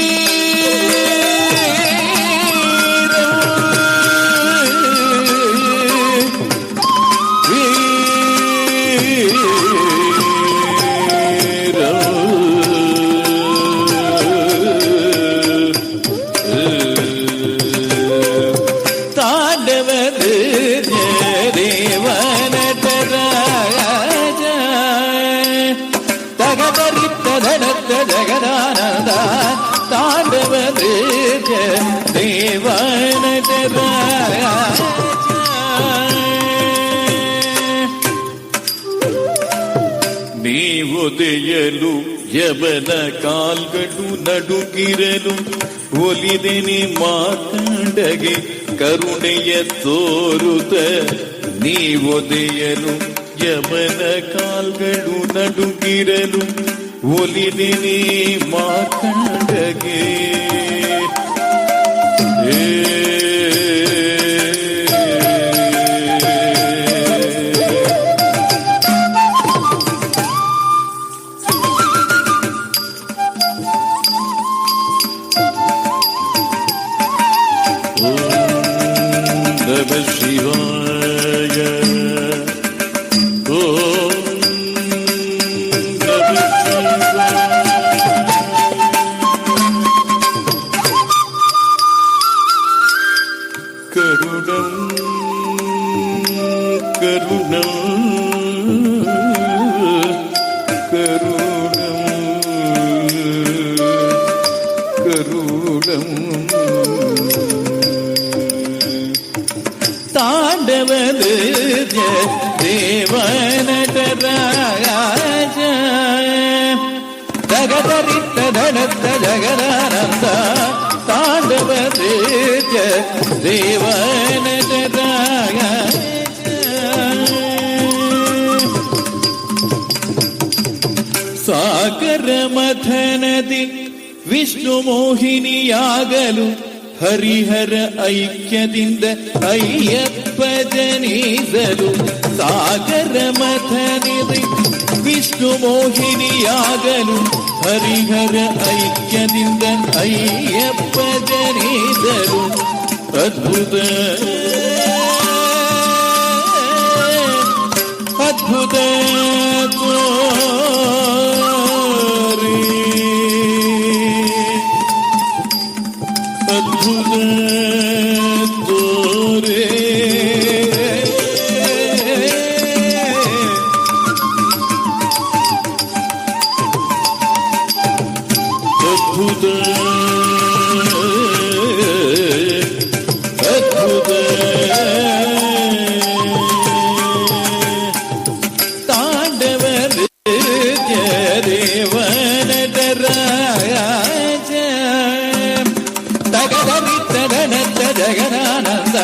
ನೀವೊದೆಯಲು ಯಮನ ಕಾಲ್ಗಳು ನಡುಗಿರಲು ಒಲಿದೆನೆ ಮಾರ್ಕಂಡಗೆ ಕರುಣೆಯ ತೋರುತ. ನೀವೊದೆಯಲು ಯಮನ ಕಾಲ್ಗಳು ನಡುಗಿರಲು ಒಲಿದೆನೆ ಮಾರ್ಕಂಡಗೆ. ನಮ ಶಿವಾಯ, ಓಂ ನಮ ಶಿವಾಯ. ಕರುಣಂ ಕರುಣಂ ಕರುಣಂ ಕರುಣಂ. ತಾಂಡವ ನೃತ್ಯ ದೇವನಟರಾಜ ಜಗದರಿತ್ತ ಧನತ್ತ ಜಗದಾನಂದ. ತಾಂಡವ ನೃತ್ಯ ದೇವನಟರಾಜ. ಸಾಗರ ಮಥನದಿ ವಿಷ್ಣು ಮೋಹಿನಿಯಾಗಲು ಹರಿಹರ ಐಕ್ಯದಿಂದ ಅಯ್ಯಪ್ಪ ಜನಿಸಲು. ಸಾಗರ ಮಥನದಿ ವಿಷ್ಣು ಮೋಹಿನಿಯಾಗಲು ಹರಿಹರ ಐಕ್ಯದಿಂದ ಅಯ್ಯಪ್ಪ ಜನಿಸಲು. ಅದ್ಭುತ ಅದ್ಭುತ ತೋರಿ, ಅದ್ಭುತ ತೋರೆ, ಅದ್ಭುತ ಅದ್ಭುತ. ತಾಂಡವ ನೃತ್ಯ ದೇವನಟರಾಜ ತಗದರಿತ್ತದನತ್ತ ಜಗದಾನಂದ.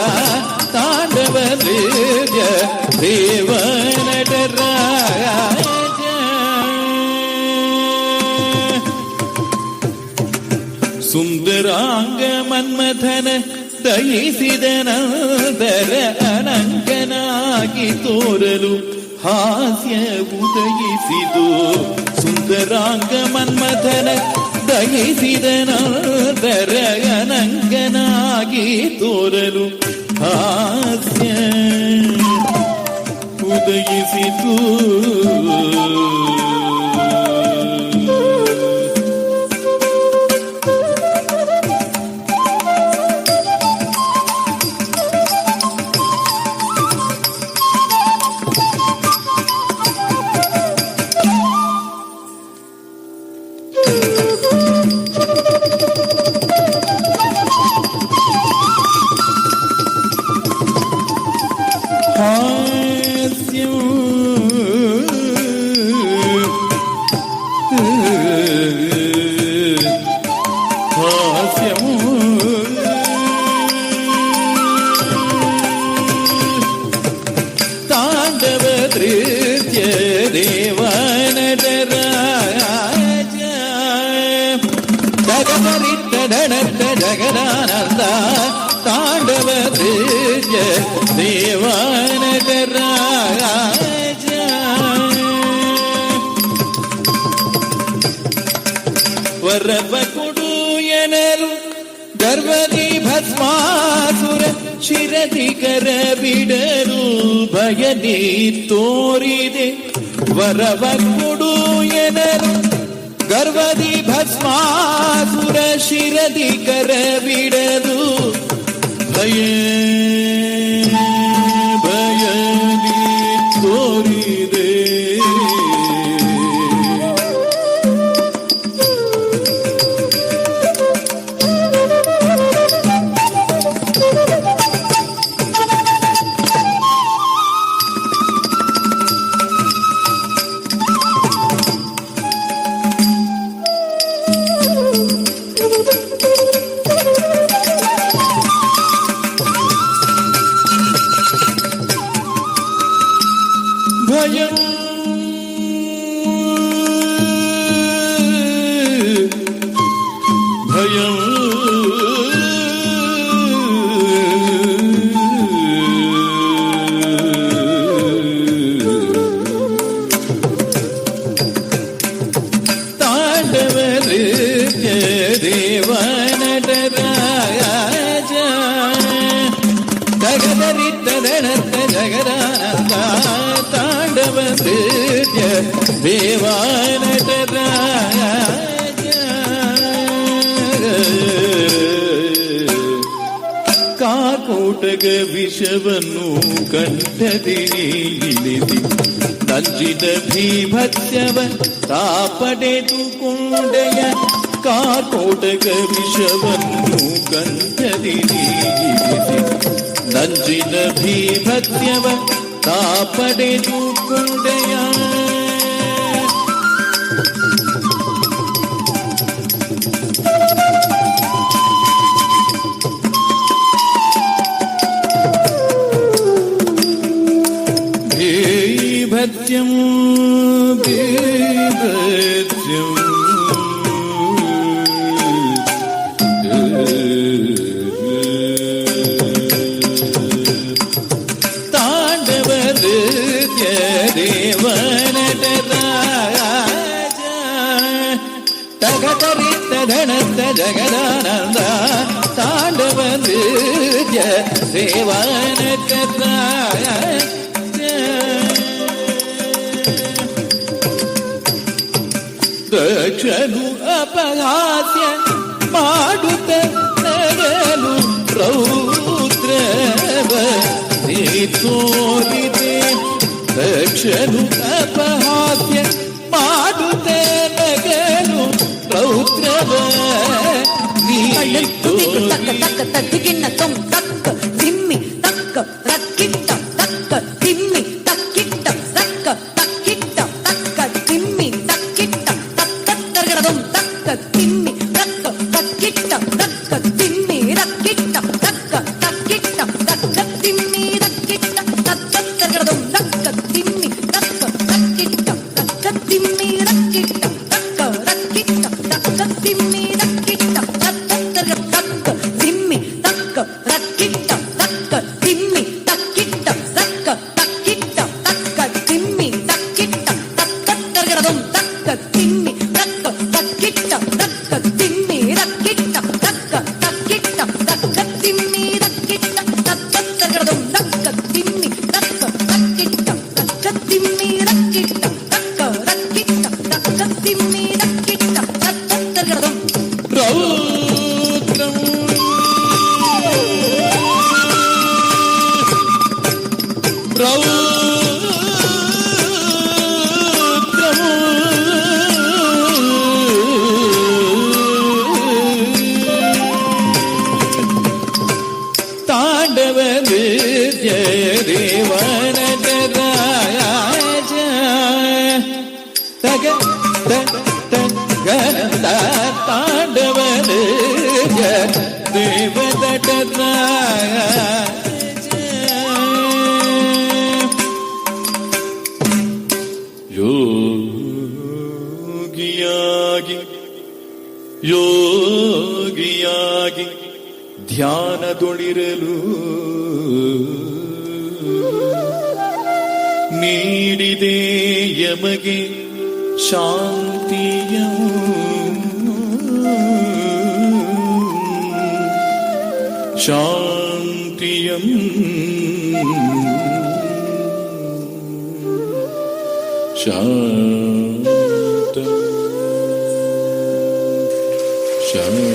ತಾಂಡವ ನೃತ್ಯ ದೇವನಟರಾಜ. ಸುಂದರಾಂಗ ಮನ್ಮಥನ ದಯಿಸಿದ ನಂತರ ಅನಂಗನಾಗಿ ತೋರಲು ಹಾಸ್ಯ ಉದಯಿಸಿದು. ಸುಂದರಾಂಗ ಮನ್ಮಥನ ದಯಿಸಿದ ನಂತರ ಅನಂಗನಾಗಿ ತೋರಲು ಹಾಸ್ಯ ಉದಯಿಸಿತು. ಹಾಸ್ಯ ಹಾಸ್ಯಂ ತಾಂಡವ ನೃತ್ಯ ದೇವನಟರಾಜ ಜಗದರಿತ್ತ ಧನತ್ತ ಜಗದಾನಂದ. ತಾಂಡವ ನೃತ್ಯ ದೇವನಟರಾಜ. ವರವ ಕೊಡು ಎನಲು ಗರ್ವದಿ ಭಸ್ಮಾಸುರ ಶಿರದಿ ಕರ ಬಿಡಲು ಭಯದಿ ತೋರಿದೆ. ವರವ ಕೊಡು ಎನಲು ಗರ್ವದಿ ಭಸ್ಮಾಸುರ ಶಿರದಿ ಕರ ಬಿಡಲು ಭಯ ಭಯದಿ ತೋರಿದೆ. ನಟರಾಜ ತಗದರಿತ್ತದಣತ್ತ ಜಗದಾನಂದ ತಾಂಡವ ನೃತ್ಯ ದೇವಾ ನಟರಾಜ. ಕಾಕೋಟಕ ವಿಷವನ್ನು ಕಂಠದಿ ಇಳಿಸಿ ನಂಜಿನ ಭೀಭತ್ಯವ ತಾ ಪಡೆದುಕೊಂಡೆಯ. ಕಾಕೋಟಕ ವಿಷವನ್ನು ಕಂಠದಿ ಇಳಿಸಿ ನಂಜಿನ ಭೀಭತ್ಯವ ತಾ ಪಡೆದುಕೊಂಡೆಯ. ಭೀಭತ್ಯಂ ಭೀಭತ್ಯಂ ತಾಂಡವ ನೃತ್ಯ ದೇವ ನಟರಾಜ ತಗತರಿತ್ತ ಧನತ್ತ ಜಗದಾನಂದ ತಾಂಡವ ನೃತ್ಯ ದೇವ ನಟರಾಜ. ದಕ್ಷನು ಅಪಹಾಸ್ಯ ಮಾಡುತ್ತ ನಗಲು ರೌದ್ರವ ನೀ ತೋರಿದೆ. ದಕ್ಷನು ಅಪಹಾಸ್ಯ ಮಾಡುತ್ತ ನಗಲು ರೌದ್ರವ ನೀ ತಕ್ಕ ತಕ್ಕ ತದ್ದಿಗಿನ್ನ ತೊಂ ತಕ್ಕ ತಿಮ್ಮಿ ತಕ್ಕ ರಕ್ಕಿಟ್ಟ ತಕ್ಕ ತಿಮ್ಮಿ ತಕ್ಕಿಟ್ಟ ತಕ್ಕ ತಕ್ಕಿಟ್ಟ ತಕ್ಕ ತಿಮ್ಮಿ ತಕ್ಕಿಟ್ಟ ತಕ್ಕ ತರ್ಗಡದೊಂ ತಕ್ಕ ತಿಮ್ಮಿ ರಕ್ಕ ತಕ್ಕಿಟ್ಟ ತಕ್ಕ ತಿಮ್ಮಿ ರಕ್ಕಿಟ್ಟ ತಕ್ಕ ತಕ್ಕಿಟ್ಟ ತಕ್ಕ ತಿಮ್ಮಿ ರಕ್ಕಿಟ್ಟ ತಕ್ಕ ತರ್ಗಡದೊಂ ತಕ್ಕ ತಿಮ್ಮಿ ರಕ್ಕ ತಕ್ಕಿಟ್ಟ ತಕ್ಕ ತಿಮ್ಮಿ ರಕ್ಕಿಟ್ಟ ತಕ್ಕ ರಕ್ಕಿಟ್ಟ ತಕ್ಕ ತಿಮ್ಮಿ ರಕ್ಕಿಟ್ಟ ತಕ್ಕ ತರ್ಗ ತಕ್ಕ ತಿಮ್ಮಿ ತಕ್ಕ ರಕ್ಕಿಟ್ಟ ತಕ್ಕ ತಿಮ್ಮಿ ತಕ್ಕಿಟ್ಟ ತಕ್ಕ ತಕ್ಕಿಟ್ಟ ತಕ್ಕ ತಿಮ್ಮಿ ತಕ್ಕಿಟ್ಟ ತಕ್ಕ ತರ್ಗಡದೊಂ ತಕ್ಕ ತಿಮ್ಮಿ ರಕ್ಕ ತಕ್ಕಿಟ್ಟ ತಕ್ಕ ತಿಮ್ಮಿ ರಕ್ಕಿಟ್ಟ ತಕ್ಕ ತಕ್ಕಿಟ್ಟ ತಕ್ಕ ತಿಮ್ಮಿ ರಕ್ಕಿಟ್ಟ ತಕ್ಕ ತರ್ಗಡದೊಂ ತಕ್ಕ ತಿಮ್ಮಿ ರಕ್ಕ ತಕ್ಕಿಟ್ಟ ತಕ್ಕ ತಿಮ್ಮಿ ರಕ್ಕಿಟ್ಟ ತಕ್ಕ ರಕ್ಕಿಟ್ಟ ತಕ್ಕ ತಿಮ್ಮಿ ರಕ್ಕಿಟ್ಟ ತಕ್ಕ ತರ್ಗಡದೊಂ ರೌದ್ರಂ ರೌದ್ರಂ ತಾಂಡವ ನೃತ್ಯ ದೇವ ನಟರಾಜ ತಗ ತ ಗಣಂದ ತಾಂಡವ ನೃತ್ಯ ದೇವ ನಟರಾಜ. ಯೋಗಿಯಾಗಿ ಯೋಗಿಯಾಗಿ ಧ್ಯಾನದೊಳಿರಲು ನೀಡಿದೆ ಯಮಗೆ ಶಾಂತಿಯ ಶಾಂತಿಯಂ ಶಾಂತ ಶಾಂತ.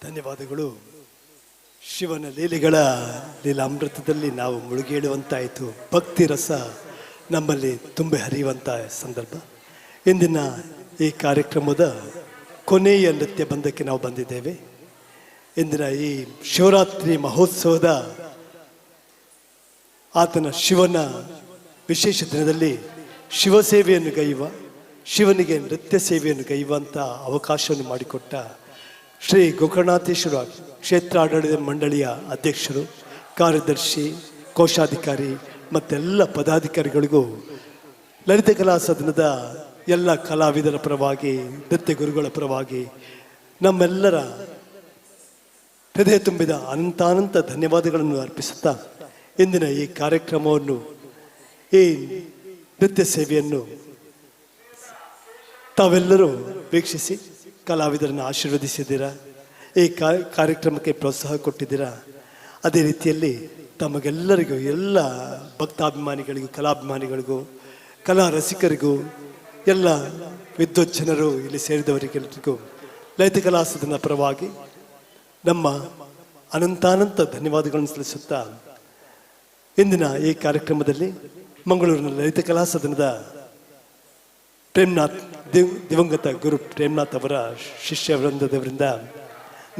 ಧನ್ಯವಾದಗಳು. ಶಿವನ ಲೀಲೆಗಳ ಲೀಲಾಮೃತದಲ್ಲಿ ನಾವು ಮುಳುಗೇಳುವಂತಾಯಿತು. ಭಕ್ತಿ ರಸ ನಮ್ಮಲ್ಲಿ ತುಂಬಿ ಹರಿಯುವಂಥ ಸಂದರ್ಭ. ಇಂದಿನ ಈ ಕಾರ್ಯಕ್ರಮದ ಕೊನೆಯ ನೃತ್ಯ ಬಂಧಕ್ಕೆ ನಾವು ಬಂದಿದ್ದೇವೆ. ಇಂದಿನ ಈ ಶಿವರಾತ್ರಿ ಮಹೋತ್ಸವದ ಆತನ ಶಿವನ ವಿಶೇಷ ದಿನದಲ್ಲಿ ಶಿವಸೇವೆಯನ್ನು ಗೈಯುವ, ಶಿವನಿಗೆ ನೃತ್ಯ ಸೇವೆಯನ್ನು ಗೈಯುವಂಥ ಅವಕಾಶವನ್ನು ಮಾಡಿಕೊಟ್ಟ ಶ್ರೀ ಗೋಕರ್ಣನಾಥೇಶ್ವರ ಕ್ಷೇತ್ರ ಆಡಳಿತ ಮಂಡಳಿಯ ಅಧ್ಯಕ್ಷರು, ಕಾರ್ಯದರ್ಶಿ, ಕೋಶಾಧಿಕಾರಿ ಮತ್ತೆಲ್ಲ ಪದಾಧಿಕಾರಿಗಳಿಗೂ ಲಲಿತ ಕಲಾ ಸದನದ ಎಲ್ಲ ಕಲಾವಿದರ ಪರವಾಗಿ, ನೃತ್ಯ ಗುರುಗಳ ಪರವಾಗಿ ನಮ್ಮೆಲ್ಲರ ಹೃದಯ ತುಂಬಿದ ಅನಂತಾನಂತ ಧನ್ಯವಾದಗಳನ್ನು ಅರ್ಪಿಸುತ್ತಾ ಇಂದಿನ ಈ ಕಾರ್ಯಕ್ರಮವನ್ನು, ಈ ನೃತ್ಯ ಸೇವೆಯನ್ನು ತಾವೆಲ್ಲರೂ ವೀಕ್ಷಿಸಿ ಕಲಾವಿದರನ್ನು ಆಶೀರ್ವದಿಸಿದ್ದೀರಾ, ಈ ಕಾರ್ಯಕ್ರಮಕ್ಕೆ ಪ್ರೋತ್ಸಾಹ ಕೊಟ್ಟಿದ್ದೀರಾ. ಅದೇ ರೀತಿಯಲ್ಲಿ ತಮಗೆಲ್ಲರಿಗೂ, ಎಲ್ಲ ಭಕ್ತಾಭಿಮಾನಿಗಳಿಗೂ, ಕಲಾಭಿಮಾನಿಗಳಿಗೂ, ಕಲಾ ರಸಿಕರಿಗೂ, ಎಲ್ಲ ವಿದ್ವಜ್ಜನರು ಇಲ್ಲಿ ಸೇರಿದವರಿಗೆಲ್ಲರಿಗೂ ಲಲಿತ ಕಲಾ ಸದನ ಪರವಾಗಿ ನಮ್ಮ ಅನಂತಾನಂತ ಧನ್ಯವಾದಗಳನ್ನು ಸಲ್ಲಿಸುತ್ತಾ ಇಂದಿನ ಈ ಕಾರ್ಯಕ್ರಮದಲ್ಲಿ ಮಂಗಳೂರಿನ ಲಲಿತ ಕಲಾ ಸದನದ ಪ್ರೇಮ್ನಾಥ್ ದಿವಂಗತ ಗುರು ಪ್ರೇಮ್ನಾಥ್ ಅವರ ಶಿಷ್ಯ ವೃಂದದವರಿಂದ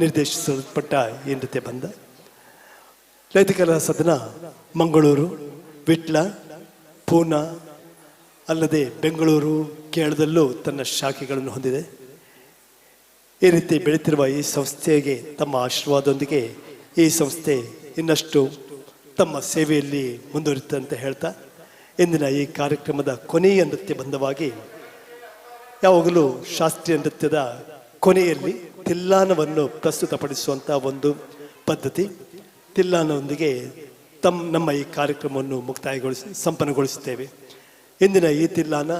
ನಿರ್ದೇಶಿಸಲ್ಪಟ್ಟ ಈ ನೃತ್ಯ ಬಂದ ಲಲಿತ ಕಲಾ ಸದನ ಮಂಗಳೂರು, ವಿಟ್ಲ, ಪೂನಾ ಅಲ್ಲದೆ ಬೆಂಗಳೂರು, ಕೇರಳದಲ್ಲೂ ತನ್ನ ಶಾಖೆಗಳನ್ನು ಹೊಂದಿದೆ. ಈ ರೀತಿ ಬೆಳೀತಿರುವ ಈ ಸಂಸ್ಥೆಗೆ ತಮ್ಮ ಆಶೀರ್ವಾದದೊಂದಿಗೆ ಈ ಸಂಸ್ಥೆ ಇನ್ನಷ್ಟು ತಮ್ಮ ಸೇವೆಯಲ್ಲಿ ಮುಂದುವರಿಯುತ್ತೆ ಅಂತ ಹೇಳ್ತಾ ಇಂದಿನ ಈ ಕಾರ್ಯಕ್ರಮದ ಕೊನೆಯ ನೃತ್ಯ ಬಂಧವಾಗಿ ಯಾವಾಗಲೂ ಶಾಸ್ತ್ರೀಯ ನೃತ್ಯದ ಕೊನೆಯಲ್ಲಿ ತಿಲ್ಲಾನವನ್ನು ಪ್ರಸ್ತುತಪಡಿಸುವಂಥ ಒಂದು ಪದ್ಧತಿ, ತಿಲ್ಲಾನದೊಂದಿಗೆ ನಮ್ಮ ಈ ಕಾರ್ಯಕ್ರಮವನ್ನು ಸಂಪನ್ನಗೊಳಿಸುತ್ತೇವೆ. ಇಂದಿನ ಈ ತಿಲ್ಲಾನ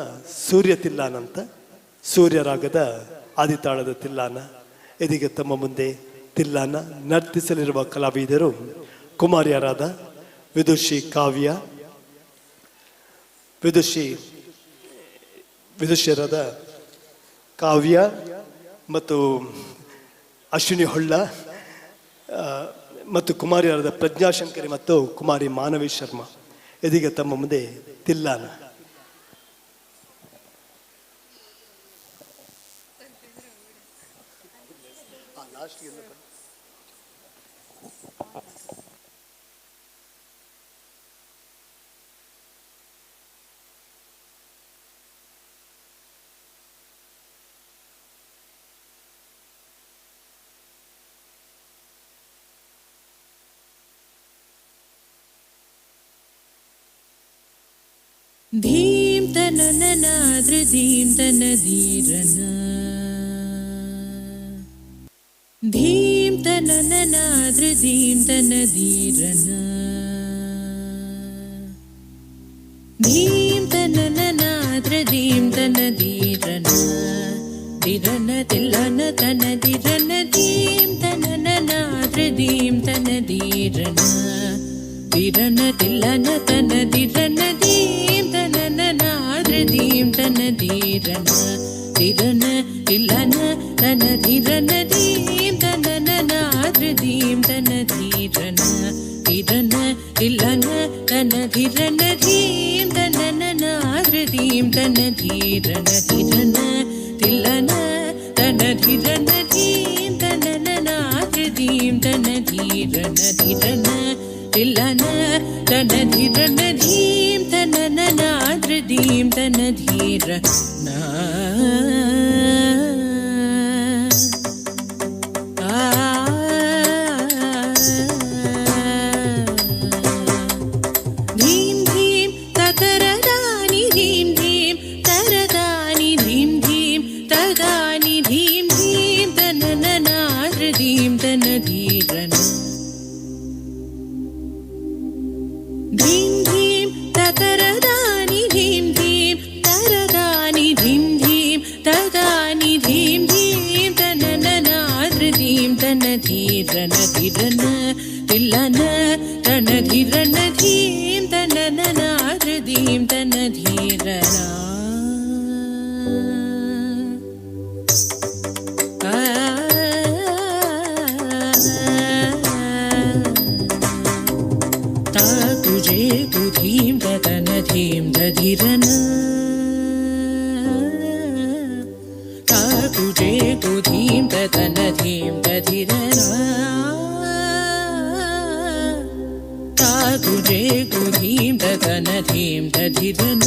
ಸೂರ್ಯ ತಿಲ್ಲಾನ ಅಂತ, ಸೂರ್ಯರಾಗದ ಆದಿತಾಳದ ತಿಲ್ಲಾನ. ಇದೀಗ ತಮ್ಮ ಮುಂದೆ ತಿಲ್ಲಾನ ನರ್ತಿಸಲಿರುವ ಕಲಾವಿದರು ಕುಮಾರಿಯರಾದ ವಿದುಷಿ ಕಾವ್ಯ, ವಿದುಷಿಯರಾದ ಕಾವ್ಯ ಮತ್ತು ಅಶ್ವಿನಿ ಹೊಳ್ಳ ಮತ್ತು ಕುಮಾರಿಯರಾದ ಪ್ರಜ್ಞಾಶಂಕರಿ ಮತ್ತು ಕುಮಾರಿ ಮಾನವಿ ಶರ್ಮಾ. ಇದೀಗ ತಮ್ಮ ಮುಂದೆ ತಿಲ್ಲಾನ. ಧೀಂ ತನನನಾದ್ರ ಧೀಂ ತನಧೀರನ, ಧೀಂ ತನನನಾದ್ರ ಧೀಂ ತನಧೀರನ, ಧೀಂ ತನನನಾದ್ರ ಧೀಂ ತನಧೀರನ, ಧಿರನ ತಿಲ್ಲನ ತನಧಿರನ, ಧೀಂ ತನನನಾದ್ರ ಧೀಂ ತನಧೀರನ, ಧಿರನ ತಿಲ್ಲನ ತನಧಿರನ, ಧೀಂ ತನನನಾದ್ರ ಧೀಂ ತನಧೀರನ, ಧಿರನ ತಿಲ್ಲನ ತನಧಿರನ, ಧೀಂ ತನನನಾದ್ರ ಧೀಂ ತನಧೀರನ, ಧಿರನ ತಿಲ್ಲನ ತನಧಿರನ, ಧೀಂ ತನನನಾದ್ರ ಧೀಂ ತನಧೀರನ, ಧಿರನ ತಿಲ್ಲನ ತನಧಿರನ, ಧೀಂ ತನನನಾದ್ರ ಧೀಂ ತನಧೀರನ, ಧಿರನ ತಿಲ್ಲನ ತನಧಿರನ, ಧೀಂ ತನನನಾದ್ರ ಧೀಂ ತನಧೀರನ. ಧೀಂ ಧೀಂ ತತರದಾನಿ ಧೀಂ ಧೀಂ ತರದಾನಿ ಧೀಂ ಧೀಂ ತದಾನಿ ಧೀಂ ಧೀಂ ತನನನಾದ್ರ ಧೀಂ ತನಧೀರನ, ಧೀಂ ಧೀಂ ತತರದಾನಿ ಧೀಂ ಧೀಂ ತರದಾನಿ ಧೀಂ ಧೀಂ ತದಾನಿ ಧೀಂ ಧೀಂ ತನನನಾದ್ರ ಧೀಂ ತನಧೀರನ, ಧಿರನ ತಿಲ್ಲನ ತನಧಿರನ, ಧೀಂ ತನನನಾದ್ರ ಧೀಂ ತನಧೀರನ. ತಾಕುಜೇ ಕುಧೀಂ ತತನ ಧೀಂ ದಧಿರನ, ತಾಕುಜೇ ಕುಧೀಂ ತತನ ಧೀಂ ದಧಿರನ, ತಾಕುಜೇ ಕುಧೀಂ ತತನ ಧೀಂ ದಧಿರನ,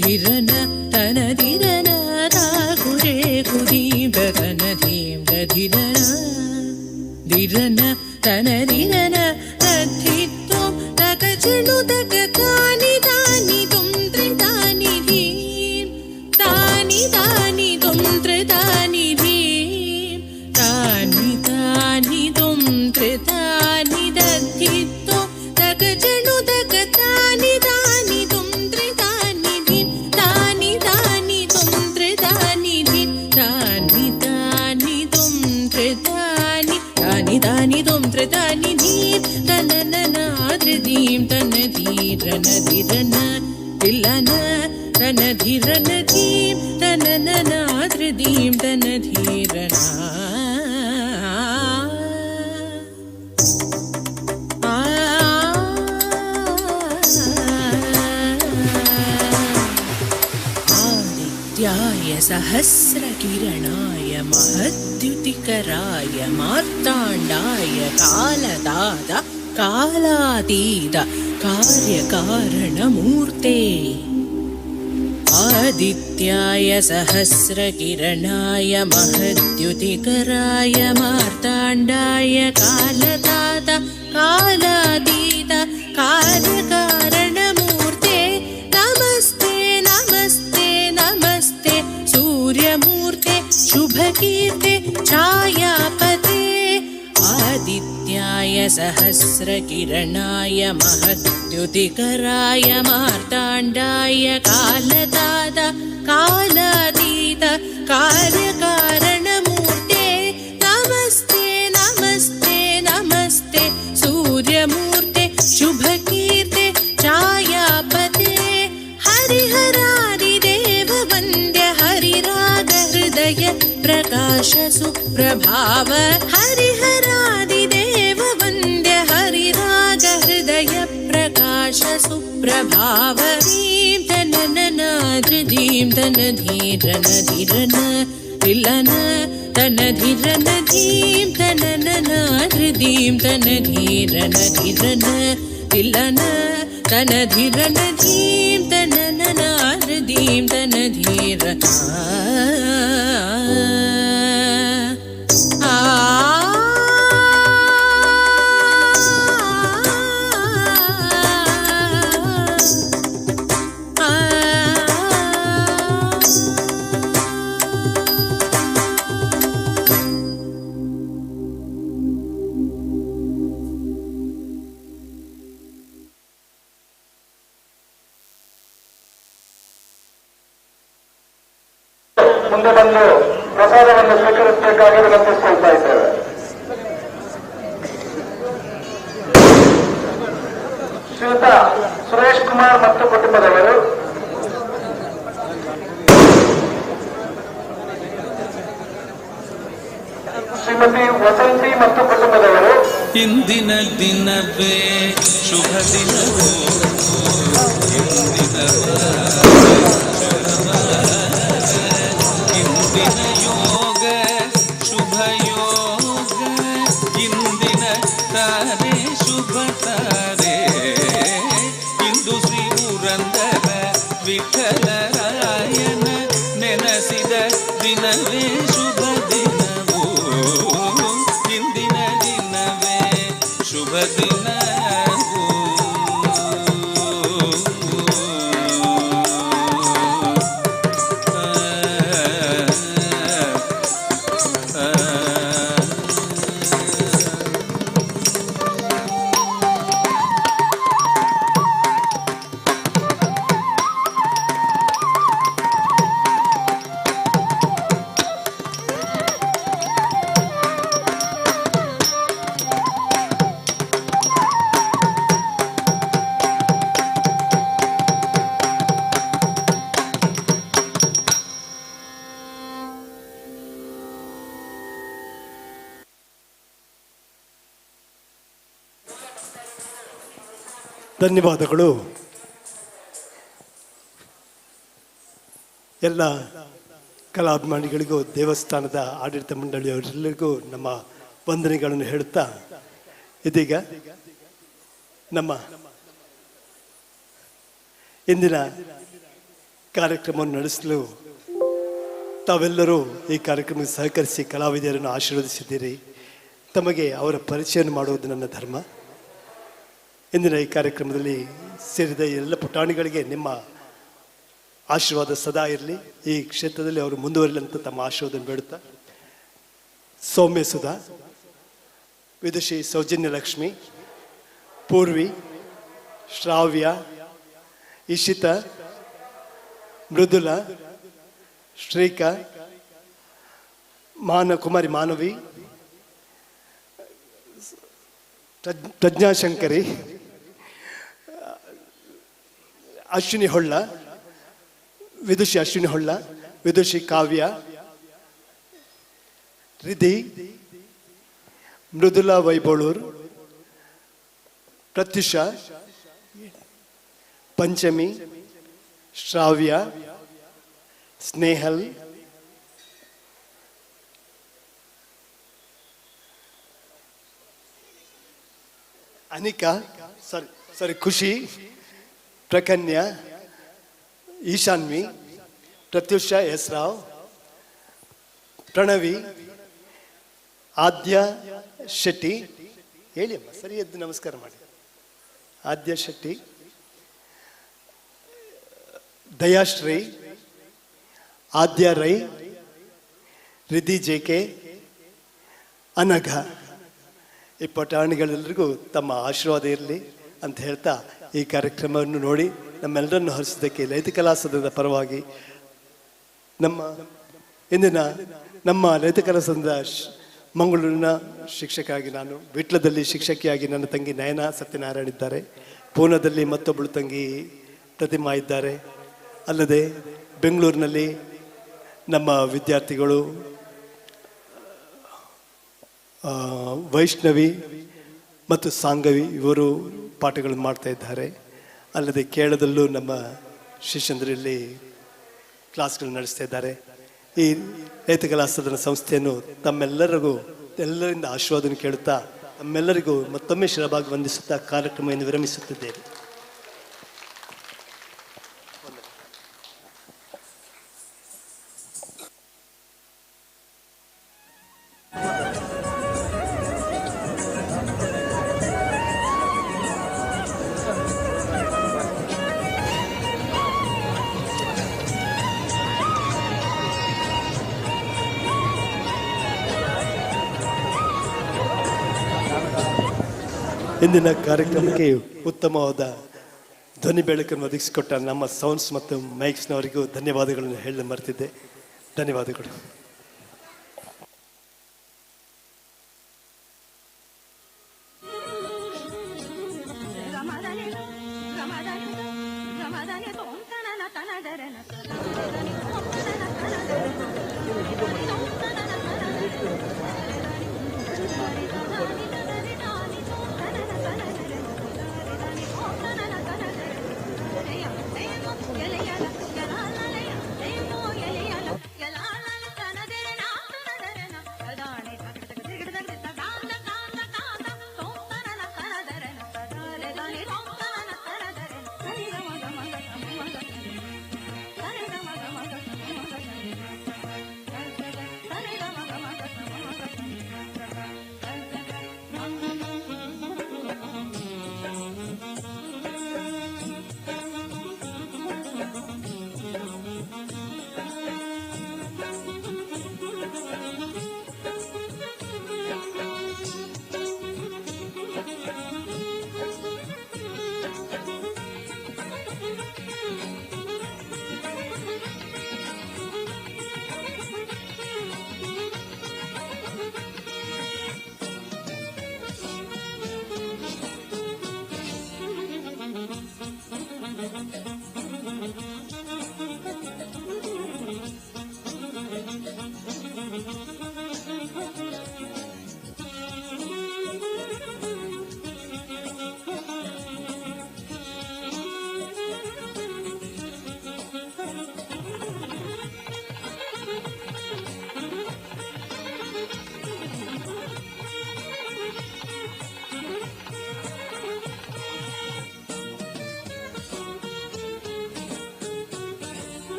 ಧಿರನ ತನ ಧಿರನ, ತಾಕುಜೇ ಕುಧೀಂ ತತನ ಧೀಂ ದಧಿರನ, ಧಿರನ ತನ ಧಿರನ, ತದ್ಧಿತ್ತುಂ ಜಣುದಗ ತಾನಿ ತಾನಿ ತುಂ ತಾನಿ ಧೀಂ ತಾನಿ ತಾನಿ ತುಂ ತಾನಿ ಧೀಂ ತಾನಿ ತಾನಿ ತುಂ ತಾನಿ ದದ್ಧಿತ್ತು ತಗ ಜಣುದಗ ತಾನಿ ತಾನಿ ತುಂ ತಾನಿ ಧೀಂ ತಾನಿ ತಾನಿ ತುಂ ತಾನಿ ಧೀಂ ತಾನಿ ತಾನಿ ತುಂ ತಾನಿ ತಾನಿ ತಾನಿ ತುಂ ತಾನಿ ಧೀಂ ತನನನಾದ್ರಧೀಂ ತನ ಧೀರನ ಧೀರನ ತಿಲ್ಲನ ತನ ಧೀರನ ಧೀಂ ತನನನಾದ್ರಧೀಂ ತನ ಧೀರನ आदित्याय सहस्रकिरणाय महद्युतिकराय मार्ताण्डाय कालदाद कालातीत कार्यकारणमूर्ते आदित्याय सहस्रकिरणाय महद्युतिकराय मार्ताण्डाय कालतात कालातीत कार्यकारणमूर्ते नमस्ते नमस्ते नमस्ते सूर्यमूर्ते शुभकीर्ते छायापते आदित्याय सहस्रकिरणाय महद्युतिकराय मार्ताण्डाय कालतात कालातीत कार्यकारणमूर्ते नमस्ते नमस्ते नमस्ते सूर्यमूर्ते शुभकीर्ते छायापते हरिहरादिदेव वन्द्य हरिराग हृदय प्रकाश सुप्रभाव हरिहरादिदेव वन्द्य हरिराग हृदय प्रकाश सुप्रभाव धीं तनननाद्रधीं तन धीरन धीरन तिलन तन धीरन धीं तनननाद्रधीं तन धीरन धीरन तिलन तन धीरन धीं तनननाद्रधीं तन धीर आ ಮುಂದೆ ಬಂದು ಪ್ರಸಾದವನ್ನು ಸ್ವೀಕರಿಸಬೇಕಾಗಿ ವಿನಂತಿಸಿಕೊಳ್ತಾ ಇದ್ದೇವೆ. ಶ್ರೀಯುತ ಸುರೇಶ್ ಕುಮಾರ್ ಮತ್ತು ಕುಟುಂಬದವರು, ಶ್ರೀಮತಿ ವಸಂತಿ ಮತ್ತು ಕುಟುಂಬದವರು, ಇಂದಿನ ದಿನವೇ ಶುಭ ದಿನವೋ, ಇಂದಿನ ಇಂದಿನ ಯೋಗ ಶುಭ ಯೋಗ, ಇಂದಿನ ತಾರೆ ಶುಭ ತಾರೆ, ಇಂದು ಶ್ರೀ ಪುರಂದರ ವಿಠಲರಾಯನ ನೆನಸಿದ ದಿನವೇ ಶುಭ ದಿನವೋ, ಇಂದಿನ ದಿನವೇ ಶುಭ ದಿನವೋ. ಧನ್ಯವಾದಗಳು. ಎಲ್ಲ ಕಲಾಭಿಮಾನಿಗಳಿಗೂ, ದೇವಸ್ಥಾನದ ಆಡಳಿತ ಮಂಡಳಿಯವರೆಲ್ಲರಿಗೂ ನಮ್ಮ ವಂದನೆಗಳನ್ನು ಹೇಳುತ್ತಾ, ಇದೀಗ ನಮ್ಮ ಇಂದಿನ ಕಾರ್ಯಕ್ರಮವನ್ನು ನಡೆಸಲು ತಾವೆಲ್ಲರೂ ಈ ಕಾರ್ಯಕ್ರಮಕ್ಕೆ ಸಹಕರಿಸಿ ಕಲಾವಿದರನ್ನು ಆಶೀರ್ವದಿಸಿದ್ದೀರಿ. ತಮಗೆ ಅವರ ಪರಿಚಯವನ್ನು ಮಾಡುವುದು ನನ್ನ ಧರ್ಮ. ಇಂದಿನ ಈ ಕಾರ್ಯಕ್ರಮದಲ್ಲಿ ಸೇರಿದ ಎಲ್ಲ ಪುಟಾಣಿಗಳಿಗೆ ನಿಮ್ಮ ಆಶೀರ್ವಾದ ಸದಾ ಇರಲಿ. ಈ ಕ್ಷೇತ್ರದಲ್ಲಿ ಅವರು ಮುಂದುವರಿಲಿ ಅಂತ ತಮ್ಮ ಆಶೀರ್ವಾದ ಬೇಡುತ್ತಾ, ಸೌಮ್ಯ ಸುಧಾ, ವಿದುಷಿ ಸೌಜನ್ಯ ಲಕ್ಷ್ಮಿ, ಪೂರ್ವಿ, ಶ್ರಾವ್ಯ, ಇಶಿತಾ, ಮೃದುಲಾ, ಶ್ರೀಕಾ, ಕುಮಾರಿ ಮಾನವಿ, ಪ್ರಜ್ಞಾಶಂಕರಿ, ಅಶ್ವಿನಿ ಹೊಳ್ಳ, ವಿದುಷಿ ಅಶ್ವಿನಿ ಹೊಳ್ಳ, ವಿದುಷಿ ಕಾವ್ಯ, ರಿಧಿ, ಮೃದುಲಾ ವೈಬೋಳೂರ್, ಪ್ರತ್ಯುಷಾ, ಪಂಚಮಿ, ಶ್ರಾವ್ಯ, ಸ್ನೇಹಲ್, ಅನಿಕಾ, ಸಾರಿ ಸಾರಿ ಖುಷಿ, ಪ್ರಕನ್ಯಾ, ಈಶಾನ್ವಿ, ಪ್ರತ್ಯುಷಾ ಎಸ್ ರಾವ್, ಪ್ರಣವಿ, ಆದ್ಯ ಶೆಟ್ಟಿ. ಹೇಳಿ ಅಮ್ಮ, ಸರಿ ಎದ್ದು ನಮಸ್ಕಾರ ಮಾಡಿ. ಆದ್ಯ ಶೆಟ್ಟಿ, ದಯಾಶ್ರೀ, ಆದ್ಯ ರೈ, ರಿಧಿ ಜೆ ಕೆ, ಅನಘ. ಈ ಪಟಾಣಿಗಳೆಲ್ಲರಿಗೂ ತಮ್ಮ ಆಶೀರ್ವಾದ ಇರಲಿ ಅಂತ ಹೇಳ್ತಾ ಈ ಕಾರ್ಯಕ್ರಮವನ್ನು ನೋಡಿ ನಮ್ಮೆಲ್ಲರನ್ನು ಹರಿಸಿದ್ದಕ್ಕೆ ಲಲಿತ ಕಲಾ ಸದನದ ಪರವಾಗಿ ನಮ್ಮ ಇಂದಿನ ನಮ್ಮ ಲಲಿತ ಕಲಾ ಸದನದ ಮಂಗಳೂರಿನ ಶಿಕ್ಷಕಿಯಾಗಿ ನಾನು, ವಿಟ್ಲದಲ್ಲಿ ಶಿಕ್ಷಕಿಯಾಗಿ ನನ್ನ ತಂಗಿ ನಯನ ಸತ್ಯನಾರಾಯಣ ಇದ್ದಾರೆ, ಪೂನಾದಲ್ಲಿ ಮತ್ತೊಬ್ಬಳು ತಂಗಿ ಪ್ರತಿಮಾ ಇದ್ದಾರೆ. ಅಲ್ಲದೆ ಬೆಂಗಳೂರಿನಲ್ಲಿ ನಮ್ಮ ವಿದ್ಯಾರ್ಥಿಗಳು ವೈಷ್ಣವಿ ಮತ್ತು ಸಾಂಗವಿ ಇವರು ಪಾಠಗಳನ್ನು ಮಾಡ್ತಾ ಇದ್ದಾರೆ. ಅಲ್ಲದೆ ಕೇರಳದಲ್ಲೂ ನಮ್ಮ ಶಿಷ್ಯಂದ್ರಲ್ಲಿ ಕ್ಲಾಸ್ಗಳು ನಡೆಸ್ತಾ ಇದ್ದಾರೆ. ಈ ಲಲಿತ ಕಲಾ ಸದನ ಸಂಸ್ಥೆಯನ್ನು ತಮ್ಮೆಲ್ಲರಿಗೂ ಎಲ್ಲರಿಂದ ಆಶೀರ್ವಾದವನ್ನು ಕೇಳುತ್ತಾ ತಮ್ಮೆಲ್ಲರಿಗೂ ಮತ್ತೊಮ್ಮೆ ಶಿರಭಾಗ ವಂದಿಸುತ್ತಾ ಕಾರ್ಯಕ್ರಮವನ್ನು ವಿರಮಿಸುತ್ತಿದ್ದೇನೆ. ಇಂದಿನ ಕಾರ್ಯಕ್ರಮಕ್ಕೆ ಉತ್ತಮವಾದ ಧ್ವನಿ ಬೆಳಕನ್ನು ಒದಗಿಸಿಕೊಟ್ಟ ನಮ್ಮ ಸೌಂಡ್ಸ್ ಮತ್ತು ಮೈಕ್ಸ್ನವರಿಗೂ ಧನ್ಯವಾದಗಳನ್ನು ಹೇಳಲು ಮರೆತಿದ್ದೆ. ಧನ್ಯವಾದಗಳು.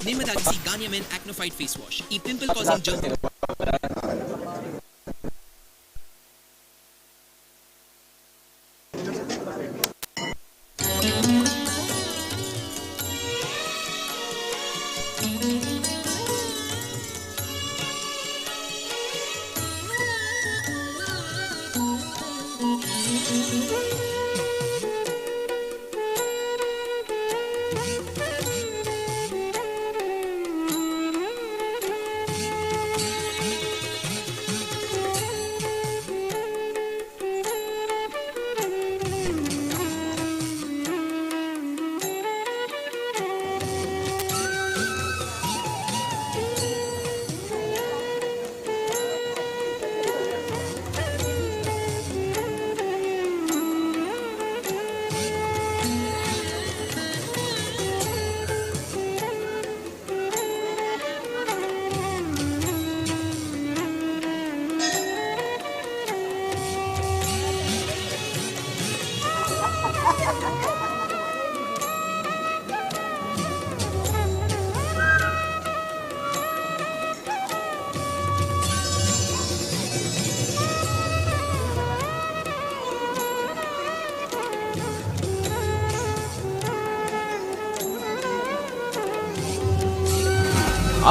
ನಿಮ್ಮದಾಗಿಸಿ Garnier men acno fight face wash ಈ pimple causing germ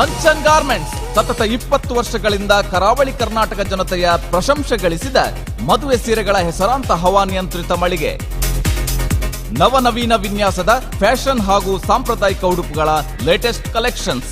Anchan garments ಸತತ 20 ವರ್ಷಗಳಿಂದ ಕರಾವಳಿ ಕರ್ನಾಟಕ ಜನತೆಯ ಪ್ರಶಂಸೆ ಗಳಿಸಿದ ಮದುವೆ ಸೀರೆಗಳ ಹೆಸರಾಂತ ಹವಾನಿಯಂತ್ರಿತ ಮಳಿಗೆ. ನವನವೀನ ವಿನ್ಯಾಸದ ಫ್ಯಾಷನ್ ಹಾಗೂ ಸಾಂಪ್ರದಾಯಿಕ ಉಡುಪುಗಳ latest collections.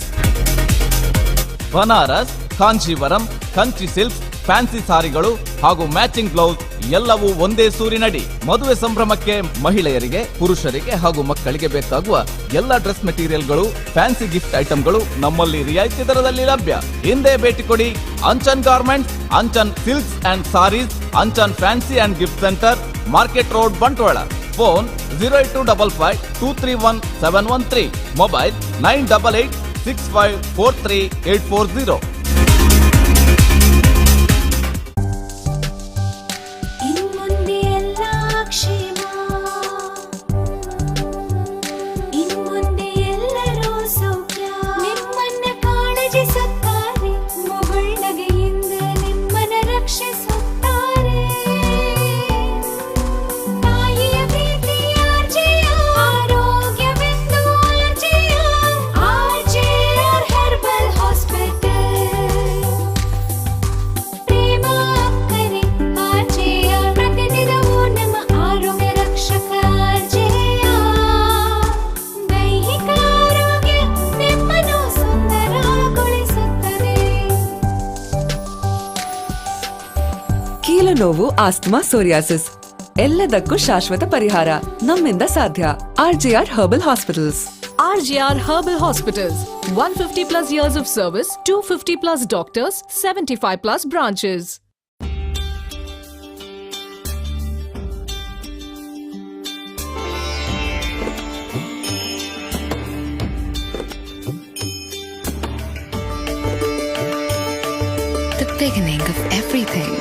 Banaras, Kanjeevaram, Kanchi silks, fancy ಸಾರಿಗಳು ಹಾಗೂ ಮ್ಯಾಚಿಂಗ್ ಬ್ಲೌಸ್ ಎಲ್ಲವೂ ಒಂದೇ ಸೂರಿನಡಿ. ಮದುವೆ ಸಂಭ್ರಮಕ್ಕೆ ಮಹಿಳೆಯರಿಗೆ, ಪುರುಷರಿಗೆ ಹಾಗೂ ಮಕ್ಕಳಿಗೆ ಬೇಕಾಗುವ ಎಲ್ಲ ಡ್ರೆಸ್ ಮೆಟೀರಿಯಲ್ಗಳು, ಫ್ಯಾನ್ಸಿ ಗಿಫ್ಟ್ ಐಟಂಗಳು ನಮ್ಮಲ್ಲಿ ರಿಯಾಯಿತಿ ದರದಲ್ಲಿ ಲಭ್ಯ. ಹಿಂದೆ ಭೇಟಿ ಕೊಡಿ Anchan garments, Anchan silks and sarees, Anchan fancy and gift centre, market road, Bantwal. Phone 08255 231 713, mobile 988 6543 840. ಇನ್ಮುಂದೆ ಎಲ್ಲ ಕ್ಷೇಮ, ಇನ್ಮುಂದೆ ಎಲ್ಲರೂ ಸೌಖ್ಯ. ನಿಮ್ಮನ್ನ ಕಾಳಜಿಸುತ್ತಾರೆ, ಮುಗುಳ್ನಗೆಯಿಂದ ನಿಮ್ಮನ್ನ ರಕ್ಷಿಸುತ್ತಾರೆ. ತಾಯಿಯ ಪ್ರೀತಿ ಆರ್ಜೆಯ, ಆರೋಗ್ಯವೆಂದು ಆರ್ಜೆಯ, ಆರ್ಜೆಆರ್ ಹರ್ಬಲ್ ಹಾಸ್ಪಿಟಲ್. ಪ್ರೇಮ ಅಕ್ಕರೆ ಆರ್ಜೆಆರ್, ಪ್ರತಿದಿನವೂ ನಮ್ಮ ಆರೋಗ್ಯ ರಕ್ಷಕ ಆರ್ಜೆಆರ್. ದೈಹಿಕ ಆರೋಗ್ಯ ನಿಮ್ಮನ್ನು ಸುಂದರಗೊಳಿಸುತ್ತದೆ. ಕೀಲು ನೋವು, ಆಸ್ತಮಾ, ಸೋರಿಯಾಸಿಸ್ ಎಲ್ಲದಕ್ಕೂ ಶಾಶ್ವತ ಪರಿಹಾರ ನಮ್ಮಿಂದ ಸಾಧ್ಯ. RJR herbal hospitals. RJR Herbal Hospitals, 150 plus years of service, 250 plus doctors, 75 plus branches. The beginning of everything.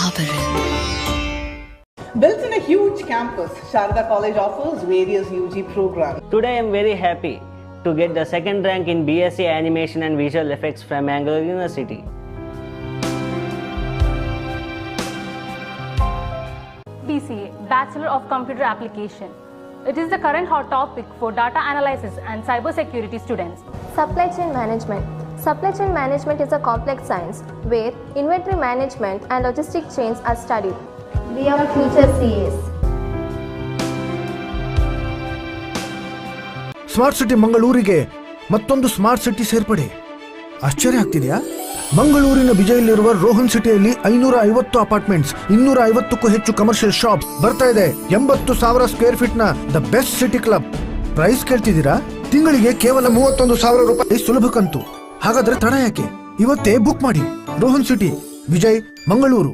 Auburn. Built in a huge campus, Sharda College offers various UG programs. Today I am very happy to get the second rank in BSc Animation and Visual Effects from Mangalore University. BCA, Bachelor of Computer Application. It is the current hot topic for data analysis and cybersecurity students. Supply chain management. Supply chain management is a complex science where inventory management and logistic chains are studied. We are future CAs. Smart city ಮಂಗಳೂರಿಗೆ ಮತ್ತೊಂದು smart city ಸೇರ್ಪಡೆ. ಆಶ್ಚರ್ಯ ಆಗ್ತಿದೆಯಾ? ಮಂಗಳೂರಿನ ಬಿಜೈಯಲ್ಲಿರುವ ರೋಹನ್ ಸಿಟಿಯಲ್ಲಿ 550 apartments, 250ಕ್ಕೂ ಹೆಚ್ಚು commercial shops ಬರ್ತಾ ಇದೆ. 80,000 square feet ನ the best city club. Price ಕೇಳ್ತಿದ್ದೀರಾ? ತಿಂಗಳಿಗೆ ಕೇವಲ 31,000 ರೂಪಾಯಿ ಸುಲಭ ಕಂತು. ಹಾಗಾದ್ರೆ ತಡ ಯಾಕೆ? ಇವತ್ತೇ ಬುಕ್ ಮಾಡಿ. Rohan city, Vijay, Mangaluru.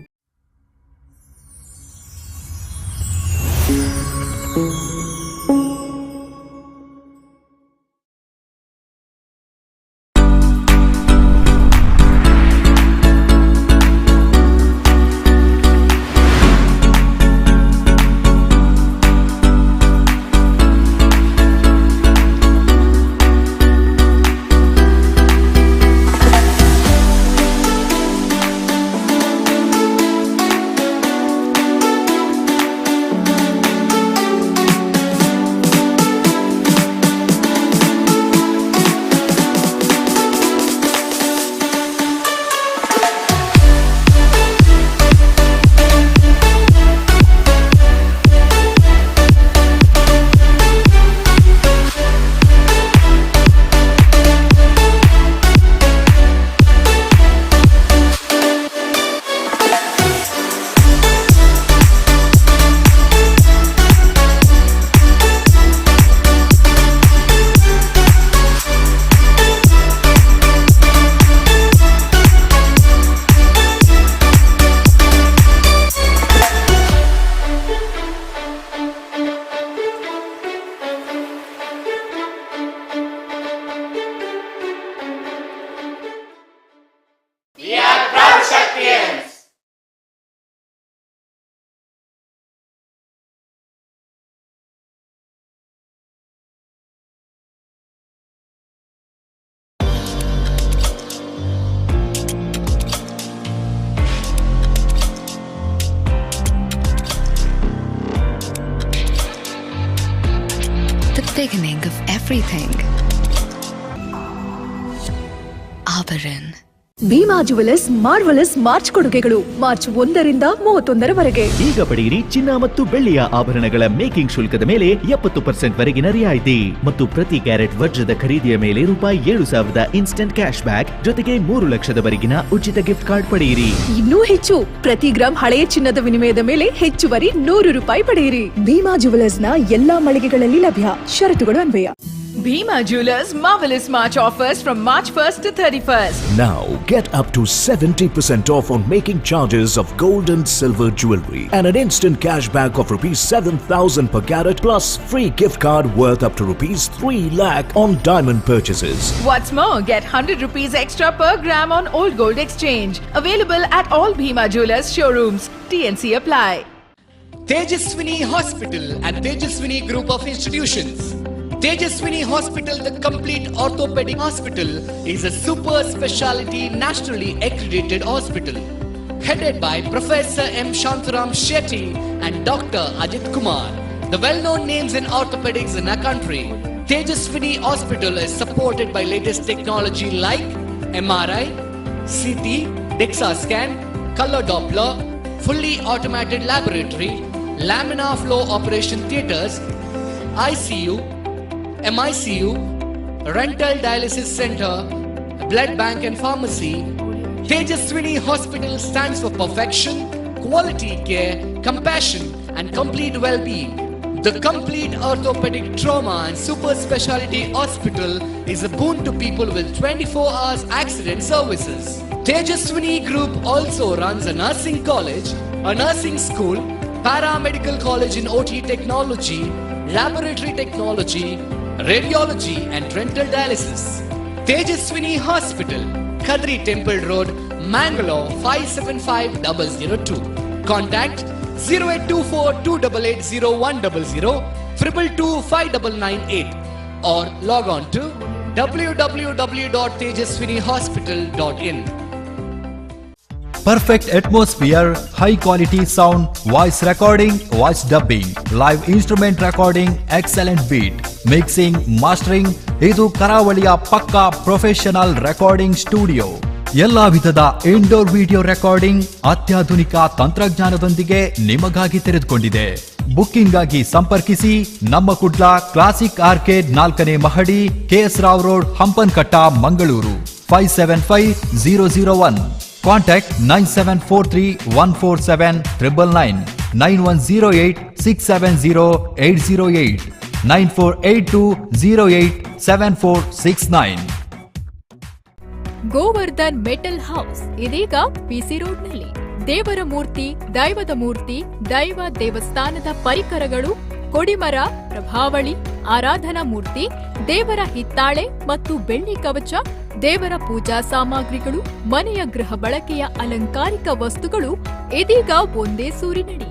We are proud Kshatriyans. The beginning of everything. Abaran. Bhima jewellers marvellous March ಕೊಡುಗೆಗಳು ಮಾರ್ಚ್ 1ರಿಂದ 31ರವರೆಗೆ. ಈಗ ಪಡೆಯಿರಿ ಚಿನ್ನ ಮತ್ತು ಬೆಳ್ಳಿಯ ಆಭರಣಗಳ ಮೇಕಿಂಗ್ ಶುಲ್ಕದ ಮೇಲೆ 70% ವರೆಗಿನ ರಿಯಾಯಿತಿ ಮತ್ತು ಪ್ರತಿ ಕ್ಯಾರೆಟ್ ವಜ್ರದ ಖರೀದಿಯ ಮೇಲೆ ₹7,000 ಇನ್ಸ್ಟೆಂಟ್ ಕ್ಯಾಶ್ ಬ್ಯಾಕ್ ಜೊತೆಗೆ 3 ಲಕ್ಷದವರೆಗಿನ ಉಚಿತ ಗಿಫ್ಟ್ ಕಾರ್ಡ್ ಪಡೆಯಿರಿ. ಇನ್ನೂ ಹೆಚ್ಚು, ಪ್ರತಿ ಗ್ರಾಂ ಹಳೆಯ ಚಿನ್ನದ ವಿನಿಮಯದ ಮೇಲೆ ಹೆಚ್ಚುವರಿ ₹100 ಪಡೆಯಿರಿ. ಭೀಮಾ ಜುವೆಲ್ಲರ್ಸ್ನ ಎಲ್ಲಾ ಮಳಿಗೆಗಳಲ್ಲಿ ಲಭ್ಯ. ಷರತ್ತುಗಳು ಅನ್ವಯ. Bhima Jewelers marvelous March offers from March 1st to 31st. Now get up to 70% off on making charges of gold and silver jewelry and an instant cashback of ₹7,000 per carat plus free gift card worth up to ₹3 lakh on diamond purchases. What's more, get ₹100 extra per gram on old gold exchange. Available at all Bhima Jewelers showrooms. TNC apply. Tejaswini Hospital and Tejaswini Group of Institutions. Tejaswini Hospital, the complete orthopedic hospital, is a super speciality nationally accredited hospital. Headed by Professor M. Shantaram Shetty and Dr. Ajit Kumar, the well-known names in orthopedics in our country. Tejaswini Hospital is supported by latest technology like MRI, CT, DEXA scan, color Doppler, fully automated laboratory, laminar flow operation theaters, ICU, MICU, rental dialysis center, blood bank and pharmacy. Tejaswini Hospital stands for perfection, quality care, compassion and complete well-being. The complete orthopedic trauma and super speciality hospital is a boon to people with 24 hours accident services. Tejaswini Group also runs a nursing college, a nursing school, paramedical college in OT technology, laboratory technology, radiology and rental dialysis. Tejaswini Hospital, Kadri Temple Road, Mangalore 575002. Contact 0824 288 0100 222 5998 or log on to www.tejaswinihospital.in. Perfect atmosphere, high quality sound, voice recording, voice dubbing, live instrument recording, excellent beat, mixing, mastering. ಇದು ಕರಾವಳಿಯ ಪಕ್ಕಾ professional recording studio. ಎಲ್ಲಾ ವಿಧದ indoor video recording ಅತ್ಯಾಧುನಿಕ ತಂತ್ರಜ್ಞಾನದೊಂದಿಗೆ ನಿಮಗಾಗಿ ತೆರೆದುಕೊಂಡಿದೆ. Booking ಆಗಿ ಸಂಪರ್ಕಿಸಿ ನಮ್ಮ ಕುಡ್ಲ, ಕ್ಲಾಸಿಕ್ ಆರ್ಕೇಡ್ 4ನೇ ಮಹಡಿ, KS Rao road, Hampankatta, Mangaluru 575001. Contact 9743147999, 9108670808, 9482087469. Govardhan metal house ಇದೀಗ ಪಿಸಿ ರೋಡ್ನಲ್ಲಿ. ದೇವರ ಮೂರ್ತಿ, ದೈವದ ಮೂರ್ತಿ, ದೈವ ದೇವಸ್ಥಾನದ ಪರಿಕರಗಳು, ಕೊಡಿಮರ, ಪ್ರಭಾವಳಿ, ಆರಾಧನಾ ಮೂರ್ತಿ, ದೇವರ ಹಿತ್ತಾಳೆ ಮತ್ತು ಬೆಳ್ಳಿ ಕವಚ, ದೇವರ ಪೂಜಾ ಸಾಮಗ್ರಿಗಳು, ಮನೆಯ ಗೃಹ ಬಳಕೆಯ ಅಲಂಕಾರಿಕ ವಸ್ತುಗಳು ಇದೀಗ ಒಂದೇ ಸೂರಿನಡಿ.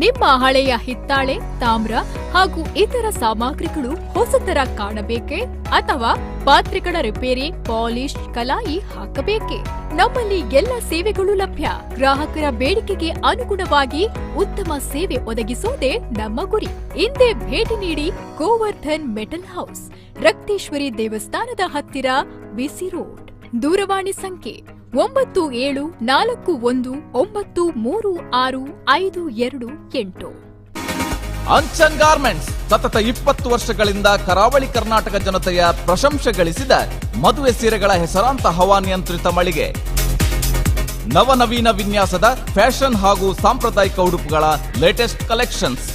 ನಿಮ್ಮ ಹಳೆಯ ಹಿತ್ತಾಳೆ, ತಾಮ್ರ ಹಾಗೂ ಇತರ ಸಾಮಗ್ರಿಗಳು ಹೊಸತರ ಕಾಣಬೇಕೇ ಅಥವಾ ಪಾತ್ರೆಗಳ ರಿಪೇರಿ, ಪಾಲಿಶ್, ಕಲಾಯಿ ಹಾಕಬೇಕೇ? ನಮ್ಮಲ್ಲಿ ಎಲ್ಲ ಸೇವೆಗಳು ಲಭ್ಯ. ಗ್ರಾಹಕರ ಬೇಡಿಕೆಗೆ ಅನುಗುಣವಾಗಿ ಉತ್ತಮ ಸೇವೆ ಒದಗಿಸುವುದೇ ನಮ್ಮ ಗುರಿ. ಇಂದೇ ಭೇಟಿ ನೀಡಿ ಗೋವರ್ಧನ್ ಮೆಟಲ್ ಹೌಸ್, ರಕ್ತೇಶ್ವರಿ ದೇವಸ್ಥಾನದ ಹತ್ತಿರ, ಬಿಸಿ ರೋಡ್. ದೂರವಾಣಿ ಸಂಖ್ಯೆ 9741936528. ಅಂಚನ್ ಗಾರ್ಮೆಂಟ್ಸ್ ಸತತ 20 ವರ್ಷಗಳಿಂದ ಕರಾವಳಿ ಕರ್ನಾಟಕ ಜನತೆಯ ಪ್ರಶಂಸೆ ಗಳಿಸಿದ ಮದುವೆ ಸೀರೆಗಳ ಹೆಸರಾಂತ ಹವಾನಿಯಂತ್ರಿತ ಮಳಿಗೆ. ನವನವೀನ ವಿನ್ಯಾಸದ ಫ್ಯಾಷನ್ ಹಾಗೂ ಸಾಂಪ್ರದಾಯಿಕ ಉಡುಪುಗಳ ಲೇಟೆಸ್ಟ್ ಕಲೆಕ್ಷನ್ಸ್.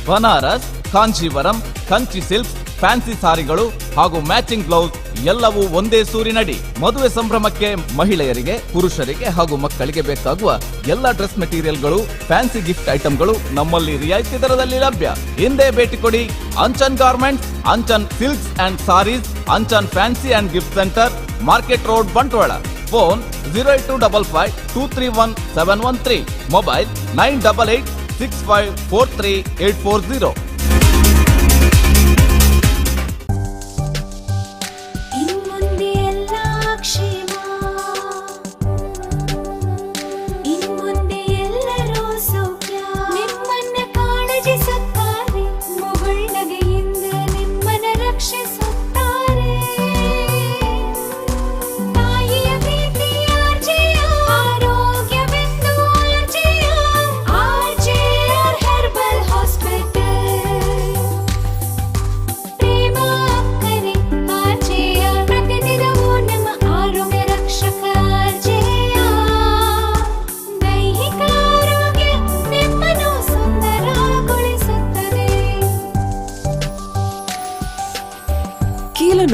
ಬನಾರಸ್, ಕಾಂಜೀವರಂ, ಕಂಚಿ ಸಿಲ್ಕ್ಸ್, ಫ್ಯಾನ್ಸಿ ಸಾರಿಗಳು ಹಾಗೂ ಮ್ಯಾಚಿಂಗ್ ಬ್ಲೌಸ್ ಎಲ್ಲವೂ ಒಂದೇ ಸೂರಿನಡಿ. ಮದುವೆ ಸಂಭ್ರಮಕ್ಕೆ ಮಹಿಳೆಯರಿಗೆ, ಪುರುಷರಿಗೆ ಹಾಗೂ ಮಕ್ಕಳಿಗೆ ಬೇಕಾಗುವ ಎಲ್ಲ ಡ್ರೆಸ್ ಮೆಟೀರಿಯಲ್ಗಳು, ಫ್ಯಾನ್ಸಿ ಗಿಫ್ಟ್ ಐಟಂಗಳು ನಮ್ಮಲ್ಲಿ ರಿಯಾಯಿತಿ ದರದಲ್ಲಿ ಲಭ್ಯ. ಇಂದೇ ಭೇಟಿ ಕೊಡಿ Anchan garments, Anchan silks and saris, Anchan fancy and gift centre, market road, Bantwal. Phone 08255231713, mobile 9886543840. ಇನ್ಮುಂದೆ ಎಲ್ಲ ಕ್ಷೇಮ, ಇನ್ಮುಂದೆ ಎಲ್ಲರೂ ಸೌಖ್ಯ. ನಿಮ್ಮನ್ನ ಕಾಳಜಿಸುತ್ತಾರೆ, ಮುಗುಳ್ನಗೆಯಿಂದ ನಿಮ್ಮನ್ನ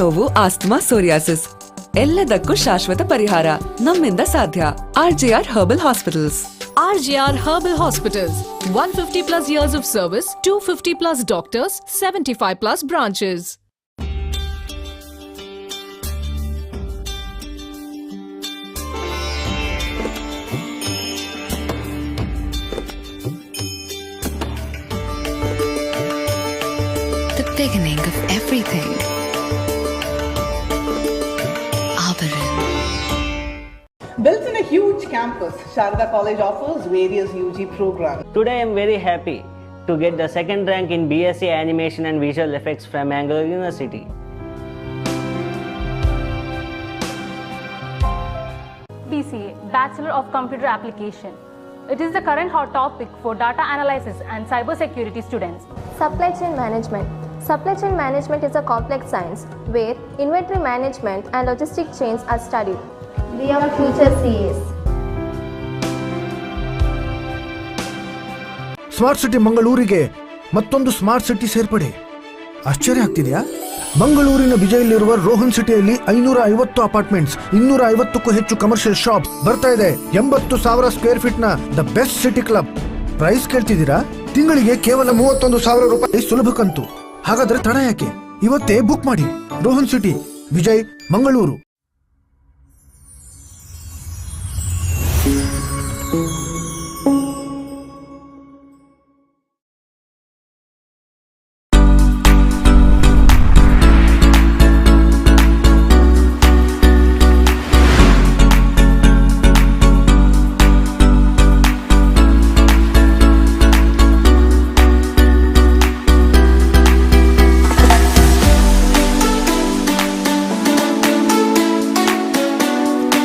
ನೋವು, ಆಸ್ತಮಾ, ಸೋರಿಯಾಸಿಸ್ ಎಲ್ಲದಕ್ಕೂ ಶಾಶ್ವತ ಪರಿಹಾರ ನಮ್ಮಿಂದ ಸಾಧ್ಯ. RJR herbal hospitals. RJR Herbal Hospitals, 150 plus years of service, 250 plus doctors, 75 plus branches. The beginning of everything. Abaran. Built in a huge campus, Sharada College offers various UG programs. Today I am very happy to get the second rank in BSc Animation and Visual Effects from Mangalore University. BCA, Bachelor of Computer Application. It is the current hot topic for data analysis and cybersecurity students. Supply chain management. Supply chain management is a complex science where inventory management and logistic chains are studied. We are future CAs. Smart city ಮಂಗಳೂರಿಗೆ ಮತ್ತೊಂದು smart city ಸೇರ್ಪಡೆ. ಆಶ್ಚರ್ಯ ಆಗ್ತಿದೆಯಾ? ಮಂಗಳೂರಿನ ಬಿಜೈಯಲ್ಲಿರುವ ರೋಹನ್ ಸಿಟಿಯಲ್ಲಿ 550 apartments, 250ಕ್ಕೂ ಹೆಚ್ಚು commercial shops ಬರ್ತಾ ಇದೆ. 80,000 square feet ನ the best city club. Price ಕೇಳ್ತಿದ್ದೀರಾ? ತಿಂಗಳಿಗೆ ಕೇವಲ 31,000 ರೂಪಾಯಿ ಸುಲಭ ಕಂತು. ಹಾಗಾದ್ರೆ ತಡ ಯಾಕೆ? ಇವತ್ತೇ ಬುಕ್ ಮಾಡಿ. ರೋಹನ್ ಸಿಟಿ, ವಿಜಯ್, ಮಂಗಳೂರು.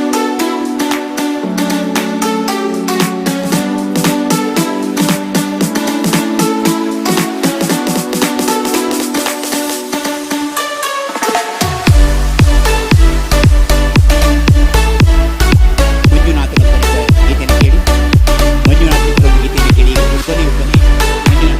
ಮಂಜುನಾಥನ ಬರೆದ ಗೀತೆಯನ್ನು ಕೇಳಿ. ಮಂಜುನಾಥನ ಒಂದು ಗೀತೆಯನ್ನು ಕೇಳಿ. ಈಗ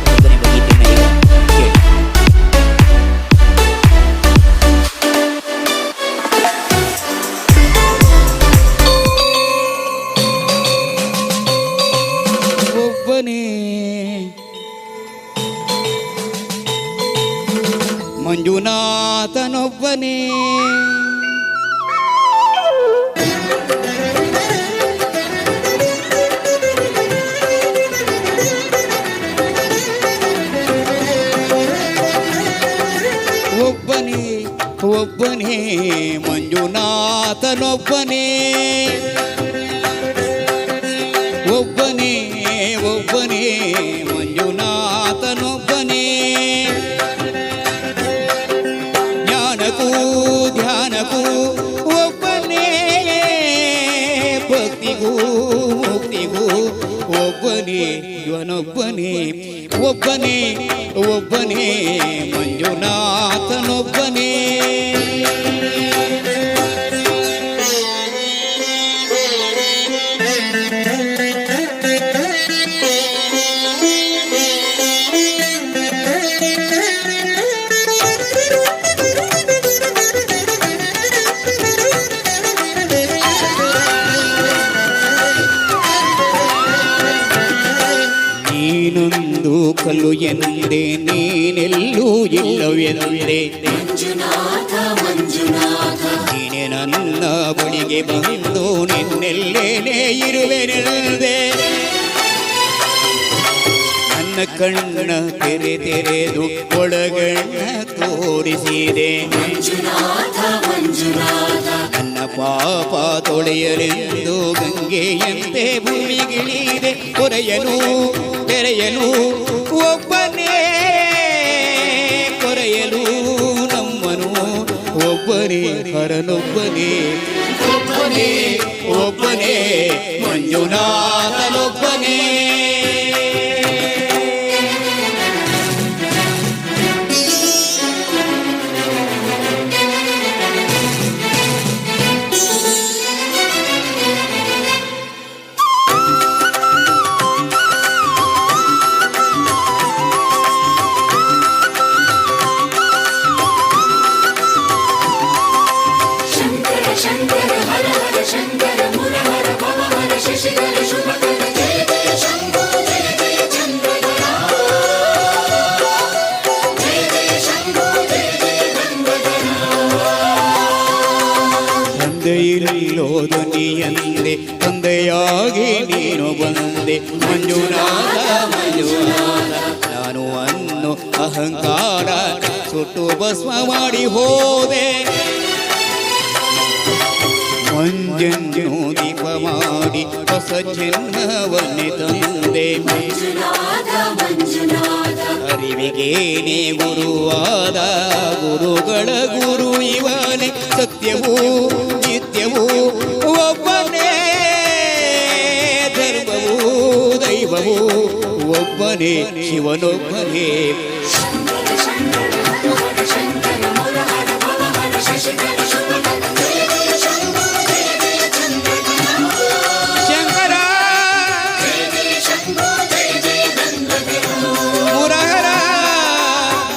ಒಬ್ಬನೇ ಒಬ್ಬನೇ ಮಂಜುನಾಥ ಒಬ್ಬನೇ ಎಂಬ ಗೀತೆಯನ್ನು ಈಗ ಕೇಳಿ. ಒಬ್ಬನೇ ಮಂಜುನಾಥನೊಬ್ಬನೇ, ಒಬ್ಬನೇ ಒಬ್ಬನೇ ಮಂಜುನಾಥನೊಬ್ಬನೇ, ಒಬ್ಬನೇ ಒಬ್ಬನೇ ಮಂಜುನಾಥನೊಬ್ಬನೇ. ಜ್ಞಾನಕ್ಕೂ ಧ್ಯಾನಕ್ಕೂ ಒಬ್ಬನೇ, ಭಕ್ತಿಗೂ ಮುಕ್ತಿಗೂ ಒಬ್ಬನೇ, ಇವನೊಬ್ಬನೇ. ಒಬ್ಬನೇ ಒಬ್ಬನೇ ಮಂಜುನಾಥನೊಬ್ಬನೇ. ನೀನೊಂದು ಕಲ್ಲು ಎಂದೆ, ನೀನೆಲ್ಲೂ ಇಲ್ಲವೆಂದೆ, ಮಂಜುನಾಥ ಮಂಜುನಾಥ, ನೀನೆ ನನ್ನ ಬಳಿಗೆ ಬಂದು ನಿನ್ನೆಲ್ಲೇನೆ ಇರುವೆನೆಂದೆ, ನನ್ನ ಕಣ್ಣ ತೆರೆ ತೆರೆದು ಒಳಗಣ್ಣ ತೋರಿಸಿದೆ. ಮಂಜುನಾಥ ಮಂಜುನಾಥ, ನನ್ನ ಪಾಪ ತೊಳೆಯಲೆಂದು ಗಂಗೆಯಂತೆ ಭೂಮಿಗಿಳಿದೆ. ಕೊರೆಯಲು ತೆರೆಯಲು ಒಬ್ಬನೇ, ಕೊರೆಯಲು ನಮ್ಮನು ಒಬ್ಬನೇ, ಹರನೊಬ್ಬನೇ. ಒಬ್ಬನೇ ಒಬ್ಬನೇ ಮಂಜುನಾಥನೊಬ್ಬನೇ. ಶಶಿಧರ ಶುಭಕರ ಜಯ ಜಯ ಶಂಭೋ ಜಯ ಜಯ ಚಂದ್ರಧರ ಜಯ ಜಯ ಶಂಭೋ ಜಯ ಜಯ ಗಂಗಾಧರ. ತಂದೆಯಿಲ್ಲೋ ಧ್ವನಿಯಂದೆ ತಂದೆಯಾಗಿ ನೀನು ಬಂದೆ ಮಂಜುನಾಥ ಮಂಜುನಾಥ. ನಾನು ಅನ್ನು ಅಹಂಕಾರ ಸುಟ್ಟು ಭಸ್ಮ ಮಾಡಿ ಹೋದೆ, ಮಂಜನ್ನು ದೀಪ ಮಾಡಿ ಹೊಸ ಜನ್ಮವನ್ನೇ ತಂದೆ. ಮಂಜುನಾಥ ಮಂಜುನಾಥ. ಅರಿವಿಗೇನೆ ಗುರುವಾದ ಗುರುಗಳ ಗುರು ಇವನೇ, ಸತ್ಯವೂ ನಿತ್ಯವೂ ಒಬ್ಬನೇ, ಧರ್ಮವೂ ದೈವವೂ ಒಬ್ಬನೇ, ಶಿವನೊಬ್ಬನೇ. ಶಂಕರ ಶಂಕರ ಹರ ಹರ ಶಂಕರ ಮುರ ಹರ ಭವ ಹರ ಶಶಿಧರ ಶುಭಕರ ಜಯ ಜಯ ಶಂಭೋ ಜಯ ಜಯ ಚಂದ್ರಧರ ಶಂಕರ ಜಯ ಜಯ ಶಂಭೋ ಜಯ ಜಯ ಗಂಗಾಧರ ಮುರಹರ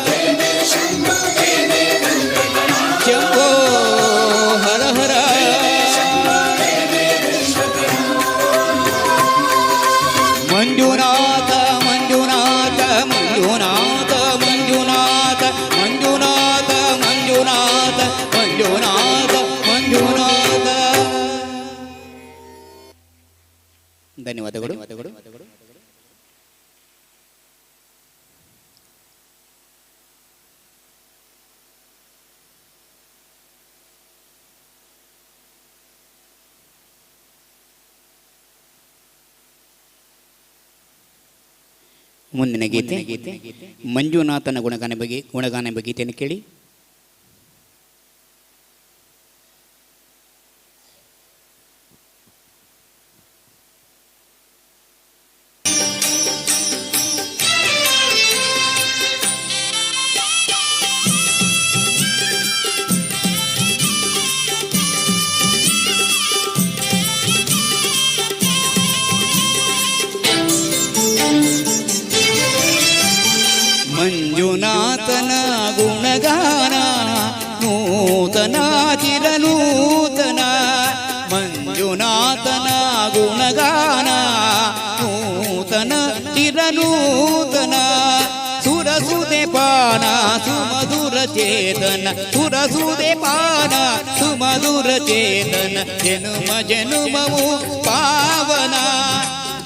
ಜಯ ಜಯ ಶಂಭೋ ಜಯ ಜಯ ಗಂಗಾಧರ ಶಂಭೋ ಹರ ಹರ. ಮಂಜುನಾಥ ಮಂಜುನಾಥ ಮಂಜುನಾಥ ಮಂಜುನಾಥ ಮಂಜುನಾಥ ಮಂಜುನಾಥ ಮಂಜುನಾಥ ಮಂಜುನಾಥ. ಧನ್ಯವಾದಗಳು. ಮುಂದಿನ ಗೀತೆ ಮಂಜುನಾಥನ ಗುಣಗಾನ ಬಗ್ಗೆ ಗುಣಗಾನ ಎಂಬ ಗೀತೆಯನ್ನು ಕೇಳಿ. ಮಂಜುನಾಥನ ಗುಣಗಾನ ನೂತನ ಚಿರನೂತನ, ಮಂಜುನಾಥನ ಗುಣಗಾನ ನೂತನ ಚಿರನೂತನ. ಸುರಸುದೆ ಪಾನ ಸುಮಧುರ ಚೇತನ, ಸುರಸುದೆ ಪಾನ ಸುಮಧುರ ಚೇತನ, ಜನುಮ ಜನುಮವು ಪಾವನ,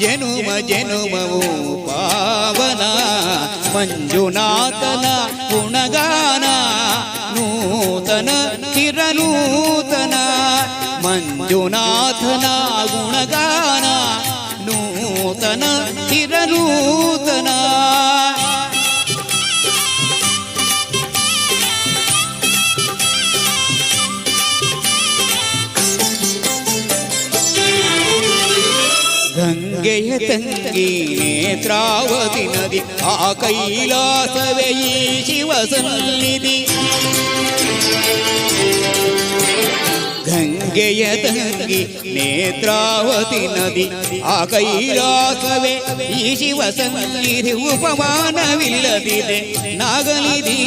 ಜನುಮ ಜನುಮವು ಪಾವನ. ಮಂಜುನಾಥನ ಗುಣಗಾನ ನೂತನ ಚಿರನೂತನ, ಮಂಜುನಾಥನ ಗುಣಗಾನ ನೂತನ ಚಿರನೂತನ. ಗಂಗೆಯ ತಂಗಿ ನೇತ್ರಾವತಿ ನದಿ, ಆ ಕೈಲಾಸವೇ ಈ ಶಿವ ಸನ್ನಿಧಿ. ಗಂಗೆಯ ತಂಗಿ ನೇತ್ರಾವತಿ ನದಿ, ಆ ಕೈಲಾಸವೇ ಈ ಶಿವ ಸನ್ನಿಧಿ. ಉಪಮಾನವಿಲ್ಲದಿದೆ ನಾಗನಿಧಿ,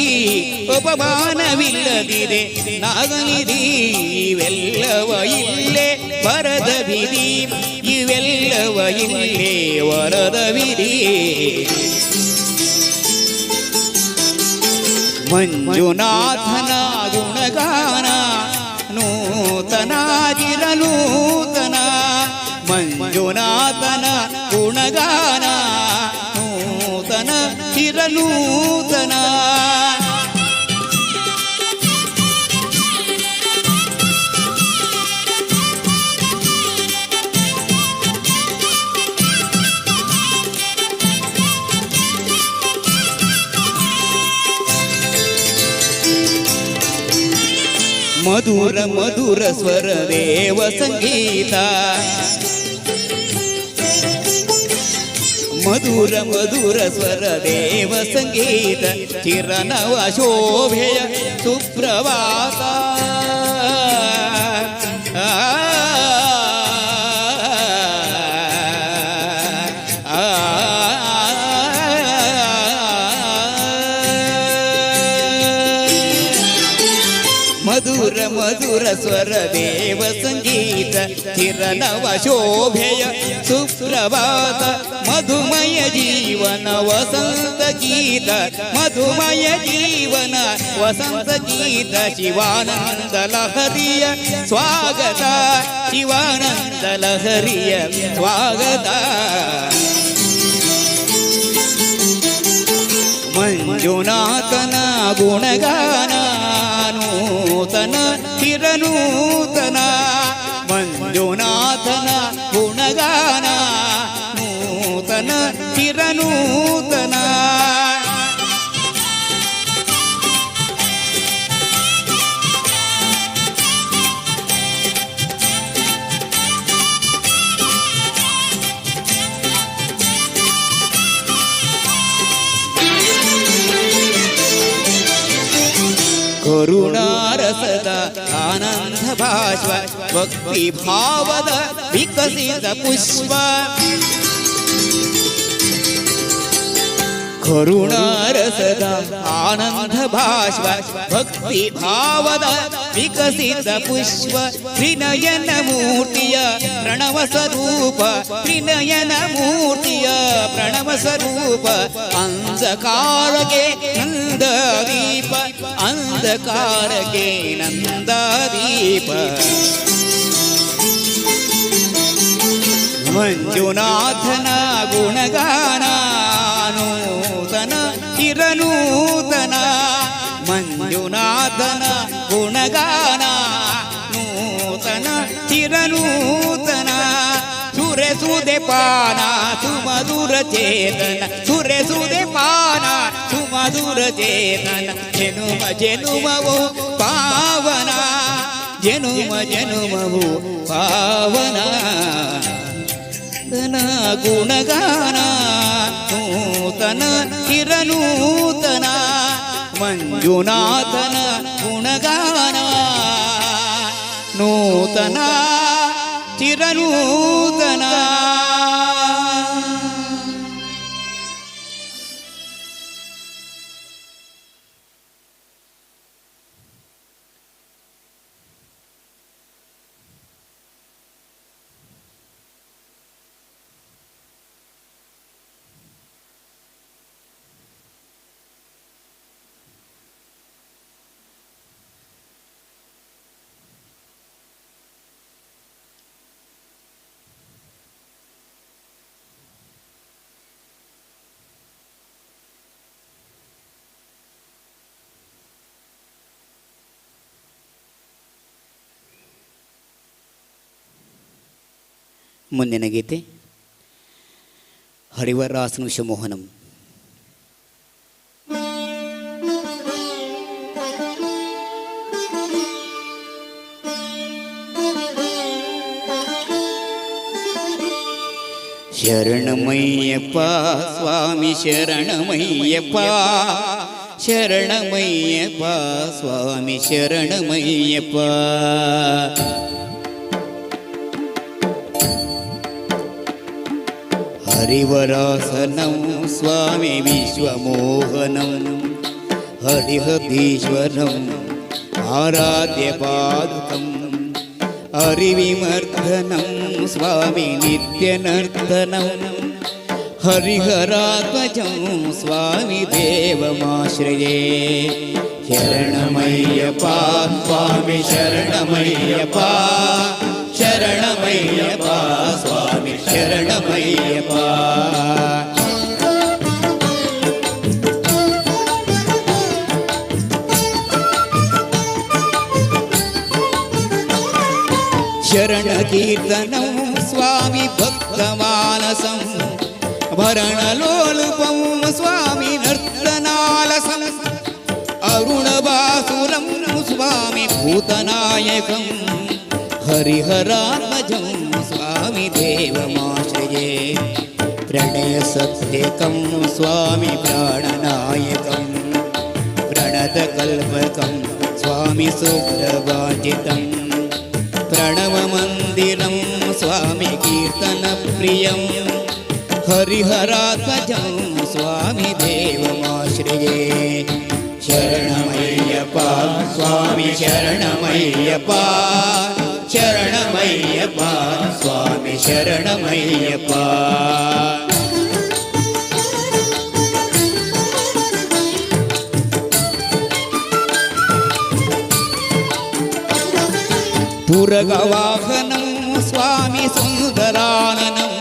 ಉಪಮಾನವಿಲ್ಲದಿದೆ ನಾಗನಿಧಿ. ಇವೆಲ್ಲವ ಇಲ್ಲೇ ವರದ ವಿಧಿ, ಇವೆಲ್ಲವ ಇಲ್ಲೇ ವರದ ವಿಧಿ. ಮಂಜುನಾಥನ ಗುಣಗಾನ ನೂತನ ಚಿರನೂತನ, ಮಂಜುನಾಥನ ಗುಣಗಾನ ನೂತನ ಚಿರನೂತನ. ಮಧುರ ಮಧುರ ಸ್ವರ ದೇವ ಸಂಗೀತ, ಮಧುರ ಮಧುರ ಸ್ವರ ದೇವ ಸಂಗೀತ, ಚಿರನವ ಶೋಭೆಯ ಸುಪ್ರಭಾತ. ಮಧುರ ಮಧುರ ಸ್ವರ ದೇವ ಸಂಗೀತ ಚಿರನವ ಶೋಭೆಯ ಸುಪ್ರಭಾತ ಮಧುಮಯ ಜೀವನ ವಸಂತ ಗೀತ ಮಧುಮಯ ಜೀವನ ವಸಂತ ಗೀತ ಶಿವಾನಂದ ಲಹರಿಯ ಸ್ವಾಗತ ಶಿವಾನಂದ ಲಹರಿಯ ಸ್ವಾಗತ. ಮಂಜುನಾಥನ ಗುಣಗಾನ ನೂತನ ಚಿರನೂತನ ಮಂಜುನಾಥನ ಗುಣಗಾನ ನೂತನ ಚಿರನೂತನ. ಕರುಣಾರಸದ ಆನಂದ ಭಾಷ್ವ ಭಕ್ತಿ ಭಾವದ ವಿಕಸಿತ ಪುಷ್ಪ ಕರುಣಾರಸದ ಆನಂದ ಭಾಷ್ವ ಭಕ್ತಿ ಭಾವದ ವಿಕಸಿತ ಪುಷ್ಪ ತ್ರಿನಯನ ಮೂರ್ತಿಯ ಪ್ರಣವ ಸ್ವರೂಪ ತ್ರಿನಯನ ಮೂರ್ತಿಯ ಪ್ರಣವ ಸ್ವರೂಪ ಅಂಧಕಾರಕ್ಕೆ ನಂದದೀಪ ಅಂಧಕಾರಕ್ಕೆ ನಂದದೀಪ. ಮಂಜುನಾಥನ ಗುಣಗಾನ ನೂತನ ಚಿರನೂತನ ಮಂಜುನಾಥನ ಗುಣಗಾನ ನೂತನ ಚಿರನೂತನ. ಸುರೆ ಸುದೆ ಪಾನ ಸುಮಧುರ ಚೇತನ ಸುರೆ ಸುದೆ ಪಾನ ಸುಮಧುರ ಚೇತನ ಜನುಮ ಜನುಮವು ಪಾವನ ಜನುಮ ಜನುಮವು ಪಾವನ. ಗುಣಗಾನ ನೂತನ ಚಿರನೂತನ ಮಂಜುನಾಥನ ಗುಣಗಾನ ನೂತನ ಚಿರನೂತನ. ಮುಂದಿನ ಗೀತೆ ಹರಿವರಾಸನು ಶಿವಮೋಹನಂ. ಶರಣಮಯ್ಯಪ್ಪ ಸ್ವಾಮಿ ಶರಣಮಯ್ಯಪ್ಪ ಶರಣಮಯ್ಯಪ್ಪ ಸ್ವಾಮಿ ಶರಣಮಯ್ಯಪ್ಪ. ಹರಿವರಾಸನಂ ಸ್ವಾಮಿ ವಿಶ್ವಮೋಹನಂ ಹರಿಹರೀಶ್ವರಂ ಆರಾಧ್ಯ ಪಾದುಕಂ ಹರಿವಿಮರ್ದನಂ ಸ್ವಾಮಿ ನಿತ್ಯನರ್ತನಂ ಹರಿಹರಾತ್ಮಜಂ ಸ್ವಾಮಿ ದೇವಮಾಶ್ರಯೇ. ಶರಣಮಯ್ಯಪ್ಪ ಸ್ವಾಮಿ ಶರಣಮಯ್ಯಪ್ಪ ಶರಣಮಯ್ಯಪ್ಪ ಸ್ವಾಮಿ ಶರಣಮಯ್ಯಪ್ಪ. ಶರಣಕೀರ್ತನಂ ಸ್ವಾಮಿ ಭಕ್ತಮಾನಸಂ ಭರಣಲೋಲುಪಂ ಸ್ವಾಮಿ ನರ್ತನಾಲಸಂ ಅರುಣಬಾಸುರಂ ಸ್ವಾಮಿ ಭೂತನಾಯಕಂ ಹರಿಹರಾತ್ಮಜಂ ಸ್ವಾಮಿ ದೇವಮಾಶ್ರಯೇ. ಪ್ರಣಯಸತ್ಯಕಂ ಸ್ವಾಮಿ ಪ್ರಾಣನಾಯಕಂ ಪ್ರಣತಕಲ್ಪಕಂ ಸ್ವಾಮಿ ಸುಪ್ರಭಾಜಿತಂ ಪ್ರಣವಮಂದಿರಂ ಸ್ವಾಮಿ ಕೀರ್ತನಪ್ರಿಯಂ ಹರಿಹರಾತ್ಮಜಂ ಸ್ವಾಮಿ ದೇವಮಾಶ್ರಯೇ. ಶರಣಮಯ್ಯಪ್ಪ ಸ್ವಾಮಿ ಶರಣಮಯ್ಯಪ್ಪ ಶರಣಮಯ್ಯಪ್ಪ ಸ್ವಾಮಿ ಶರಣಮಯ್ಯಪ್ಪ. ತುರಗವಾಹನಂ ಸ್ವಾಮಿ ಸುಂದರಾನನಂ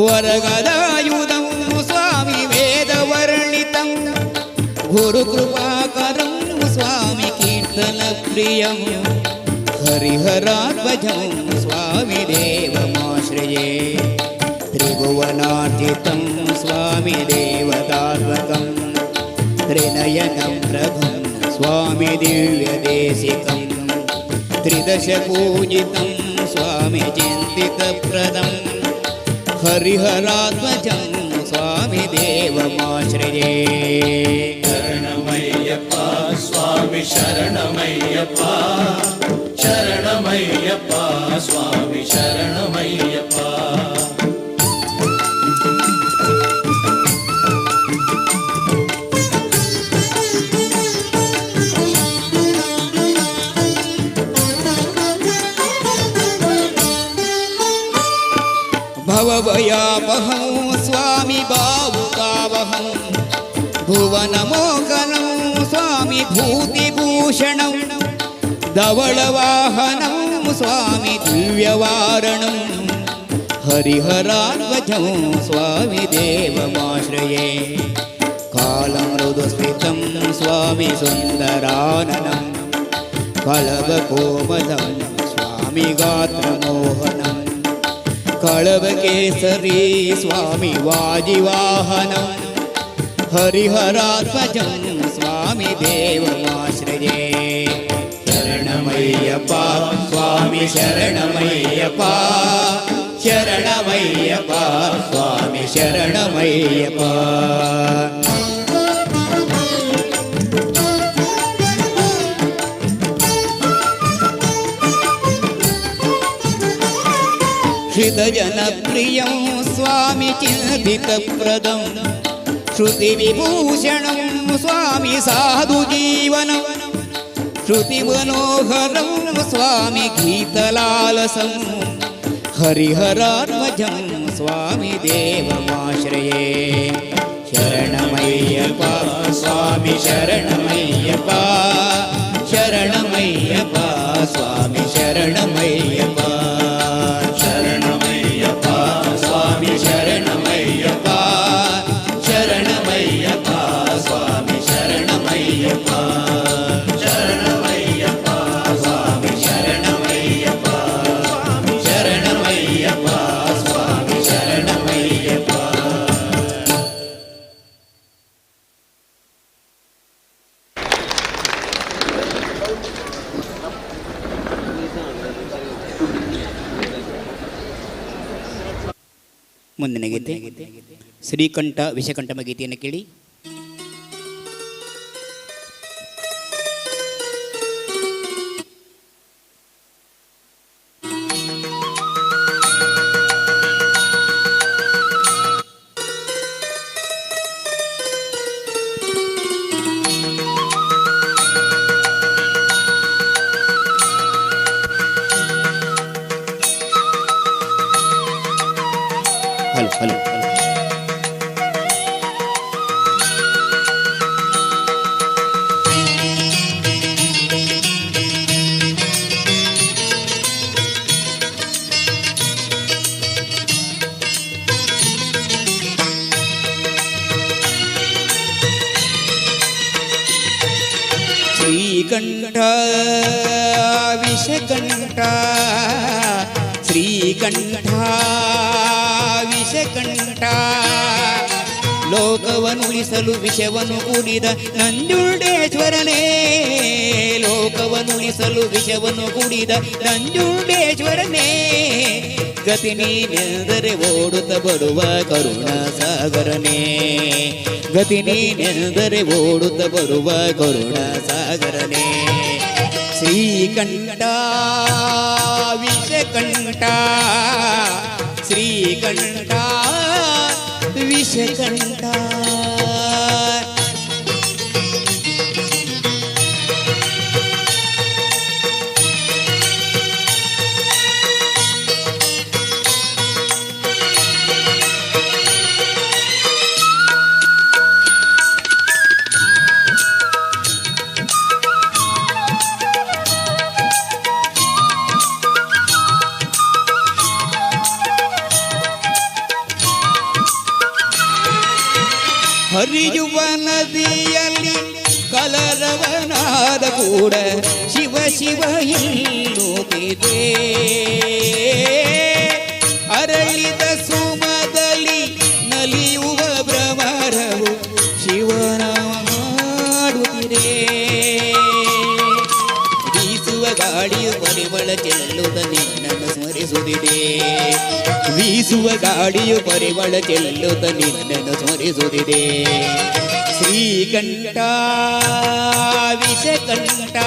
ವರಗದಾಯುಧಂ ಸ್ವಾಮಿ ವೇದವರ್ಣಿತಂ ಗುರುಕೃಪಾಕರಂ ಸ್ವಾಮಿ ಕೀರ್ತನಪ್ರಿಯಂ ಹರಿಹರಾಧ್ವಜಂ ಸ್ವಾಮಿ ದೇವಮಾಶ್ರಯೇ. ತ್ರಿಭುವನಾರ್ಜಿತಂ ಸ್ವಾಮಿ ದೇವತಾತ್ಮಕಂ ತ್ರಿನಯನಂ ಪ್ರಭುಂ ಸ್ವಾಮಿ ದಿವ್ಯದೇಶಿಕಂ ತ್ರಿದಶಪೂಜಿತಂ ಸ್ವಾಮಿ ಚಿಂತಿತಪ್ರದಂ ಹರಿಹರಾತ್ಮಜಂ ಸ್ವಾಮಿ ದೇವಮಾಶ್ರಯೇ. ಶರಣಮಯ್ಯಪ್ಪ ಸ್ವಾಮಿ ಶರಣಮಯ್ಯಪ್ಪ ಶರಣಮಯ್ಯಪ್ಪ ಸ್ವಾಮಿ ಶರಣಮಯ್ಯಪ್ಪ. ಭವಭಯಾಪಹಂ ಸ್ವಾಮಿ ಬಾವುಕಾವಹಂ ಭುವನಮೋಹನಂ ಸ್ವಾಮಿ ಭೂತಿಭೂಷಣಂ ಧವಳವಾಹನಂ ಸ್ವಾಮಿ ದಿವ್ಯವಾರಣಂ ಹರಿಹರಾಧ್ವಜಂ ಸ್ವಾಮಿ ದೇವಮಾಶ್ರಯೇ. ಕಾಲಮೃದುಸ್ಥಿತಂ ಸ್ವಾಮಿ ಸುಂದರಾನನಂ ಕಳವಕೋಮಲಂ ಸ್ವಾಮಿ ಗಾತ್ರಮೋಹನಂ ಕಳವಕೇಸರಿ ಸ್ವಾಮಿ ವಾಜಿವಾಹನಂ ಹರಿಹರಾತ್ಮಜಂ ಸ್ವಾಮಿ ದೇವಮಾಶ್ರಯೇ. ಶರಣಮಯ್ಯಪ್ಪ ಸ್ವಾಮಿ ಶರಣಮಯ್ಯಪ್ಪ ಶರಣಮಯ್ಯಪ್ಪ ಸ್ವಾಮಿ ಶರಣಮಯ್ಯಪ್ಪ. ಹೃದಯನಪ್ರಿಯಂ ಸ್ವಾಮಿ ಚಿಂತಿತಪ್ರದಂ ಶ್ರುತಿವಿಭೂಷಣಂ ಸ್ವಾಮಿ ಸಾಧುಜೀವನಂ ಶ್ರುತಿಮನೋಹರಂ ಸ್ವಾಮಿ ಗೀತಲಾಲಸಂ ಹರಿಹರಾತ್ಮಜಂ ಸ್ವಾಮಿ ದೇವಮಾಶ್ರಯೇ. ಶರಣಮಯ್ಯಪ್ಪ ಸ್ವಾಮಿ ಶರಣಮಯ್ಯಪ್ಪ ಶರಣಮಯ್ಯಪ್ಪ ಸ್ವಾಮಿ ಶರಣಮಯ್ಯಪ್ಪ. ಶರಣಮಯ್ಯಪ್ಪ ಸ್ವಾಮಿ ಶರಣಮಯ್ಯಪ್ಪ ಶರಣಮಯ್ಯಪ್ಪ ಸ್ವಾಮಿ ಶರಣಮಯ್ಯಪ್ಪ. ಶರಣಮಯ್ಯಪ್ಪ ಸ್ವಾಮಿ ಶರಣಮಯ್ಯಪ್ಪ ಶರಣಮಯ್ಯಪ್ಪ ಸ್ವಾಮಿ ಶರಣಮಯ್ಯಪ್ಪ. ಮುಂದಿನ ಗೀತೆ ಶ್ರೀಕಂಠ ವಿಷಕಂಠಮ ಗೀತೆಯನ್ನು ಕೇಳಿ. Hello hello. Srikantha Vishakantha Srikantha Vishakantha ಲೋಕವನುಳಿಸಲು ವಿಷವನ್ನು ಕುಡಿದ ನಂಜುಂಡೇಶ್ವರನೇ, ಲೋಕವನುಳಿಸಲು ವಿಷವನ್ನು ಕುಡಿದ ನಂಜುಂಡೇಶ್ವರನೇ, ಗತಿ ನೀನೆಂದರೆ ಓಡುತ್ತ ಬರುವ ಕರುಣ ಸಾಗರನೇ, ಗತಿ ನೀನೆಂದರೆ ಓಡುತ್ತ ಬರುವ ಕರುಣ ಸಾಗರನೇ. ಶ್ರೀಕಂಠ ವಿಷಕಂಠ ಶ್ರೀಕಂಠ ವಿಷಕಂಠ. ಹರಿಯುವ ನದಿಯಲ್ಲಿ ಕಲರವನಾದ ಕೂಡ ಶಿವ ಶಿವ ಎನ್ನುತ್ತಿದೆ. ಅರಳಿದ ಸುಮದಲ್ಲಿ ನಲಿಯುವ ಭ್ರಮರವು ಶಿವನಾಮ ಹಾಡುತ್ತಿದೆ. ಬೀಸುವ ಗಾಳಿಯು ಪರಿಮಳ ಚೆಲ್ಲುತ್ತ ನಿನ್ನನ್ನು ಸ್ಮರಿಸುತ್ತಿದೆ. ಬೀಸುವ ಗಾಳಿಯು ಪರಿಮಳ ಚೆಲ್ಲುತ್ತ ನಿನ್ನನ್ನು ಸ್ಮರಿಸುತ್ತಿದೆ. ಶ್ರೀಕಂಠ ವಿಷಕಂಠ,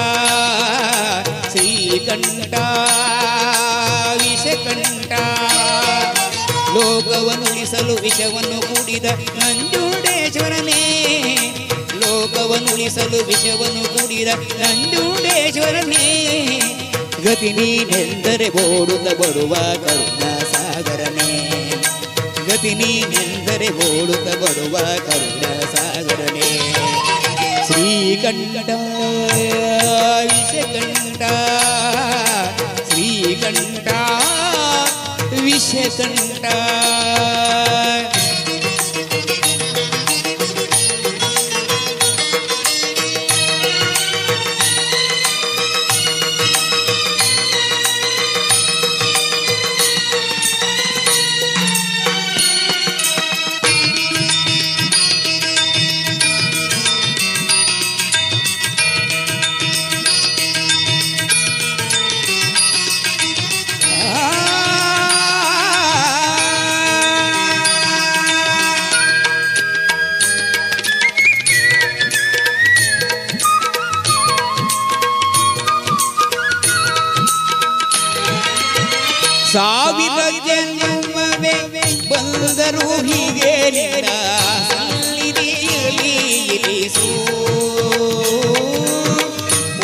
ಶ್ರೀಕಂಠ ವಿಷಕಂಠ, ಲೋಕವನ್ನುಳಿಸಲು ವಿಷವನ್ನು ಕೂಡಿದ ನಂಜುಂಡೇಶ್ವರನೇ. ಲೋಕವನ್ನುಳಿಸಲು ವಿಷವನ್ನು ಕೂಡಿದ ನಂಜುಂಡೇಶ್ವರನೇ. ಗತಿ ನೀನೆಂದರೆ ಓಡುತ್ತ ಬರುವ ಕರುಣಾ ಸಾಗರನೇ. ಗತಿ ನೀನೆಂದರೆ ಓಡುತ್ತ ಬರುವ ಕರುಣಾ ಸಾಗರನೇ. ಶ್ರೀಕಂಠ ವಿಷಕಂಠ, ಶ್ರೀಕಂಠ ವಿಷಕಂಠ. ಸಾವಿರ ಜನ್ಮವೇ ಬಂದರು ಹೀಗೆ ನಿನ್ನ ಸನ್ನಿಧಿಯಲ್ಲಿ ಇರಿಸು.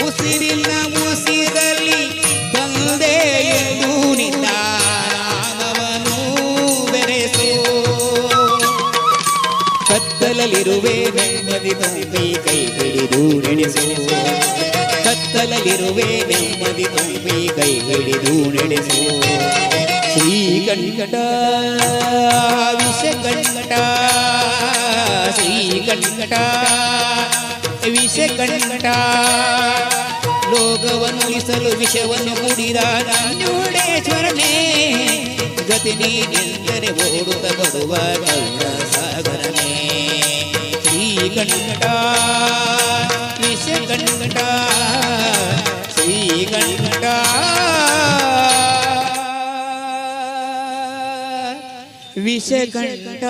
ಉಸಿರಿನ ಉಸಿರಲ್ಲಿ ತಂದೆ ಎಂದು ನಿನ್ನ ನಾಮವನ್ನು ಬೆರೆಸು. ಕತ್ತಲಲ್ಲಿರುವೆ ನೆಮ್ಮದಿ ತುಂಬಿ ಕೈ ಹಿಡಿದು ನಡೆಸು. ಕತ್ತಲಲ್ಲಿರುವೆ ನೆಮ್ಮದಿ ತುಂಬಿ ಕೈ ಹಿಡಿದು ನಡೆಸು. ಶ್ರೀಕಂಠ ವಿಷಕಂಠ, ಶ್ರೀಕಂಠ ವಿಷಕಂಠ, ಲೋಕವನ್ನುಳಿಸಲು ವಿಷವನ್ನು ಕುಡಿದ ನಂಜುಂಡೇಶ್ವರನೇ. ಗತಿ ನೀನೆಂದರೆ ಓಡುತ್ತ ಬರುವ ಕರುಣ ಸಾಗರನೇ. ಶ್ರೀಕಂಠ ವಿಷಕಂಠ, ಶ್ರೀಕಂಠ ವಿಷಕಂಠ.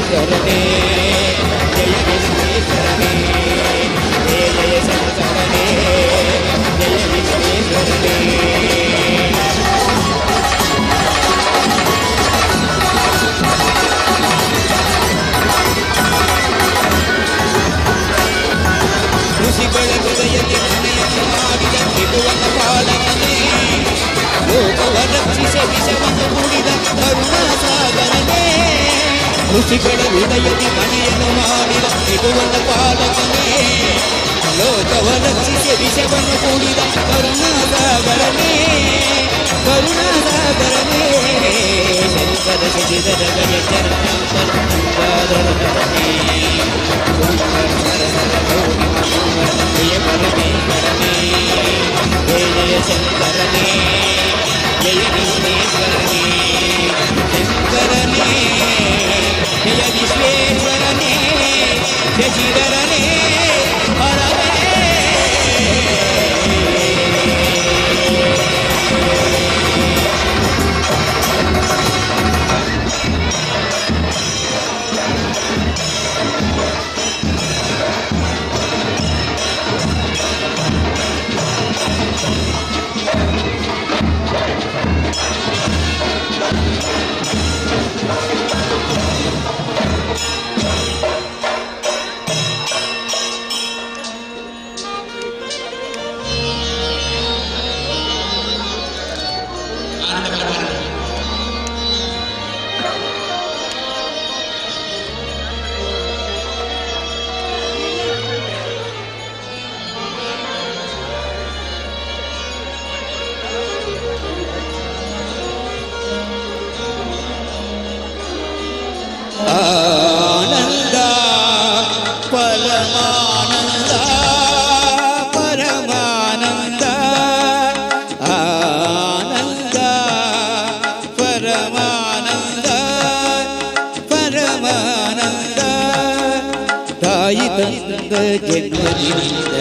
ಶಂಕರನೇ ಜಯ ವಿಶ್ವೇಶ್ವರನೇ ಜಯ ಜಯ ಶಂಕರನೇ ಜಯ ವಿಶ್ವೇಶ್ವರನೇ. ಋಷಿಗಳ ಹೃದಯಕ್ಕೆ ಮನೆಯನ್ನು ಮಾಡಿದ ತ್ರಿಭುವನ ಪಾಲಕನೇ, ಲೋಕವ ರಕ್ಷಿಸ ವಿಷವನ್ನು ಕುಡಿದ ಕರುಣಾಸಾಗರನೇ. ಋಷಿಗಳ ಹೃದಯಕ್ಕೆ ಮನೆಯನ್ನು ಮಾಡಿದ ತ್ರಿಭುವನ ಪಾಲಕನೇ, ಲೋಕವ ರಕ್ಷಿಸ ವಿಷವನ್ನು ಕುಡಿದ ಕರುಣಾಸಾಗರನೇ, ಕರುಣಾಸಾಗರನೇ. ಶಂಕರ ಶಶಿಧರ ಗಜ ಚರ್ಮಾಂಬರ ಗಂಗಾಧರನೇ, ಸುಂದರ ಹರ ಗೌರಿ ಮನೋಹರ ಜಯ ಪರಮೇಶ್ವರನೇ, ಜಯ ಜಯ ಶಂಕರನೇ ಜಯ ವಿಶ್ವೇಶ್ವರನೇ. ಶಂಕರನೇ ಜಯ ವಿಶ್ವೇಶ್ವರನೇ ಶಶಿಧರನೇ ಹರನೇ. ಆನಂದ ಪರಮಾನಂದ ಪರಮಾನಂದ ಆನಂದ ಪರಮಾನಂದ ಪರಮಾನಂದ. ತಾಯಿ ತಂದ ಜನ್ಮದಿಂದ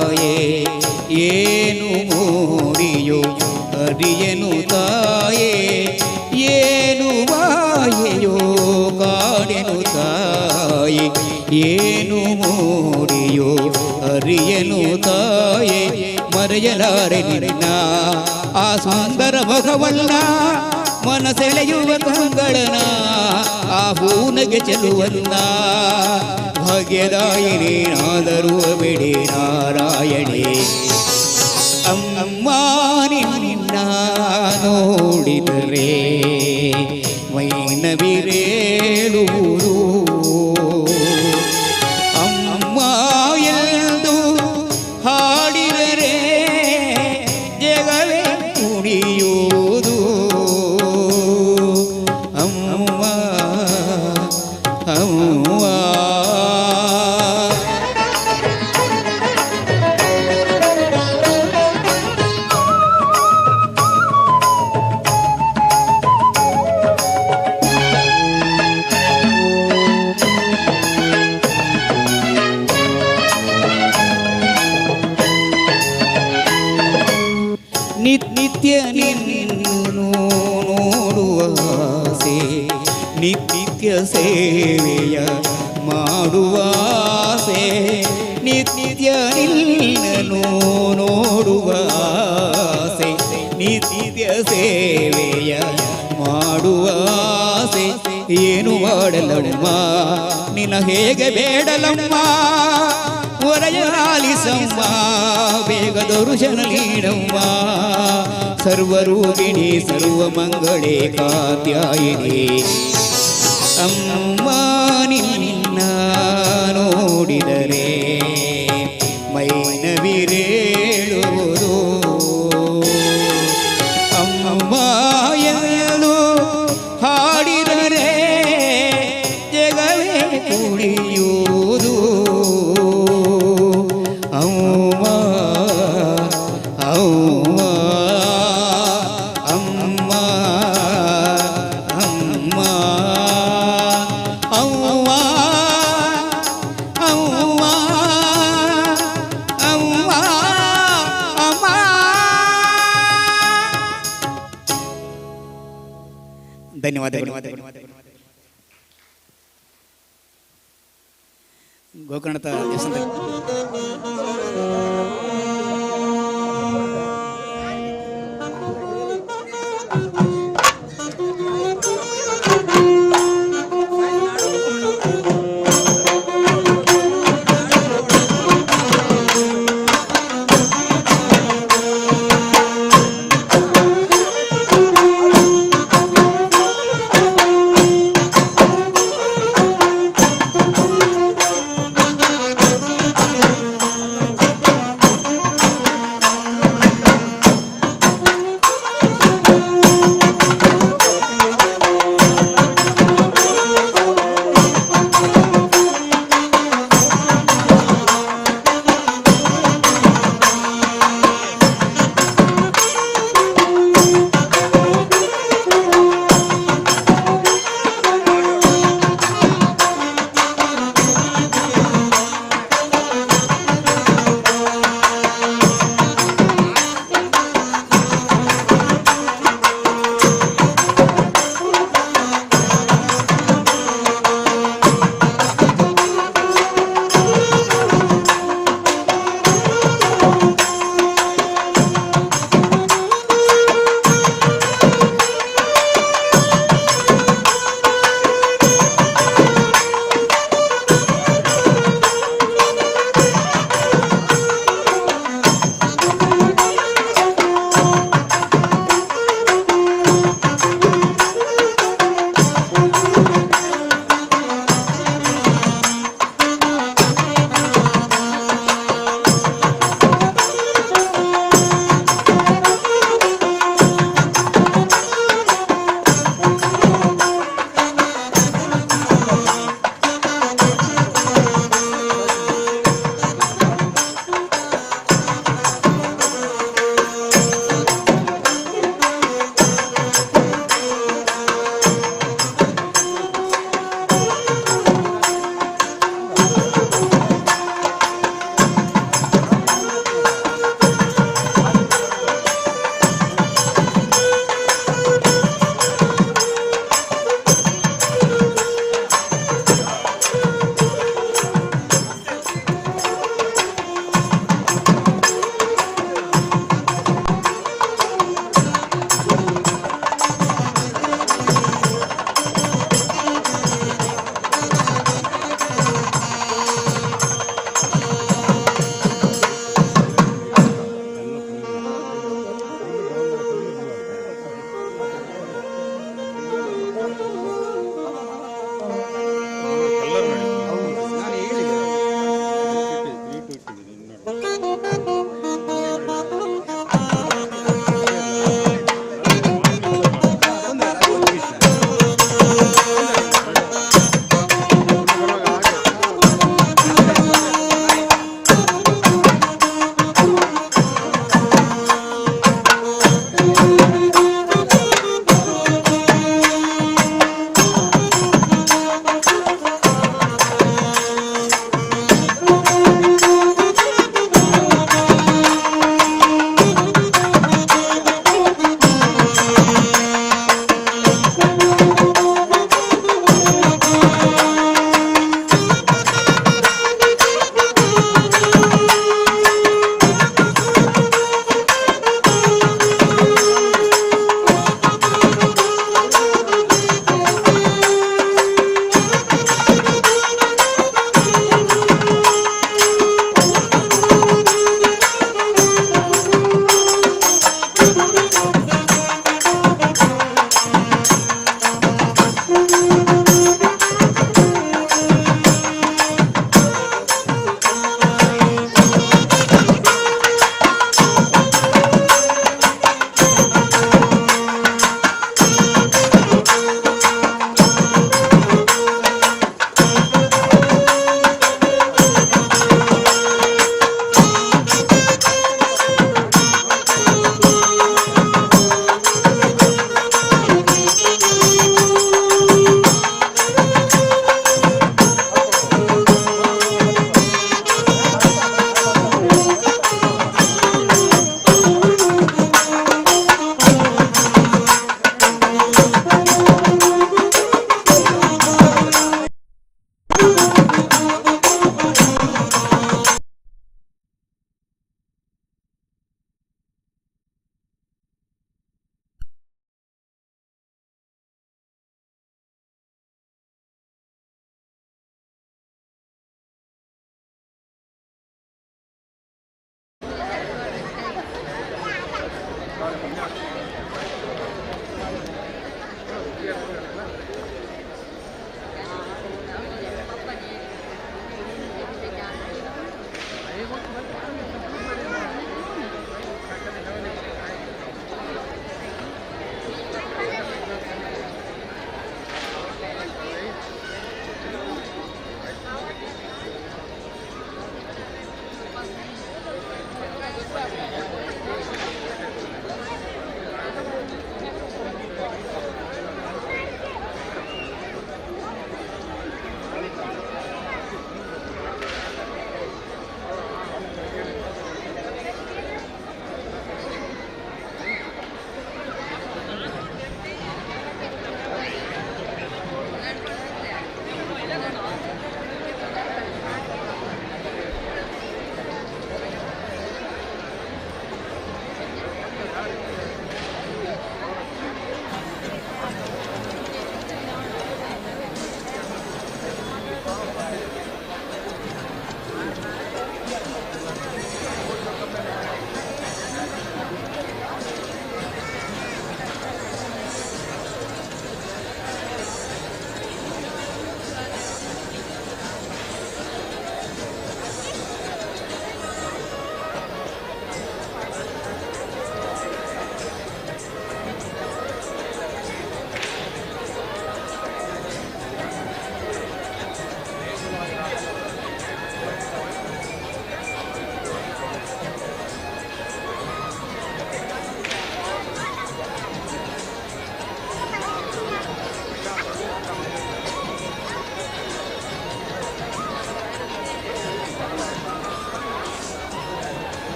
ತಾಯೇ, ಏನು ಮೋಡಿಯೋ ಅರಿಯನು ತಾಯೇ, ಏನು ಮಾಯೆಯೋ ಕಾಡೆನು ತಾಯೇ, ಏನು ಮೋಡಿಯೋ ಅರಿಯನು ತಾಯೇ, ಮರೆಯಲಾರೆ ನಿನ್ನ ಆ ಸುಂದರ ಮುಖವನ್ನ, ಮನಸೆಳೆಯುವ ಕಂಗಳನ, ಆ ಹೂನಗೆ ಚೆಲುವನ್ನ, ಭಾಗ್ಯದಾಯಿನಿ ನಾದರೂ ಬಿಡಿ ನಾರಾಯಣಿ. ಅಮ್ಮ ನಿನ್ನ ನೋಡಿದರೆ ಮೈನವಿರೇಳುವುದು, ಅಮ್ಮ ಎಂದು ಹಾಡಿದರೆ ಜಗವೇ ಕುಣಿಯುವುದು. ಅಮ್ಮ ಅಮ್ಮ. ನಿತ್ಯ ನಿನ್ನನ್ನು ನೋಡುವ ಆಸೆ, ನಿತ್ಯ ಸೇವೆಯ ಮಾಡುವ ಆಸೆ, ನಿತ್ಯ ನಿನ್ನನ್ನು ನೋಡುವ ಆಸೆ, ನಿತ್ಯ ಸೇವೆಯ ಮಾಡುವ ಆಸೆ, ಏನು ಮಾಡಲಮ್ಮ ನಿನ್ನ ಹೇಗೆ ಬೇಡಲಮ್ಮ, ಒರೆಯ ಆಲಿಸಮ್ಮ ಬೇಗ ದರುಶನ ನೀಡಮ್ಮ, ಸರ್ವರೂಪಿಣಿ ಸರ್ವಮಂಗಳೇ ಕಾತ್ಯಾಯಿನಿ. ಅಮ್ಮ ನಿನ್ನ ನೋಡಿದರೆ ಮೈನವಿರೇಳುವುದು, ಅಮ್ಮ ಎಂದು ಹಾಡಿದರೆ ಜಗವೇ ಕುಣಿಯುವುದು. ಅಮ್ಮ ಅಮ್ಮ ಅಮ್ಮ ಅಮ್ಮ ಅವ್ವ ಅವ್ವ ಅವ್ವ ಅಮ್ಮ. ಧನ್ಯವಾದಗಳು. ಗೋಕರ್ಣದ ದೇವಸ್ಥಾನದಲ್ಲಿ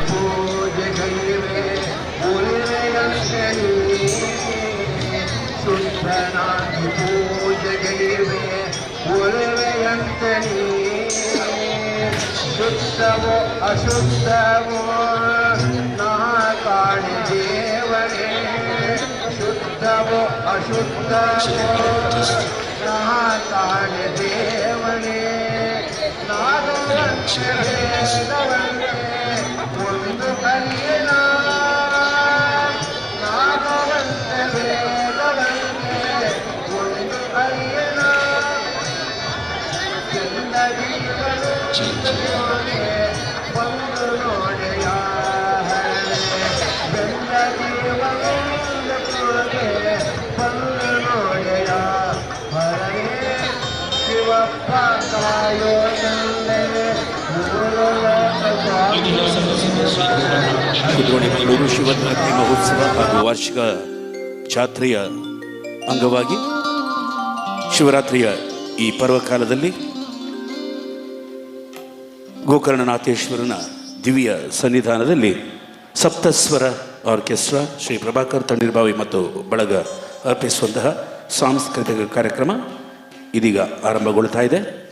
ಪೂಜೆಗೈವೆ ಉಲ್ಲೆಯಂತೆ ಶುದ್ಧನಾಗಿ ಪೂಜೆಗೈವೆ ಉಲ್ಲೆಯಂತೆ ಶುದ್ಧವೋ ಅಶುದ್ಧವೋ ನಾ ಕಾಣೆ ದೇವರೇ ಶುದ್ಧವೋ ಅಶುದ್ಧವೋ ನಾ ಕಾಣೆ ದೇವರೇ ನಾಗವಂತೆ ವೇದವಂತೆ ಒಂದು ಕಲಿಯನ ನಾಗವಂತೆ ವೇದವಂತೆ ಒಂದು ಕಲಿಯನ ಬಂದು ನೋಡೆಯ ಬೆಂದ ಜೀವನಗೆ ಬಂದು ನೋಡೆಯ ಹರೇ ಶಿವಪ್ಪ ಕಾಯೋ ಕುದ್ರೋಳಿ ಮಂಗಳೂರು ಶಿವರಾತ್ರಿ ಮಹೋತ್ಸವ ಹಾಗೂ ವಾರ್ಷಿಕ ಜಾತ್ರೆಯ ಅಂಗವಾಗಿ ಶಿವರಾತ್ರಿಯ ಈ ಪರ್ವಕಾಲದಲ್ಲಿ ಗೋಕರ್ಣನಾಥೇಶ್ವರನ ದಿವ್ಯ ಸನ್ನಿಧಾನದಲ್ಲಿ ಸಪ್ತಸ್ವರ ಆರ್ಕೆಸ್ಟ್ರಾ ಶ್ರೀ ಪ್ರಭಾಕರ್ ತಣ್ಣೀರ್ಬಾವಿ ಮತ್ತು ಬಳಗ ಅರ್ಪಿಸುವಂತಹ ಸಾಂಸ್ಕೃತಿಕ ಕಾರ್ಯಕ್ರಮ ಇದೀಗ ಆರಂಭಗೊಳ್ತಾ ಇದೆ.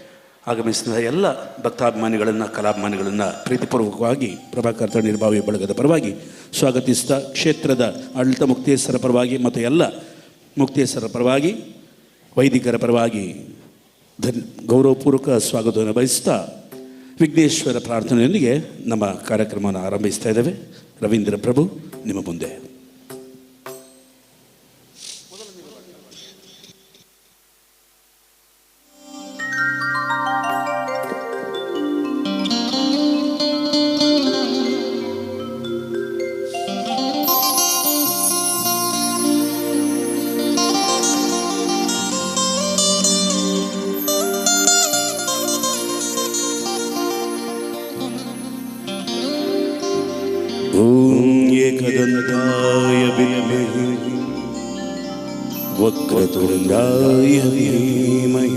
ಆಗಮಿಸಿದ ಎಲ್ಲ ಭಕ್ತಾಭಿಮಾನಿಗಳನ್ನು, ಕಲಾಭಿಮಾನಿಗಳನ್ನು ಪ್ರೀತಿಪೂರ್ವಕವಾಗಿ ಪ್ರಭಾಕರ್ ತಣ್ಣೀರ್ಬಾವಿ ಬಳಗದ ಪರವಾಗಿ ಸ್ವಾಗತಿಸ್ತಾ, ಕ್ಷೇತ್ರದ ಆಡಳಿತ ಮುಕ್ತೇಶ್ವರ ಪರವಾಗಿ ಮತ್ತು ಎಲ್ಲ ಮುಕ್ತೇಶ್ವರ ಪರವಾಗಿ, ವೈದಿಕರ ಪರವಾಗಿ ಗೌರವಪೂರ್ವಕ ಸ್ವಾಗತವನ್ನು ಬಯಸ್ತಾ ವಿಘ್ನೇಶ್ವರ ಪ್ರಾರ್ಥನೆಯೊಂದಿಗೆ ನಮ್ಮ ಕಾರ್ಯಕ್ರಮವನ್ನು ಆರಂಭಿಸ್ತಾ ಇದ್ದೇವೆ. ರವೀಂದ್ರ ಪ್ರಭು ನಿಮ್ಮ ಮುಂದೆ. ॐ एकदन्ताय विद्महे वक्रतुण्डाय धीमहि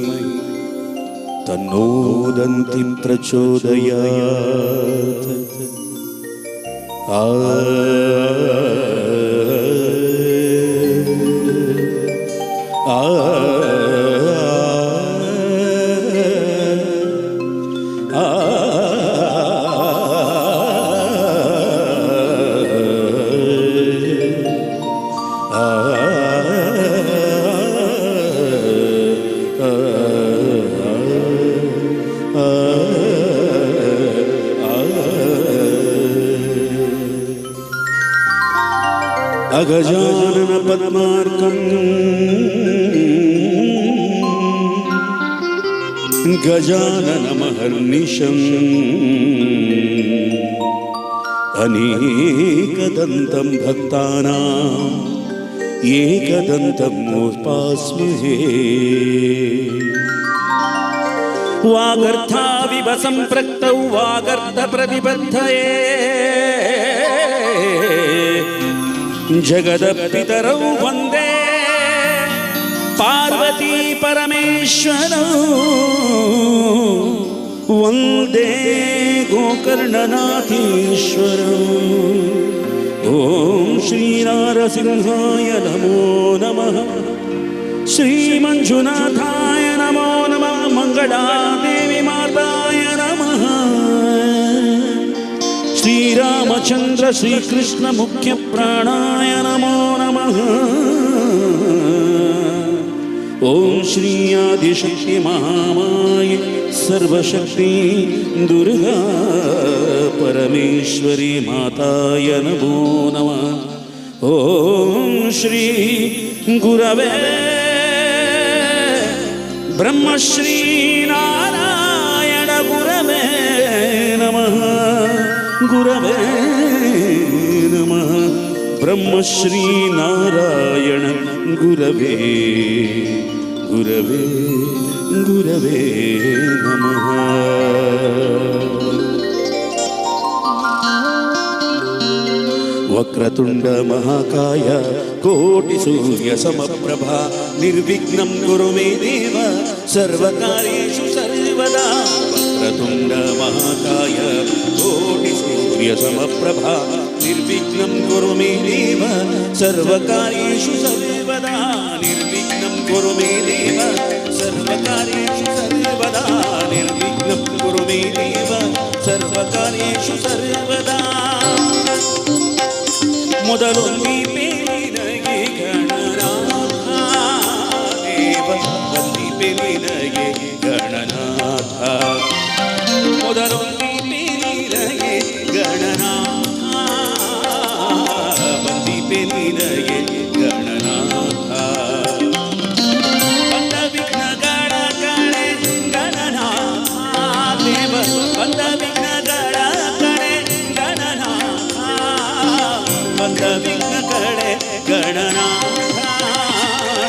तन्नो दन्ति प्रचोदयात्. आ आ अगजानन पद्मार्कं गजाननमहर्निशम् अनेकदन्तं भक्तानां एकदन्तम् उपास्महे. वागर्थाविव सम्पृक्तौ वागर्थप्रतिबद्धये जगदपितरौ वन्दे पार्वती परमेश्वरौ वन्दे गोकर्णनाथेश्वरौ. ॐ श्रीनारसिंहाय नमो नमः. श्रीमञ्जुनाथाय नमो नमः. मङ्गलादेवी माताय नमः. श्रीरामचंद्र श्रीकृष्ण मुख्य प्राणाय नमो नमः. ॐ श्री आदिशक्ति महामाय सर्वशक्ति दुर्गा परमेश्वरी माताय नमो नमः. ॐ श्री गुरवे ब्रह्मश्री नारायण गुरवे नमः. गुरवे नमः. ब्रह्मश्री नारायण गुरवे गुरवे गुरवे नमः. वक्रतुंड महाकाय कोटि सूर्य समप्रभा निर्विघ्नं कुरु मे देव सर्वकार्येषु सर्वदा. ವಕ್ರತುಂಡ ಮಹಾಕಾಯ ಕೋಟಿ ಸೂರ್ಯ ಸಮಪ್ರಭಾ ನಿರ್ವಿಘ್ನಂ ಕುರು ಮೇ ದೇವ ಸರ್ವಕಾರ್ಯೇಷು ಸರ್ವದಾ ನಿರ್ವಿಘ್ನಂ ಕುರು ಮೇ ದೇವ ಸರ್ವಕಾರ್ಯೇಷು ಸರ್ವದಾ ನಿರ್ವಿಘ್ನಂ ಕುರು ಮೇ ದೇವ ಸರ್ವಕಾರ್ಯೇಷು ಸರ್ವದಾ. ಮೊದಲೊಂದೀಪೆ ನಿನಗೆ ಗಣನಾಥ ದೇವ ವಂದೀಪೆ ನಿನಗೆ ಗಣನಾಥ. ಮೊದಲೊಂದೀಪೆ ನಿನಗೆ ಗಣನಾಥ ವಂದೀಪೆ ನಿನಗೆ ಗಣನಾಥ. ಬಂದ ವಿಘ್ನಗಳ ಕಳೆ ಗಣನಾಥ ದೇವ ಬಂದ ವಿಘ್ನಗಳ ಕಳೆ ಗಣನಾಥ ಬಂದ ವಿಘ್ನ ಕಳೆ ಗಣನಾಥ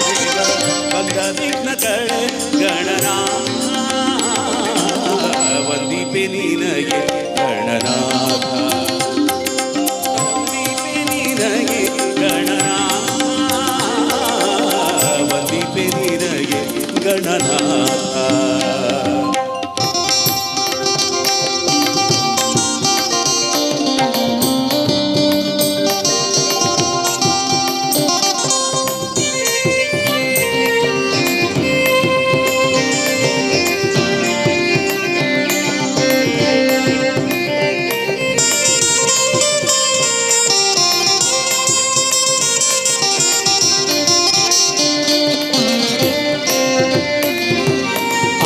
ದೇವ ಬಂದ ವಿಘ್ನ ಕಳೆ ಗಣನಾಥ ವಂದೀಪೆ ನಿನಗೆ ಗಣನಾಥ ವಂದೀಪೆ ನಿನಗೆ ಗಣನಾಥ ವಂದೀಪೆ ನಿನಗೆ ಗಣನಾಥ.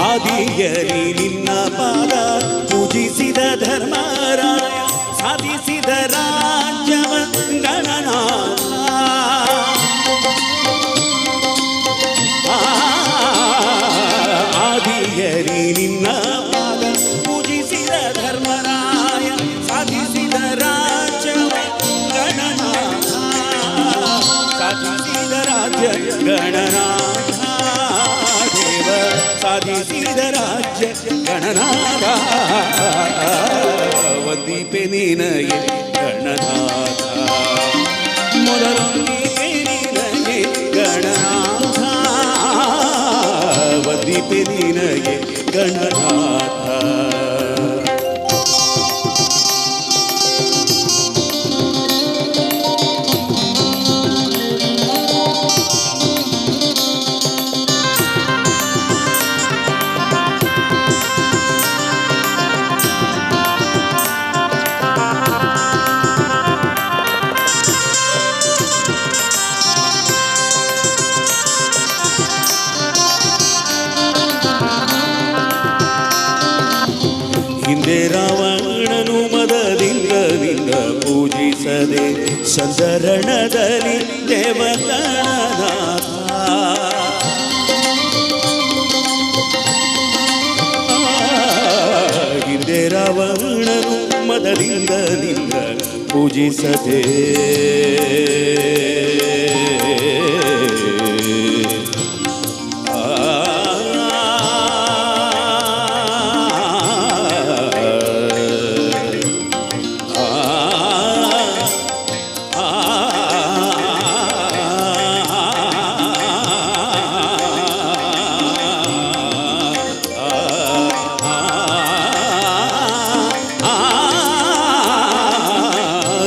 ಆದಿಯಲಿ ನಿನ್ನ ಪಾದ ಪೂಜಿಸಿದ ಧರ್ಮರಾಯ ಸಾಧಿಸಿದ ರಾಜ್ಯವ ಗಣನಾಥ. ಆದಿಯಲಿ ನಿನ್ನ ಪಾದ ಪೂಜಿಸಿದ ಧರ್ಮರಾಯ ಸಾಧಿಸಿದ ರಾಜ್ಯವ ಗಣನಾಥ ಸಾಧಿಸಿದ ರಾಜ್ಯ ಗಣನಾಥ ದೇವ ಸಾಧಿಸಿದ ರಾಜ್ಯ ಗಣನಾಥ ವಂದೀಪೆ ನಿನಗೆ ಗಣನಾಥ. ಮೊದಲೊಂದೀಪೆ ನಿನಗೆ ಗಣನಾಥ ವಂದೀಪೆ ನಿನಗೆ ಗಣನಾಥ. ಹಿಂದೆ ರಾವಣನು ಮದದಿಂದ ನಿನ್ನ ಪೂಜಿಸದೆ ಸಂದರಣದಲ್ಲಿ ದೇವಗಣನಾಥ. ಹಿಂದೆ ರಾವಣನು ಮದದಿಂದ ನಿನ್ನ ಪೂಜಿಸದೆ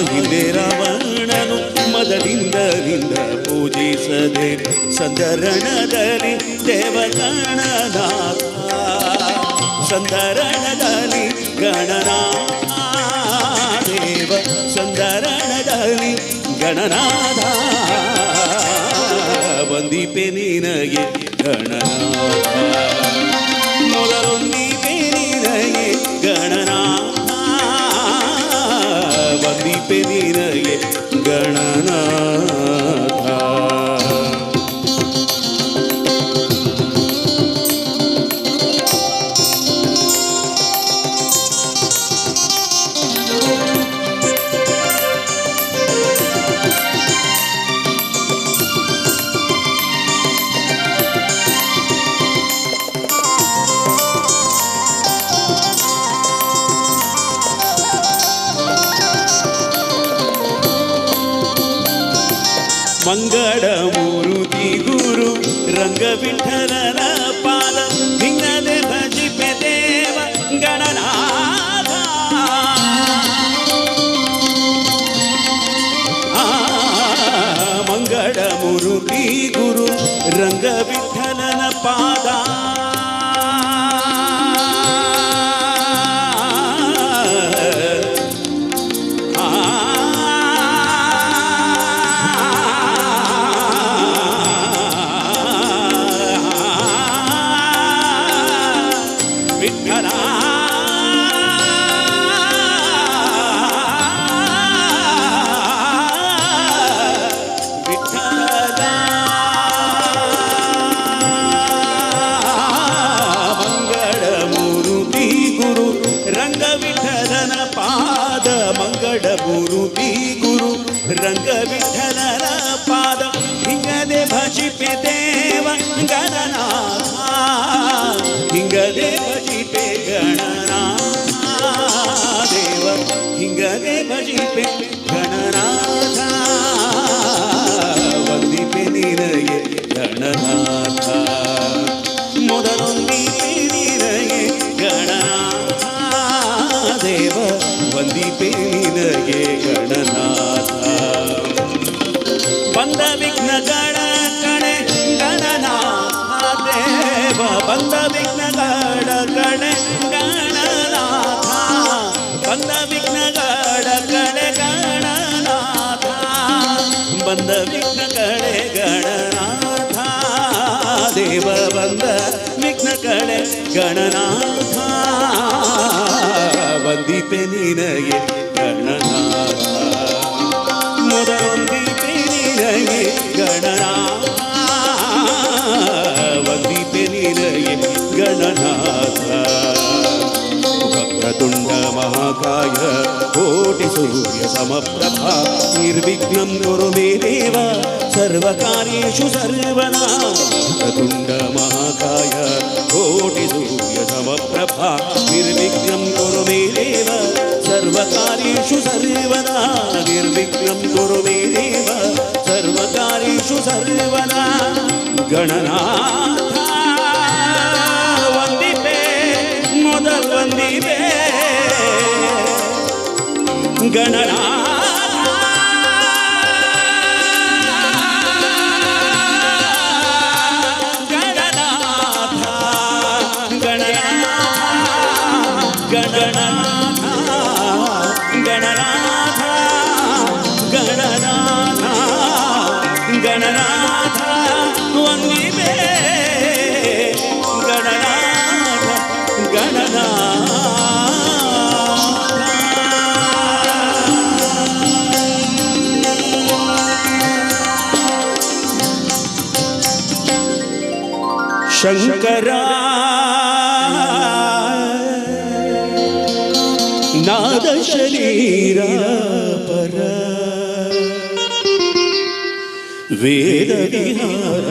ಹಿಂದೆ ರಾವಣನು ಮದದಿಂದ ನಿಂದ ಪೂಜಿಸದೆ ಸಂದರಣದಲ್ಲಿ ದೇವಗಣನಾಥ ಸಂದರಣದಲ್ಲಿ ಗಣನಾಥ ದೇವ ಸಂದರಣದಲ್ಲಿ ಗಣನಾಥ ವಂದೀಪೆ ನಿನಗೆ ಗಣನಾಥ. ಮೊದಲೊಂದೀಪೆ ನಿನಗೆ ಗಣನಾಥ ವಂದೀಪೆ ನಿನಗೆ ಗಣನಾಥ. ಮಂಗಳ ಮೂರುತಿ ಗುರು ರಂಗವಿಠಲನ ಪಾದ ನಿನ್ನದೆ ಭಜಿಪೆ ದೇವ ಗಣ ರಂಗವಿಠಲನ ಪಾದ ವಿಠಲ ವಿಠಲ ಮಂಗಳ ಮೂರುತಿ ಗುರು ರಂಗವಿಠಲನ ಪಾದ ಮಂಗಳ ಮೂರುತಿ ಗುರು ರಂಗವಿಠಲನ ಪಾದ ಹಿಂಗದೆ ಭಜಿಪೆ ದೇವ ಗಣನಾಥ ಹಿಂಗದೆ ಭಜಿಪೆ ಗಣನಾಥ ದೇವ ಹಿಂಗದೆ ಭಜಿಪೆ ಗಣನಾಥ ವಂದಿಪೆ ನಿನಗೆ ಗಣನಾಥ ಮೊದಲೊಂದಿಪೆ ನಿನಗೆ ಗಣನಾಥ ದೇವ ವಂದಿಪೆ ನಿನಗೆ ಗಣನಾಥ ಬಂದ ವಿಘ್ನಗಳ ಕಣೆ ಗಣನಾಥ ದೇವ ಬಂದ ವಿಘ್ನಗಳ ಕಣೆ ಗಣನಾಥ ಬಂದ ವಿಘ್ನಗಳ ಕಣೆ ಗಣನಾಥ ಬಂದ ವಿಘ್ನಗಳೇ ಗಣನಾಥ ದೇವ ಬಂದ ವಿಘ್ನಗಳೇ ಗಣನಾಥ ವಂದಿಪೆ ನಿನಗೆ ಗಣನಾಥ ಮೊದಲೊಂದಿಪೆ ನಿನಗೆ ಗಣನಾಥ ವಂದಿಪೆ ನಿನಗೆ ಗಣನಾಥ ವಕ್ರತುಂಡ ಮಹಾಕಾಯ ಕೋಟಿ ಸೂರ್ಯ ಸಮಪ್ರಭಾ ನಿರ್ವಿಘ್ನಂ ಕುರು ಮೇ ದೇವ ಸರ್ವಕಾರ್ಯೇಷು ಸರ್ವದಾ ವಕ್ರತುಂಡ ಮಹಾಕಾಯ ಕೋಟಿ ಸೂರ್ಯ ಸಮಪ್ರಭಾ ನಿರ್ವಿಘ್ನಂ ಕುರು ಮೇ ದೇವ ಸರ್ವಕಾರ್ಯೇಷು ಸರ್ವದಾ ನಿರ್ವಿಘ್ನಂ ಕುರು ಮೇ ದೇವ ಸರ್ವಕಾರ್ಯೇಷು ಸರ್ವದಾ ಗಣನಾಥ ವಂದಿಪೆ ಮೊದಲ್ ವಂದಿಪೆ ಗಣನಾಥ ಗಣನಾಥ ಗಣನಾಥ ಗಣನಾಥ ಗಣನಾಥ ಗಣನಾಥ ಗಣನಾಥ ವಂದಿಪೆ ಗಣನಾಥ ಗಣನಾಥ ಶಂಕರ ನಾದ ಶರೀರ ಪರ ವೇದ ವಿಹಾರ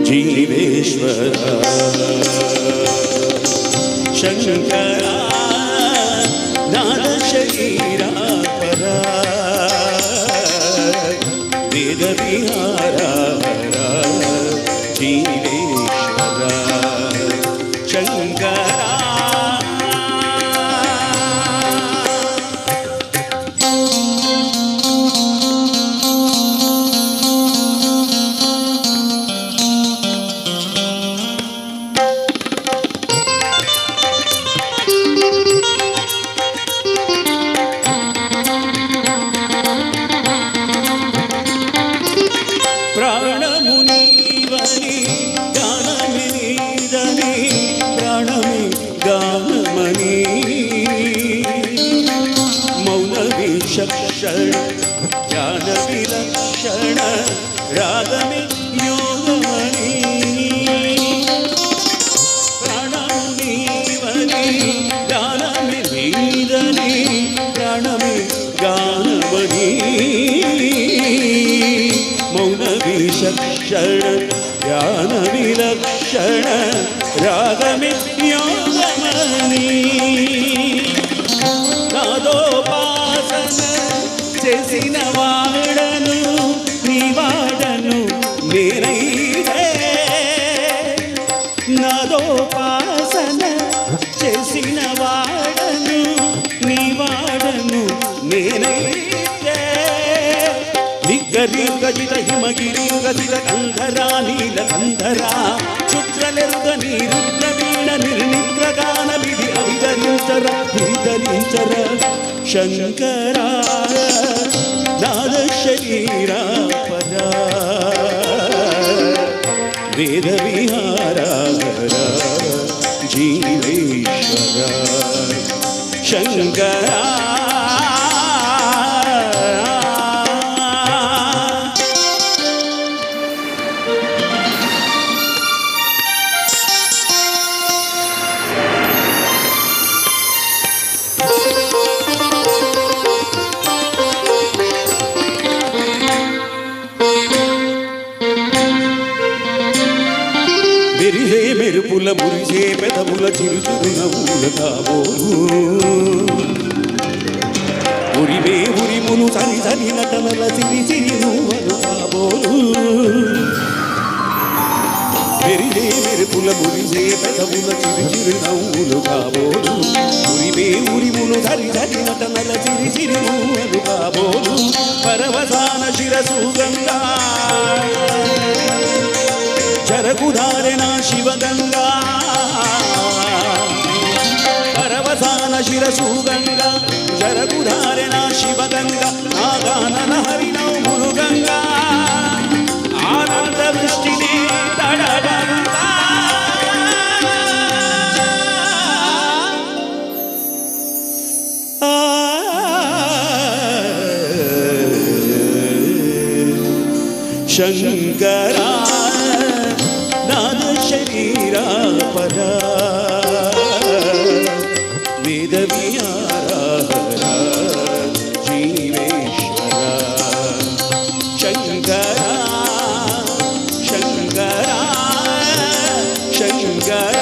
ಜೀವೇಶ್ವರ ಶಂಕರ ನಾದ ಶರೀರ ಪರ ವೇದ ವಿಹಾರ ಜೀವೇಶ್ವರ ಶಂಕರ ಪ್ರಾಣಮುನೀವನಿ ಗಾನಮಿನೀದನಿ ಪ್ರಾಣಮಿ ಗಾನಮನಿ ಮೌನವಿಚಕ್ಷಣ ಜ್ಞಾನ ವಿಲಕ್ಷಣ ರಾಗಮಿ ಯೋಗಮಣಿ ಪ್ರಾಣಮುನೀವನಿ ಗಾನಮಿನೀದನಿ ಪ್ರಾಣಮಿ ಗಾನಮಣಿ ಮೌನವಿಚಕ್ಷಣ ಜ್ಞಾನ ವಿಲಕ್ಷಣ ರಾಗಮಿ ಯೋಗಮಣಿ నాదోపాసన చేసిన వాడను నీ వాడను నేనైతే నాదోపాసన చేసిన వాడను నీ వాడను నేనైతే నిగ్గరి గజిత ಹಿಮಗಿರಿಯುಗಸಿದ ಕಂಧರ ನೀಲಕಂಧರ ಕ್ಷುದ್ರಲೆರುಗ ನೀರುದ್ರ ವೀಣ ನಿರ್ನಿದ್ರ ಗಾನ ವಿಧಿ ಅವಿಧರಿಂಚರ ವಿಧರಿಂಚರ ಶಂಕರ ನಾದ ಶರೀರ ಪರ ವೇದ ವಿಹಾರ ಹರ ಜೀವೇಶ್ವರ ಶಂಕರ. మెరిసే మెరుపుల మురిసే పెదవుల చిరు చిరు నవ్వుల కాబోలు ఉరిమే ఉరిములు సరి సరి నటనల సిరి సిరి నువ్వలు కాబోలు. మెరిసే మెరుపుల మురిసే పెదవుల చిరు చిరు నవ్వులు కాబోలు ఉరిమే ఉరిములు సరి సరి నటనల సిరి సిరి నువ్వలు కాబోలు. పరవసాన శిరసు గంగా జరకుధారిణ శివగంగా పరవసాన శిరసు గంగా జరకుధారిణ శివగంగా నాగానన హరిణౌ మురుగంగా ఆనంద వృష్టిని తడగంగా. శంకరా నాద శరీరా పర వేద విహార హర జీవేశ్వర శంకర శంకర శంకర.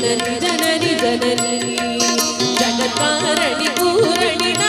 ಜನನಿ ಜನನಿ ಜನನಿ ಜಗತ್ತಾರಣಿ ಪೂರಣಿ.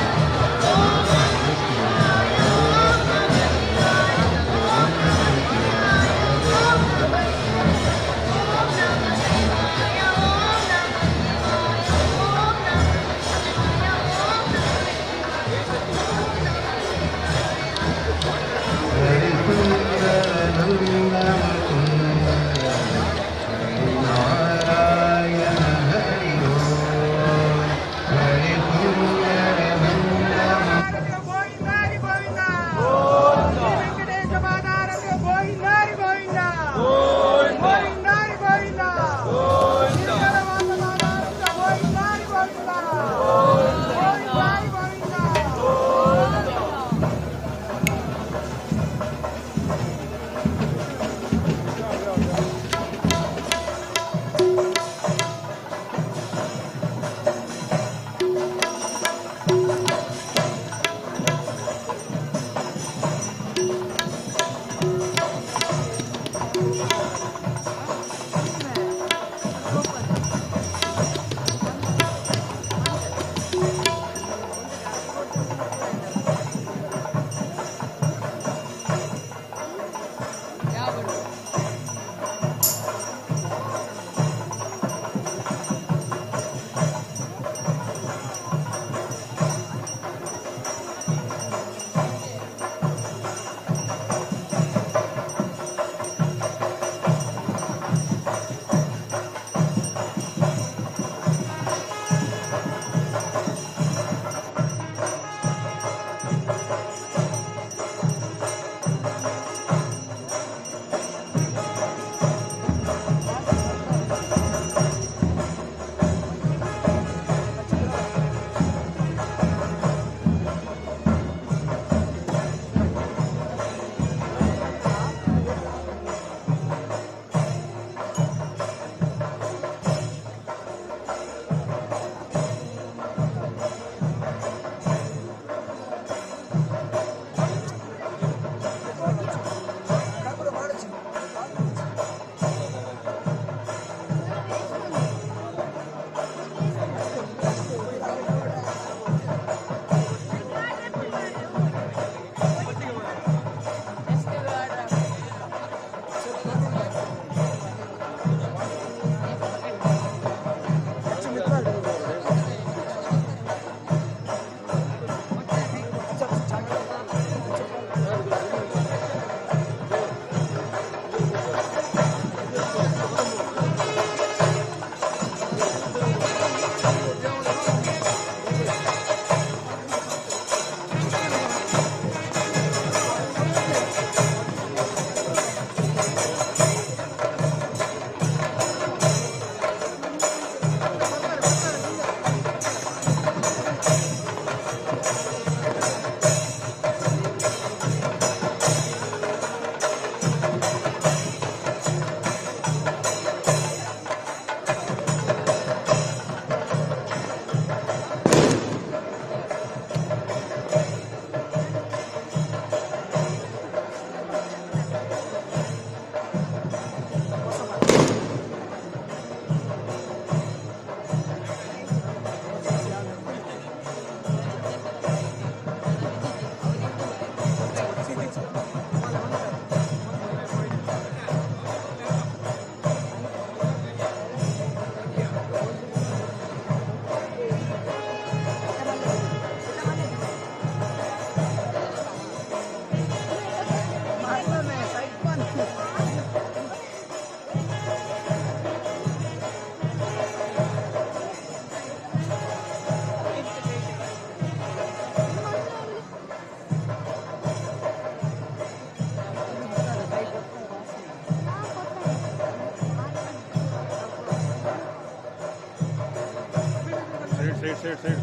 Side side side.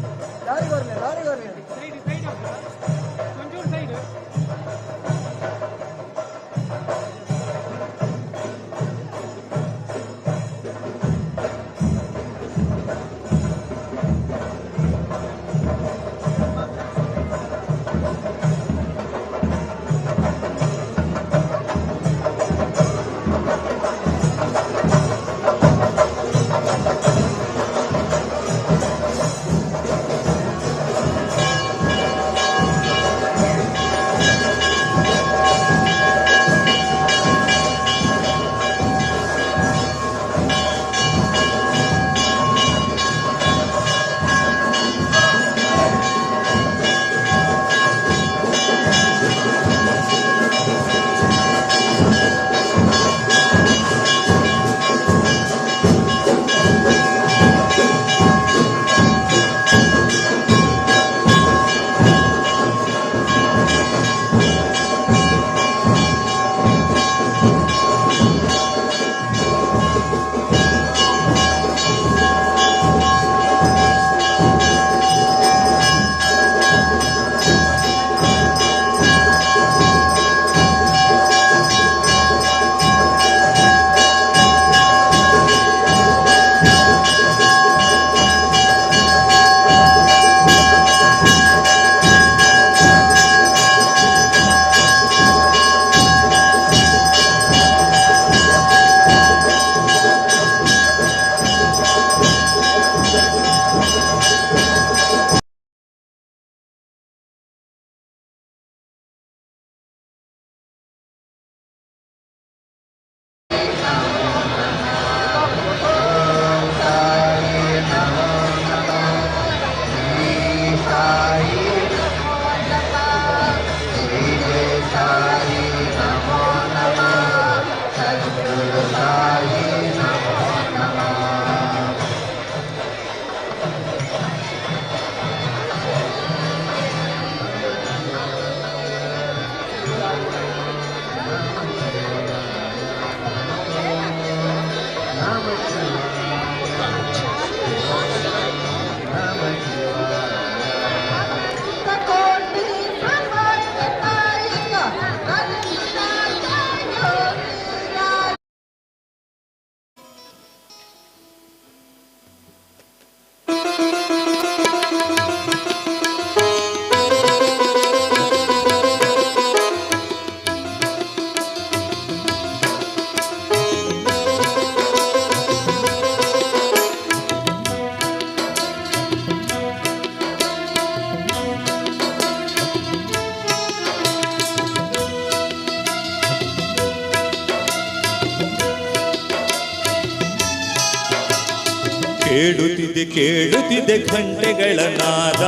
ಕೇಳುತ್ತಿದೆ ಕೇಳುತ್ತಿದೆ ಘಂಟೆಗಳ ನಾದ,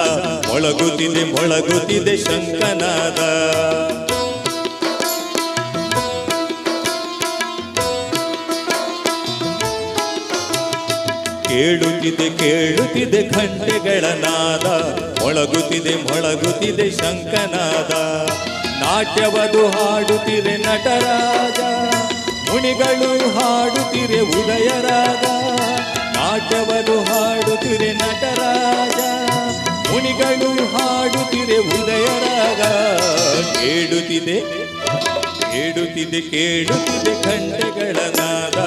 ಮೊಳಗುತ್ತಿದೆ ಮೊಳಗುತ್ತಿದೆ ಶಂಖನಾದ. ಕೇಳುತ್ತಿದೆ ಕೇಳುತ್ತಿದೆ ಘಂಟೆಗಳ ನಾದ, ಮೊಳಗುತ್ತಿದೆ ಮೊಳಗುತ್ತಿದೆ ಶಂಖನಾದ. ನಾಟ್ಯವದು ಹಾಡುತ್ತಿದೆ ನಟರಾಜ, ಮುನಿಗಳು ಹಾಡುತ್ತಿರೆ ಉದಯರಾಗ. ನಾಟ್ಯವರು ಹಾಡುತ್ತಿರೆ ನಟರಾಜ, ಮುನಿಗಳು ಹಾಡುತ್ತಿರೆ ಉದಯರಾಗ. ಕೇಳುತ್ತಿದೆ ಕೇಳುತ್ತಿದೆ ಕೇಳುತ್ತಿದೆ ಘಂಟೆಗಳ ನಾದ,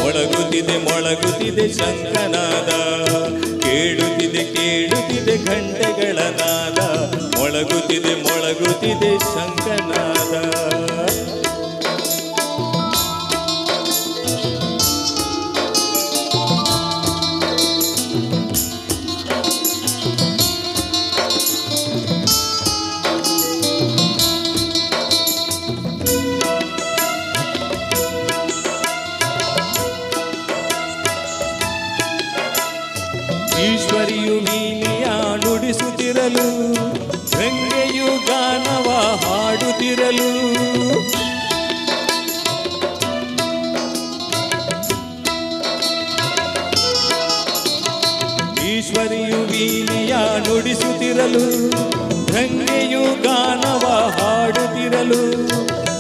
ಮೊಳಗುತ್ತಿದೆ ಮೊಳಗುತ್ತಿದೆ ಶಂಖನಾದ. ಕೇಳುತ್ತಿದೆ ಕೇಳುತ್ತಿದೆ ಘಂಟೆಗಳ ನಾದ, ಮೊಳಗುತ್ತಿದೆ ಮೊಳಗುತ್ತಿದೆ ಶಂಖನಾದ. ಈಶ್ವರಿಯು ವೀಣೆಯ ನುಡಿಸುತ್ತಿರಲು, ಗಂಗೆಯು ಗಾನವ ಹಾಡುತ್ತಿರಲು. ಈಶ್ವರಿಯು ವೀಣೆಯ ನುಡಿಸುತ್ತಿರಲು, ಗಂಗೆಯು ಗಾನವ ಹಾಡುತ್ತಿರಲು.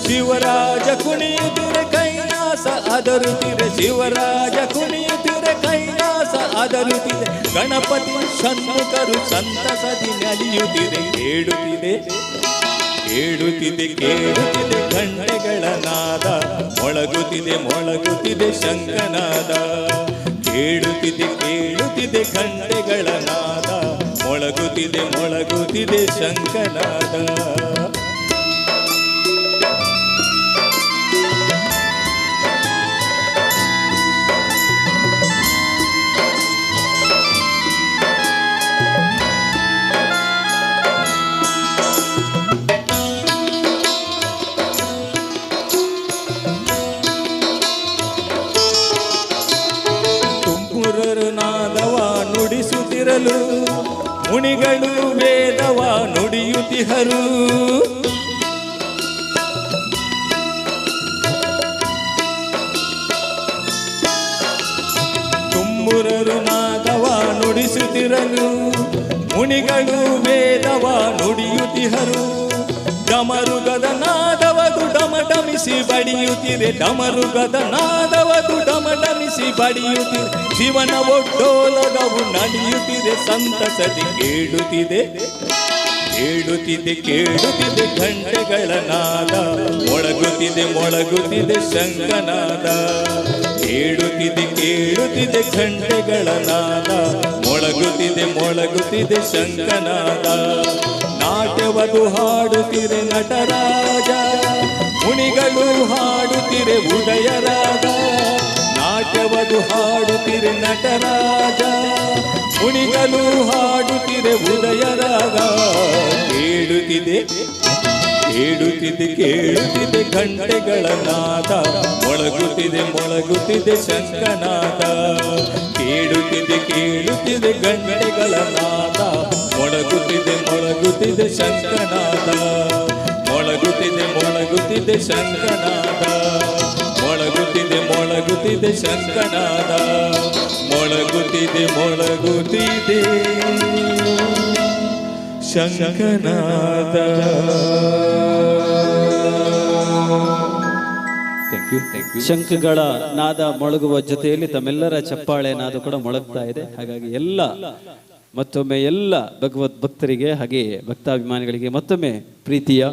ಶಿವರಾಜ ಕುಣಿಯುತ್ತಿರ ಕೈಲಾಸ ಕೈಲಾಸ ಅದರುತ್ತಿದೆ, ಶಿವರಾಜ ಕುಣಿಯುತ್ತಿದೆ, ಕೈಲಾಸ ಅದರುತ್ತಿದೆ, ಗಣಪತಿ ಷಣ್ಮುಖರು ಸಂತಸದಿ ನಲಿಯುತ್ತಿದೆ. ಕೇಳುತ್ತಿದೆ ಕೇಳುತ್ತಿದೆ ಕೇಳುತ್ತಿದೆ ಘಂಟೆಗಳ ನಾದ, ಮೊಳಗುತ್ತಿದೆ ಮೊಳಗುತ್ತಿದೆ ಶಂಖನಾದ. ಕೇಳುತ್ತಿದೆ ಕೇಳುತ್ತಿದೆ ಘಂಟೆಗಳ ನಾದ, ಮೊಳಗುತ್ತಿದೆ ಮೊಳಗುತ್ತಿದೆ ಶಂಖನಾದ. ನುಡಿಸುತ್ತಿರಲು ಮುನಿಗಳು ವೇದವ ನುಡಿಯುತ್ತಿಹರು. ತುಂಬುರರು ನಾದವ ನುಡಿಸುತ್ತಿರಲು ಮುನಿಗಳು ವೇದವ ನುಡಿಯುತ್ತಿಹರು. ಡಮರುಗದ ನಾದವದು ಡಮಡಮಿಸಿ ಬಡಿಯುತ್ತಿದೆ, ಡಮರುಗದ ನಾದವದು ಡಮಡಮಿಸಿ ಬಡಿಯುತ್ತಿದೆ, ಶಿವನ ಒಡ್ಡೋಲಗವು ನಡೆಯುತ್ತಿದೆ ಸಂತಸದಿ. ಕೇಳುತ್ತಿದೆ ಕೇಳುತ್ತಿದೆ ಕೇಳುತ್ತಿದೆ ಘಂಟೆಗಳ ನಾದ, ಮೊಳಗುತ್ತಿದೆ ಮೊಳಗುತ್ತಿದೆ ಶಂಖನಾದ. ಕೇಳುತ್ತಿದೆ ಕೇಳುತ್ತಿದೆ ಘಂಟೆಗಳ ನಾದ, ಮೊಳಗುತ್ತಿದೆ ಮೊಳಗುತ್ತಿದೆ ಶಂಖನಾದ. ನಾಟ್ಯವದು ಹಾಡುತ್ತಿರೆ ನಟರಾಜ, ಮುನಿಗಳು ಹಾಡುತ್ತಿರೆ ಉದಯರಾಗ. ನಾಟ್ಯವದು ಹಾಡುತ್ತಿರೆ ನಟರಾಜ, ಮುನಿಗಳು ಹಾಡುತ್ತಿರೆ ಉದಯರಾಗ. ಕೇಳುತ್ತಿದೆ ಕೇಳುತ್ತಿದೆ ಕೇಳುತ್ತಿದೆ ಘಂಟೆಗಳ ನಾದ, ಮೊಳಗುತ್ತಿದೆ ಮೊಳಗುತ್ತಿದೆ ಶಂಖನಾದ. ಕೇಳುತ್ತಿದೆ ಕೇಳುತ್ತಿದೆ ಘಂಟೆಗಳ ನಾದ, ಮೊಳಗುತ್ತಿದೆ ಮೊಳಗುತ್ತಿದೆ ಶಂಖನಾದ. ಮೊಳಗುತ್ತಿದೆ ಮೊಳಗುತ್ತಿದೆ ಶಂಖನಾದ, ಮೊಳಗುತ್ತಿದೆ ಮೊಳಗುತ್ತಿದೆ ಶಂಖನಾದ, ಮೊಳಗುತ್ತಿದೆ ಮೊಳಗುತ್ತಿದೆ ಶಂಖನಾದ. ಶಂಖಗಳ ನಾದ ಮೊಳಗುವ ಜೊತೆಯಲ್ಲಿ ತಮ್ಮೆಲ್ಲರ ಚಪ್ಪಾಳೆ ನಾದ ಕೂಡ ಮೊಳಗ್ತಾ ಇದೆ. ಹಾಗಾಗಿ ಎಲ್ಲ ಮತ್ತೊಮ್ಮೆ ಎಲ್ಲ ಭಗವದ್ ಭಕ್ತರಿಗೆ ಹಾಗೆ ಭಕ್ತಾಭಿಮಾನಿಗಳಿಗೆ ಮತ್ತೊಮ್ಮೆ ಪ್ರೀತಿಯ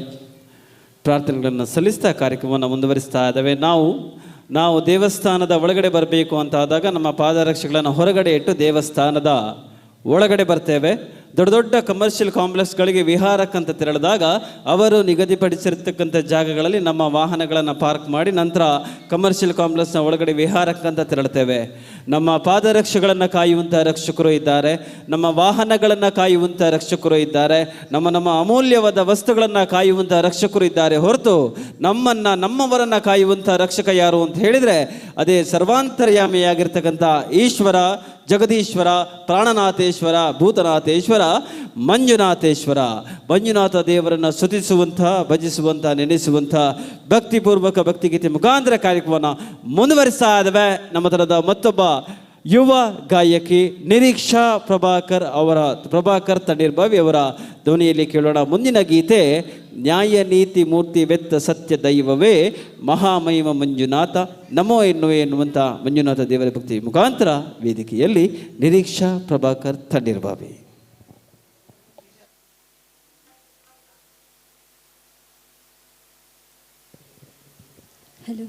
ಪ್ರಾರ್ಥನೆಗಳನ್ನು ಸಲ್ಲಿಸ್ತಾ ಕಾರ್ಯಕ್ರಮವನ್ನು ಮುಂದುವರಿಸ್ತಾ ಇದ್ದಾವೆ. ನಾವು ದೇವಸ್ಥಾನದ ಒಳಗಡೆ ಬರಬೇಕು ಅಂತ ಆದಾಗ ನಮ್ಮ ಪಾದರಕ್ಷೆಗಳನ್ನು ಹೊರಗಡೆ ಇಟ್ಟು ದೇವಸ್ಥಾನದ ಒಳಗಡೆ ಬರ್ತೇವೆ. ದೊಡ್ಡ ದೊಡ್ಡ ಕಮರ್ಷಿಯಲ್ ಕಾಂಪ್ಲೆಕ್ಸ್ಗಳಿಗೆ ವಿಹಾರಕ್ಕಂತ ತೆರಳಿದಾಗ ಅವರು ನಿಗದಿಪಡಿಸಿರ್ತಕ್ಕಂಥ ಜಾಗಗಳಲ್ಲಿ ನಮ್ಮ ವಾಹನಗಳನ್ನು ಪಾರ್ಕ್ ಮಾಡಿ ನಂತರ ಕಮರ್ಷಿಯಲ್ ಕಾಂಪ್ಲೆಕ್ಸ್ನ ಒಳಗಡೆ ವಿಹಾರಕ್ಕಂತ ತೆರಳ್ತೇವೆ. ನಮ್ಮ ಪಾದರಕ್ಷೆಗಳನ್ನು ಕಾಯುವಂಥ ರಕ್ಷಕರು ಇದ್ದಾರೆ, ನಮ್ಮ ವಾಹನಗಳನ್ನು ಕಾಯುವಂಥ ರಕ್ಷಕರು ಇದ್ದಾರೆ, ನಮ್ಮ ನಮ್ಮ ಅಮೂಲ್ಯವಾದ ವಸ್ತುಗಳನ್ನು ಕಾಯುವಂಥ ರಕ್ಷಕರು ಇದ್ದಾರೆ ಹೊರತು ನಮ್ಮನ್ನು ನಮ್ಮವರನ್ನು ಕಾಯುವಂಥ ರಕ್ಷಕ ಯಾರು ಅಂತ ಹೇಳಿದರೆ ಅದೇ ಸರ್ವಾಂತರ್ಯಾಮಿಯಾಗಿರ್ತಕ್ಕಂಥ ಈಶ್ವರ, ಜಗದೀಶ್ವರ, ಪ್ರಾಣನಾಥೇಶ್ವರ, ಭೂತನಾಥೇಶ್ವರ, ಮಂಜುನಾಥೇಶ್ವರ. ಮಂಜುನಾಥ ದೇವರನ್ನು ಸ್ತುತಿಸುವಂಥ, ಭಜಿಸುವಂಥ, ನೆನೆಸುವಂಥ ಭಕ್ತಿಪೂರ್ವಕ ಭಕ್ತಿಗೀತೆ ಮುಖಾಂತರ ಕಾರ್ಯಕ್ರಮವನ್ನು ಮುಂದುವರಿಸ್ತಾ ಇದ್ದಾವೆ. ನಮ್ಮ ತರದ ಮತ್ತೊಬ್ಬ ಯುವ ಗಾಯಕಿ ನಿರೀಕ್ಷಾ ಪ್ರಭಾಕರ್ ಅವರ, ಪ್ರಭಾಕರ್ ತಣ್ಣೀರ್ಬಾವಿ ಅವರ ಧ್ವನಿಯಲ್ಲಿ ಕೇಳೋಣ ಮುಂದಿನ ಗೀತೆ. ನ್ಯಾಯ ನೀತಿ ಮೂರ್ತಿ ವೆತ್ತ ಸತ್ಯ ದೈವವೇ ಮಹಾಮಹಿಮ ಮಂಜುನಾಥ ನಮೋ ಎನ್ನುವೆ ಎನ್ನುವಂಥ ಮಂಜುನಾಥ ದೇವರ ಭಕ್ತಿ ಮುಖಾಂತರ ವೇದಿಕೆಯಲ್ಲಿ ನಿರೀಕ್ಷಾ ಪ್ರಭಾಕರ್ ತಣ್ಣೀರ್ಬಾವಿ. ಹಲೋ.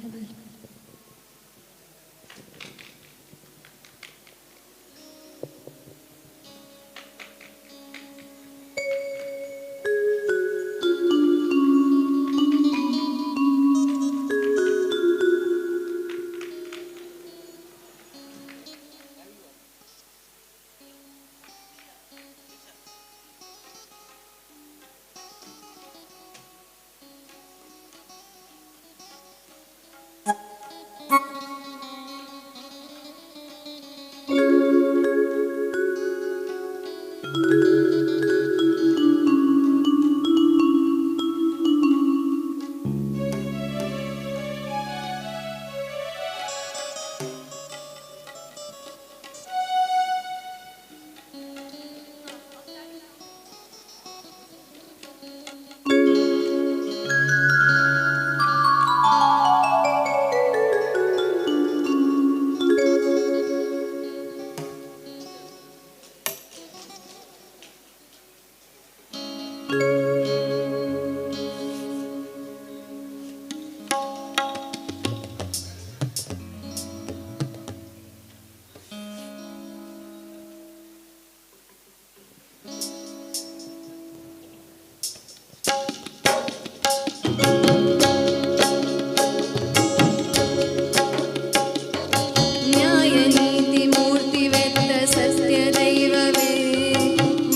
ನ್ಯಾಯ ನೀತಿ ಮೂರ್ತಿವೆತ್ತ ಸತ್ಯ ದೈವವೇ,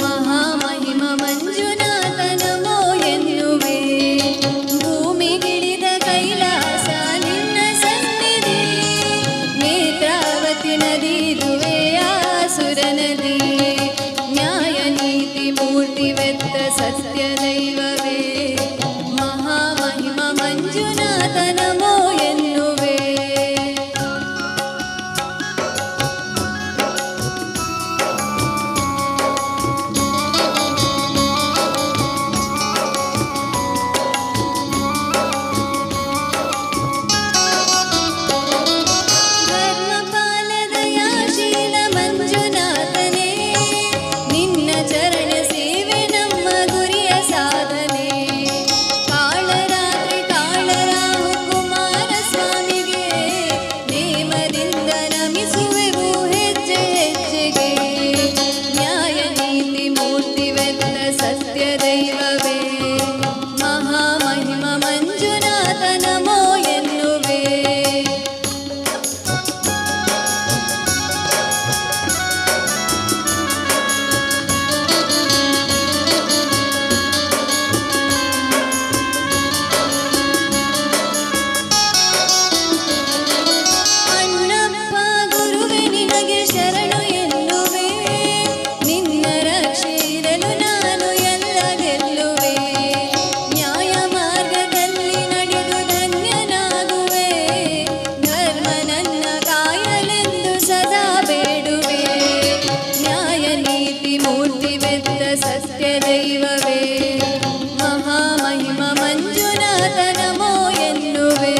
ಮಹಾಮಹಿಮ ಮಂಜುನಾಥ ನಮೋ ಎನ್ನುವೆ. ಭೂಮಿಗಿಳಿದ ಕೈಲಾಸ ನಿನ್ನ ಸನ್ನಿಧಿ, ನೇತ್ರಾವತಿ ನದಿ ಇದುವೇ ಆಸುರ ನದಿ. ನ್ಯಾಯ ನೀತಿ ಮೂರ್ತಿವೆತ್ತ ಸತ್ಯ ದೈವವೇ, ಮಹಾಮಹಿಮ ಮಂಜುನಾಥ ನಮೋ ಎನ್ನುವೆ. ಧರ್ಮಪಾಲ ದಯಾಶೀಲ ಮಂಜುನಾಥನೇ, ನಿನ್ನ ಚರಣ ಸೇವೆ ನಮ್ಮ ಗುರಿಯ ಸಾಧನೆ. ಕಾಳರಾತ್ರಿ ಕಾಳರಾಹು ಕುಮಾರ ಸ್ವಾಮಿಗೆ ನೇಮದಿಂದ ನಮಿಸುವೆವು ಹೆಜ್ಜೆ ಹೆಜ್ಜೆಗೆ. ನ್ಯಾಯ ನೀತಿ ಮೂರ್ತಿವೆತ್ತ ಸತ್ಯ ದೈವವೇ, ಮಹಾಮಹಿಮ ಮಂಜುನಾಥ ನಮೋ ಎನ್ನುವೆ. ಅಣ್ಣಪ್ಪ ಗುರುವೆ ನಿನಗೆ ಶರಣು ಎನ್ನುವೆ, ನಿನ್ನ ರಕ್ಷೆ ಇರಲು ನಾನು ಎಲ್ಲ ಗೆಲ್ಲುವೆ. ನ್ಯಾಯ ಮಾರ್ಗದಲ್ಲಿ ನಡೆದು ಧನ್ಯನಾಗುವೆ, ಧರ್ಮ ನನ್ನ ಕಾಯಲೆಂದು ಸದಾ ಬೇಡುವೆ. ನ್ಯಾಯ ನೀತಿ ಮೂರ್ತಿವೆತ್ತ ಸತ್ಯ ದೈವವೇ, ಮಹಾಮಹಿಮ ಮಂಜುನಾಥ ನಮೋ ಎನ್ನುವೆ.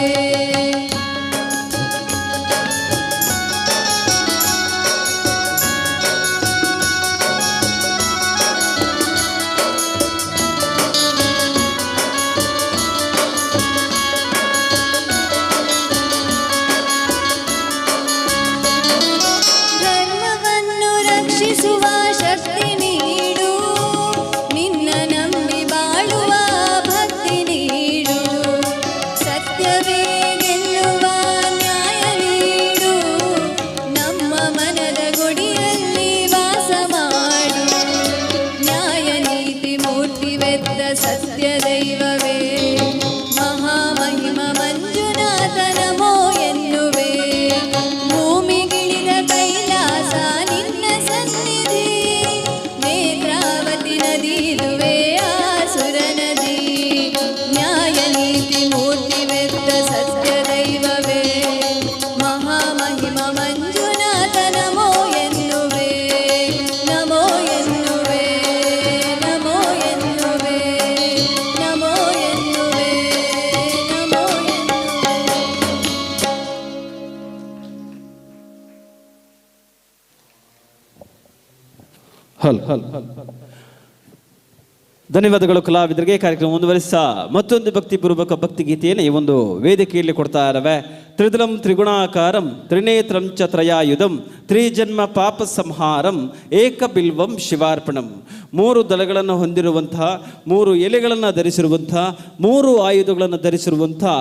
ಧರ್ಮವನ್ನು ರಕ್ಷಿಸುವ ಶಕ್ತಿ ನೀಡು, ನಿನ್ನ ನಂಬಿ ಬಾಳುವ ಭಕ್ತಿ ನೀಡು. ಸತ್ಯವೇ ಗೆಲ್ಲುವ ನ್ಯಾಯ ನೀಡು, ನಮ್ಮ ಮನದ ಗುಡಿಯಲ್ಲಿ ವಾಸ ಮಾಡು. ನ್ಯಾಯ ನೀತಿ ಮೂರ್ತಿವೆತ್ತ ಸತ್ಯ ದೈವವೇ, ಮಹಾಮಹಿಮ ಮಂಜುನಾಥ ನಮೋ ಎನ್ನುವೆ. ಭೂಮಿಗಿಳಿದ ಕೈಲಾಸ ನಿನ್ನ ಸನ್ನಿಧಿ, ನೇತ್ರಾವತಿ ನದಿ ಇದುವೇ ಆಸುರ ನದಿ. ನ್ಯಾಯ ನೀತಿ ಮೂರ್ತಿವೆತ್ತ ಸತ್ಯ ದೈವವೇ, ಮಹಾಮಹಿಮ ಮಂಜುನಾಥ ನಮೋ ಎನ್ನುವೆ. ನಮೋ ಎನ್ನುವೆ, ನಮೋ ಎನ್ನುವೆ, ನಮೋ ಎನ್ನುವೆ, ನಮೋ ಎನ್ನುವೆ. ಹಲ್ ಹಲ್ ಧನ್ಯವಾದಗಳು ಕಲಾವಿದರಿಗೆ. ಕಾರ್ಯಕ್ರಮ ಮುಂದುವರಿಸ ಮತ್ತೊಂದು ಭಕ್ತಿಪೂರ್ವಕ ಭಕ್ತಿಗೀತೆಯನ್ನು ಈ ಒಂದು ವೇದಿಕೆಯಲ್ಲಿ ಕೊಡ್ತಾ ಇರವೆ. ತ್ರಿದಲಂ ತ್ರಿಗುಣಾಕಾರಂ ತ್ರಿನೇತ್ರಂ ಚ ತ್ರಯಾಯುಧಂ ತ್ರಿಜನ್ಮ ಪಾಪ ಸಂಹಾರಂ ಏಕಬಿಲ್ವಂ ಶಿವಾರ್ಪಣಂ. ಮೂರು ದಳಗಳನ್ನು ಹೊಂದಿರುವಂತಹ, ಮೂರು ಎಲೆಗಳನ್ನು ಧರಿಸಿರುವಂತಹ, ಮೂರು ಆಯುಧಗಳನ್ನು ಧರಿಸಿರುವಂತಹ,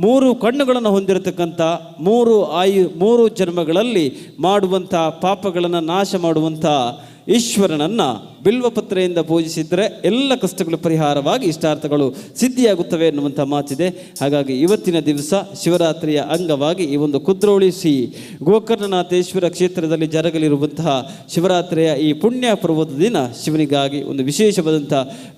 ಮೂರು ಕಣ್ಣುಗಳನ್ನು ಹೊಂದಿರತಕ್ಕಂಥ, ಮೂರು ಜನ್ಮಗಳಲ್ಲಿ ಮಾಡುವಂಥ ಪಾಪಗಳನ್ನು ನಾಶ ಮಾಡುವಂಥ ಈಶ್ವರನನ್ನು ಬಿಲ್ವಪತ್ರೆಯಿಂದ ಪೂಜಿಸಿದರೆ ಎಲ್ಲ ಕಷ್ಟಗಳು ಪರಿಹಾರವಾಗಿ ಇಷ್ಟಾರ್ಥಗಳು ಸಿದ್ಧಿಯಾಗುತ್ತವೆ ಎನ್ನುವಂಥ ಮಾತಿದೆ. ಹಾಗಾಗಿ ಇವತ್ತಿನ ದಿವಸ ಶಿವರಾತ್ರಿಯ ಅಂಗವಾಗಿ ಈ ಒಂದು ಕುದ್ರೋಳಿ ಶ್ರೀ ಗೋಕರ್ಣನಾಥೇಶ್ವರ ಕ್ಷೇತ್ರದಲ್ಲಿ ಜರಗಲಿರುವಂತಹ ಶಿವರಾತ್ರಿಯ ಈ ಪುಣ್ಯ ಪರ್ವದ ದಿನ ಶಿವನಿಗಾಗಿ ಒಂದು ವಿಶೇಷವಾದಂಥ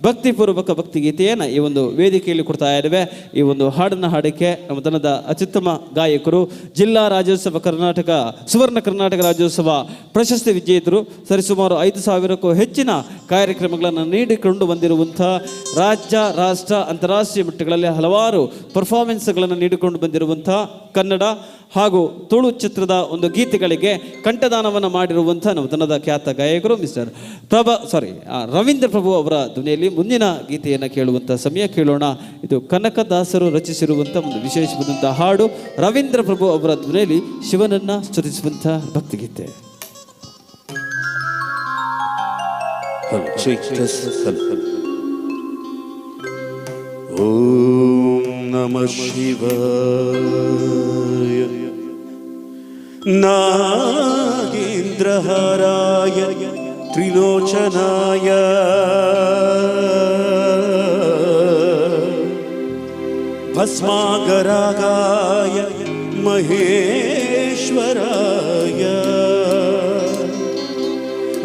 ಭಕ್ತಿಪೂರ್ವಕ ಭಕ್ತಿಗೀತೆಯನ್ನು ಈ ಒಂದು ವೇದಿಕೆಯಲ್ಲಿ ಕೊಡ್ತಾ ಇದ್ದೇವೆ. ಈ ಒಂದು ಹಾಡನ್ನು ಹಾಡಕ್ಕೆ ನಮ್ಮ ತಂಡದ ಅತ್ಯುತ್ತಮ ಗಾಯಕರು, ಜಿಲ್ಲಾ ರಾಜ್ಯೋತ್ಸವ ಕರ್ನಾಟಕ ಸುವರ್ಣ ಕರ್ನಾಟಕ ರಾಜ್ಯೋತ್ಸವ ಪ್ರಶಸ್ತಿ ವಿಜೇತರು, ಸರಿಸುಮಾರು 5,000ಕ್ಕೂ ಹೆಚ್ಚಿನ ಕಾರ್ಯಕ್ರಮಗಳನ್ನು ನೀಡಿಕೊಂಡು ಬಂದಿರುವಂಥ, ರಾಜ್ಯ, ರಾಷ್ಟ್ರ, ಅಂತಾರಾಷ್ಟ್ರೀಯ ಮಟ್ಟಗಳಲ್ಲಿ ಹಲವಾರು ಪರ್ಫಾರ್ಮೆನ್ಸ್ಗಳನ್ನು ನೀಡಿಕೊಂಡು ಬಂದಿರುವಂಥ, ಕನ್ನಡ ಹಾಗೂ ತುಳು ಚಿತ್ರದ ಒಂದು ಗೀತೆಗಳಿಗೆ ಕಂಠದಾನವನ್ನು ಮಾಡಿರುವಂಥ ನೂತನದ ಖ್ಯಾತ ಗಾಯಕರು ಮಿಸ್ಟರ್ ರವೀಂದ್ರ ಪ್ರಭು ಅವರ ಧ್ವನಿಯಲ್ಲಿ ಮುಂದಿನ ಗೀತೆಯನ್ನು ಕೇಳುವಂಥ ಸಮಯ ಕೇಳೋಣ. ಇದು ಕನಕದಾಸರು ರಚಿಸಿರುವಂಥ ಒಂದು ವಿಶೇಷವಾದಂಥ ಹಾಡು. ರವೀಂದ್ರ ಪ್ರಭು ಅವರ ಧ್ವನಿಯಲ್ಲಿ ಶಿವನನ್ನು ಸ್ತುತಿಸುವಂಥ ಭಕ್ತಿಗೀತೆ. ಓಂ ನಮಃ ಶಿವಾಯ ನಾಗೇಂದ್ರಹಾರಾಯ ತ್ರಿಲೋಚನಾಯ ಭಸ್ಮಾಗರಾಗಾಯ ಮಹೇಶ್ವರಾಯ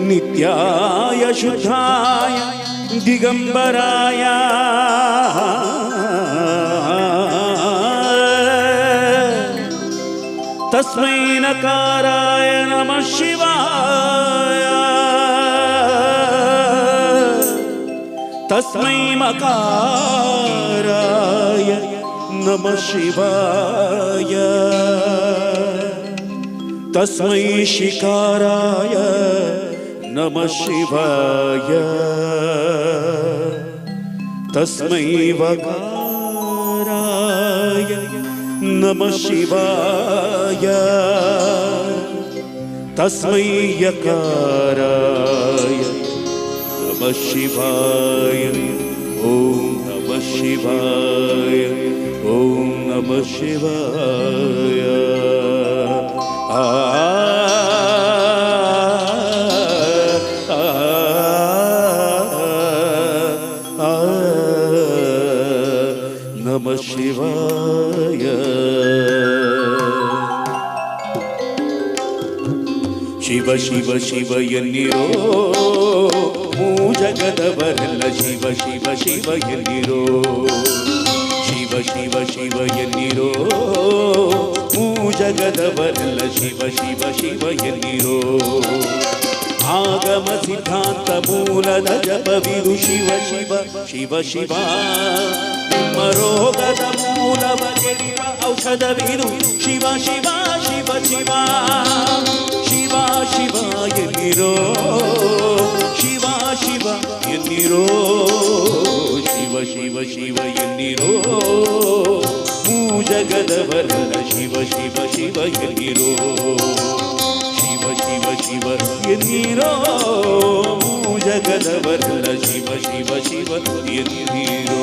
ನಿತ್ಯಾಯ ಶುದ್ಧಾಯ ದಿಗಂಬರಾಯ ತಸ್ಮೈ ನಕಾರಾಯ ನಮಃ ಶಿವಾಯ ತಸ್ಮೈ ಮಕಾರಾಯ ನಮಃ ಶಿವಾಯ ತಸ್ಮೈ ಶಿಕಾರಾಯ ನಮಃ ಶಿವಾಯ ತಸ್ಮೈ ವಕಾರಾಯ ನಮಃ ಶಿವಾಯ ತಸ್ಮೈ ಯಕಾರಾಯ ನಮಃ ಶಿವಾಯ. ಓಂ ನಮಃ ಶಿವಾಯ ಓಂ ನಮಃ ಶಿವಾಯ. ಆ ನಮಃ ಶಿವಾಯ. ಶಿವ ಶಿವ ಶಿವ ಎನ್ನಿರೋ ಮೂಜಗದವರೆಲ್ಲ ಶಿವ ಶಿವ ಶಿವ ಎನ್ನಿರೋ ಶಿವ ಶಿವ ಶಿವ ಎನ್ನಿರೋ ಮೂಜಗದವರೆಲ್ಲ ಶಿವ ಶಿವ ಶಿವ ಎನ್ನಿರೋ. ಆಗಮ ಸಿದ್ಧಾಂತ ಮೂಲದ ಜಪವಿದು ಶಿವ ಶಿವ ಶಿವ ಶಿವ. ನಿಮ್ಮ ರೋಗದ ಮೂಲವ ಕೆಡಿವ ಔಷಧವಿದು ಶಿವ ಶಿವ ಶಿವ ಶಿವ. ಶಿವ ಶಿವ ಎನ್ನಿರೋ ಶಿವ ಶಿವ ಎನ್ನಿರೋ ಶಿವ ಶಿವ ಶಿವ ಎನ್ನಿರೋ ಮೂಜಗದವರೆಲ್ಲ ಶಿವ ಶಿವ ಶಿವ ಎನ್ನಿರೋ ಶಿವ ಶಿವ ಶಿವ ಎನ್ನಿರೋ ಮೂಜಗದವರೆಲ್ಲ ಶಿವ ಶಿವ ಶಿವ ಎನ್ನಿರೋ.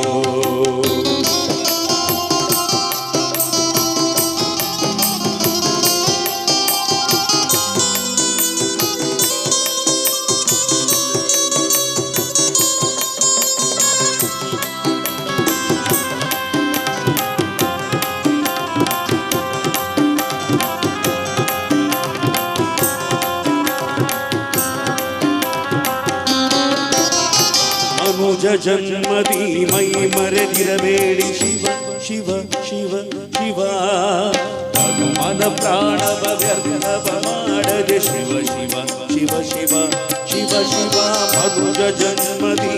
ಮನುಜ ಜನ್ಮದಿ ಮೈ ಮರೆದಿರಬೇಡಿ ಶಿವ ಶಿವ ಶಿವ ಶಿವ. ತನು ಮನ ಪ್ರಾಣವ ವ್ಯರ್ಥವ ಮಾಡದೆ ಶಿವ ಶಿವ ಶಿವ ಶಿವ ಶಿವ ಶಿವ. ಮನುಜ ಜನ್ಮದಿ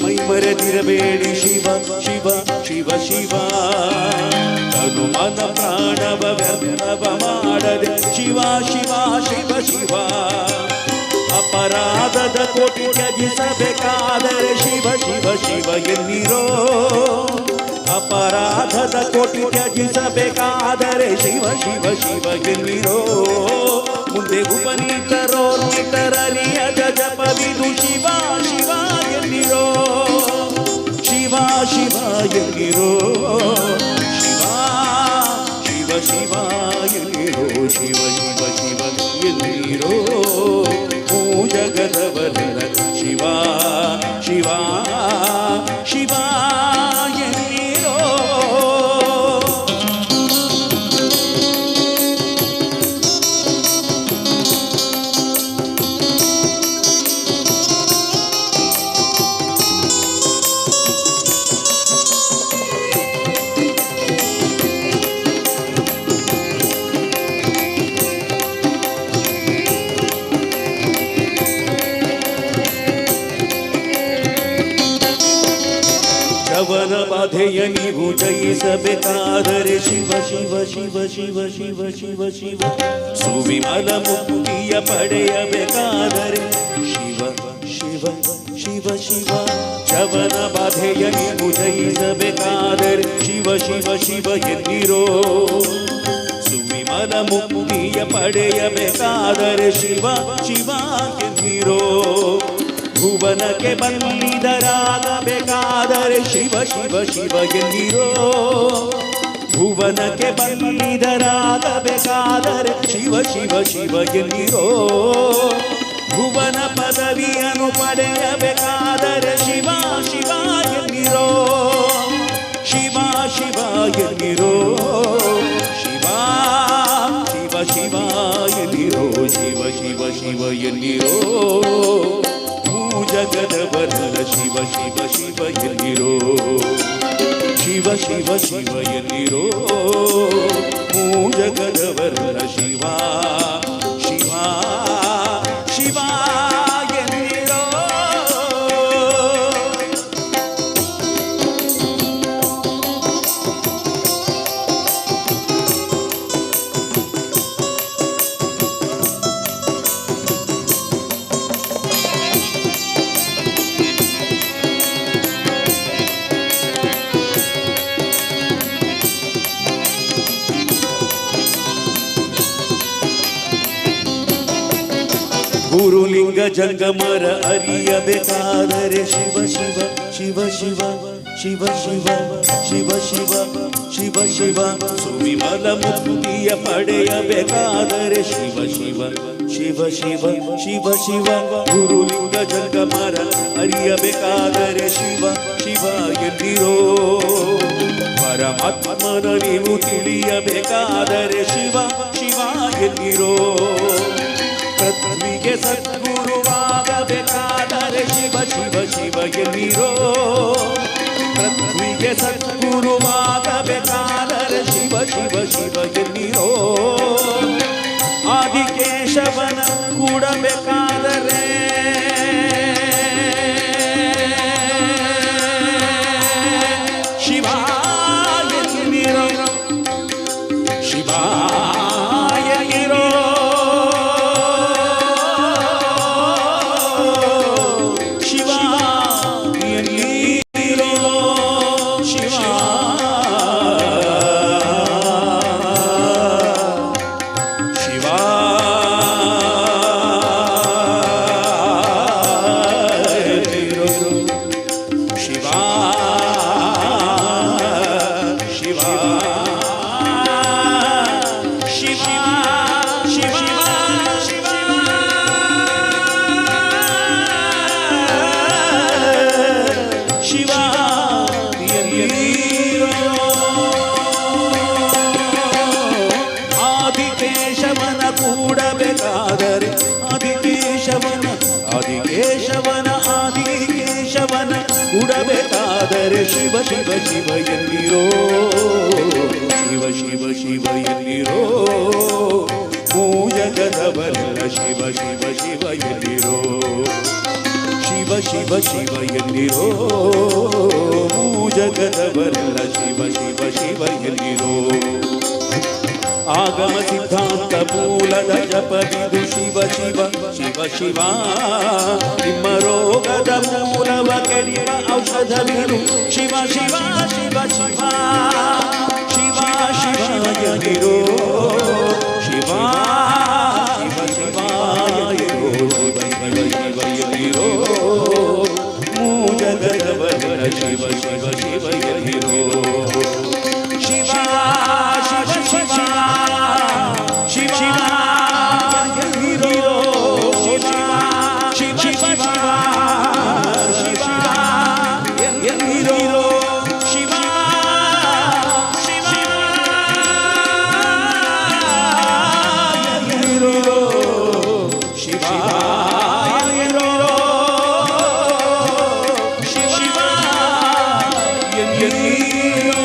ಮೈ ಮರೆದಿರಬೇಡಿ ಶಿವ ಶಿವ ಶಿವ ಶಿವ. ತನು ಮನ ಪ್ರಾಣವ ವ್ಯರ್ಥವ ಮಾಡದೆ ಶಿವ ಶಿವ ಶಿವ ಶಿವ. ಅಪರಾಧದ ಕೋಟಿ ತ್ಯಜಿಸಬೇಕಾದರೆ ಶಿವ ಶಿವ ಶಿವ ಎನ್ನಿರೋ. ಅಪರಾಧದ ಕೋಟಿ ತ್ಯಜಿಸಬೇಕಾದರೆ ಶಿವ ಶಿವ ಶಿವ ಎನ್ನಿರೋ. ಮುಂದೆ ಉಪನೀತರೋರ್ಮಿತರರಿಯದ ಜಪವಿದು ಶಿವ ಶಿವ ಎನ್ನಿರೋ ಶಿವ ಶಿವ ಎನ್ನಿರೋ ಶಿವ ಶಿವ ಶಿವ ಎನ್ನಿರೋ ಶಿವ ಶಿವ ಶಿವ ಎನ್ನಿರೋ ಜಗದವರೆಲ್ಲ ಶಿವ ಶಿವ ಶಿವ ಎನ್ನಿರೋ. ಬಾಧೆಯ ನೀವು ಜಯಿಸಬೇಕಾದರೆ ಶಿವ ಶಿವ ಶಿವ ಶಿವ ಶಿವ ಶಿವ ಶಿವ ಸುವಿಮಲ ಮುಕ್ತಿಯ ಪಡೆಯಬೇಕಾದರೆ ಶಿವ ಶಿವ ಶಿವ ಶಿವ ಚವನ ಬಾಧೆಯ ನೀವು ಜಯಿಸಬೇಕಾದರೆ ಶಿವ ಶಿವ ಶಿವ ಎನ್ನಿರೋ ಸುವಿಮಲ ಮುಕ್ತಿಯ ಪಡೆಯಬೇಕಾದರೆ ಶಿವ ಶಿವ ಎನ್ನಿರೋ ಭುವನಕ್ಕೆ ಬಲ್ಲಿದರಾಗಬೇಕಾದರೆ ಶಿವ ಶಿವ ಶಿವ ಎನ್ನಿರೋ ಭುವನಕ್ಕೆ ಬಲ್ಲಿದರಾಗಬೇಕಾದರೆ ಶಿವ ಶಿವ ಶಿವ ಎನ್ನಿರೋ ಭುವನ ಪದವಿಯನ್ನು ಪಡೆಯಬೇಕಾದರೆ ಶಿವ ಶಿವ ಎನ್ನಿರೋ ಶಿವ ಶಿವ ಎನ್ನಿರೋ ಶಿವ ಶಿವ ಶಿವ ಎನ್ನಿರೋ ಶಿವ ಶಿವ ಶಿವ ಎನ್ನಿರೋ ಜಗದವರಲ್ಲ ಶಿವ ಶಿವ ಶಿವ ಎನ್ನಿರೋ ಶಿವ ಶಿವ ಶಿವ ಎನ್ನಿರೋ ಜಗದವರಲ್ಲ ಶಿವ ಶಿವ ಶಿವ ಎನ್ನಿರೋ. ಗುರುಲಿಂಗ ಜಂಗಮರ ಅರಿಯಬೇಕಾದರೆ ಶಿವ ಶಿವ ಶಿವ ಶಿವ ಶಿವ ಶಿವ ಶಿವ ಶಿವ ಶಿವ ಶಿವ ಸುವಿಮಲ ಮುಕ್ತಿಯ ಪಡೆಯಬೇಕಾದರೆ ಶಿವ ಶಿವ ಶಿವ ಶಿವ ಶಿವ ಶಿವ ಗುರುಲಿಂಗ ಜಂಗಮರ ಅರಿಯಬೇಕಾದರೆ ಶಿವ ಶಿವ ಎನ್ನಿರೋ ಪರಮಾತ್ಮನ ನೀವು ತಿಳಿಯಬೇಕಾದರೆ ಶಿವ ಶಿವ ಎನ್ನಿರೋ ಪೃಥ್ವಿಗೆ ಸದ್ಗುರುವಾಗಬೇಕಾದರೆ ಶಿವ ಶಿವ ಶಿವ ಎನ್ನಿರೋ ಪೃಥ್ವಿಗೆ ಸದ್ಗುರುವಾಗಬೇಕಾದರೆ ಶಿವ ಶಿವ ಶಿವ ಎನ್ನಿರೋ ಆದಿಕೇಶವನ ಕೂಡಬೇಕಾದರೆ ಶಿವ ಎನ್ನಿರೋ ಶಿವ ಎನ್ನಿರೋ ಶಿವ ಎನ್ನಿರೋ ಶಿವ ಶಿವ ಎನ್ನಿರೋ ಶಿವ ಶಿವ ಶಿವ ಶಿವ ಶಿವ ಶಿವ ಎನ್ನಿರೋ ಆದಿಕೇಶವನ ಕೂಡಬೇಕಾದರೆ ಆದಿಕೇಶವನ ಆದಿಕೇಶವನ ಆದಿಕೇಶವನ ಕೂಡಬೇಕಾದರೆ ಶಿವ ಶಿವ ಶಿವ ಎನ್ನಿರೋ ಶಿವ ಶಿವ ಶಿವ ಎನ್ನಿರೋ ಮೂಜಗದವರೆಲ್ಲ ಶಿವ ಶಿವ ಶಿವ ಎನ್ನಿರೋ ಶಿವ ಶಿವ ಶಿವ ಎನ್ನಿರೋ ಜಗದವರೆಲ್ಲ ಶಿವ ಶಿವ ಶಿವ ಎನ್ನಿರೋ ಆಗಮ ಸಿದ್ಧಾಂತ ಮೂಲದ ಜಪವಿದು ಶಿವ ಶಿವ ಶಿವ ಶಿವ ನಿಮ್ಮ ರೋಗದ ಮೂಲವ ಕೆಡಿವ ಔಷಧವಿದು ಶಿವ ಶಿವ ಶಿವ ಶಿವ ಶಿವ ಶಿವ ಎನ್ನಿರೋ ಶಿವ ಶಿವ ಶಿವ ಎನ್ನಿರೋ ಶಿವ ಶಿವ ಶಿವ ಎನ್ನಿರೋ ಮೂಜಗದವರ ಶಿವ ಶಿವ ಶಿವ ಎನ್ನಿರೋ ಶಿವ ಶಿವ ಶಿವ ಶಿವ ಎನ್ನಿರೋ ಶಿವ ಶಿವ ಶಿವ ಶಿವ ಎನ್ನಿರೋ ಶಿವ ಶಿವ ಎನ್ನಿರೋ ಶಿವ ಎನ್ನಿರೋ ಶಿವ ಎನ್ನಿರೋ.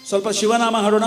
ಸ್ವಲ್ಪ ಶಿವನಾಮ ಹಾಡೋಣ.